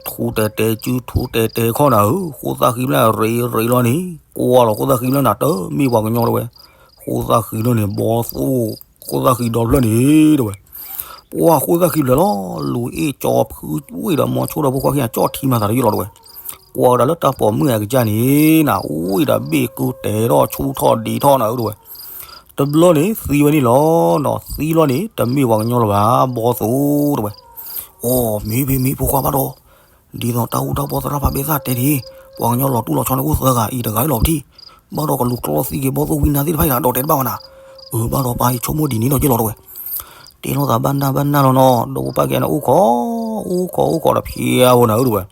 ထူတဲာ်တဲာ်စု ထူတဲာ်တဲာ်ခီၣ်နၤဧၢ, ဃိသၣ်ဃံဘျၢၣ်ရ့ရ့လီၤန့ၣ်, ကွၢ်လီၤဃိသၣ်ဃံဘျၢၣ်နၤ တမ့ၢ်ပှၤကညီတဲဝဲ. ဃိသၣ်ဃံလီၤန့ၣ် ဘီသိၣ်ဃိသၣ်ဃံဒီဖျၢၣ်န့ၣ်တဲဝဲ. ပှၤဃိသၣ်ဃံဘျၢၣ်လီၤ, လူၤအ့ၣ်ကၠီဖုဝ့ၢ်ဒီးမိၤဆိဒီဖိခွါခံဂၤ ကၠီထံမၤသးတယုၢ်လီၤတဲဝဲ. ကွၢ်ဝဲဒၣ်လၢတၢ်ပိာ်မုၣ်အကစၢ်န့ၣ်နၤ, ဝ့ၢ်ဒီးဘ့ၣ်ကုတဲာ်ထီၣ်ဆူၣ်ထီၣ်ဒံးထီၣ်နၤဧၢတဲဝဲ. တဘျီန့ၣ်သံဝဲန့ၣ်လီၤနီၤ, သံလီၤန့ၣ် တမ့ၢ်ပှၤကညီလၢၤဘၣ်, ဘီသိၣ်တဲဝဲ. အိ, မ့ၢ်မ့ၢ်မ့ၢ်ဖိခွါဘၣ်ဒီး, ဒ်သိးတၢ်အူတၢ်ပီသရၣ်ဖးဘဲသၣ်တဲန့ၣ်, ပှၤကညီလီၤတူၢ်လီၤဆီန့ၣ်အိၣ်သၢဂၤအံၤ တဂၤအံၤလီၤပထံၣ်, ဘၣ်ဒီးကလူၤကျီသံက့ၤဘီသိၣ်ဝံနါသ့ၣ်တဖၣ်အံၤဒီးတဲတဘၣ်ဝဲနၤ. အၢ ဘၣ်ဒီးပၢ်အံၤ ဆိကမိၣ်ဒ်န့ၣ်ဒီးယ့ၢ်လီၤတဲဝဲ. တဲလိာ်သးဘၣ်နၢ်ဘၣ်နၢ်လီၤနီၤ, ဒီးပၢ်ကဲန့ၣ်အိၣ်ခိး, အိၣ်ခိးအိၣ်ခိးဒီးဖျါဖိနၤဧၢတဲဝဲ.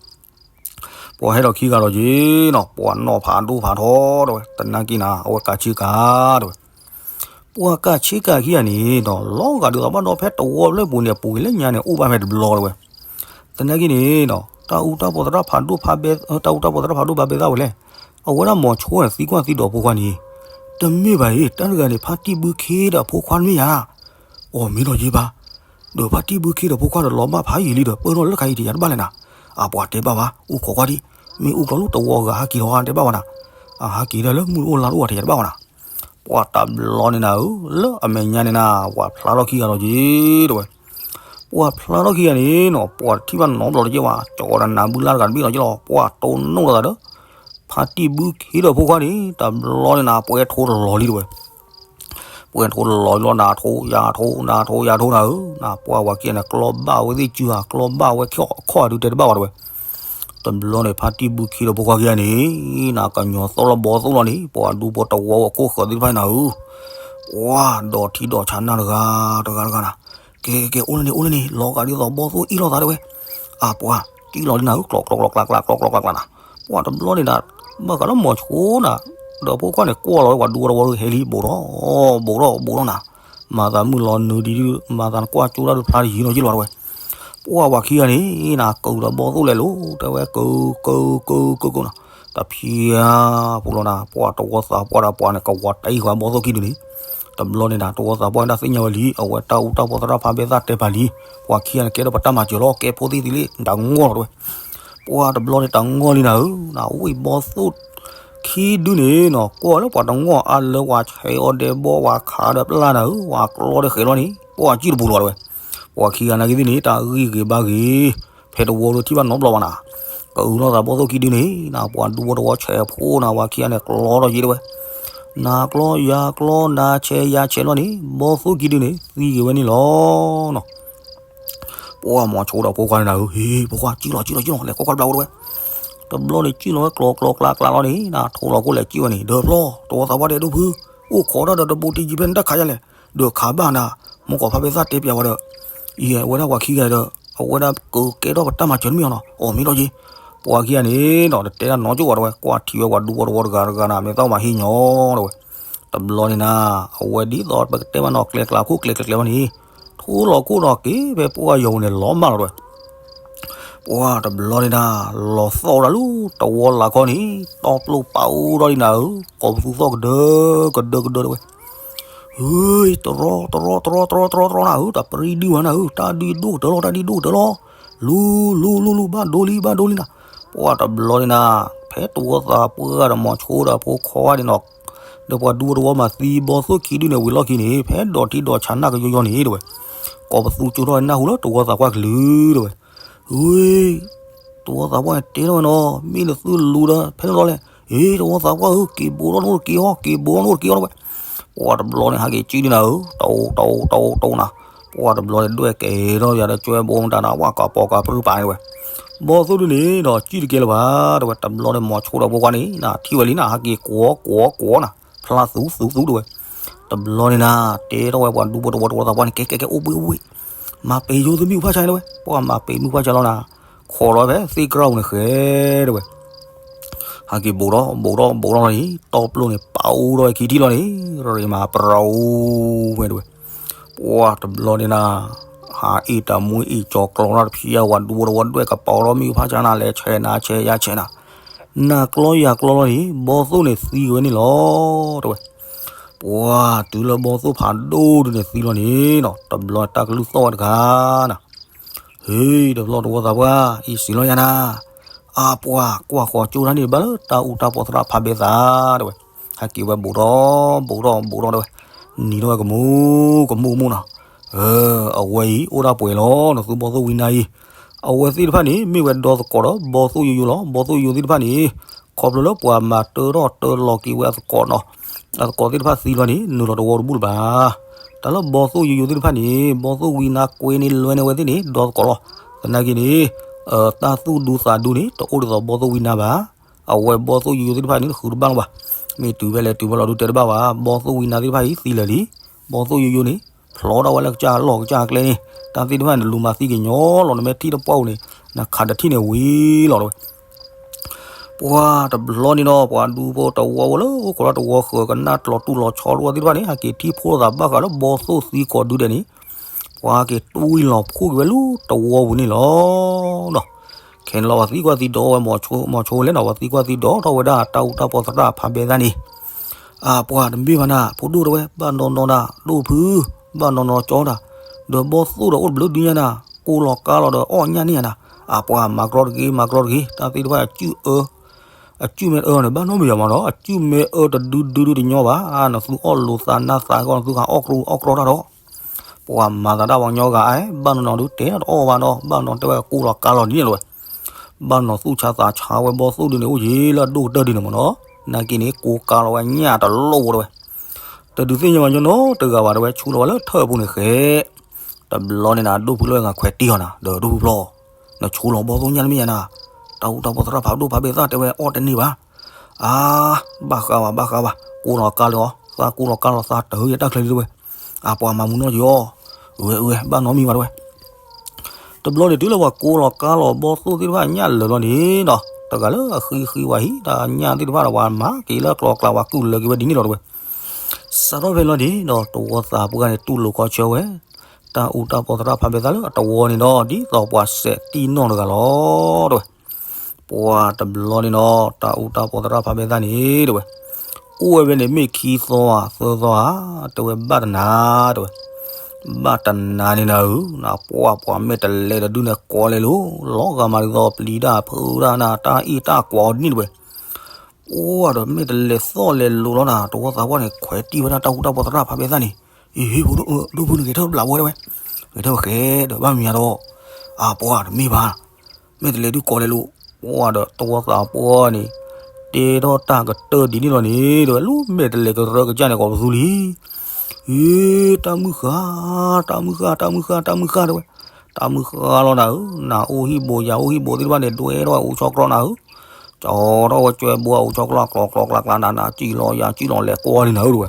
ပှၤဟဲဒီးခံဂၤလီၤက့ၤနီၤ, ပှၤနီၣ်ဖးဒိၣ်ဖးထီတဲဝဲ, သနာ်က့နၤ အဝဲကးဆ့ကၤတဲဝဲ. ပှၤကးဆ့ကၤခံဂၤန့ၣ်ဒီး လီၤဂာ်ဒ်သိးဘၣ်ဒီးဖဲတဝီဖျၢၣ်ပူၤန့ၣ် အပူၤကွံာ်လၢညါန့ၣ် အိၣ်ဘၣ်ဖဲတဘျီတဲဝဲ. သနာ်က့န့ၣ်ဒီး တၢ်အူတၢ်ပီသရၣ်ဖးဒိၣ်ဖးဘဲ, တၢ်အူတၢ်ပီသရၣ်ဖးဒိၣ်ဖးဘဲသၣ်ဝဲလဲၣ်. အဝဲဒၣ်မိၤဆိန့ၣ် သံကွၢ်သံဒိးဖိခွါန့ၣ်, တမ့ၢ်ဘၣ်အံၤ တၢ်တဂၤန့ၣ် ဖါတံၢ်ဘုခ့ဒီးဖိခွါတမ့ၢ်ဧါ. အိ, မ့ၢ်ဒီးယ့ၢ်ဘၣ် ဒီးဖါတံၢ်ဘုခ့ဒီးဖိခွါဒီးလီၤဘၣ်ဖးယံာ်လံဒီး ပၢၢ်ထီၣ်လၢတခါအံၤတယၤတဘၣ်လဲၣ်နၤ. အပှၤတဲဘၣ်ဝဲ, အိၣ်ခိးကွၢ်ဒံး, မ့ၢ်အိၣ်ကျီၤလိၣ်တဝီဂၤဟးက့ၤလီၤတဲဘၣ်ဝဲနၤ. အဟးက့ၤဒီးလၢမုၢ်တအိၣ်လါတအိၣ်တယၤတဘၣ်ဝဲနၤ. ပှၤတဘျီန့ၣ်နၤဧၢ, လၢအမဲာ်ညါန့ၣ်နၤ ပှၤဖျါထီၣ်ခံဂၤလီၤက့ၤတဲဝဲ. ပှၤဖျါထီၣ်ခံဂၤန့ၣ်နီၤ ပှၤထံၣ်ဘၣ်နီတဘျီတက့ၢ်ဝဲ, ကၠီဒီးနၤဘုလၢ်တဂၤတဘ့ၣ်လီၤက့ၤလီၤ. ပှၤတိၢ်နီၣ်လိာ်သးဒီး ဖါတံၢ်ဘုခ့ဒီးဖိခွါန့ၣ် တဘျီန့ၣ်နၤ ပှဲၤထိတလီၤလံတဲဝဲ. ပှဲၤထိတလီၤလီၤ နၤထိယၤထိ နၤထိယၤထိနၤဧၢ, နၤပှၤဝၤခံဂၤန့ၣ် ကျီဘၣ်ဝဲသ့ၣ်စုဧါ ကျီဘၣ်ဝဲခီၣ်ဧါဒုးတဲတဘၣ်ဝဲတဲဝဲ. တဘျီန့ၣ် ဖါတံၢ်ဘုခ့ဒီးဖိခွါခံဂၤန့ၣ် နၤကညီၤသီၣ်လီၤဘီသိၣ်လီၤန့ၣ် ပှၤဒူဖိတဝီဝဲခိၣ်ဃၢၤသ့ၣ်တဖၣ်န့ၣ်နၤဧၢ, ပှၤဒီးထံဒီးဆါနၤတဂၤတဂၤတဂၤနၤ, ကဲကဲကဲ အိၣ်လၢန့ၣ် အိၣ်လၢန့ၣ် လီၤဂာ်ဒ်သိးဘီသိၣ်အ့ၣ်လိာ်သးတဲဝဲ. အပှၤ ကံၣ်လီၤဒ်နၤဧၢ ကျီကျီကျီကျါကျါ ကျီကျီကျါကျါနၤ, ပှၤတဘျီန့ၣ်နၤ, ဘၣ်ဃးလၢမိၤဆိနၤ, ဒီးဖိခွါန့ၣ်ကွၢ်လီၤဝဲပှၤဒူဝီတဝီဒီး ဟဲလံ ဘူးထီၣ် ဘူးထီၣ် ဘူးထီၣ်နၤ, မၤသးမုၢ်လီၤနုာ်ဒံးဒုး မၤသးနကွၢ်ကၠိတၢ်ဒုးဖျါတယံၤနီၤယ့ၢ်လီၤတဲဝဲ, ပှၤပှၤခံဂၤန့ၣ် နၤ ကၢၤဒီးဘီသိၣ်လဲၤလိၤ တဲဝဲ ကၢၤ ကၢၤ ကၢၤ ကၢၤ ကၢၤ ကၢၤ နၤ, တဖျါပူၤလီၤနၤ ပှၤတဝီသးပှၢ်ဒီးပှၤန့ၣ် ကဝီၤတံၢ်ဃာ်ဘီသိၣ်ခံဒုန့ၣ်, တဘျီန့ၣ်နၤ တဝီသးပှၢ်ဒၣ်သ့ၣ်ညါဝဲလံ အဝဲတၢ်အူတၢ်ပီသရၣ်ဖးဘဲသၣ်တဲပာ်လံ, ပှၤခံဂၤန့ၣ် ကဲထီၣ်ပတၢ်မၤစၢၤလီၤ ကဲဖိသ့ၣ်သ့ၣ်လံ တၢ်ငီၢ်လီၤတဲဝဲ, ပှၤတဘျီန့ၣ်တၢ်ငီၢ်လံနၤဧၢ, နဝံၣ်ဘီသိၣ်ခံဒုန့ၣ်နီၤ ကွၢ်လၢပှၤတငီၢ်အါလၢပှၤဆဲးအီၤဒဲးဘီ ပှၤခးဒီးပျၢ်နၤဧၢ ပှၤကျီဒီးဃဲၤလီၤန့ၣ် ပှၤကံၣ်တပူၤလီၤတဲဝဲ, ပှၤခံဂၤနာ်က့သ့ၣ်န့ၣ် တၢ်ဂံၢ်ဂ့ၤဘါဂ့ၤ, ဖဲတဝီဒီးထံၣ်ဘၣ်နီတဘျီဘၣ်နၤ, ကအုလီၤသးဘီသိၣ်ခံဒုန့ၣ် နၤ ပှၤဒူဖိတဝီဆဲးအဖိနၤ ပှၤခံဂၤန့ၣ်ကျီထီၣ်ယ့ၢ်တဲဝဲ, နၤကျီယၤကျီ နၤဆဲးယၤဆဲးလီၤန့ၣ် ဘီသိၣ်ခံဒုန့ၣ် သံက့ၤဝဲန့ၣ်လီၤနီၤ ပှၤမိၤဆိဒီးဖိခွါန့ၣ်နၤဧၢ ဟ့ၣ် ဖိခွါ ကံၣ်လီၤ ကံၣ်လီၤ ကံၣ်လီၤ လဲၤကွၢ်ကွၢ်တဘျီအိၣ်တဲဝဲ, တဘျီန့ၣ်ကံၣ်လီၤဝဲကျီကျီကျါကျါလီၤန့ၣ် နၤ ထိလီၤခိၣ်လဲၤကံၣ်ဝဲန့ၣ် ဒီးဖျီ တဝီသးပှၢ်ဒဲးဒိၣ်ဖု, အိၣ်ခိးတၢ်ဒီးတဘူးတယံၤဖဲန့ၣ်တၢ်ခးယါလဲၣ်, ဒီးခးဘၣ်နၤ, မူကီၢ်ဖးဘဲသၣ်တဲပျးဝဲဒီး, အံၤ အဝဲဒၣ်ပှၤခံဂၤဒီး, အဝဲဒၣ်ကကဲထီၣ်ပတၢ်မၤစၢၤတမ့ၢ်အီၤနီၤ အီၣ်မ့ၢ်ထီၣ်က့, ပှၤခံဂၤန့ၣ်နီၤ တတဲတၢ်နီတကၠိၢ်ဘၣ်တဲဝဲ ကွၢ်ထံၣ်ဝဲပှၤဒူဖိတဝီတဂၤတဂၤနၤ မ့ၢ်သီၣ်မၤဟ့ၣ်ညီတဲဝဲ, တဘျီန့ၣ်နၤ, အဝဲဒ်သိးပကတဲမးနီၤ ကျဲကျါခိၣ်ကျဲကျဲကျဲဘၣ်န့ၣ်, ထိလီၤခိၣ်နီၤက့ၤဖဲပှၢ်ယီၤပူၤန့ၣ် လီၤမၢ်လီၤတဲဝဲ ပှၤတဘျီန့ၣ်နၤ, လီၤသီၣ်ဝဲဒၣ်လၢတဝီလၢ်ခီန့ၣ်, တီပျိၢ်ပာ်အိၣ်ထီၣ်ဒံးနၤဧၢ, ကိးပသူသီၣ်ကဒၢကဒၢကဒၢတဲဝဲ, ဟ့ၣ် တရီတရီတရီတရီတရီတရီနၤဧၢ, တၢ်ပြံဒုၣ်ဝဲနၤဧၢ, တၢ်ဒုၣ်ဒိၣ်ကတၢၢ်လီၤ တၢ်ဒုၣ်ဒိၣ်ကတၢၢ်လီၤ, လူၤလူၤလူၤလူၤ ဘၣ်ဒိလံဘၣ်ဒိလံနၤ, ပှၤတဘျီန့ၣ်နၤ, ဖဲတဝီသးပှၢ်ဒီးမိၤဆိဒီးဖိခွါန့ၣ်နီၤ ဒီးပှၤဒူဖိတဝီမၤသံဘီသိၣ်ခံဒုန့ၣ်ဝံၤလီၢ်ခံန့ၣ် ဖဲဒီးထံဒီးဆးနၢ်ကယီယီန့ၣ်တဲဝဲ, ကိးပသူကၠိထီၣ်နၢ်ဟူလၢတဝီသးပှၢ်ကလုာ်တဲဝဲ, ဟ့ၣ် တဝီသးပှၢ်န့ၣ်တဲထီၣ်ဝဲနီၤ မ့ၢ်နသုလူၤဒီးဖဲန့ၣ်လီၤလဲၣ်, ဟ့ၣ် တဝီသးပှၢ်ဧၢ က့ၤဘူးထီၣ်နအိၣ်တက့ၢ်အီၤ က့ၤဘူးထီၣ်နအိၣ်တက့ၢ်အီၤတဲဝဲ, ပှၤတဘျီန့ၣ် ဟဲက့ၤကံၣ်ဒုန့ၣ်ဧၢ, တအိၣ်တအိၣ်တအိၣ်တအိၣ်နၤ, ပှၤတဘျီန့ၣ်ဒွဲၣ်ကဲထီၣ်ယၤဒီး ကၠွဲဘိမတၤနၤ ဝၣ်ကးပီကးပြူပာ်န့ၣ်တဲဝဲ, ဘီသိၣ်ဒုန့ၣ်ဒီးကံၣ်တကဲလၢၤဘၣ်တဲဝဲ, တဘျီန့ၣ်မိၤဆိဒီးဖိခွါန့ၣ် နၤထံၣ်ဝဲလံနၤ ဟဲက့ၤကွီၤကွီၤကွီၤနၤ, ဖျါသူသူသူတဲဝဲ, တဘျီန့ၣ်နၤ တဲထီၣ်ဝဲပှၤဒူဖိတဝီတဝီသးပှၢ်န့ၣ် ကဲကဲကဲ အိၣ်ဘှံးအိၣ်ဘှံး, မၤပ့ၤယိသုမုၢ်ဖၣ်ဆါန့ၣ်တဲဝဲ, ပှၤမၤပ့ၤမုၢ်ဖၣ်ဆါလီၤနၤ, ခိးလီၤဖဲသ့ၣ်ကြၢးပူၤန့ၣ်ဃဲတဲဝဲ ဟဲက့ၤဘူးထီၣ်ဘူးထီၣ်ဘူးထီၣ်လီၤန့ၣ် တီပျိၢ်န့ၣ် ပာ်အိၣ်ထီၣ်ဝဲခံထံၣ်လီၤန့ၣ် ရ့မၤပြူဝဲတဲဝဲ, ပှၤတဘျီန့ၣ်နၤ, ဟးအ့ၣ်တၢ်မူအ့ၣ်ကၠီၤကျီၤထီၣ်တဖံးအဝဲဒူဖိတဝီဒွဲၣ်ကပီၤထီၣ်မုၢ်ဖၣ်ဆါနၤ လဲၤဆဲးနၤဆဲးယၤဆဲးနၤ, နၤကျီယၤကျီလီၤန့ၣ် ဘီသိၣ်န့ၣ်သံက့ၤဝဲန့ၣ်လီၤတဲဝဲ, ပှၤတုၤလၢဘီသိၣ်ဖးဒိၣ်ဒုန့ၣ်သံလီၤန့ၣ်နီၤ တဘျီတၢ်ကလုၢ်သီၣ်ဝဲတဂၤနၤ ဟ့ၣ် တဘျီတဝီသးပှၢ် အံၤစံးလီၤယၤနၤ, အပှၤကွၢ်ဃီၤကၠိတၢ်န့ၣ် ဘၣ်လၢတၢ်အူတၢ်ပီသရၣ်ဖးဘဲသၣ်တဲဝဲ, ဟဲက့ၤဝဲဘူးထီၣ်ဘူးထီၣ်ဘူးထီၣ်တဲဝဲ, နံၤထီၣ်ဝဲကမူကမူကမူနီၤ, အဝဲအံၤအိၣ်ဒၣ်ပှဲၤလီၤ နသူဘီသိၣ်ဝံနါအံၤ, အဝဲသ့ၣ်တဖၣ်န့ၣ် မ့ၢ်ဝဲဒီသကိးဒီး ဘီသိၣ်ယိယိလီၤ ဘီသိၣ်ယိယိသ့ၣ်တဖၣ်န့ၣ် ခီဖျိလၢပှၤမၤတၢထီၣ်တၢလီၤက့ၤဝဲအသကိးနီၤ, အသကိးသ့ၣ်တဖၣ်သံလီၤန့ၣ် နုာ်လီၤတဝီတဘူၣ်လၢၤဘၣ်. တၢ်လၢဘီသိၣ်ယိယိသ့ၣ်တဖၣ်န့ၣ် ဘီသိၣ်ဝံနါကွ့န့ၣ်လွဲန့ၢ်ဝဲသ့ၣ်န့ၣ် ဒီသကိးလီၤ. သနာ်က့န့ၣ် တၢ်သူၣ်ဒူသးဒူန့ၣ် တအိၣ်ဒ်သိးဘီသိၣ်ဝံနါဘၣ်. အဝဲဘီသိၣ်ယိယိသ့ၣ်တဖၣ်န့ၣ် ဃုတဘၣ်လီၤဘၣ်. မ့ၢ်တုၤဖဲလဲၣ်တုၤဖဲလဲၣ်ဒုးတဲတဘၣ်ဘၣ်. ဘီသိၣ်ဝံနါသ့ၣ်တဖၣ်အံၤသံလၢာ်လံ. ဘီသိၣ်ယိယိန့ၣ် ဖျိထီၣ်ဝဲလၢကစၢ်လီၢ်ကစၢ်ကျဲန့ၣ် တၢ်သ့ၣ်တဖၣ်န့ၣ် နလူၤမၤသံကညီလီၤ. နမ့ၢ်ထံၣ်တပှၢ်အိၣ်န့ၣ် နခးတထံၣ်န့ၣ်ဝံၤလီၤတဲဝဲ. ပှၤတဘျီန့ၣ်ဒီး ပှၤဒူဖိတဝီဝဲလၢအိၣ်ခိးဒီးတဝီဃၢၤကနၣ်ကျီတူၢ်လီၤဆီတဝီသ့ၣ်တဖၣ်န့ၣ် ဟဲက့ၤထံၣ်ဖိသးဘၣ်ဃးလၢဘီသိၣ်သံကိးဒုဒဲးန့ၣ် ပှၤက့ၤတွံၢ်လီၤဖှိၣ်က့ၤဝဲလၢတဝီပူၤန့ၣ်လီၤ. ခဲန့ၣ်လီၤပှၤသံကွၢ်သံဒိးဝဲ မီၤဆိဝဲလဲၣ်နီၤ ပှၤသံကွၢ်သံဒိးထီၣ်ဝဲဒၣ်တၢ်အူတၢ်ပီသရၣ်ဖးဘဲသၣ်န့ၣ် အပှၤတမ့ၢ်ဘၣ်နၤ ဖိဒိၣ်တဲဝဲ ဘၣ်နီၢ်နီၢ်နၤ ဒိၣ်ဖု ဘၣ်နီၢ်နီၢ်ကၠီတၢ် ဒီးဘီသိၣ်ဒီးအိၣ်တဘျုးဒုညါနၤ ကိၢ်လီၤကါလီၤဒီးအီၣ်ညၣ်န့ၢ်ယၤနၤ အပှၤမၤကြီတဂ့ၤ မၤကြီတဂ့ၤ တၢ်သ့ၣ်တဖၣ်အစုၣ်အၢ အစုၣ်မ့ၢ်အၢန့ၣ် ဘၣ်နီတမံၤယၤမးနီၤ အစုၣ်မ့ၢ်အၢတဒုဒုဒုတညီဘၣ် နသုအီၣ်လိာ်သးနၢ်သးကီၢ် နသုဟးအီၣ်ကြီအီၣ်ကြီတၢ်ဒီး ပှၤမၤသးဒၣ်ပှၤကညီဂၤအဲ ဘၣ်နီၢ်နီၢ်ဒုတဲတအီၣ်ဘၣ်နီၤ ဘၣ်နီၢ်တဲဝဲကိၢ်လီၤကါလီၤဒ်န့ၣ်လီၤဝဲ ဘၣ်နီၢ်သူၣ်ဆါသးဆါဝဲဘီသိၣ်ဒုန့ၣ် အိၣ်ယံၤလၢအဒိၣ်ကတၢၢ်ဒ်န့ၣ်မးနီၤ နာ်က့န့ၣ် ကိၢ်ကါလီၤဝဲညၣ်တလိၣ်ဝဲတဲဝဲ တဒုးသ့ၣ်ညါဘၣ်ညီနီတဂၤဘၣ်တဲဝဲ ဆူလီၤဝဲလၢထၢၣ်အပူၤန့ၣ်ဃဲ တဘျီန့ၣ်နၤ ဒိၣ်ဖုလၢဝဲငါခွဲးတံၢ်အီၤနၤ ဒီးဒိၣ်ဖုဖျီ နဆူလီၤဘီသိၣ်ညၣ်တမ့ၢ်ယၤနၤ တၢ်အူတၢ်ပီသရၣ်ဖးဒိၣ်ဖးဘဲသၣ်တဲဝဲအီၣ်တန့ၢ်ဘၣ် အါ ဘၣ်ဃးဘၣ် ဘၣ်ဃးဘၣ် ကိၢ်လီၤကါလီၤ သးကိၢ်လီၤကါလီၤ သးတဟၢယတၢ်ချၢလံတဲဝဲ အပှၤမၤမူနီၢ်က့ၤအီၤ ဝဲ ဝဲ ဘၣ်နီတမံၤဘၣ်တဲဝဲ တဘျီန့ၣ်တုၤလၢပှၤကိးလီၤကါလီၤဘီၣ်သိၣ်သ့ၣ်တဖၣ်ညၣ်လၢာ်လီၤန့ၣ်ဒီး တဂၤလၢအဃံဃံဝဲဟံၣ်တၢ်ညၣ်သ့ၣ်တဖၣ်ဒီး ပှၤမၤက့ၤလၢကျီကျါ ပှၤကူၣ်လၢာ်က့ၤဝဲဒ်န့ၣ်လီၤတဝဲ. စးထီၣ်ဖဲလီၤန့ၣ်ဒီး တဝီသးပှၢ်န့ၣ် တူၢ်လိာ်ခီဆၢဝဲ တၢ်အူတၢ်ပီသရၣ်ဖးပဲသၣ်လၢအတဝီန့ၣ်ဒီး ဒ်သိးပှၤစဲးတံၢ်နီၢ်တဂၤလီၤတဝဲ. ပှၤတဘျီန့ၣ်ဒီး တၢ်အူတၢ်ပီသရၣ်ဖးပဲသၣ်န့ၣ်တဝဲ အိၣ်ဝဲဖဲန့ၣ် မ့ၢ်ခံသီဧါသၢသီဧါ တဲဝဲဘၣ်တနၤတဝဲ. ဘၣ်တနၤန့ၣ်နၤဧၢ နပှၢ်ပှၤမဲာ်တလဲးတဒုန့ၣ် ကိးလဲၤလိာ် လီၤဂာ်မးဒ်သိးပျံၤတၢ်ဖုးတၢ်နၢ် တၢ်အ့ၣ်တၢ်ကွီးအီၤဒ်န့ၣ်တဝဲ. ပှၢ်ဒီးမဲာ်တလဲးသီၣ်လဲၤလိာ်လီၤနၤ တဝီသးပှၢ်န့ၣ် ခွဲးတံၢ်ဝဲဒၣ်တၢ်အူတၢ်ပီသရၣ်ဖးပဲသၣ်န့ၣ်, အ့ ဒိၣ်ဖု နဂဲၤထၢၣ်ဘျးဝဲဒၣ်ဝဲ, ဂဲၤထၢၣ်ဃဲဒီးဘၣ်မံၤဒီး, အပှၢ်တမ့ၢ်ဘၣ် မဲာ်တလဲးဒုးကိးလဲၤလိာ်, ပှၢ်ဒီးတဝီသးပှၢ်န့ၣ် တဲထီၣ်တၢ်ကတၢၢ်ဒ်န့ၣ်လီၤန့ၣ် တဲဝဲ လၢမဲာ်တလဲးကရၢကစၢ်န့ၣ် ကိးပသူလံ. အ့ တၢ်မုၢ်ဃါ, တၢ်မုၢ်ဃါ, တၢ်မုၢ်ဃါ, တၢ်မုၢ်ဃါ တဲဝဲ, တၢ်မုၢ်ဃါလီၤနၤဧၢ, နၤအိၣ်ဟံၣ်ဘိယၤအိၣ်ဟံၣ်ဘိသ့ၣ်တဖၣ်န့ၣ် ဒွဲထီၣ်ဝဲအိၣ်ဆီကျီနၤဧၢ, ကၠီထီၣ်ဝဲကၠွဲဘိအိၣ်ဆီကျီ ကျီကျီကျါကျါနၤ နၤစံၣ်လီၤယၤစံၣ်လီၤလဲၤကွၢ်န့ၣ်နၤဧၢ တဲဝဲ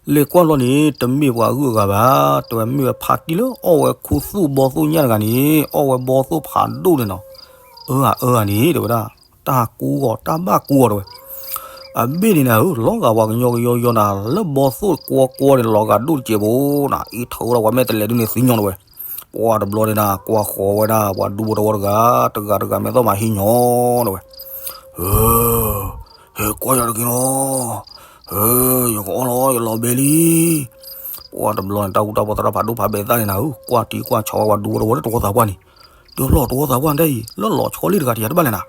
လဲၤကွၢ်လီၤန့ၣ် တမ့ၢ်ပှၤဂုၤအဂၤဘၣ်, တဲဝဲမ့ၢ်ဝဲဖါတံၢ်လၢအီၣ်ဝဲခူသူၣ်ဘီၣ်သိၣ်ညၣ်တဂၤန့ၣ် အီၣ်ဝဲဘီၣ်သိၣ်ဖးဒိၣ်န့ၣ်နီၤ, အၢဧါအၢဧါန့ၣ် တဲဝဲဒၣ်, တၢ်ကူအီၤတၢ်ဘၣ်ကူအီၤတဲဝဲ, အဘ့ၣ်န့ၣ်နၤဧၢ လီၤဂာ်ပှၤကညီကယီယီနၤ လၢဘီၣ်သိၣ်ကွီကွီန့ၣ် လီၤဂာ်ဒိၣ်တစဲးဘိနၤ အ့ ထၢဝဲဒၣ်ပှၤမဲာ်တလဲးဒုန့ၣ်သ့ညီနုၢ်ဝဲ ပှၢ်တဘျီန့ၣ်နၤ ကွၢ်ဃီၤဝဲဒၣ် ပှၤဒူဖိတဝီတဂၤ, တဂၤတဂၤမဲာ်သီၣ်မၤဟံးညီနုၢ်ဝဲ, ဟဲကွၢ်ယၤတဂ့ၤနီၤ, ယကအီၣ်လီၤယလီၤဘဲလံ. ပှၢ်တဘျီန့ၣ် တၢ်အူတၢ်ပီသရၣ်ဖးဒိၣ်ဖးပဲသၣ်န့ၣ်နၤဧၢ ကွၢ်ထံကွၢ်ဆးဝဲပှၤဒူဖိတဝီလၢတဝီသးပှၢ်န့ၣ်, ဒုးလီၤတဝီသးပှၢ်ဒ်အံၤ လၢလီၤဆီလံတဂၤတယၤတဘၣ်လဲၣ်နၤ,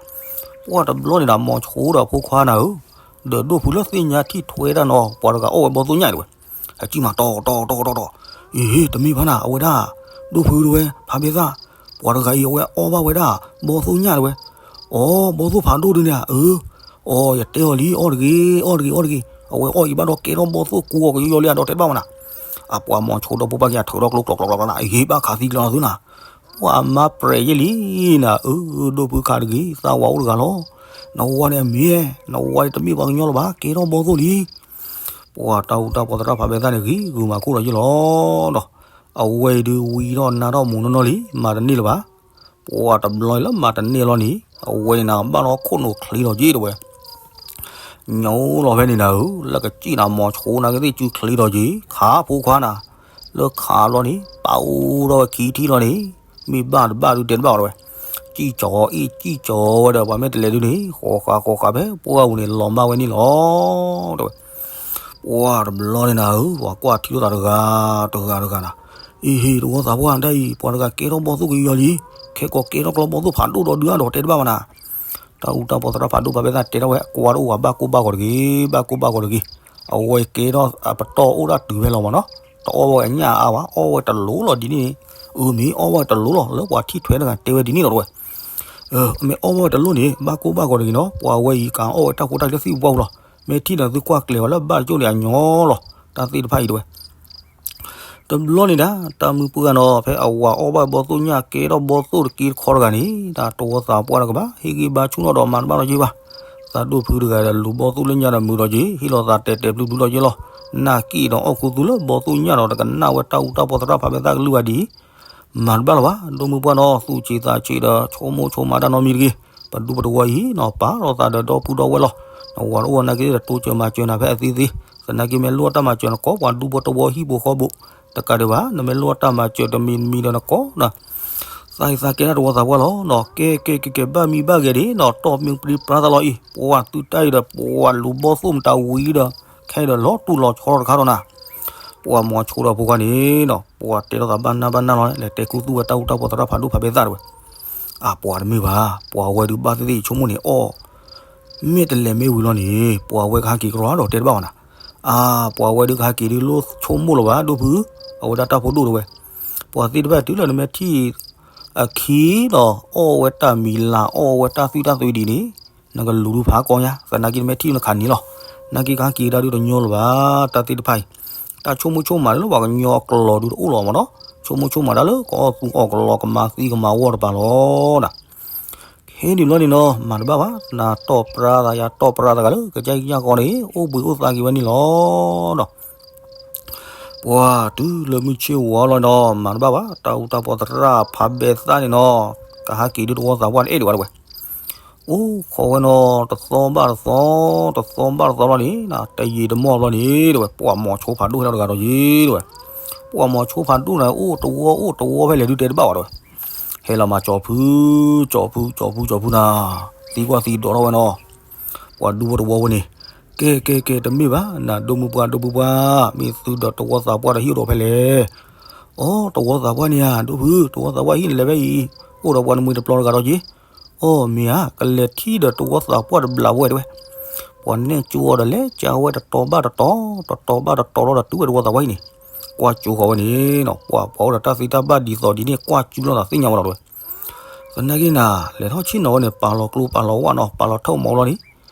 ပှၢ်တဘျီန့ၣ်ဒီး မိၤဆိဒီးဖိခွါနၤဧၢ, ဒီးဒိၣ်ဖုလၢသ့ၣ်ညါထံၣ်ထွဲတၢ်နီၤ ပှၤတဂၤအီၣ်ဝဲဘီၣ်သိၣ်ညၣ်တဲဝဲ ဟဲကံၣ်မးတီတီတီတီတီ, အ့ တမ့ၢ်ဘၣ်နၤ အဝဲဒၣ် ဒိၣ်ဖုတဲဝဲ ဖးပဲသၣ်, ပှၤတဂၤအံၤ အဝဲအီၣ်ဘၣ်ဝဲဒၣ် ဘီၣ်သိၣ်ညၣ်တဲဝဲ, အိ ဘီၣ်သိၣ်ဖးဒိၣ်ဒုန့ၣ်ဧါ, အၢ, အိ ယတဲအီၤလံ အီၣ်တဂ့ၤ အီၣ်တဂ့ၤ အီၣ်တဂ့ၤ, အဝဲအီၣ်အံၤဘၣ်ဒီးကဲထီၣ်ဘီၣ်သိၣ်ကူအီၤကယီယီလံ အဒီးတဲတဘၣ်မးနၤ, အပှၤမိၤဆိဒီးဖိပၢ်က့ၤအထၢထီၣ်ကျိကျီကျီကျီနၤ အ့ ဟ့ၣ်ဘၣ်ခးသံကျီနၤသုနၤ, ပှၤအမါပြဲးယဲၢ်လံနၤ, အၢ ဒိၣ်ဖုခးတဂ့ၤ သးဝးအိၣ်တဂၤလီၤ, နဝၤန့ၣ်အမ့ၢ်, နဝၤန့ၣ်တမ့ၢ်ပှၤကညီလၢၤဘၣ် ကဲထီၣ်ဘီၣ်သိၣ်လံ ပှၤတၢ်အူတၢ်ပီသရၣ်ဖးပဲသၣ်န့ၣ် ဂ့ၤဂုာ်မၤခိၣ်ဒီးယဲၢ်လီၤဒီး, အဝဲအံၤဒုးဝံထီၣ်နါထီၣ်မူးနီၢ်နီၢ်လံ မၤတန့ၢ်လၢၤဘၣ်, ပှၢ်တဘျီလၢမၤတန့ၢ်လီၤန့ၣ် အဝဲန့ၣ်နၤ ဘၣ်လီၤခိၣ်နူာ်ချ့လီၤက့ၤတဲဝဲ ညိလီၤဖဲန့ၣ်နၤဧၢ, လၢကစံၣ်နၤမိၤဆိနာ်က့သ့ၣ်စုချ့ထီၣ်က့ၤ ခးဖိခွါနၤ, လၢခးဘျီန့ၣ် ပာ်အိၣ်ထီၣ်ဝဲခံထံၣ်လီၤန့ၣ်, မ့ၢ်ဘၣ်တဘၣ်ဒုးတဲတဘၣ်ဝဲ, စံၣ်ကၠီအ့ၣ်စံၣ်ကၠီဝဲဒီး ပှၤမဲာ်တလဲးဒုန့ၣ် ဃီၤဃာ်ဃီၤဃာ်ဖဲပှၢ်ပူၤန့ၣ် လီၤမၢ်ဝဲန့ၣ်လီၤ တဲဝဲ ပှၢ်တဘျီန့ၣ်နၤဧၢ, ပှၤကွၢ်ထံၣ်လိာ်သးတဂၤတဂၤတဂၤနၤ, အ့ဟ့ၣ် တဝီသးပှၢ်ဒ်အံၤ ပှၤတဂၤကဲထီၣ်ဘီၣ်သိၣ်ကယီယီလံ, ခဲကိးကဲထီၣ်ကျီဘီၣ်သိၣ်ဖးဒိၣ်ဒီးဒုးအါဒီးတဲတဘၣ်ဝဲနၤ တၢ်အူတၢ်ပီသရၣ်ဖးဒိၣ်ဖးပဲသၣ်တဲထီၣ်ဝဲ အကွၢ်တအိၣ်ဘၣ် ဘၣ်ကိၢ်ဘၣ်ဂီၤတဂ့ၤ, ဘၣ်ကိၢ်ဘၣ်ဂီၤတဂ့ၤ, အဝဲကဲထီၣ်အပတီၢ်အိၣ်ဒၣ်တုၤဖဲလီၤမးနီၤ, တအီၣ်ဘၣ်ဝဲအညၣ်အါဘၣ် အီၣ်ဝဲတလိၣ်လီၤဒ်န့ၣ်, အမ့ၢ်အီၣ်ဘၣ်ဝဲတလိၣ်လီၤ လၢပှၤထံၣ်ထွဲတဂၤတဲဝဲဒ်န့ၣ်လီၤတဝဲ, အမ့ၢ်အီၣ်ဘၣ်ဝဲတလိၣ်န့ၣ် ဘၣ်ကိၢ်ဘၣ်ဂီၤတဂ့ၤနီၤ, ပှၤဝဲအံၤကအီၣ်ဝဲတၢ်ဖိတၢ်လံၤလၢသံၣ်ပူၤပှၢ်ပူၤလီၤ, မ့ၢ်ထံၣ်ဒီးသုကွၢ်ကျဲၤဝဲလၢဘၣ်တကၠိၣ်န့ၣ်အညီလီၤ, တၢ်သ့ၣ်တဖၣ်အံၤတဝဲ တဘျီန့ၣ်ဒၣ် တၢ်မုၢ်ပှၢ်နီၤ ဖဲအဝၤအီၣ်ဘၣ်ဘီၣ်သိၣ်ညၣ်ကဲထီၣ်ဘီၣ်သိၣ်တက့တခီတဂၤန့ၣ် တၢ်တဝီသးပှၢ်တကဘၣ် ဟ့ၣ်ဂံၢ်ဘါဆူၣ်နီၣ်ဒီးမၤတဘၣ်လီၤက့ၤဘၣ်, သးဒိၣ်ဖုတဂၤဒီးလူၤဘီၣ်သိၣ်လၢညါဒီးမုာ်လီၤက့ၤ ဟ့ၣ်လီၤသးတဲာ်တဲာ်ဖျုးဖျုးလီၤက့ၤလီၤ, နာ်က့ဒီးအီၣ်ခူသူၣ်လၢဘီၣ်သိၣ်ညၣ်ဒီးတကနၣ်ဝဲတၢ်အူတၢ်ပီသရၣ်ဖးပဲသၣ်ကလုၢ်ဘၣ်ဒ်အံၤ မၤတဘၣ်လၢၤဘၣ်, ဒိၣ်မုၢ်ပှၢ်နီၤ သူၣ်ဆံးသးဆံးဒီး ဆိကမိၣ်ဆိကမးတၢ်နီတမံၤတဂ့ၤ, ပဒူပတဝီအံၤနီၤ ပာ်ထီၣ်သးဒီးဒီပုၢ်ဒီဝဲၢ်လီၤ, နဝၤတအိၣ်နာ်က့ဒီးတိစၢၤမၤစၢၤနၤဖဲအသ့သ့, သနာ်က့မ့ၢ်လိၣ်တၢ်မၤစၢၤနကိး ပှၤဒူဖိတဝီဟံၣ်ဖိဃီဖိ, တကးဒံးဘၣ် နမ့ၢ်လိၣ်တၢ်မၤစၢၤတမံၤတမံၤဒီးနကိးနီၤ သးအံၤသးကဲထီၣ်တဝီသးပှၢ်လီၤနီၤ, ကဲကဲကဲကဲ ဘၣ်မံဘၣ်ဂဲၤဒံးနီၤ တီၢ်မ့ၢ်ပြံပြါသးလီၤအံၤ ပှၤသုတၢ်အံၤဒီး ပှၤလူၤဘီၣ်သိၣ်မတၤဝံၤဒီး ခဲဒီးလီၤတူၢ်လီၤဆီတခါဒီးနၤ, ပှၤမိၤဆိဒီးဖိခွါန့ၣ်နီၤ ပှၤတဲထီၣ်သးဘၣ်နၢ်ဘၣ်နၢ်လီၤ လဲၤတဲခူသူၣ်ဝဲတၢ်အူတၢ်ပီသရၣ်ဖးဒိၣ်ဖးပဲသၣ်တဝဲ, အပှၤတမ့ၢ်ဘၣ် ပှၤဝဲဒုးဘၣ်သ့ၣ်သ့ၣ်ယဆိကမိၣ်န့ၣ်အီၣ် မ့ၢ်တလဲၤမ့ၢ်ဝံၤလီၤန့ၣ် ပှၤဝဲကဟဲက့ၤကရီဒီးတဲတဘၣ်ဝဲနၤ, အါ ပှၤဝဲဒုးကဟဲက့ၤဒုးလိၣ်ဆိကမိၣ်လီၤဘၣ် ဒိၣ်ဖု, အဝဲဒၣ်တၢ်ဖိဒိၣ်တဝဲ, ပှၤသ့ၣ်တဖၣ်တုၤလၢနမ့ၢ်ထံၣ် အခံဒီးအီၣ်ဝဲတၢ်မံၤလၢ် အီၣ်ဝဲတၢ်သွံၣ်တၢ်သွံၣ်ဒ်န့ၣ် နကလူၤဒုးဖးကီညါ သနာ်က့နမ့ၢ်ထံၣ်နခးန့ၣ်လီၤ, နာ်က့ကဟဲက့ၤဒၣ်ဒုးတညီလၢၤဘၣ် တၢ်သ့ၣ်တဖၣ်အံၤ, တၢ်ဆိကမိၣ်ဆိကမးလၢပှၤကညီအကျိၤဒုးတအိၣ်လီၤမးနီၤ, ဆိကမိၣ်ဆိကမးဒၣ်လၢကအီၣ်သူအီၣ်ကလီကမၤသံကမၤဝီတပၤလီၤနၤ ခဲဒံးဘျီန့ၣ်နီၤ မၤတဘၣ်ဘၣ် နတီၢ်ပြါသးယၤတီၢ်ပြါသးဂၤလၢ ကစၢ်ယကစၢ်ဃီန့ၣ် အိၣ်ဘှံးအိၣ်သါက့ၤဝဲန့ၣ်လီၤဒီး ပှၤတုၤလၢမုၢ်ဆ့ၣ်ဝါလီၤနီၤ မၤတဘၣ်ဘၣ် တၢ်အူတၢ်ပီၢ်သရၣ်ဖးဘဲသၣ်န့ၣ်နီၤ, ကဟးက့ၤဒုးတဝီသးပှၢ်န့ၣ် အဲၣ်ဒိးဝဲတဝဲ, အိၣ်ခိးဝဲနီၤ တသီဘၣ်တသီ, တသီဘၣ်တသီဘျီန့ၣ် တယံာ်တမီၢ်ဘျီန့ၣ် တဝဲ ပှၤမိၤဆိဖးဒိၣ်ဟဲထီၣ်တဂၤဒီးယ့ၤ တဝဲ, ပှၤမိၤဆိဖးဒိၣ်န့ၣ် အိၣ်တဝီအိၣ်တဝီဖဲလဲၣ်ဒုးတဲတဘၣ်ဝဲတဝဲ, ဟဲလီၤမၤကၠီဖု, ကၠီဖု ကၠီဖု ကၠီဖုနၤ, သံကွၢ်သံဒိးထီၣ်ဝဲနီၤ, ပှၤဒူဖိတဝီဝဲန့ၣ်, ကဲ ကဲ ကဲ တမ့ၢ်ဘၣ် နၤဒိၣ်မုၢ်ပှၢ်ဒိၣ်ဖုပှၢ်, မ့ၢ်သုဒီးတဝီသးပှၢ်ဒီးဟံၣ်အိၣ်ဒီးဖဲလဲၣ်, အိ တဝီသးပှၢ်န့ၣ်ဧါ ဒိၣ်ဖု တဝီသးပှၢ်ဟံၣ်န့ၣ်လဲၤဖဲအံၤ, အိၣ်ဒီးပှၤနမှံၤတပျီတဂၤဒီးက့ၤ, အိ မ့ၢ်ဧါ ကလဲၤထံၣ်ဒီးတဝီသးပှၢ်တဘျးဝဲတဝဲ, ပှၤနဲၣ်ကၠိအီၤဒီးလဲၤကၠါဝဲတတီၤဘၣ်တတီၤ, တတီၤဘၣ်တတီၤလီၤဒီးတုၤဝဲတဝီသးပှၢ်ဟံၣ်န့ၣ်, ကွၢ်ကၠိဃီၤဝဲန့ၣ်နီၤ ပှၤပှၤအိၣ်ဒီးတၢ်သံတၢ်ဘၣ်ဒ်သိးဒ်န့ၣ် ကွၢ်ကၠူလီၤသးသ့ၣ်ညါဝဲလီၤတဝဲ သနာ်က့နၤ လဲၤထီၣ်ဆ့ၣ်နီၤဝဲန့ၣ် ပာ်လီၤကျိပာ်လီၤဝၣ်နီၤ ပာ်လီၤထၢၣ်မီၤလီၤန့ၣ်,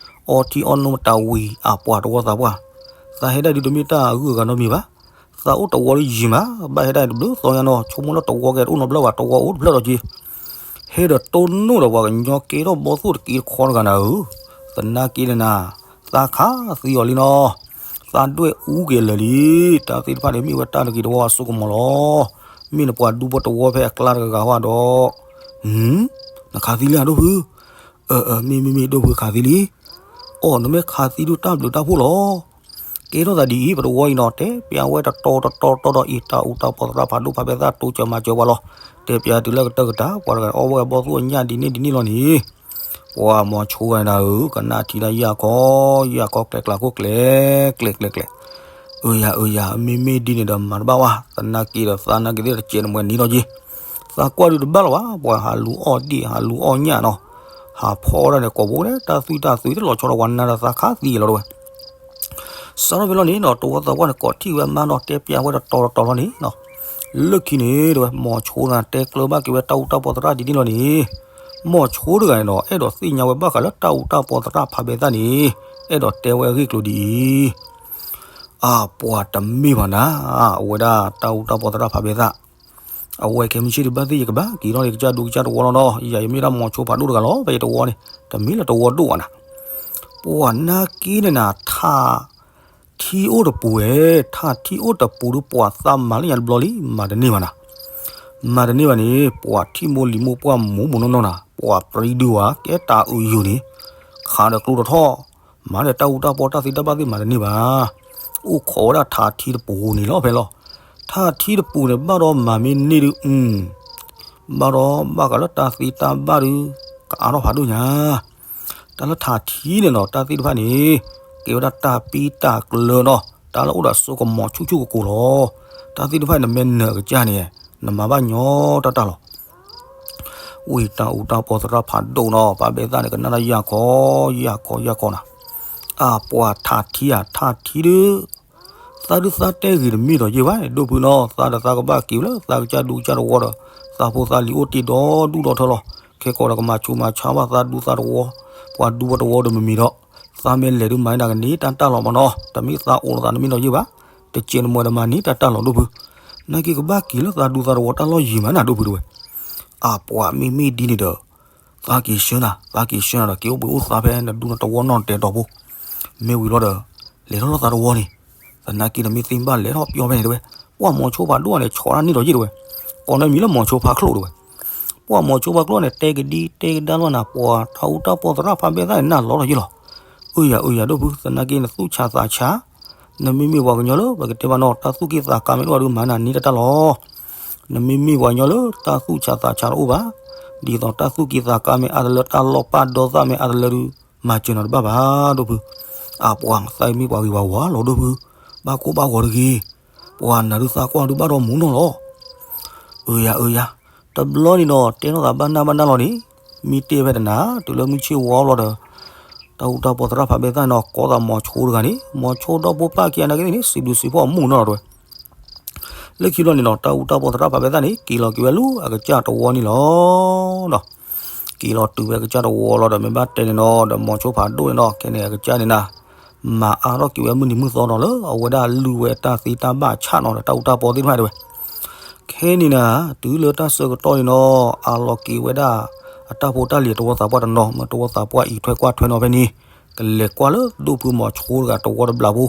အီထံအီနိမတၤဝံၤ အပှၤတဝီသးပှၢ်, သးဟဲဒၣ်ဒုးတမ့ၢ်တၢ်အဂုၤအဂၤနီတမံၤဘၣ်, သးအိၣ်တဝီလၢယံၤမး ဘၣ်ဟဲဒၣ်တဘျုးသီညါနီၤ ဆိကမိၣ်လၢတဝီကဲတအိၣ်နီတဘျီဘၣ် တဝီအိၣ်တဖျၢၣ်ဒီးက့ၤ, ဟဲဒီးတိၢ်နီၣ်ဒီးပှၤကညီကဲထီၣ်ဘီသိၣ်တက့တခီတဂၤနၤဧၢ, သနာ်က့န့ၣ်နၤ, သးခးသံအီၤလံနီၤ သးဒွဲၣ်အူက့ၤလၢာ်လံ, တၢ်သ့ၣ်တဖၣ်န့ၣ်မ့ၢ်ဝဲတၢ်တဂ့ၤတဝီအစိကမီၤလီၤ, မ့ၢ်နပှၤဒူဖိတဝီဖဲအကျါတဂၤဂၤဟီဒီး, နခးသံလံဧါဒိၣ်ဖု, အၢ အၢ မ့ၢ်မ့ၢ်မ့ၢ်ဒိၣ်ဖုခးသံလံ, အိ နမ့ၢ်ခးသံဒုးတၢ်ဘျုးတၢ်ဖှိၣ်လီၤ, ကဲထီၣ်သးဒ်အံၤ ပတဝီအံၤနီၤ တဲပျးဝဲတတီၤတတီၤတီၤဒီးအံၤ တၢ်အူတၢ်ပီၢ်သရၣ်ဖးဒိၣ်ဖးဘဲသၣ်တိစၢၤမၤစၢၤပှၤလီၤ, တဲပျးတုၤလၢကတၢၢ်ကတၢၢ် ပှၤတဂၤအီၣ်ဝဲအဘီၣ်သိၣ်အညၣ်ဒ်န့ၣ်ဒ်န့ၣ်လီၤန့ၣ် ပှၤမိၤဆိဂၤနၤဧၢ ကနၣ်ထံတၢ်ယၢ်ခီ, ယၢ်ခီကျဲကျးခိၣ်ကျဲ, ကျဲကျဲကျဲ, အၢယၤအၢယၤ မ့မ့ၢ်ဒ်န့ၣ်ဒီးမၤတဘၣ်ဝဲ, သနာ်က့ဒီးသးနာ်က့သ့ၣ်တစဲးနမှဲနံၤဒီးက့ၤ, သးကွၢ်ဒုးတဘၣ်လီၤဘၣ်, ပှၤဟးလူၤအီၣ်ဒ့ၣ် ဟးလူၤအီၣ်ညၣ်နီၤ, ဟးဖီဒၣ်န့ၣ် ကိာ်ဘိန့ၣ် တၢ်သွံၣ်တၢ်သွံတလီၤဆီဒီးပှၤနၤဒီးသးခးသံလီၤတဝဲ စးထီၣ်ဖဲလီၤန့ၣ်နီၤ တဝီသးပှၢ်န့ၣ် ကိးထံၣ်ဝဲမါနီၤ တဲပျးဝဲတတီၤတတီၤလီၤန့ၣ်နီၤ, လၢခံန့ၣ်တဝဲ မိၤဆိတဂၤတဲကျၢၤဘၣ်က့ၤဝဲတၢ်အူတၢ်ပီၢ်သရၣ်ဒ်န့ၣ်လီၤန့ၣ်, မိၤဆိတဂၤန့ၣ်နီၤ အဲၣ်ဒိးသ့ၣ်ညါဝဲဘၣ်ဃးလၢတၢ်အူတၢ်ပီၢ်သရၣ်ဖးဘဲသၣ်န့ၣ်, အဲၣ်ဒိးတဲဝဲအဂ့ၢ်ကျိၤဒ်အံၤ အပှၤတမ့ၢ်ဘၣ်နၤ, အဝဲဒၣ်တၢ်အူတၢ်ပီၢ်သရၣ်ဖးဘဲသၣ်, အဝဲခဲမုၢ်ဆ့ၣ်ဒုးဘၣ်သ့ၣ်ယကဘၣ်က့ၤထီၣ်န့ၣ် ကစၢ်ဒူကစၢ်တဝီလီၤနီၤ, ယၤယမ့ၢ်ဒၣ်မိၤဆိဖးဒိၣ်တဂၤလီၤ ဖဲယတဝီန့ၣ်, တမ့ၢ်လၢတဝီဒိၣ်ဘၣ်နၤ, ပှၤနာ်က့န့ၣ်နၤ ထးထံအိၣ်တပူၤဝဲ, ထးထံအိၣ်တပူၤဒီးပှၤသးမၤလၢညါတဘျီလံ မၤတန့ၢ်ဘၣ်နၤ, မၤတန့ၢ်ဘၣ်န့ၣ် ပှၤထံၣ်မိၢ်လံၤမိၢ်ပှၢ်မူးမူးနီၢ်နီၢ်နၤ ပှၤပြံဒုးဝဲ ကဲတၢ်အုးယုာ်န့ၣ်, ခးဒီးကျိတထီၣ်, မၤဒီးတၢ်အူတၢ်ပီၢ်တၢ်သံတၢ်ဘၣ်သ့ၣ်မၤတန့ၢ်ဘၣ်, အိၣ်ခိးဝဲဒၣ်ထးထံတပူၤန့ၣ်လီၤဖဲလီၤ, ထးထံတပူၤန့ၣ် ဘၣ်ဒီးမၤမ့ၢ်န့ၢ်ဒုး ဘၣ်ဒီးဘၣ်ဃးလၢတၢ်သံတၢ်ဘၣ်ဒုး ကအါထီၣ်ဖးဒိၣ်ညါ တၢ်လၢထးထံန့ၣ်နီၤ တၢ်သ့ၣ်တဖၣ်န့ၣ် ကဲဝဲဒၣ်တၢ်ပံတၢ်ကျၢၤနီၤ တၢ်လၢအိၣ်ဒီးစိကမီၤဆူၣ်ဆူၣ်ကိၤကိၤလီၤ. တၢ်သ့ၣ်တဖၣ်န့ၣ် နမ့ၢ်နၢၤအကစၢ်န့ၣ် နမၤဘၣ်ညီတၢ်တၢ်လီၤ. ဝံၤတၢ်အူတၢ်ပီၢ်သရၣ်ဖးဒိၣ်နီၤ ပၢ်ဘဲသၣ်န့ၣ် ကနၣ်တၢ်ယၢ်ခီ ယၢ်ခီ ယၢ်ခီနၤ အပှၤထးထံဧါ ထးထံဒုး သးဒုးသးတဲဂ့ၤတမ့ၢ်ဒီးယ့ၢ်ဘၣ် ဒိၣ်ဖုနီၤ သးဒီးသးကဘၣ်က့ၤဝဲလၢသးကစၢ်ဒူကစၢ်တဝီဒီး သးဖိသးလံၤအိၣ်တ့ၢ်ဒီဒူၣ်ဒီထၢလီၤ. ခဲကိာ်ဒီးကမၤဆူးမၤဆါဘၣ်သးဒူသးတဝီ ပှၤဒူပှၤတဝီဒီးမ့မ့ၢ်ဒီး သးမ့ၢ်လဲၤဒုးမၤန့ၢ်တၢ်ကန့ၢ်တၢ်တၢ်လီၤမးနီၤ တမ့ၢ်သးအိၣ်လီၤသးတမ့ၢ်ဒီးယ့ၢ်ဘၣ် တကဲးနမွဲဒီးမၤန့ၢ်တၢ်တၢ်လီၤဒိၣ်ဖု နာ်က့ကဘၣ်က့ၤလၢသးဒူသးတဝီတၢ်လီၢ်ယံၤမးနၤဒိၣ်ဖုတဝဲ အပှၤမ့မ့ၢ်ဒ်န့ၣ်ဒီး သးက့ၤဆှၢနၤ သးက့ၤဆှၢနၤဒီးက့ၤအိၣ်ဘှံးအိၣ်သါဖဲနဒူနတဝီနီၢ်တဲာ်တီၤဖိ မ့ၢ်ဝံၤလီၤဒီး လဲၤထီၣ်လၢသးတဝီန့ၣ် သနာ်က့နမ့ၢ်သ့ၣ်ဘၣ်လဲၤထီၣ်ပျီဖဲန့ၣ်တဝဲ ပှၤမိၤဆိဖးဒိၣ်န့ၣ် ဆီၣ်တၢ်န့ၢ်ဒီးယ့ၢ်တဝဲ ကိးန့ၢ်မံၤလၢမိၤဆိဖးချိၣ်တဝဲ ပှၤမိၤဆိဖးချိၣ်န့ၣ် တဲကဒံတဲကဒါလီၤနၤ ပှၤတၢ်အူတၢ်ပီၢ်သရၣ်ဖးဘဲသၣ်န့ၣ် နၢ်လီၤဒီးယ့ၢ်လီၤ. အၢယၤအၢယၤဒိၣ်ဖု သနာ်က့နသူၣ်ဆးသးဆး နမ့မ့ၢ်ပှၤကညီလၢပကတဲဘၣ်နီၤ တၢ်သူၣ်က့ၣ်သးကါမ့ၢ်တအိၣ်ဒီးမၤနၤန့ၢ်တၢ်တၢ်လီၤ နမ့မ့ၢ်ပှၤကညီလၢတၢ်သူၣ်ဆးသးဆးတအိၣ်ဘၣ် ဒ်သိးတၢ်သူၣ်က့ၣ်သးကါမ့ၢ်အါတလၢ တၢ်လီၢ်ပၢ်ဒီသၣ်မ့ၢ်အါတလၢဒုး မၤစၢၤနၤတဘၣ်ဘၣ်ဒိၣ်ဖု အပှၤသးမ့ၢ်ပှၤဂ့ၤပှၤဝါလီၤဒိၣ်ဖု ဘၣ်ကိၢ်ဘၣ်ဂီၤတဂ့ၤ ပှၤနၤဒုးသးကွၢ်ဒုးဘၣ်ဒီးမူနီၢ်လီၤ အၢယၤအၢယၤ တဘျီန့ၣ်နီၤ တဲထီၣ်သးဘၣ်နၢ်ဘၣ်နၢ်လီၤန့ၣ် မ့ၢ်တ့ၢ်ဖဲတနၤ တုၤလၢမုၢ်ဆ့ၣ်ဝီလီၤဒီး တၢ်အူတၢ်ပီၢ်သရၣ်ဖးဘဲသၣ်န့ၣ်နီၤ ကိးသးမိၤဆိတဂၤန့ၣ် မိၤဆိဒီဖိပၢ်ခံဂၤနာ်က့သ့ၣ်န့ၣ် စံးဘျုးစံးဖှိၣ်အမူနီၢ်လီၤတဝဲ လၢခံဘျီန့ၣ်နီၤ တၢ်အူတၢ်ပီၢ်သရၣ်ဖးဘဲသၣ်န့ၣ် က့ၤလီၤက့ၤဝဲလၢအကစၢ်တဝီန့ၣ်လီၤ. က့ၤလီၤတုၤဝဲအကစၢ်တဝီလီၤဒီး မ့ၢ်ဘၣ်တဲန့ၣ်နီၤ ဒီးမိၤဆိဖးဒိၣ်န့ၣ်နီၤ ခဲန့ၣ်အကစၢ်န့ၣ်နၤ မၤအါထီၣ်က့ၤဝဲမုၢ်နံၤမုၢ်သီနီၤ လၢအဝဲဒၣ်လုၢ်ဝဲတၢ်သ့တၢ်ဘၣ်ဆၣ်နီၤ ဒီးတၢ်အူတၢ်ပီၢ်သ့ၣ်တဖၣ်တဝဲ ခဲန့ၣ်နၤ တုၤလၢတၢ်ဆၢကတီၢ်န့ၣ်နီၤ အလီၤက့ၤဝဲဒၣ် အတၢ်ဖိတၢ်လံၤတဝီသးပှၢ်တနီၤ မ့ၢ်တဝီသးပှၢ်အံးထွဲကွၢ်ထွဲနီၤဖဲန့ၣ် ကလဲၤကွၢ်လၢဒိၣ်ဖုမိၤဆိတဂၤတဝီတဘျီဖိ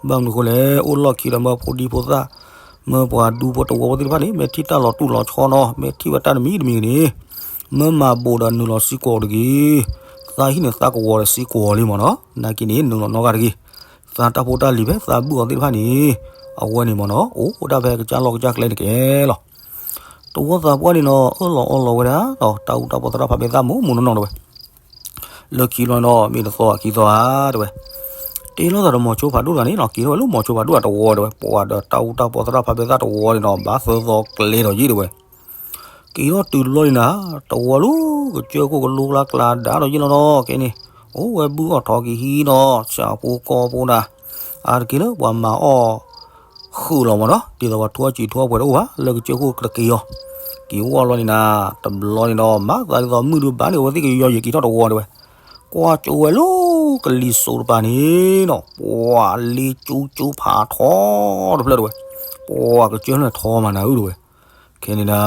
ဘၣ်မနုၤဃိလဲၣ် အိၣ်လီၢ်ခံဒီးမၢဖိဒံဖိသၣ် မ့ၢ်ပှၤဒူဖိတဝီဖိသ့ၣ်တဖၣ်န့ၣ် မ့ၢ်ထံၣ်တၢ်လီၤတူၢ်လီၤဆီနီၤ မ့ၢ်ထံၣ်ဝဲတၢ်တမံၤတမံၤန့ၣ် မ့ၢ်မၤဘိးဒီးနုာ်လီၤစံးကွီၤတဂ့ၤ. သးဟံၣ်န့ၣ်သးကဝီၤဒီးစံးကွီၤလံမ့ၢ်နီၤ နာ်က့န့ၣ် နုာ်လီၤနီၣ်ဂၤတဂ့ၤ. သးတၢ်ဖိတၢ်လံၤဖဲသးဘုၣ်အီၤသ့ၣ်တဖၣ်န့ၣ် အဝဲန့ၣ်မ့ၢ်နီၤ အိၣ်ဒၣ်ဖဲကစၢ်လီၢ်ကစၢ်ကျဲန့ၣ်ကဲလီၤ. တဝီသးပှၢ်န့ၣ်နီၤ အၢၣ်လီၤအီလီၤဝဲဒၣ်ဒီး တၢ်အူတၢ်ပီသရၣ်ဖးဘဲသၣ်မုၢ်မုၢ်နီၢ်နီၢ်တဝဲ လၢခံလီၤနီၤ မ့ၢ်တသီခံသီဧါတဝဲ တ့လီၤသးဒီးမိၤဆိဖးဒိၣ်တဂၤန့ၣ်နီၤ က့ၤထီၣ်ဝဲလၢမိၤဆိဖးဒိၣ်အတဝီတဝဲ ပှၤဒီးတၢ်အူတၢ်ပီသရၣ်ဖးဘဲသၣ်တဝီန့ၣ်နီၤ ဘၣ်သၢသီကျဲဒီးယ့ၢ်တဝဲ က့ၤထီၣ်တုၤလီၤန့ၣ်နၤ တဝီလၢကစၢၢ်ခိၣ်ကလိကျါကျါဒါဒီးယ့ၢ်လီၤနီၤ ကဲန့ၣ် အိၣ်ဝဲဘုၣ်အီၣ်ထီက့ၤဟံးနီၤ ဆၣ်ဖိကီၢ်ဖိနၤ အါတက့ၢ်လၢပှၤမၤအီၣ် ဃုာ်လီၤမ့ၢ်နီၤ ဒ်သိးပှၤထူအီၣ်စံးထူအီၣ်ပှဲၤတအိၣ်ဘၣ် လၢကစၢၢ်ခိၣ်တက့ၤအီၤ က့ၤဝီလီၤန့ၣ်နၤ တဘျီန့ၣ်ဒီး မၤသးဒ်သိးမုၢ်ဒုးဘၣ်န့ၣ် အဝဲသ့ၣ်ကယီယံၤက့ၤထီၣ်တဝီတဝဲ ကွၢ်ကၠိဝဲလၢကလံၤစိးတပၤန့ၣ်နီၤ ပှၤလ့ကၠူကၠိဖးထီတဖျၢၣ်တဝဲ ပှၤကစၢၢ်လၢထီမးနၤဧၢတဝဲ ခဲန့ၣ်နၤ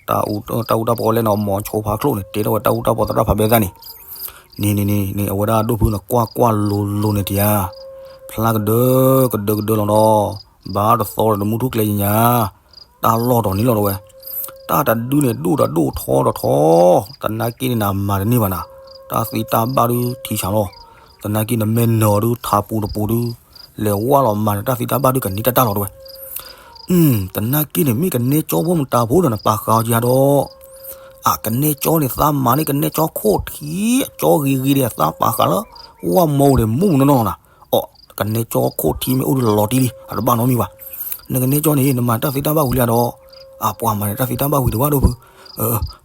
တၢ်အူတၢ်ပီလဲၣ်နီၤ မိၤဆိဖးချိၣ်န့ၣ် တဲထီၣ်ဝဲတၢ်အူတၢ်ပီသရၣ်ဖးဘဲသၣ်န့ၣ် န့ၣ်န့ၣ်န့ၣ် အဝဲဒၣ်ဒိၣ်ဖုန့ၣ် ကွၢ်ကွၢ်လိၤလိၤန့ၣ်တယၤ ဖျါကဒၢကဒၢကဒၢလီၤနီၤ ဘၣ်တသီဒီးတမူထူၣ်ကျဲယညါ တၢ်လီၢ်တီၤန့ၣ်လီၤတဝဲ တၢ်တဒုန့ၣ် ဒိၣ်ဒီးဒိၣ်ထီဒီးထီ သနာ်က့န့ၣ်နမၤတန့ၢ်ဘၣ်နၤ တၢ်သ့တၢ်ဘၣ်ဒုထံဆးလီၤ သနာ်က့နမ့ၢ်နၢၤဒုထးပူၤတပူၤဒု လဲၤဝါလီၤမၤန့ၣ် တၢ်သ့တၢ်ဘၣ်ဒုကန့ၢ်တၢ်တၢ်လီၤတဝဲ သနာ်က့န့ၣ် မ့ၢ်ကနဲကၠီဖိမတၤဖိဒီးနပာ်ဃာ်အီၤကယၤဒီး အကနဲကၠီန့ၣ် သးမၤန့ၢ်ကနဲကၠီခိၣ်ထံး အကၠီဂ့ၤဂ့ၤဒီး သးပာ်ဃာ်လၢ ဝၣ်မိၢ်န့ၣ် မူးမူးနီၢ်နီၢ်နီၤ အိၣ် ကနဲကၠီခိၣ်ထံးမ့ၢ်အိၣ်ဒုးလီၤတံၢ်လံ အတဘၣ်နီတမံၤဘၣ် နကနဲကၠီန့ၣ် နမၤတၢ်သ့တၢ်ဘၣ်ဝံၤလံဒီး အပှၤမၤန့ၣ် တၢ်သ့တၢ်ဘၣ်ဝံၤတဝၣ်ဒိၣ်ဖု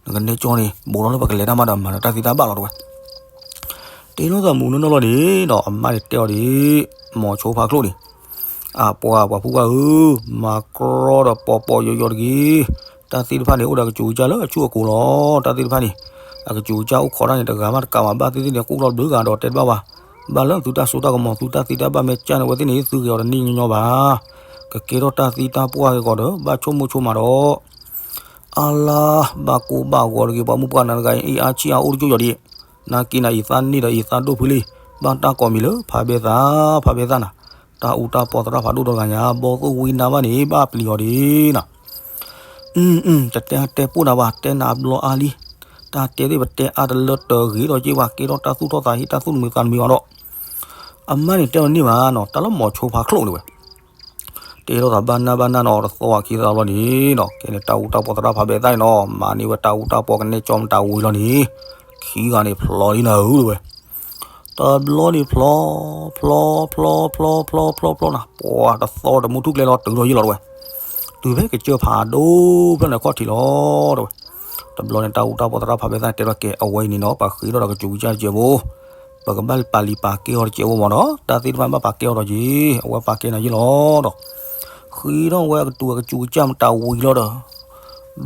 နကနဲကၠီန့ၣ် ဘူးလီၤလၢပကလဲၤတၢ်မၤဒီးမၤန့ၣ် တၢ်သ့တၢ်ဘၣ်လီၤတဝဲ တ့လီၤသးမူးနီၢ်နီၢ်လီၤန့ၣ်ဒီး အမါန့ၣ်တဲအီၤဒ် မိၤဆိဖးချိၣ်န့ၣ် အပှၤပှၤဖုပှၢ်ဧၢ, မၤကြီဒီးပီၤပီၤယိာ်ယိာ်တဂ့ၤ. တၢ်သ့ၣ်တဖၣ်န့ၣ် အိၣ်ဒီးကစူးကစၢ်လၢအဆူၣ်အကိၤလီၤ. တၢ်သ့ၣ်တဖၣ်န့ၣ် အကစူးကစၢ်အိၣ်ခိးတၢ်န့ၣ် တဂၤမးတကးဘၣ် ဘၣ်သ့ၣ်သ့ၣ်န့ၣ် ကူၣ်လီၤဘျုးဂၤဒီးတဲတဘၣ်ဘၣ်. ဘၣ်လၢသုတၢ်စိတၢ်ကမီၤ သုတၢ်သ့တၢ်ဘၣ်မ့ၢ်ကၢ်န့ၣ် အဝဲသ့ၣ်န့ၣ် သုဂ့ၤအီၤတန့ၢ်ညီညီဘၣ်. ကကဲထီၣ်တၢ်သံတၢ်ပှၢ်ဂ့ၤကီးဒီး ဘၣ်ဆိကမိၣ်ဆိကမးဒီး အါလါ ဘၣ်ကိၢ်ဘၣ်ဂီၤတဂ့ၤ ပှၤမုၢ်ပှၢ်နၤတဂၤအံၤ အါဆံၣ်အါအိၣ်တကၠိၢ်ယီၤဒံး, နာ်က့နၤအံၤသးန့ၢ်ဒီးအံၤသးဒိၣ်ဖုလံ, ဘၣ်တၢ်ကိးမံၤလၢ ဖးဘဲသး, ဖးဘဲသးနၤ, တၢ်အူတၢ်ပီသရၣ်ဖးဒိၣ်ဒီတဂၤညါ ဘီသိၣ်ဝံနါဘၣ်န့ၣ် ဘၣ်ပျံၤအီၤဒံးနၤ, တတဲတဲပိၢ်နၤဘၣ် တဲနၤအဘျီအါလံ, တၢ်တဲသ့ၣ်ပတဲအါတလၢတဂ့ၤဒီးက့ၤဘၣ် ကဲထီၣ်တၢ်သူၣ်ထီၣ်သးဟ့ တၢ်သူၣ်တမုာ်သးတမုာ်အီၤဒီး အမါန့ၣ်တဲအီၤန့ၢ်ဘၣ်နီၤ တၢ်လၢမိၤဆိဖးချိၣ်န့ၣ်ဝဲ တဲထီၣ်သးဘၣ်နၢ်ဘၣ်နၢ်နီၤ တသီဝခံသီဘျီန့ၣ်နီၤ ကဲန့ၣ်တၢ်အူတၢ်ပီသရၣ်ဖးဘဲသးန့ၣ်နီၤ မၤန့ၢ်ဝဲတၢ်အူတၢ်ပီကနဲကၠီမတၤဝံၤလီၤန့ၣ် ခံဂၤန့ၣ်ဖျိးလံနၤဧၢတဝဲ တဘျီန့ၣ်ဖျိး ဖျိး ဖျိး ဖျိး ဖျိး ဖျိး ဖျိးနၤ ပှၤတသီတမူထူၣ်ကျဲလီၤတုၤလီၤယံာ်လီၤတဝဲ တုၤဖဲကစၢၢ်ဖးဒိၣ်ဖျၢၣ်န့ၣ်ခီၣ်ထံးလီၤတဝဲ တဘျီန့ၣ်တၢ်အူတၢ်ပီသရၣ်ဖးဘဲသးန့ၣ်တဲထီၣ်ကဲ အဝဲအံၤန့ၣ်နီၤ ပဃ့ထီၣ်ဒီးကစူးကစၢ်တကဲးဖိ ပကဘၣ်ပာ်လံၤပာ်ကဲအီၤတကဲးဖိမ့ၢ်နီၤ တၢ်သ့ၣ်တဖၣ်ဘၣ်ပာ်ကဲအီၤဒီးက့ၤ အဝဲပာ်ကဲနၤယံာ်လီၤဒီး ဃ့ထီၣ်ဝဲအကတူၢ်အကစူးကစၢ်မတၤဝံၤလီၤဒီး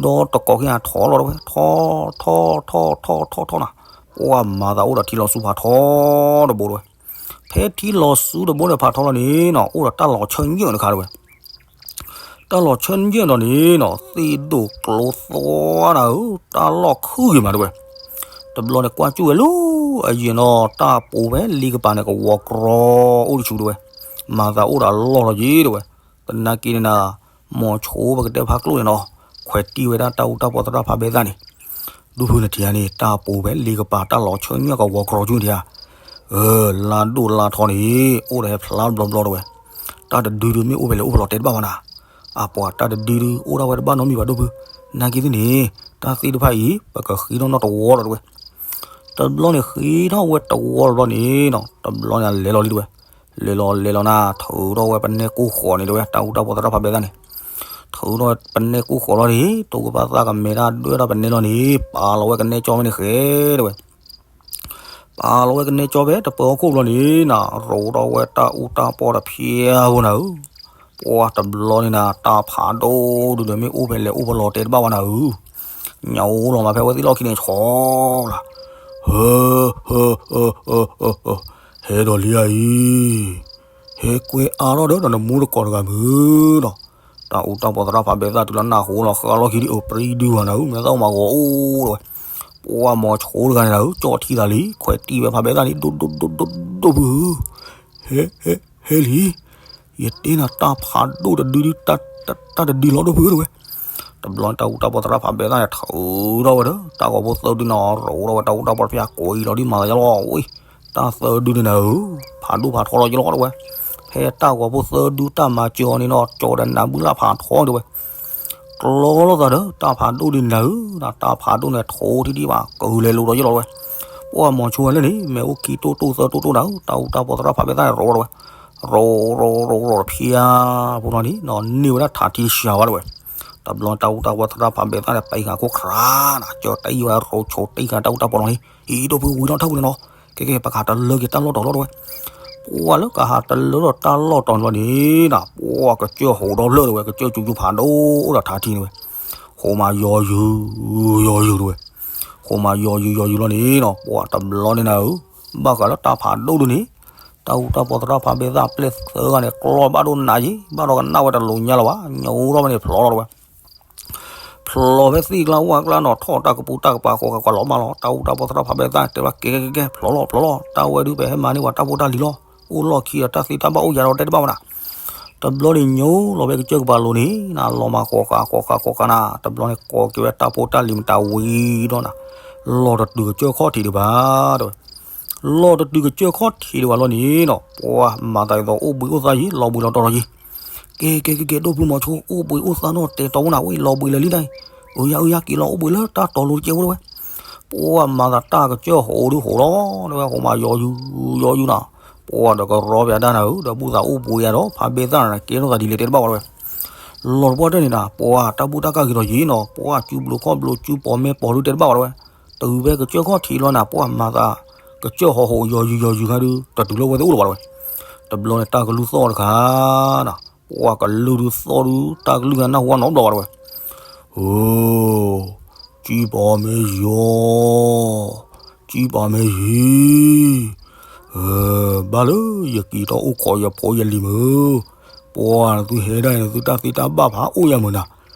ဒီတကိးက့ၤအထီၣ်လီၤတဝဲ ထီ ထီ ထီ ထီ ထီ ထီနၤ ပှၤမၤသးအိၣ်ဒီးထံလီၤဆူဖးထီတဘိတဝဲ ဖဲထံလီၤဆူတဘိန့ၣ်ဖးထီလီၤန့ၣ်နီၤ အိၣ်ဒီးတၢ်လီၤဆၢညၣ်တခါတဝဲ တၢ်လီၤဆၢညၣ်ဒီးန့ၣ်နီၤ သ့ၣ်ဒိၣ်ကျိသွါနၤဧၢ တၢ်လီၢ်ခုၣ်ဂ့ၤမးတဝဲ တဘျီန့ၣ်ကွၢ်ကၠူၣ်ဝဲလၢအယံာ်နီၤ တၢ်ပူၤဖဲလ့ကပၤန့ၣ် ကဝီၤကြီအိၣ်တဆူတဝဲ မၤသးအိၣ်ဒီးအလီၢ်လီၤက့ၤတဝဲ သနာ်က့န့ၣ်နၤ မိၤဆိပကတဲဖးကျိၣ်န့ၣ်နီၤ ခွဲးတံၢ်ဝဲဒၣ်တၢ်အူတၢ်ပီသရၣ်ဖးဘဲသးန့ၣ် ဒူၣ်ဖုနထံၣ်ဧါန့ၣ် တၢ်ပူၤဖဲလ့ကပၤတၢ်လီၤဆၢညၣ်ကဝီၤကြီကၠူၣ်နထံၣ်ဧါ လါဒိၣ်လါထီန့ၣ် အိၣ်ဒီးဟဲဖျါဘျီဘျီတဝဲ တၢ်တဒုဒုမ့ၢ်အိၣ်ဖဲလဲၣ်အိၣ်ဖဲလဲၣ်တဲတဘၣ်ဘၣ်နၤ အပှၤတၢ်တဒုဒုအိၣ်ဒၣ်ဝဲတဘၣ်နီတမံၤဘၣ်ဒူၣ်ဖု နာ်က့သ့ၣ်န့ၣ် တၢ်သ့ၣ်တဖၣ်အံၤ ပကဃ့ထီၣ်နီၣ်တဝီလီၤတဝဲ တဘျီန့ၣ်ဃ့ထီၣ်ဝဲတဝီတဘျီန့ၣ်နီၤ တဘျီန့ၣ်လဲၤလီၤလံတဝဲ လဲၤလီၤလဲၤလီၤနၤ ထုးထီၣ်ဝဲပနဲကိၢ်ဃီန့ၣ်တဝဲ တၢ်အူတၢ်ပီသရၣ်ဖးဘဲသးန့ၣ် ထုးထီၣ်ဝဲပနဲကိၢ်ဃီလီၤန့ၣ် တိကပၣ်သၣ်ကမဲာ်တၢ်ဒွဲၣ်ထီၣ်ပနဲလီၤန့ၣ် ပာ်လီၤဝဲကနဲကၠီဝဲန့ၣ်ဃဲတဝဲ ပာ်လီၤဝဲကနဲကၠီဖဲတပၢၤဟီၣ်ခိၣ်ဘျီန့ၣ်နၤ ရိးထီၣ်ဝဲတၢ်အူတၢ်ပီတဖျဲးဖိနၤဧၢ ပှၤတဘျီန့ၣ်နၤ တၢ်ဖးဒိၣ်ဒုဒီးမ့ၢ်အိၣ်ဖဲလဲၣ်အိၣ်ဖဲလဲၣ်တဲတဘၣ်ဘၣ်နၤဧၢ ညၣ်အိၣ်လီၤမးဖဲဝဲသ့ၣ်လီၢ်ခံန့ၣ်ဆီလၢ ဟၢ ဟၢ ဟၢ ဟၢ ဟၢ ဟဲဒီးလံဧါအံၤ ဟဲကွဲအါထီၣ်ဒီးနမူတကိးတဂၤမုၢ်ဒီး တၢ်အူတၢ်ပီသရၣ်ဖးဘဲသးတုၤလၢနၢ်ဟူလီၤဃၢလီၢ်ခံဒ်အပျံၤဒုဝဲနၤဧၢ မ့ၢ်သၣ်မၤဂီၤအိၣ်တဝဲ ပှၤမိၤဆိတဂၤန့ၣ်နၤဧၢ ကၠီထံသးလံ ခွဲးတံၢ်ဝဲဖးဘဲသးလံ ဒိၣ်ဒိၣ်ဒိၣ်ဒိၣ်ဒိၣ်ဖု ဟဲ ဟဲ ဟဲလံ ယတဲနၤတၢ်ဖးဒိၣ်တဒုဒု တၢ်တဒုလီၤဒိၣ်ဖုဧၢ တဲဝဲ. တဘျီန့ၣ် တၢ်အူတၢ်ပီသရၣ်ဖးဘဲသၣ်န့ၣ် ထုးထီၣ်ဝဲဒီး တၢ်ဂီၤဖိသၢဒုန့ၣ် ရိးထီၣ်ဝဲတၢ်အူတၢ်ပီတဖၣ် ကိးအံၤလီၤဒ်မၤသးယလီၤဝဲ. တၢ်သၢဒုန့ၣ်နၤဧၢ, ဖးဒိၣ်ဖးထီလီၤယလီၤ တဲဝဲ. ဖဲတၢ်ဂီၤဖိသၢဒု တၢ်မၤစၢၤအီၤန့ၣ်နီၤ ကၠီဒီးနးဘုလၢ်ဖးထီ တဲဝဲ. ကျီလိာ်သးဒီး တၢ်ဖးဒိၣ်ဒုန့ၣ်နၤဧၢ, တၢ်ဖးဒိၣ်န့ၣ် ထိထံဒံးဘၣ် ကလဲၤလိၤဒီးယလီၤ တဲဝဲ. ပှၢ်မီၤဆိလၢန့ၣ် မ့ၢ်အိၣ်ခံတိၢ်တိၢ်သၢတိၢ်တိၢ်နၤဧၢ, တၢ်အူတၢ်ပီသရၣ်ဖးဘဲသၣ်န့ၣ် ရိးထီၣ်ဝဲ ရိးရိးရိးရိးတဖျၢၣ်ဖိလီၤန့ၣ်နီၤ န့ၢ်ဝဲဒၣ်ထးထံတစှၤဘၣ် တဲဝဲ. တဘျီန့ၣ် တၢ်အူတၢ်ပီသရၣ်ဖးဘဲသၣ်န့ၣ် ပာ်ဃာ်ခိၣ်ခရါနၤ ကၠီတအံၤဝဲ ရိးဆိတ့ဃာ်တၢ်အူတၢ်ပီလီၤန့ၣ် အံၤ ဒိၣ်ဖုဝံၤလီၤထီၣ်ဝံၤန့ၣ်နီၤ, ကဲကဲ ပကဟးတလၢက့ၤတၢ်လီၢ်တီၤလီၤ တဲဝဲ. ပှၢ်လၢကဟးတလၢထီၣ်တၢ်လီၢ်တီၤန့ၣ်လီၤန့ၣ်နီၤ ပှၢ်ကစၢၢ်ဟိးဒီဖျၢၣ် တဲဝဲ, ကစၢၢ်ကၠူကၠူဖးဒိၣ်အိၣ်ဒီးထးထံန့ၣ်ဝဲ, ဟိးမးယီၤယုာ်ယီၤယုာ် တဲဝဲ. ဟိးမးယီၤယုာ်ယီၤယုာ်လီၤန့ၣ်နီၤ ပှၢ်တဘျီန့ၣ်နၤဧၢ, ဘၣ်ဃးလၢတၢ်ဖးဒိၣ်ဒုန့ၣ် တၢ်အူတၢ်ပီသရၣ်ဖးဘဲသၣ်ပျဲၢ်သၢဂၤန့ၣ် ကျီဘၣ်ဒိၣ်နးယံၤ ဘၣ်ဒီးကနၣ်ဝဲတလိၤညါလၢၤဘၣ် ညိထီၣ်ဝဲန့ၣ် ဖျိလီၤ တဲဝဲ. ဖျိဖဲသ့ၣ်ကျါဝၣ်ကျါနီၤ ထီၣ်တၢ်ကပူၤတၢ်ကပၤ ဃိးဃာ်ကွၢ်လီၤမးလီၤ. တၢ်အူတၢ်ပီသရၣ်ဖးဘဲသၣ်တဲဘၣ် ကဲကဲကဲ ဖျိလီၤဖျိလီၤ တၢ်ဝဲဒု ပဟဲမၤန့ၢ်ပှၤတၢ်ဖိတၢ်လံၤလီၤ. အိၣ်လီၢ်ခံဒီးတၢ်သ့တၢ်ဘၣ်အိၣ်ယၤဒီးတဲတဘၣ်ဝဲနၤ. တဘျီန့ၣ်ညိလီၤဖဲကစၢၢ်ကပၤလိၤန့ၣ်နၤ လီၤမးဃိးဃာ်ဃိးဃာ်ဃိးဃာ်နၤ တဘျီန့ၣ် ကိးက့ၤဝဲတၢ်ဖိတၢ်လံၤမတၤဝံၤဒီးနၤ လီၤတတုၤကစၢၢ်ခီၣ်ထံးဒံးဘၣ် တဲဝဲ. လီၤတတုၤကစၢၢ်ခီၣ်ထံးဒံးဘၣ်လီၤန့ၣ်နီၤ ပှၢ်မၤသးဒ်သိးအိၣ်ဘှံးအိၣ်သါယံၤ လီၤဘှံးလီၤတီၤလီၤယံၤ ကဲကဲကဲကဲ ဒိၣ်ဖုမီၤဆိ အိၣ်ဘှံးအိၣ်သါနီၤ တဲာ်တီမူနၤ ဝဲလီၤဘှံးလၢာ်လံနၤ, အၢ ယၤအၢ ယၤက့ၤလီၤအိၣ်ဘှံးလၢတၢ်တီၤလိၤတကဲဝဲ တဲဝဲ. ပှၢ်မၤသးတၢ်ကစၢၢ်ဟိးဒုဟိးလီၤ တဲဝဲ ဟိးမးယီၤယုာ်ယီၤယုာ်နၤ, ပှၢ်ဒီးကရီပၠးဒၣ်နၤဧၢ ဒီးဘူၣ်သးအိၣ်ဘှံးယၤဒီး ဖးဘဲသၣ်နၤ ကဲထီၣ်သးဒ်လဲၣ်တဲတဘၣ်ဝဲ တဲဝဲ. လီၤတပှၢ်တၢၢ်န့ၣ်နၤ ပှၢ်တၢ်ဘူၣ်တၢ်ကၢ်ဂ့ၤထီၣ်ယံၤနီၤ ပှၢ်စုဘျိခီၣ်ဘျိစုပီၣ်မဲပီၣ်ဒုတဲတဘၣ်ဝဲ တဲဝဲ. တုၤဖဲကစၢၢ်ခီၣ်ထံးလီၤနၤ ပှၢ်မၤသး ကစၢၢ်ဟိးဟိးယီၤယုာ်ယီၤယုာ်ခါဒု တတုၤလၢဝဲသ့ၣ်အိၣ်လၢၤဘၣ် တဲဝဲ. တဘျီန့ၣ်တၢ်ကလုၢ်သီၣ်တခါနၤ ပှၢ်ကလုၢ်ဒုသီၣ်ဒု တၢ်ကလုၢ်ဂၤနၢ်ဟူနီတဘျီဘၣ် တဲဝဲ. အိ စုပီၣ်မဲယီၤ စုပီၣ်မဲယံၤ ဘၣ်လၢယက့ၤထီၣ်အိၣ်ခိးယဖိယလံၤမုၢ်, ပှၢ်နသုဟဲဒၣ်အံၤ နသုတၢ်သ့တၢ်ဘၣ်ဖးအိၣ်ယၤမုၢ်နၤ,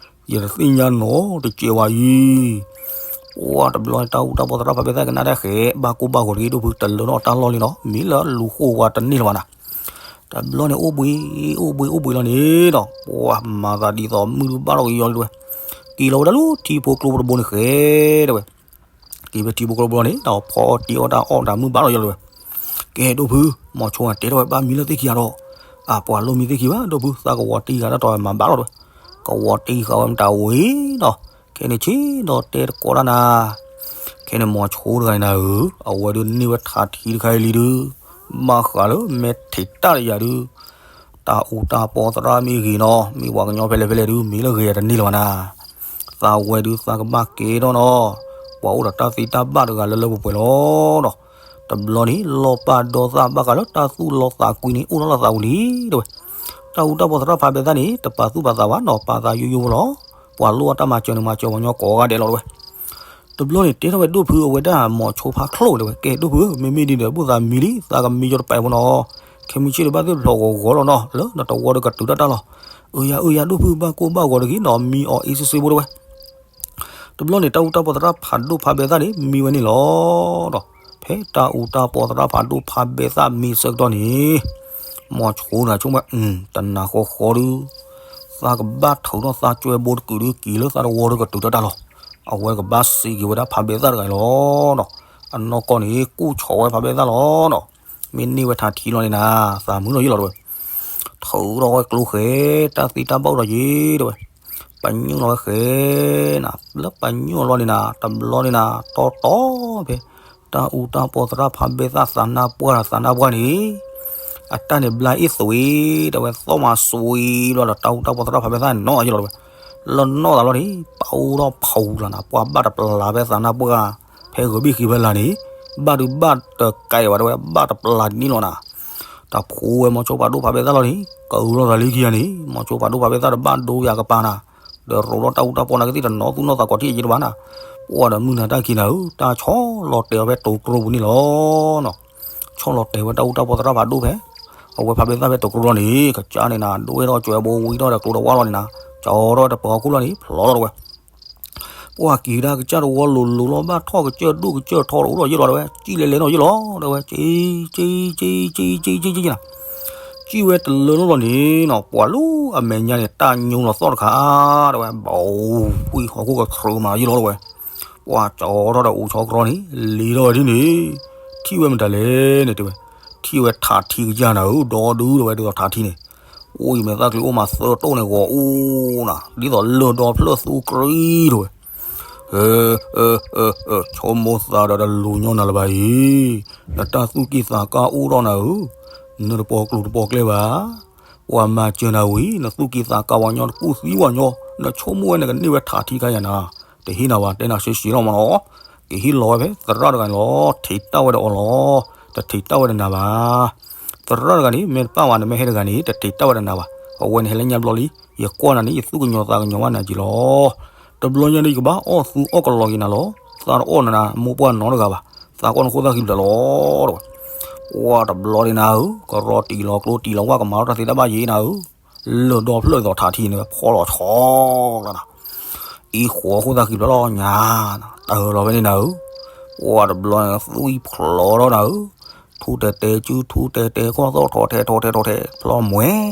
ယတသ့ၣ်ညါနီတစဲးဝဲအံၤ. ပှၢ်တဘျီန့ၣ် တၢ်အူတၢ်ပီသရၣ်ဖးဘဲသၣ်ကနၣ်တၢ်ဃဲ ဘၣ်ကိၢ်ဘၣ်ဂီၤတဂ့ၤ ဒိၣ်ဖု တလၢထီၣ်တၢ်လီၢ်လံနီၤ မ့ၢ်လၢလူၤဃိဝဲတန့ၢ်လၢၤဘၣ်နၤ တဘျီန့ၣ် အိၣ်ဘှံးအိၣ်ဘှံးအိၣ်ဘှံးလီၤန့ၣ်ဒီး ပှၢ်မၤသးဒ်သိးမုၢ်ဒုဘၣ်ထီၣ်ကယီၤလံ တဲဝဲ. က့ၤလီၤဝဲဒၣ်လၢထံဖိကျိဖိတဘိန့ၣ်ဃဲ တဲဝဲ. က့ၤဖဲထံဖိကျိဖိတဘိန့ၣ် ဒီးဖီအီၣ်တ့ၤအီၣ်တၢ်အီၣ်တၢ်မုၢ်ဘၣ်ထီၣ်ယီၤလံ တဲဝဲ. ကဲဒိၣ်ဖု မီၤဆိတဲထီၣ်ဝဲ ဘၣ်မံလၢသ့ၣ်ခံဂၤဒီး အပှၤလိၣ်မံသ့ၣ်ခံဘၣ် ဒိၣ်ဖု သးကဝီၤတ့ၢ်ဃာ်တၢ်တီၤမၤဘၣ်လီၤ တဲဝဲ. ကဝီၤတ့ၢ်ဃာ်ဝဲမတၤဝံၤဒီး ခဲန့ၣ်ဆ့ဒီးတဲတကိးတၢ်နၤ ခဲန့ၣ်မီၤဆိတဂၤန့ၣ်နၤဧၢ, အဝဲဒုးန့ၢ်ဝဲထးထံတခါအံၤလံဒုး, ဘၣ်ဃးလၢမဲထံးတၢ်တယၤဒုး, တၢ်အူတၢ်ပီသရၣ်မ့ၢ်ဂ့ၤနီၤ မ့ၢ်ပှၤကညီဖဲလဲၣ်ဖဲလဲၣ်ဒုး မ့ၢ်လၢဂ့ၤယၤတန့ၢ်လၢၤဘၣ်နၤ, သးဝဲဒုးသးကဘၣ်ကဲထီၣ်နီၤ, ပှၤအိၣ်ဒီးတၢ်သ့တၢ်ဘၣ်တဂၤလၢလၢပှဲၤပှဲၤလီၤနီၤ, တဘျီန့ၣ် လီၢ်ပၢ်ဒီသၣ်ဘၣ်ဃးလၢတၢ်သူၣ်လီသးကွံန့ၣ် အိၣ်ထီၣ်လၢသးပူၤလံ တဲဝဲ. တၢ်အူတၢ်ပီသရၣ်ဖးဘဲသၣ်န့ၣ် တပာ်သူၣ်ပာ်သးဘၣ်နီၤ ပာ်သးယိယိဖိလီၤ, ပှၤလိၣ်အတၢ်မၤစၢၤန့ၣ် မၤစၢၤပှၤကညီကိးဂၤဒဲးလီၤ တဲဝဲ. တဘျီန့ၣ် တဲထီၣ်ဝဲဒိၣ်ဖုအဝဲဒၣ်မီၤဆိဖးချိၣ် တဲဝဲ ကဲဒိၣ်ဖုဧၢ မ့မ့ၢ်ဒ်န့ၣ်ဒီး ဘူၣ်သးမံလံ သးကမံယီၤတပာ်ဖိနီၤ, ခဲမုၢ်ဆ့ၣ်ဒီးဘၣ်သ့ၣ်ဖျိးဂီၤဂီၤလီၤနီၤ လၢနတဝီဒီးကတုၤတၢ်တၢ်လီၤ, အၢယၤအၢယၤဒိၣ်ဖု ဘၣ်ကိၢ်ဘၣ်ဂီၤတဂ့ၤနီၤ မံအီၤအ့စ့စ့ဖိတဲဝဲ. တဘျီန့ၣ် တၢ်အူတၢ်ပီသရၣ်ဖးဒိၣ်ဖးဘဲသၣ်န့ၣ် မံဝဲန့ၣ်လီၤဒီး ဖဲတၢ်အူတၢ်ပီသရၣ်ဖးဒိၣ်ဖးဘဲသၣ်မံဆၢကတီၢ်န့ၣ် မီၤဆိန့ၣ်ဆိကမိၣ်ဝဲ တနၤဃီဃီဒုး သးကဘၣ်ထုးထီၣ်သးကွဲဘိတကုာ်ဒုး က့ၤလၢသးတဝီဒီးကတုၤတၢ်တၢ်လီၤ, အဝဲကဘၣ်စံးက့ၤဝဲဒၣ်ဖးဘဲသၣ်တဂၤအံၤလီၤနီၤ, အနီၢ်ကီၢ်န့ၣ် ကူၣ်ဆီးဝဲဖးဘဲသၣ်လီၤနီၤ, မ့ၢ်န့ၢ်ဝဲထးထံလီၤန့ၣ်နၤ သးမုာ်လီၤယိာ်လီၤတဲဝဲ ထုးထီၣ်ဝဲကျိဃဲ တၢ်သ့တၢ်ဘၣ်အိၣ်ဒီးယ့ၤ တဲဝဲ, ပညိၣ်လီၤဝဲဃဲနၤ လၢပညိၣ်လီၤန့ၣ်နၤ တဘျီန့ၣ်နၤ တီတီဖဲ တၢ်အူတၢ်ပီသရၣ်ဖးဘဲသၣ်သးနါပှၢ်ဒီးသးနါပှၢ်န့ၣ် အတၢ်န့ၣ်ဘျါအ့ၣ်သွံး တဲဝဲ သီၣ်မၤစွံဘျီဒီး တၢ်အူတၢ်ပီသရၣ်ဖးဘဲသၣ်န့ၣ်နီၤယိာ်လီၤတဲဝဲ, လၢနီၢ်သးလီၤန့ၣ် ပအိၣ်ထီၣ်ဖီလာ်နၤ ပှၢ်ဘၣ်တပျၢ်ဖဲသးနါပှၢ် ဖဲဂီၤဘ့ၣ်ဃံဖဲလာ်န့ၣ် ဘၣ်ဒုးဘၣ်တကဲဘၣ်တဲဝဲ ဘၣ်တပျၢ်န့ၣ်လီၤနၤ, တၢ်ဖိဝဲမီၤဆိဖးဒိၣ်ဖးဘဲသၣ်လီၤန့ၣ် ကရူၢ်လီၤသးလၢခံဂၤန့ၣ် မီၤဆိဖးဒိၣ်ဖးဘဲသၣ်တဘၣ်ဒိယၤကပၤနၤ, ဒီးရိးထီၣ်တၢ်အူတၢ်ပီနၤကသံၣ်တနီၤသူၣ်နီၢ်သးကိးထံၣ်အယ့ၣ်တဘၣ်နၤ, ပှၢ်ဒီးမုၢ်နၤတၢ်ခံနၤဧၢ တၢ်ဆီလီၤတဲာ်အီၤဖဲတိၤတြိပူၤန့ၣ်လီၤနီၤ, ဆီလီၤတဲာ်ဝဲတၢ်အူတၢ်ပီသရၣ်ဖးဒိၣ်ဖဲ အဝဲဖးဘဲသၣ်ဖဲတိၤတြိလီၤန့ၣ် ကစၢ်န့ၣ်နၤ ဒိၣ်ဝဲထီၣ်ကွဲဘိဝံထီၣ်ဒီးကျိဒီးဝါလီၤန့ၣ်နၤ, ကၠီထီၣ်ဝဲတပၢၤဟီၣ်ခိၣ်လီၤန့ၣ် ဖျိးလီၤတဲဝဲ ပှၢ်က့ၤဒၣ်ကစၢ်တဝီလိၤလိၤလီၤ ဘၣ်ထီၣ်ကစၢၢ်ဒိၣ်ကစၢၢ်ထီတအိၣ်လီၤယ့ၣ်လီၤတဲဝဲ ကံၣ်လဲၤလဲၤနီၤယ့ၣ်လီၤတဲဝဲ ကံကံကံကံကံကံကံနၤ, စံၣ်ဝဲတလၢလီၢ်လီၢ်န့ၣ်နီၤ ပှၤလၢအမဲာ်ညါန့ၣ် တၢ်ညိလီၤသီၣ်တခါ တဲဝဲ ဘီဝံၤဟီၣ်ခိၣ်ကဆှၢမးယံလီၤတဲဝဲ, ပှၤကၠီထီၣ်ဒီးအိၣ်ဆီကရီန့ၣ် လံၤထီၣ်ဝဲဒ်န့ၣ်, ထံၣ်ဝဲမတၤလဲၣ်န့ၣ်တဲဝဲ, ထံၣ်ဝဲထးထံကယၢ်နၤဧၢ ဒီဒုတဲဝဲ ဒ်သိးထးထံန့ၣ် အိၣ်အံၤမဲာ်သၣ်ချံအိၣ်မးသၢတိၣ်န့ၣ် ဂီၤအိၣ်နၤ ဒ်သိးလၢၢ်ဒီဖျၢၣ်သူကရံတဲဝဲ ဆိကမိၣ်သးဒီးတလူၤညီနၤလၢၤဘၣ်အံၤ, နတၢ်သူၣ်ကံၢ်သးကါအိၣ်ထီၣ်နၤဧၢ, နတပိာ်ကျိၤတပိာ်ကျဲဘၣ်, ပှၤမၤစၢၤနၤဝံၤ နသူၣ်ကံၢ်သးကါဝဲညီ နကူၣ်သံဝဲညီ နဆိကမိၣ်ဝဲနကန့ၢ်ဝဲထးထံခါယၤနၤ, တဟ့ၣ်နၤဘၣ် တဲနၤဆှဲဆှဲလီၤမးနီၤ, ကဟ့ၣ်လီၤဝဲဖဲသရၣ်တဂၤန့ၣ်လီၤ ထံးတၢ်ဝဲဒီးအီၤလီၤ, တထံးတၢ်ဝဲဒီးနၤဘၣ် သရၣ်တဂၤန့ၣ် မ့ၢ်တပၣ်ဝဲ နမ့ၢ်ဟဲတဂၤန့ၣ် တထံးတၢ်ဝဲဒီးနၤဘၣ်, အဝဲန့ၣ်ဟဲလၢညါဘျီလံ, ယကွၢ်နၤန့ၣ် ယသူၣ်ကညီၤသးကညီၤဘၣ်နၤက့ၤလီၤ, တဘျီညါန့ၣ် ယကဘၣ်အီၣ်သူအီၣ်ကလီၤက့ၤနၤလီၤ, သးတအီၣ်နၤ မိၢ်ပှၢ်နီတဂၤဘၣ်, သးကီၢ်နခိၣ်သၣ်ဃံဖျၢၣ်လီၤတဲဝဲ, ပှၤတဘျီန့ၣ်နၤဧၢ, ကရီတံၢ်လီၤကျိတံၢ်လီၤဝၣ် ကမၤထီၣ်တၢ်သ့တၢ်ဘၣ်ယံၤနၤဧၢ, လၢၢ်ဒီဖျၢၣ်ဒ်သိးထးထံန့ၣ် ဖီလီၤဆီလီၤနၤ အံၤဃီခိၣ်သၣ်ဃံဖျၢၣ်လီၤညါ, တၢ်ဟၢလီၤဖဲန့ၣ်နၤဧၢ, ပှၤတဘျီန့ၣ် သွံၣ်ဖျိးထီၣ်နၤဧၢ, ထူတဲတဲစုထူတဲတဲခီၣ်သီၣ် ထီၣ်ထဲထီၣ်ထဲထီၣ်ထဲ ဖျီမဲာ်,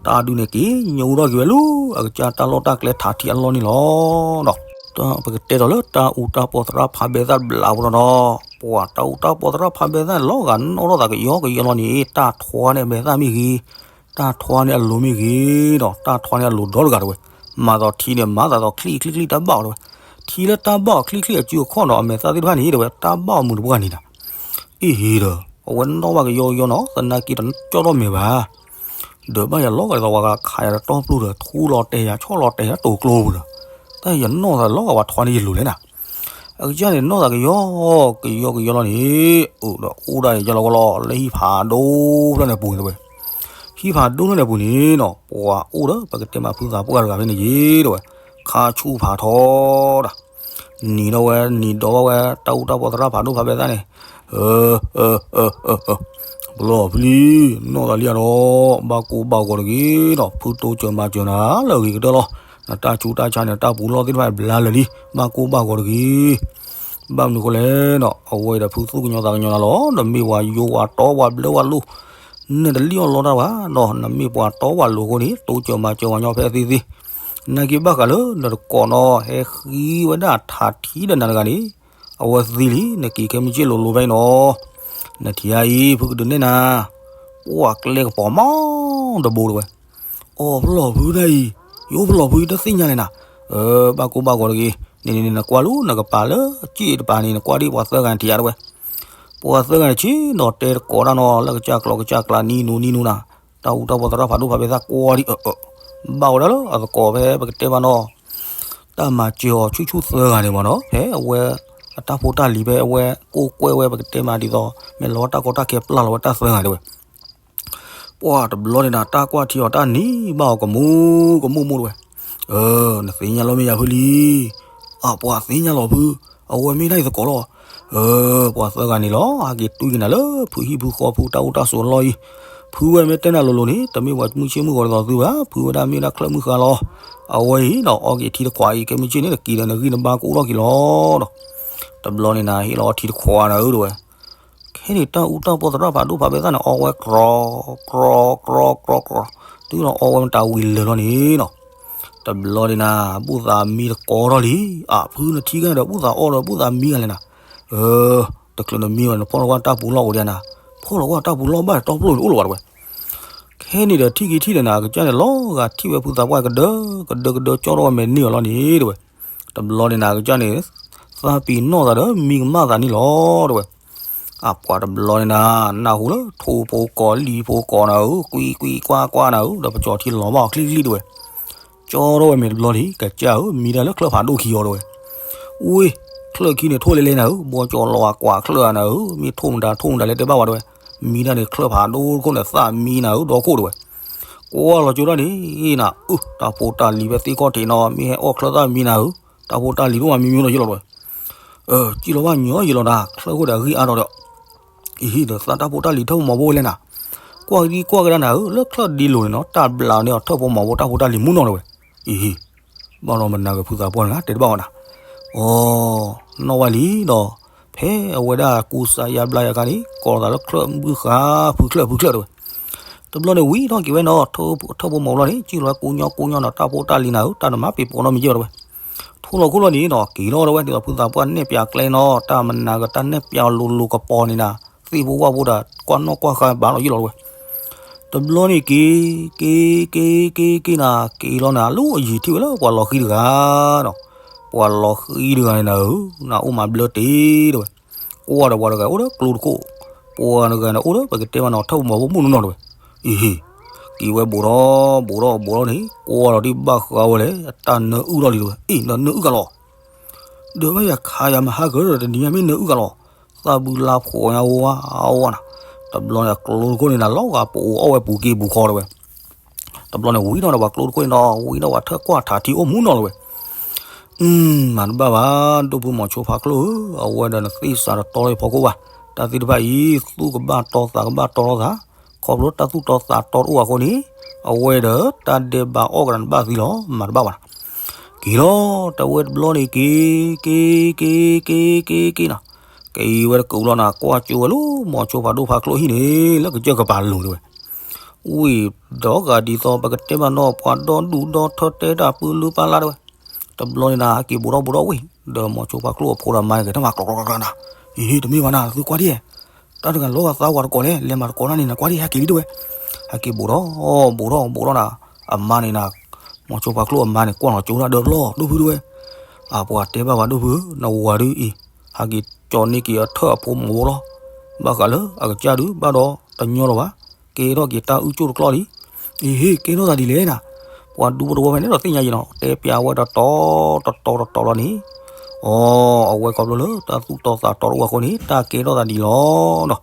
တၢ်ဒုးန့ၣ်က့ၤညိထီၣ်က့ၤဝဲလၢ အကစၢ်တၢ်လီၢ်တၢ်ကျဲထးထံအလီၢ်န့ၣ်လီၤ. ဒီးပကတဲထီၣ်လၢတၢ်အူတၢ်ပီၢ်သရၣ်ဖးဘဲသၣ်တဘျီဖိနီၤ, ပှၤတၢ်အူတၢ်ပီၢ်သရၣ်ဖးဘဲသၣ်န့ၣ် လီၤဂာ်နီၣ်ထီၣ်သးကယီကယီလီၤန့ၣ် တၢ်ထွါန့ၢ်အမဲာ်သၣ်မ့ၢ်ဂ့ၤ, တၢ်ထွါန့ၢ်အလိၤမ့ၢ်ဂ့ၤဒီး တၢ်ထွါန့ၢ်အလိၤဒီတဂၤတဲဝဲ, မၤသီးထံန့ၣ် မၤသးသီးချံချံချံတၢ်ဘၣ်အီၤတဲဝဲ, ထံလၢတၢ်ဘၣ်အီၤချံချံအစုအခီၣ်ဒီး အမဲာ်သၣ်သ့ၣ်တဖၣ်န့ၣ်တဲဝဲ တၢ်ဘၣ်အီၤမုာ်တပှၢ်န့ၣ်ဒီး, အံၤဒီး အဝဲနီၣ်ဘၣ်ကယီကယီနီၤ သနာ်က့တကၠီၣ်ထီၣ်မဲာ်ဘၣ် ဒီးဘၣ်ယၤလီၤဂာ်ဒ်သိးပှၤဂၤခးယၤဒီးတီၢ်ပျိၢ်ဒီး ထူလီၤတဲာ်ယၤ ဆီၣ်လီၤတဲာ်ယၤတိာ်ကျိပူၤဒီး, တၢ်ယနီၣ်သးလီၤဂာ်ပှၤထွါန့ၢ်ယလိၤလဲၣ်နၤ, အကစၢ်န့ၣ်နီၣ်သးကယီကယီကယီလီၤန့ၣ်, အိၣ်ဒီးအိၣ်ဒၣ်ယၤလီၤကလီ လၢဟံၣ်ဖးဒိၣ်ဖျၢၣ်န့ၣ်ပူၤန့ၣ်တဲဝဲ, ဟံၣ်ဖးဒိၣ်ဖျၢၣ်န့ၣ်ပူၤန့ၣ်နီၤ ပှၤအိၣ်ဒီးပကတဲမးဖုသးပှၢ်တဂၤဖဲန့ၣ်ယ့ၤတဲဝဲ, ခါဆူၣ်ဖးထီဒီး နံၤဒီးဝဲ နံၤဒီးဘၣ်ဝဲ တၢ်အူတၢ်ပီၢ်သရၣ်ဖးဒိၣ်ဖးဘဲသၣ်န့ၣ်, ပလီၢ်ဖုလံ, နီၢ်သးလံဧါဒီး, ဘၣ်ကိၢ်ဘၣ်ဂီၤတဂ့ၤဒီး ဖုတိစၢၤမၤစၢၤနၤလၢအဂ့ၤကတၢၢ်လီၤ. နတၢ်ဆူးတၢ်ဆါန့ၣ် တၢ်ပူၤလီၢ်သ့ၣ်တဖၣ်ဘျါလၢာ်လံ, ဘၣ်ကိၢ်ဘၣ်ဂီၤတဂ့ၤ. ဘၣ်မနုၤဃိလဲၣ်ဒီး အဝဲအံၤဒီးဖုသူၣ်ကညီၤသးကညီၤနၤလီၤ. နမ့ၢ်ပှၤယိၤပှၤတီပှၤဘျၢပှၤလိၤ နတလံၣ်အီၣ်လီတၢ်ဘၣ်ဒီး နမ့ၢ်ပှၤတီပှၤလိၤအဃိန့ၣ် တိစၢၤမၤစၢၤပှၤညီဖဲသ့သ့ နာ်က့ဘၣ်ဃးလၢနတကိးနီၤ ဟဲဃ့ဝဲဒၣ်ထးထံဒီးနၤတဂၤန့ၣ်, အဝဲသ့လံ, နက့ၤခဲမုၢ်ဆ့ၣ်လိၤလိၤဖဲအံၤနီၤ. နထံၣ်ဧါအံၤ ဖုကဒုးနဲၣ်နၤ, ပှၤကျဲကပီၤမီတဘိတဲဝဲ. အိၣ်ဖျီၣ်ဖုဒၣ်အံၤ, ယအိၣ်ဖျီၣ်ဖုတသ့ၣ်ညါလဲၣ်နၤ. ဘၣ်ကိၢ်ဘၣ်ဂီၤတဂ့ၤ, န့ၣ်န့ၣ် နကွၢ်လၢနကပၤလၢစ့ၣ်တပၤန့ၣ် နကွၢ်ဒ်ပှၤသၢဂၤန့ၣ်ထံၣ်ဧါတဲဝဲ. ပှၤသၢဂၤန့ၣ်ဆ့ၣ်နီၤတဲတကိးတၢ်နီၤ လၢကစၢ်ကျီကစၢ်ကျါ နံၤနူနံၤနူနၤ, တၢ်အူတၢ်ပီၢ်သရၣ်ဖးဒိၣ်ဖးဘဲသၣ်ကွၢ်ဒံးအၢ, ဘၣ်ဝဲဒၣ်လၢအသကိးဖဲပကတဲဘၣ်နီၤ တၢ်မၤစၢၤအီၤဆူၣ်ဆူၣ်သၢဂၤန့ၣ်မ့ၢ်နီၤ ဖဲအဝဲအတၢ်ဖိတၢ်လံၤဖဲအဝဲကိးကွဲဝဲပကတဲမးဒ်သိး မ့ၢ်လီၤတၢ်ကီတၢ်ခဲပျၢ်လီၤဝဲတၢ်သၢဂၤတဲဝဲ. ပှၤတဘျီန့ၣ်နၤ တၢ်ကွၢ်ထံအီၤတၢ်နံၤဘၣ်အီၤကမူကမူမူတဲဝဲ. နသ့ၣ်ညါလီၤမ့ၢ်ယၤဖုလံ. အပှၤသ့ၣ်ညါလီၤဖု, အဝဲမ့ၢ်ဒၣ်အံၤသကိးလီၤ. ပှၤသၢဂၤန့ၣ်လီၤ ဟဲက့ၤတွံၢ်က့ၤနၤလၢဖုဟံၣ်ဖုဃီဖုတၢ်အိၣ်တၢ်ဆိးအလီၢ်အံၤ, ဖုဝဲမ့ၢ်တဲနၤလိၤလိၤန့ၣ် တမ့ၢ်ပှၤမုၢ်ဆ့ၣ်မုၢ်ဂီၤဒ်သိးသုဘၣ်, ဖုဝဲဒၣ်မ့ၢ်ဒၣ်ချၢၣ်မုၢ်ဃါလီၤ. အဝဲအံၤဒီးအီက့ၤထံတခွးအံၤ ခဲမုၢ်ဆ့ၣ်န့ၣ် နက့ၤဒီးနဂံၢ်နဘါကအိၣ်ထီၣ်က့ၤလီၤဒီး တဘျီန့ၣ်နၤဟ့ၣ်လီၤအီထံတခွးနၤဧၢတဲဝဲ. ခဲန့ၣ်တၢ်အူတၢ်ပီၢ်သရၣ်ဖးဒိၣ်ဖးဘဲသၣ်န့ၣ် အီဝဲကြီကြီကြီကြီ, တုၤဒီးအီဝဲမတၤဝံၤလၢာ်လီၤန့ၣ်နီၤ, တဘျီန့ၣ်နၤ ဘူၣ်သးမံတကိးထီၣ်လံ. အဖုနထံၣ်ကဒီးဘူၣ်သးအီဒီးဘူၣ်သးမံဂၤလဲၣ်နၤ. တချုးနမံဝဲ နဖီၣ်လီၤကွၢ်တၢ်ပူၤလီၢ်အိၣ်ဒံးနၤ, ဖီၣ်လီၤကွၢ်တၢ်ပူၤလီၢ်ဘၣ်ဒီး တီၢ်ပျိၢ်န့ၣ်အိၣ်လီၤဘၣ်တဲဝဲ. ခဲန့ၣ်ဒီးထံၣ်က့ၤထံၣ်ဒီးနၤ အကစၢ်န့ၣ် လီၤဂာ်ထံၣ်ဝဲဖုသးပှၢ်ကဒၢကဒၢကဒၢ ကၠီထီၣ်ဝဲမဲာ်န့ၢ်အီၤလီၤန့ၣ်တဲဝဲ. တဘျီန့ၣ်နၤ အကစၢ်န့ၣ် သးပ့ၤနီၣ်သးဒီးမံကမၣ်သးန့ၣ်လီၤတဲဝဲ. အပှၤတဘျီန့ၣ်နၤ နၢ်ဟူလၢထိၣ်ဖိကိးလံာ်ဖိကိးနၤဧၢ, ကွံကွံကွၢ်ကွၢ်နၤဧၢ, ဒီးပကၠီၤထံလီၤဘၣ်အီၤချံချံတဲဝဲ. ကၠီထီၣ်ဝဲမဲာ်တဘျီန့ၣ် ကစၢ်ဧၢ, မံတၢ်လၢချၢၣ်ဖးဒိၣ်ခံအီၤတဲဝဲ. ဝ့ၢ်, ချၢၣ်ခံန့ၣ်ထိၣ်လဲလဲနၤဧၢ, ဘီကၠီၤလီၤအကွၢ်ချၢၣ်ဧါနၤဧၢ, မ့ၢ်ထိၣ်မတၤထိၣ်မတၤလဲၣ်တဲဘၣ်ဝဲတဲဝဲ. မံတၢ်န့ၣ်ချၢၣ်ဖးဒိၣ်တခိၣ်န့ၣ် သၣ်မံနၤဧၢ, ဒီခိၣ်တဲဝဲ. ကွၢ်လီၤကၠိတၢ်န့ၣ်နၤ, အၢ, တၢ်ဖိတၢ်လံၤဖဲသ့ၣ်ခီၣ်ထံးနီၤ, မ့ၢ်ဟဲအီၣ်ချၢၣ်သၣ်မံနၤဧၢ, တၢ်ဖိတၢ်လံၤဒိၣ်မးမံမံဒီးယလီၤတဲဝဲ. စံၣ်လီၤဘၣ်ညီယလီၤနၤ, ချၢၣ်ခိၣ်ဒီးအဂံၢ်အါထီၣ်ဒီး အံၤဟံၣ်ဒီးသးတၢ်ဖိတၢ်လံၤထၢၣ်ဖိမီၤဖိဝဲလဲၣ်နၤ. ကွၢ်ကဒံကွၢ်ကဒါနၤဧၢ, လၢချၢၣ်ဒ်လိၤန့ၣ်နီၤ တၢ်ဘျးန့ၢ်အီၤထၢၣ်ဖိမီၤဖိတၢ်ဖိတၢ်လံၤမူနီၤတဲဝဲ. အံၤဟံၣ်, ဘၣ်ဒီးမနၤဂ့ၤဖုသးပှၢ်န့ၣ် တဲတဘၣ်ဝဲနၤ. အီ, နီၣ်ဝဲလံဒီး ဖဲအဝဲဒၣ်ကူစါယါဘျါယါခါန့ၣ် ကိးသးလၢချၢၣ်မုၢ်ဃါ ဖုချၢၣ်ဖုချၢၣ်တဲဝဲ. တဘျီန့ၣ်ဝံၤထီၣ်က့ၤဝဲနီၤ ထၢၣ်ဖိမိၢ်ဘျီန့ၣ် စံၣ်လီၤဝဲကိးညီကိးညီနီၤ တၢ်ဖိတၢ်လံၤနၤဧၢ တၢ်နမၤပ့ၤပိာ်နီတမံၤယဲၢ်ဒီးဝဲ ထိၣ်လီၤခိၣ်လီၤန့ၣ်နီၤ က့ၤလီၤဒီးဝဲဒ်သိးဖုသးပှၢ်နဲၣ်ပၠးကျဲနီၤ တၢ်မနၤဂ့ၤ တၢ်နဲၣ်ပၠးအီၤလိၤလိၤကပီၤန့ၣ်နၤ သ့ၣ်ဖိဝၣ်ဖိဒီး ကွၢ်နီၣ်ကွၢ်ဃါဘၣ်လီၤယံာ်လီၤဝဲ တဘျီန့ၣ်က့ၤ က့ၤ က့ၤ က့ၤ က့ၤနၤ က့ၤလီၤနၤလၢအယံၤထံၣ်ဝဲလၢပှၤလီၤဃံတဂၤနီၤ ပှၤလီၤဃံတဂၤန့ၣ်နၤဧၢ နအိၣ်မၤဘျၢတ့ၢ်ဒီးဝဲ ကွၢ်ဒီးပှၤတဂၤအိၣ်ဒီးကျိတခိၣ် ပှၤတဂၤန့ၣ်အိၣ်ဒီးပကတဲမးနီၤ ထၢၣ်ပမိၢ်ဖိမုၣ်နီၢ်နီၢ်ဒီးဝဲ အံၤ က့ၤဝဲဘူးထီၣ် ဘူးထီၣ် ဘူးထီၣ်န့ၣ် ကွၢ်ဒီးဒ်ဘၣ်ဃးဝဲလဲၣ် အတၢ်နၢအုၣ်ထီၣ်လံဒီးဝဲ အံၤ နနၢအုၣ်ကလီၤ ဒီးဘၣ်ယၤခးယၤမဟါကၢဒီး တနံၤညါမ့ၢ်နၢအုၣ်ကလီၤ သးဘုလါဖှိးညါဝါဝါနီၤ တဘျီန့ၣ်အကျိတခိၣ်န့ၣ်နၤ လီၤဂာ်ပအိးအီၣ်ဝဲပူၤက့ၤပူၤဃီဒီးဝဲ တဘျီန့ၣ်ဝံၤထီၣ်ဒီးပှၤကျိတခိၣ်န့ၣ်နီၤ ဝံၤဒီးပှၤထၢၣ်ကွၢ်ထးထံအိၣ်မူနီၤလီၤဝဲ မၤတဘၣ်ဘၣ် ဒိၣ်ဖုမီၤဆိဖးကျိဧၢ, အဝဲဒီးနသ့စးတတီလၢဖီခိၣ်ဘၣ်. တၢ်သ့ၣ်တဖၣ်အံၤ သူၣ်ကဘၣ်တီသးကဘၣ်တီလိာ်သး, ခီဖျိတၢ်သူၣ်တီသးတီတအိၣ်အဃိန့ၣ်, အဝဲဒီးတၢ်ဒဲးဘးအီၣ်ကဒီးနဘၣ်သံလီၤ. မၤတဘၣ်ဘၣ်နီၤ. က့ၤလီၤ တဝဲတဘျီန့ၣ်က့ၤ က့ၤ က့ၤ က့ၤ က့ၤ က့ၤနီၤ. က့ၤဝဲတကူးလီၤနၤ ကွၢ်ကၠိဝဲလၢ မီၤဆိဖးဒိၣ်ဖးကျိဟံၣ်န့ၣ် လၢကစၢၢ်ကပၤလိၤတဲဝဲ ဝံၤဒီးဂၤဒ်သိး ပကတဲဘၣ်နီၤ ပှၤဒီဒူၣ်ဒီထၢတဲတၢ်ပၢလၢပၢလၢတဲဝဲ, တဘျီန့ၣ်နၤ ဟဲက့ၤဘူးထီၣ်ဘူးထီၣ်ဝံၤ, ဒီးမီၤဆိဖးကျိအဖိဒီးအမါန့ၣ် က့ၤတၢ်မၤကျီကျီကျီကျီနၤ, အံၤ တမ့ၢ်ဘၣ်နၤ သုကွၢ်ဒ်, တၢ်တဂၤလီၤဂာ်သးဝၤတကိးလဲၣ်, လဲၤမၤတကိးနၤန့ၣ် နကွၢ်ဒ် ဟဲက့ၤလံတဲဝဲ, ဟဲက့ၤဘူးထီၣ် ဘူးထီၣ်ဘူးထီၣ်နၤ, အမါန့ၣ်နၤ, မီၤဆိဖးကျိအမါန့ၣ် ကွၢ်လီၤကၠိတၢ်ဒၢဖျီၣ် ဒိၣ်ဖုတဲဝဲ, အပှၤတဲဘၣ်ဝဲဒိၣ်ဖုဧၢ, နဝၤဒုးအံၤ, ဟဲက့ၤကၠီန့ၢ်က့ၤအထၢၣ်အဖိမုၣ်ဖိလီၤ, ဘၣ်ဃးလၢအကစၢ်ဒုး ဘၣ်ဒီးတညီလီၤဘၣ် ကဲထီၣ်က့ၤတၢ်အုၣ်ကၠိတကျီလံ. အ့ဟ့ၣ် ကဲထီၣ်သးဒ်လဲၣ်နၤ, ပှၤဒူဖိတဝီဖဲန့ၣ်ဒီးသ့ၣ်ညါယံၤနီၤ တဲပျးဝဲတတီၤတတီၤတတီၤလီၤန့ၣ်, အိ အဝဲခီဖျိလၢတၢ်သူၣ်တီသးတီတအိၣ်အဃိန့ၣ် တၢ်ကဲထီၣ်သးဒ်လီၤနီၤ.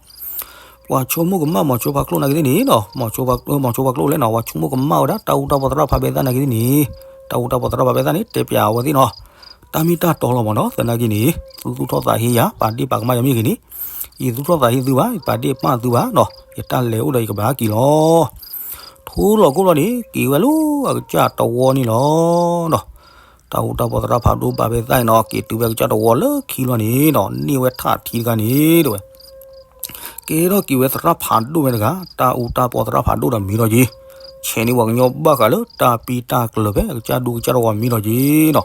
ပှၤဆိကမိၣ်ကမၣ်မီၤဆိဖးကျိနၤက့ၤသ့ၣ်န့ၣ်, မီၤဆိဖးကျိလဲၣ်နီၤ ပှၤဆိကမိၣ်ကမၣ်ဝဲဒၣ် တၢ်အူတၢ်ပီသရၣ်ဖးဘဲသၣ်နၤက့ၤသ့ၣ်န့ၣ်, တၢ်အူတၢ်ပီသရၣ်ဖးဘဲသၣ်န့ၣ် တဲပျးအဝဲသ့ၣ်နီၤ တၢ်မ့ၢ်တၢ်တီလီၤမးနီၤ သနာ်က့န့ၣ် သုသူၣ်ထီၣ်သးဟ့ယၤ ပာ်ဒ့ၣ်ပာ်ကမၣ်ယမ့ၢ်ဂ့ၤန့ၣ်, ယသူၣ်ထီၣ်သးဟ့သုဘၣ် ယပာ်ဒ့ၣ်ပာ်သုဘၣ်နီၤ ယတၢ်လဲၤအိၣ်ဒီးယကဘၣ်က့ၤလီၤ. ထိလီၤခိၣ်လီၤန့ၣ် က့ၤဝဲလၢအကစၢ်တဝီန့ၣ်လီၤနီၤ. တၢ်အူတၢ်ပီသရၣ်ဖးဒိၣ်ဘၣ်ဖဲသၣ်အံၤနီၤ က့ၤတုၤဝဲကစၢ်တဝီလၢခံလီၤန့ၣ်နီၤ န့ၢ်ဝဲထၣ်ထံတခါန့ၣ်တဲဝဲ ကဲထီၣ်က့ၤဝဲသရၣ်ဖးဒိၣ်ဝဲတဂၤ တၢ်အူတၢ်ပီသရၣ်ဖးဒိၣ်ဒီးမံလီၤက့ၤ, ဆဲးန့ၢ်ပှၤကညီဘၣ်ဃးလၢတၢ်ပံတၢ်ကျၢၤဖဲအကစၢ်ဒူကစၢ်တဝီမံလီၤက့ၤနီၤ.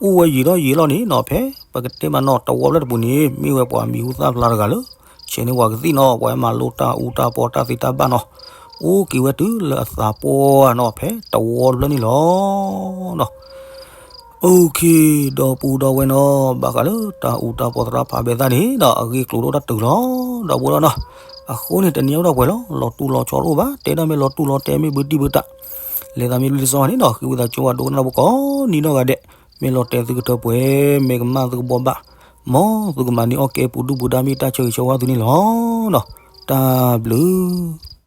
အိၣ်ဝဲယံာ်ထီၣ်ယံာ်လီၤန့ၣ်နီၤ ဖဲပကတဲမးနီၤ တဝီဖျၢၣ်တပူၤန့ၣ် မ့ၢ်ဝဲပှၤမံၤဟူသၣ်ဖျါတဂၤလၢ ဆဲးန့ၢ်ပှၤကသံၣ်နီၤ ပှၤဟဲမၤလိတၢ်အူတၢ်ပီတၢ်သ့တၢ်ဘၣ်နီၤ. အိၣ်က့ၤဝဲတုၤလၢအသးပှၢ်နီၤ ဖဲတဝီဖျၢၣ်န့ၣ်လီၤ. အိၣ်ခ့ ဒီပုၢ်ဒီဝဲၢ်နီၤ ဘၣ်ဃးလၢတၢ်အူတၢ်ပီသရၣ်ဖးဘဲသၣ်န့ၣ်ဒီး အဂ့ၢ်ကျိၤဒိၣ်တၢ်တုၤလီၤ ဒီပုၢ်ဒီဝဲၢ်နီၤ. အဃိန့ၣ် တနံၤအံၤအိၣ်ဒီးပှဲၤလီၤ လီၤတူၢ်လီၤဆီတအိၣ်ဘၣ် တဲဒၣ်မ့ၢ်လီၤတူၢ်လီၤတဲမ့ၢ်ဘုတံၢ်ဘုတၢ် လဲၤသးမ့ၢ်လွံၢ်လံာ်စီဆှံန့ၣ်ဒီး ဃ့ဝံသးစူၤဝဲဒိကနၣ်ဖိကိးနံၤနီၢ်ဂၤဒဲး မ့ၢ်လီၤတဲာ်သုကထၢပှဲၤ မ့ၢ်ကမၣ်သုကဘှီဘၣ် မ်သုကမၤန့ၢ်အီၣ်ကဲပူၤဒုၣ်ပူၤဒါမ့ၢ်တၢ်ဆၢဂ့ၤဆၢဝါသုန့ၣ်လီၤ. တၢ်ဘျုး